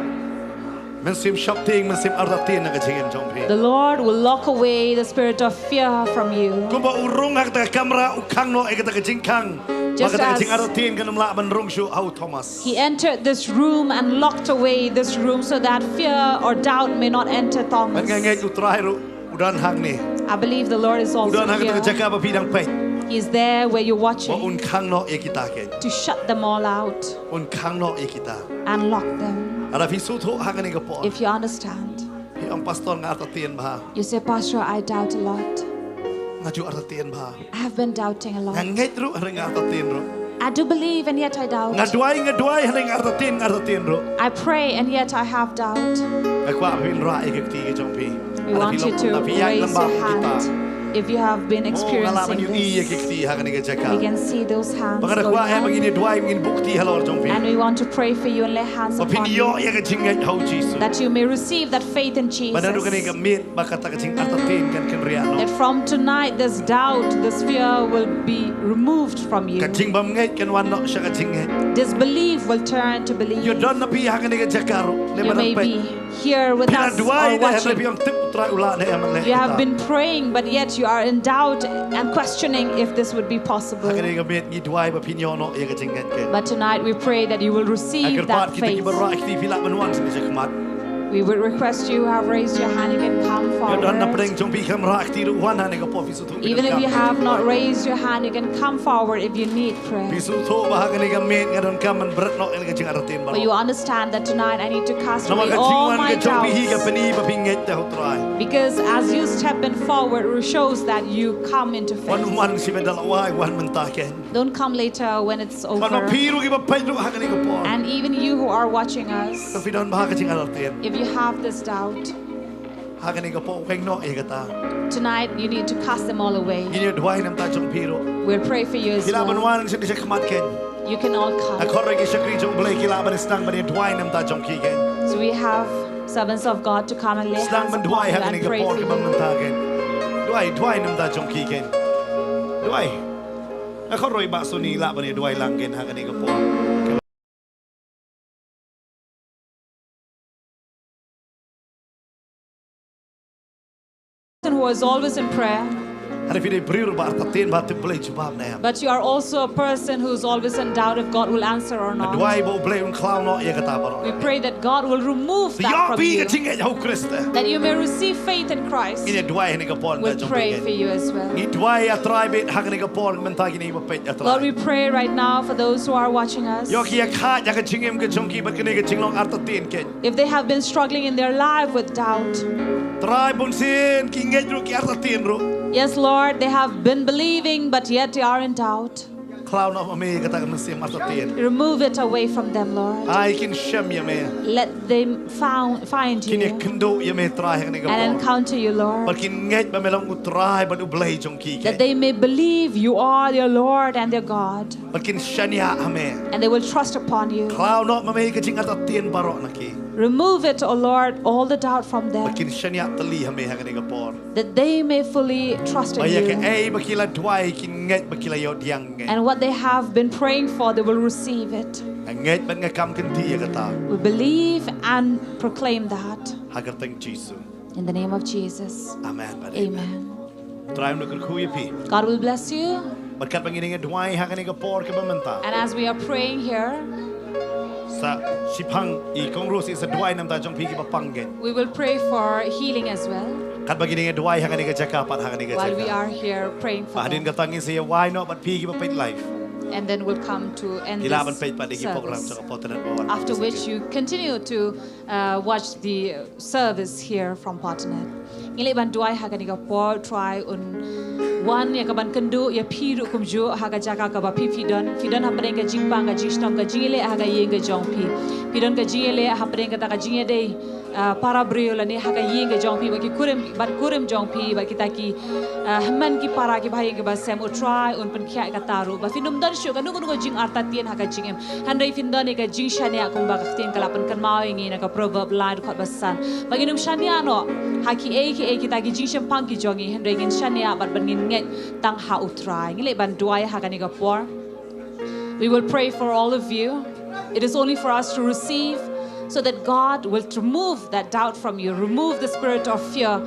mynsiem sheptieng, mynsiem artatien na ka jingim jong phi. The Lord will lock away the spirit of fear from you. Kumba u rung ha kata ka kamra, u khang noh ïa kata ka jingkhang. Just as, ba kata ka jingartatien kan ym lah ban rung shuh ha u Thomas. He entered this room and locked away this room so that fear or doubt may not enter Thomas. Bad nga ngeit u Trai ruh u don hangne. I believe the Lord is also here. U don ha kata ka jaka ba phi dang peit. He's there where you're watching. Ba un khang noh ïa kita keiñ. To shut them all out. Un khang noh ïa kita. And lock them. Lada phi sngewthuh ha kane ka por. If you understand. Phi ong, "Pastor, nga artatien bha." You say, "Pastor, I doubt a lot. Nga ju artatien bha. I have been doubting a lot. Nga ngeit ruh hynrei nga artatien ruh. I do believe and yet I doubt. Nga duwai, nga duwai hynrei nga artatien, nga artatien ruh." I pray and yet I have doubt. Nga kwah ba phin rah ïa ki kti ki jong phi. We want you to raise your hand if you have been experiencing this. Lada phi long, lada phi ïaid lang bad kita. Oh, nga lah ban ïohi ïa ki kti ha kane ka jaka. We can see those hands going up. Bad nga da kwah eh ba ngin ïa duwai, ba ngin buh kti halor jong phi. And we want to pray for you and lay hands upon you. Ba phin ïoh ïa ka jingngeit ha u Jisu. That you may receive that faith in Jesus. Bad naduh kane ka miet ba kata ka jingartatien kan kynriah noh. That from tonight, this doubt, this fear will be removed from you. Ka jingbymngeit kan wan noh sha ka jingngeit. Disbelief will turn to belief. Ïoh don na phi ha kane ka jaka ruh. You may be here with us or watching. Phi la duwai, hynrei phi ong, "Tip u Trai u lah ne em leh kita." You have been praying, but yet you are in doubt and questioning if this would be possible. Ha kane ka miet ngi duwai ba phin ïoh noh ïa ka jingngeit keiñ. But tonight we pray that you will receive that faith. Nga kyrpad kita kiba rah kti, phi lah ban wan sha khmat. We would request you who have raised your hand, you can come forward. Ïoh don na pdeng jong phi, phim rah kti ruh, wan hangne ka por, phi sngewthuh. Even if you have not raised your hand, you can come forward if you need prayer. Phi sngewthuh ba ha kane ka miet nga donkam ban bret noh ïa ka jingartatien baroh. But you understand that tonight I need to cast away all my doubts. Namar ka jingwan ka jong phi hi ka pyni ba phi ngeit ïa u Trai. Because as you step in forward, it shows that you come into faith. Wan, wan shibun da la wai, wan mynta keiñ. Don't come later when it's over. Bad ma phi ruh kiba peit ruh ha kane ka por. And even you who are watching us, if you don't, ba ha ka jingartatien, if you have this doubt, ha kane ka por weng noh ïa kata. Tonight you need to cast them all away. Ngin ïa duwai na ka bynta jong phi ruh. We'll pray for you as well. Phi lah ban wan sha khmat keiñ. You can all come. Nga khot ruh ki shakri jong U Blei ki lah ban sdang ban ïa duwai na ka bynta jong ki keiñ. So we have servants of God to come and lay hands upon you and pray for you. Sdang ban duwai ha kane ka por kiba mynta keiñ. Duwai, duwai na ka bynta jong ki keiñ. Duwai. Nga khot ruh i Bah Suni lah ban ïa duwai lang keiñ ha kane ka por. Person who is always in prayer. Hynrei phi dei briew ruh ba artatien ba tip Blei jubab ne em. But you are also a person who's always in doubt if God will answer or not. Nga duwai ba U Blei un khlaw noh ïa kata baroh. We pray that God will remove that from you. Ïoh phi ka jingngeit ha U Khrist. That you may receive faith in Christ. Ngin ïa duwai ha kane ka por na ka bynta jong phi keiñ. We'll pray for you as well. Ngi duwai ïa U Trai beit ha kane ka por na ka bynta kine kiba peit, ïa U Trai. Lord, we pray right now for those who are watching us. Ïoh ki ïa khait ha ka jingim ka jong ki bad kane ka jinglong artatien keiñ. If they have been struggling in their life with doubt. Trai, bunsien ki ngeit ruh, ki artatien ruh. Yes, Lord, they have been believing, but yet they are in doubt. Khlaw noh ma me kata ka mynsiem artatien. Remove it away from them, Lord. Ai kin shem ïa me. Let them found, find you. Kin ïakynduh ïa me, Trai, ha kane ka por. And encounter you, Lord. Bad kin ngeit ba me long U Trai bad U Blei jong ki keiñ. That they may believe you are their Lord and their God. Bad kin shaniah ha me. And they will trust upon you. Khlaw noh ma me ka jingartatien baroh na ki. Remove it, O Lord, all the doubt from them. Bad kin shaniah tylli ha me ha kane ka por. That they may fully trust in you. Ba ïa kaei ba ki la duwai kin ngeit ba ki la ïoh pdiang. And what they have been praying for, they will receive it. Nga ngeit bad nga kam kynti ïa kata. We believe and proclaim that. Ha ka kyrteng Jisu. In the name of Jesus. Amen. Amen. Trai un kyrkhu ïa phi. God will bless you. Bad katba ngin ïa duwai ha kane ka por kaba mynta. And as we are praying here, sa shiphang i Kong Rose sa duwai na ka bynta jong phi kiba pang keiñ. We will pray for healing as well. Katba ngin ïa duwai ha kane ka jaka pat ha kane ka jaka. While we are here praying for them. Bad hadien kata ngin sa ïa wai noh bad phi kiba peit live. And then we'll come to end Ki lah this ban peit pat ïa ki program service. Jong ka Potternet ba wan. After which you continue to uh, watch the service here from Potternet. Ngi leh ban duwai ha kane ka por, Trai, un wan ïa ka ban kynduh ïa phi ruh kumjuh ha ka jaka kaba phi phi don. Phi don hapdeng ka jingpang, ka jingshitom, ka jingïaleh ha ka ïing ka jong phi. Phi don ka jingïaleh hapdeng kata ka jingïadei, uh, para briew lane ha ka ïing ka jong phi, bad ki kurim, bad kurim jong phi, bad kita ki, uh, hynmen ki para kiba ha ïing kiba sem, oh Trai, un pynkhiah kata ruh. Ba phin ym don shuh kano kano ka jingartatien ha ka jingim. Hynrei phin don ïa ka jingshaniah kumba ka ktien ka la pynkynmaw ïa ngi na ka Proverb lai dkhot ba san. Ba ngin ym shaniah noh ha kiei kiei kita ki jingshemphang ki jong ngi, hynrei ngin shaniah bad ban ngin ngeit tang ha u Trai. Ngi leh ban duwai ha kane ka por. We will pray for all of you. It is only for us to receive so that God will remove that doubt from you, remove the spirit of fear.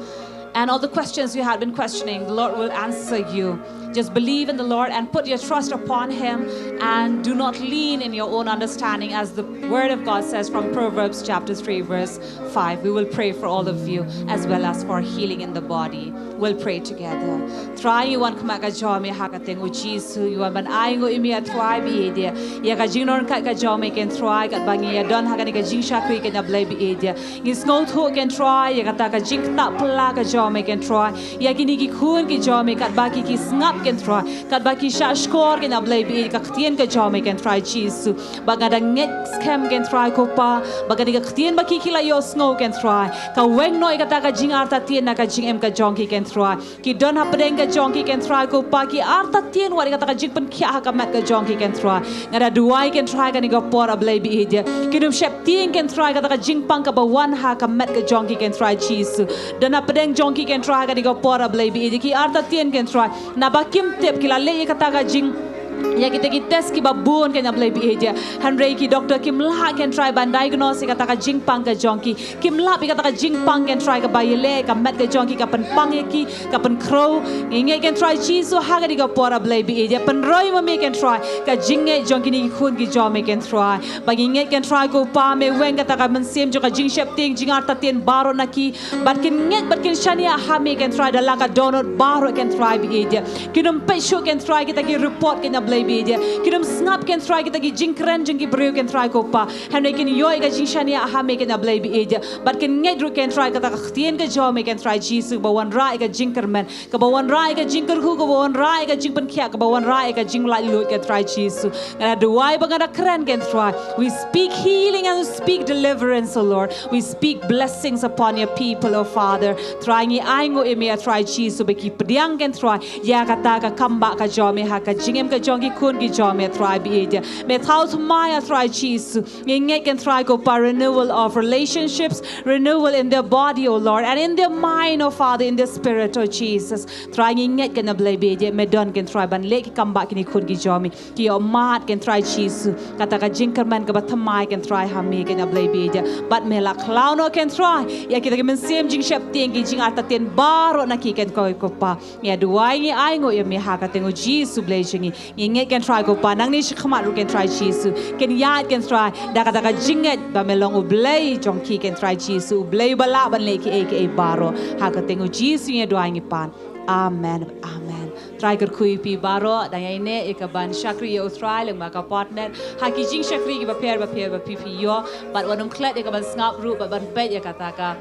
And all the questions you had been questioning, the Lord will answer you. Just believe in the Lord and put your trust upon Him, and do not lean in your own understanding, as the Word of God says from Proverbs chapter three, verse five. We will pray for all of you as well as for healing in the body. We'll pray together. Trai, ngi wan khmat ka jong me ha ka kyrteng u Jisu, ngi wan ban ainguh ïa me, Trai, bad ïa ka jingdonkam ka jong me, Kynrad Trai, katba ngi ïa don ha kane ka jingshakri, Kynrad Blei, bad ïa ngi sngewthuh, Kynrad Trai, ïa kata ka jingktah pla ka jong me, Kynrad Trai, ïa kine ki khun ki jong me, katba ki ki sngap, Kynrad Trai, katba ki shah shkor, Kynrad Blei, bad ïa ka ktien ka jong me, Kynrad Trai Jisu. Ba nga da ngeit skhem, Kynrad Trai ko Pa, ba kane ka ktien ba ki ki la ïohsngew, Kynrad Trai, ka weng noh ïa kata ka jingartatien na ka jingim ka jong ki, Kynrad Trai. Ki don hapdeng ka jong ki, Kynrad Trai ko Pa, ki artatien wat ïa kata ka jingpynkhiah ha ka met ka jong ki, Kynrad Trai. Nga da duwai, Kynrad Trai, kane ka por, A Blei, bad ïa kin ym sheptieng, Kynrad Trai, kata ka jingpang kaba wan ha ka met ka jong ki, Kynrad Trai Jisu. Don hapdeng jong ki, Kynrad Trai, kane ka por, A Blei, bad ïa ki artatien, Kynrad Trai, naba kim tip, ki la leh ïa kata ka jing ïa kita ki test kiba bun, Kynrad Blei, bad ïa. Hynrei ki doktor kim lah, Kynrad Trai, ban diagnose ïa kata ka jingpang ka jong ki. Kim lah ïa kata ka jingpang, Kynrad Trai, kaba ïaleh ka met ka jong ki, ka pynpang ïa ki, ka pynkhraw. Ngi ngeit, Kynrad Trai Jisu, ha kane ka por, A Blei, bad ïa, pynroi ma me, Kynrad Trai, ka jingngeit jong kine ki khun ki jong me, Kynrad Trai. Ba ngi ngeit, Kynrad Trai ko Pa, me weng kata ka mynsiem jong ka jingsheptieng, jingartatien baroh na ki. Bad kin ngeit, bad kin shaniah ha me, Kynrad Trai, da la ka dohnud baroh, Kynrad Trai, bad ïa. Kin ym peit shuh, Kynrad Trai, kita ki report, Kynrad Blei, bad ïa. Kin ym sngap, Kynrad Trai, kita ki jingkren jong ki briew, Kynrad Trai ko Pa. Hynrei kin ïoh ïa ka jingshaniah ha me, Kynrad Blei, bad ïa. Bad kin ngeit ruh, Kynrad Trai, kata ka ktien ka jong me, Kynrad Trai Jisu, ba wanrah ïa ka jingkyrmen, kaba wanrah ïa ka jingkyrkhu, kaba wanrah ïa ka jingpynkhiah, kaba wanrah ïa ka jinglaitluid, Kynrad Trai Jisu. Nga da duwai bad nga da kren, Kynrad Trai. We speak healing and we speak deliverance, O Lord. We speak blessings upon your people, O Father. Trai, ngi ainguh ïa me, Trai Jisu, ba ki pdiang, Kynrad Trai, ïa kata ka kam ba ka jong me ha ka jingim ka jong ki khun ki jong me, Trai, bad ïa. Me thaw thymmai, Trai Jisu. Ngi ngeit, Kynrad Trai ko Pa, renewal of relationships, renewal in their body, O Lord, and in their mind, O Father, in their spirit, O Jesus. Trai, ngi ngeit, Kynrad Blei, bad ïa, me don, Kynrad Trai, ban leh ki kam ba kine ki khun ki jong me. Ki ïohmad, Kynrad Trai Jisu, kata ka jingkyrmen kaba thymmai, Kynrad Trai, ha me, Kynrad Blei, bad ïa. Bad me la khlaw noh, Kynrad Trai, ïa kita ki mynsiem jingsheptieng, ki jingartatien baroh na ki, Kynrad Trai ko Pa. Ngi duwai, ngi ainguh ïa me ha ka kyrteng u Jisu, Blei jong ngi. Ngi ngeit, Kynrad Trai ko Pa, nangne shakhmat ruh, Kynrad Trai Jisu, kin ïaid, Kynrad Trai, da kata ka jingngeit ba me long U Blei jong ki, Kynrad Trai Jisu, U Blei ba lah ban leh kiei kiei baroh. Ha ka kyrteng u Jisu ngi duwai, ngi pan. Amen. Amen. Trai kyrkhu ïa phi baroh, dang ïaineh ïa ka ban shakri ïa U Trai lyngba ka Potternet ha ki jingshakri kiba pher ba pher ba phi phi ïoh. Bad wat nym klet ïa ka ban sngap ruh, bad ban peit ïa kata ka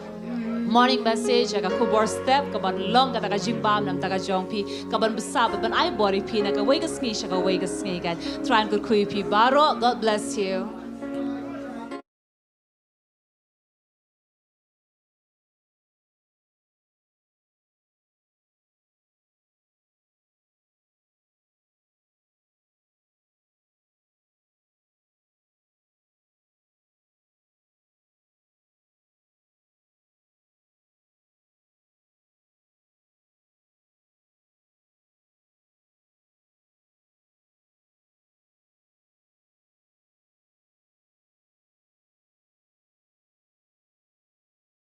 morning message, ïa ka khubor step, ka ban long kata ka jingbam na ka bynta ka jong phi, ka ban bsa, bad ban ai bor ïa phi na kawei ka sngi sha kawei ka sngi, guys. Trai kyrkhu ïa phi baroh. God bless you.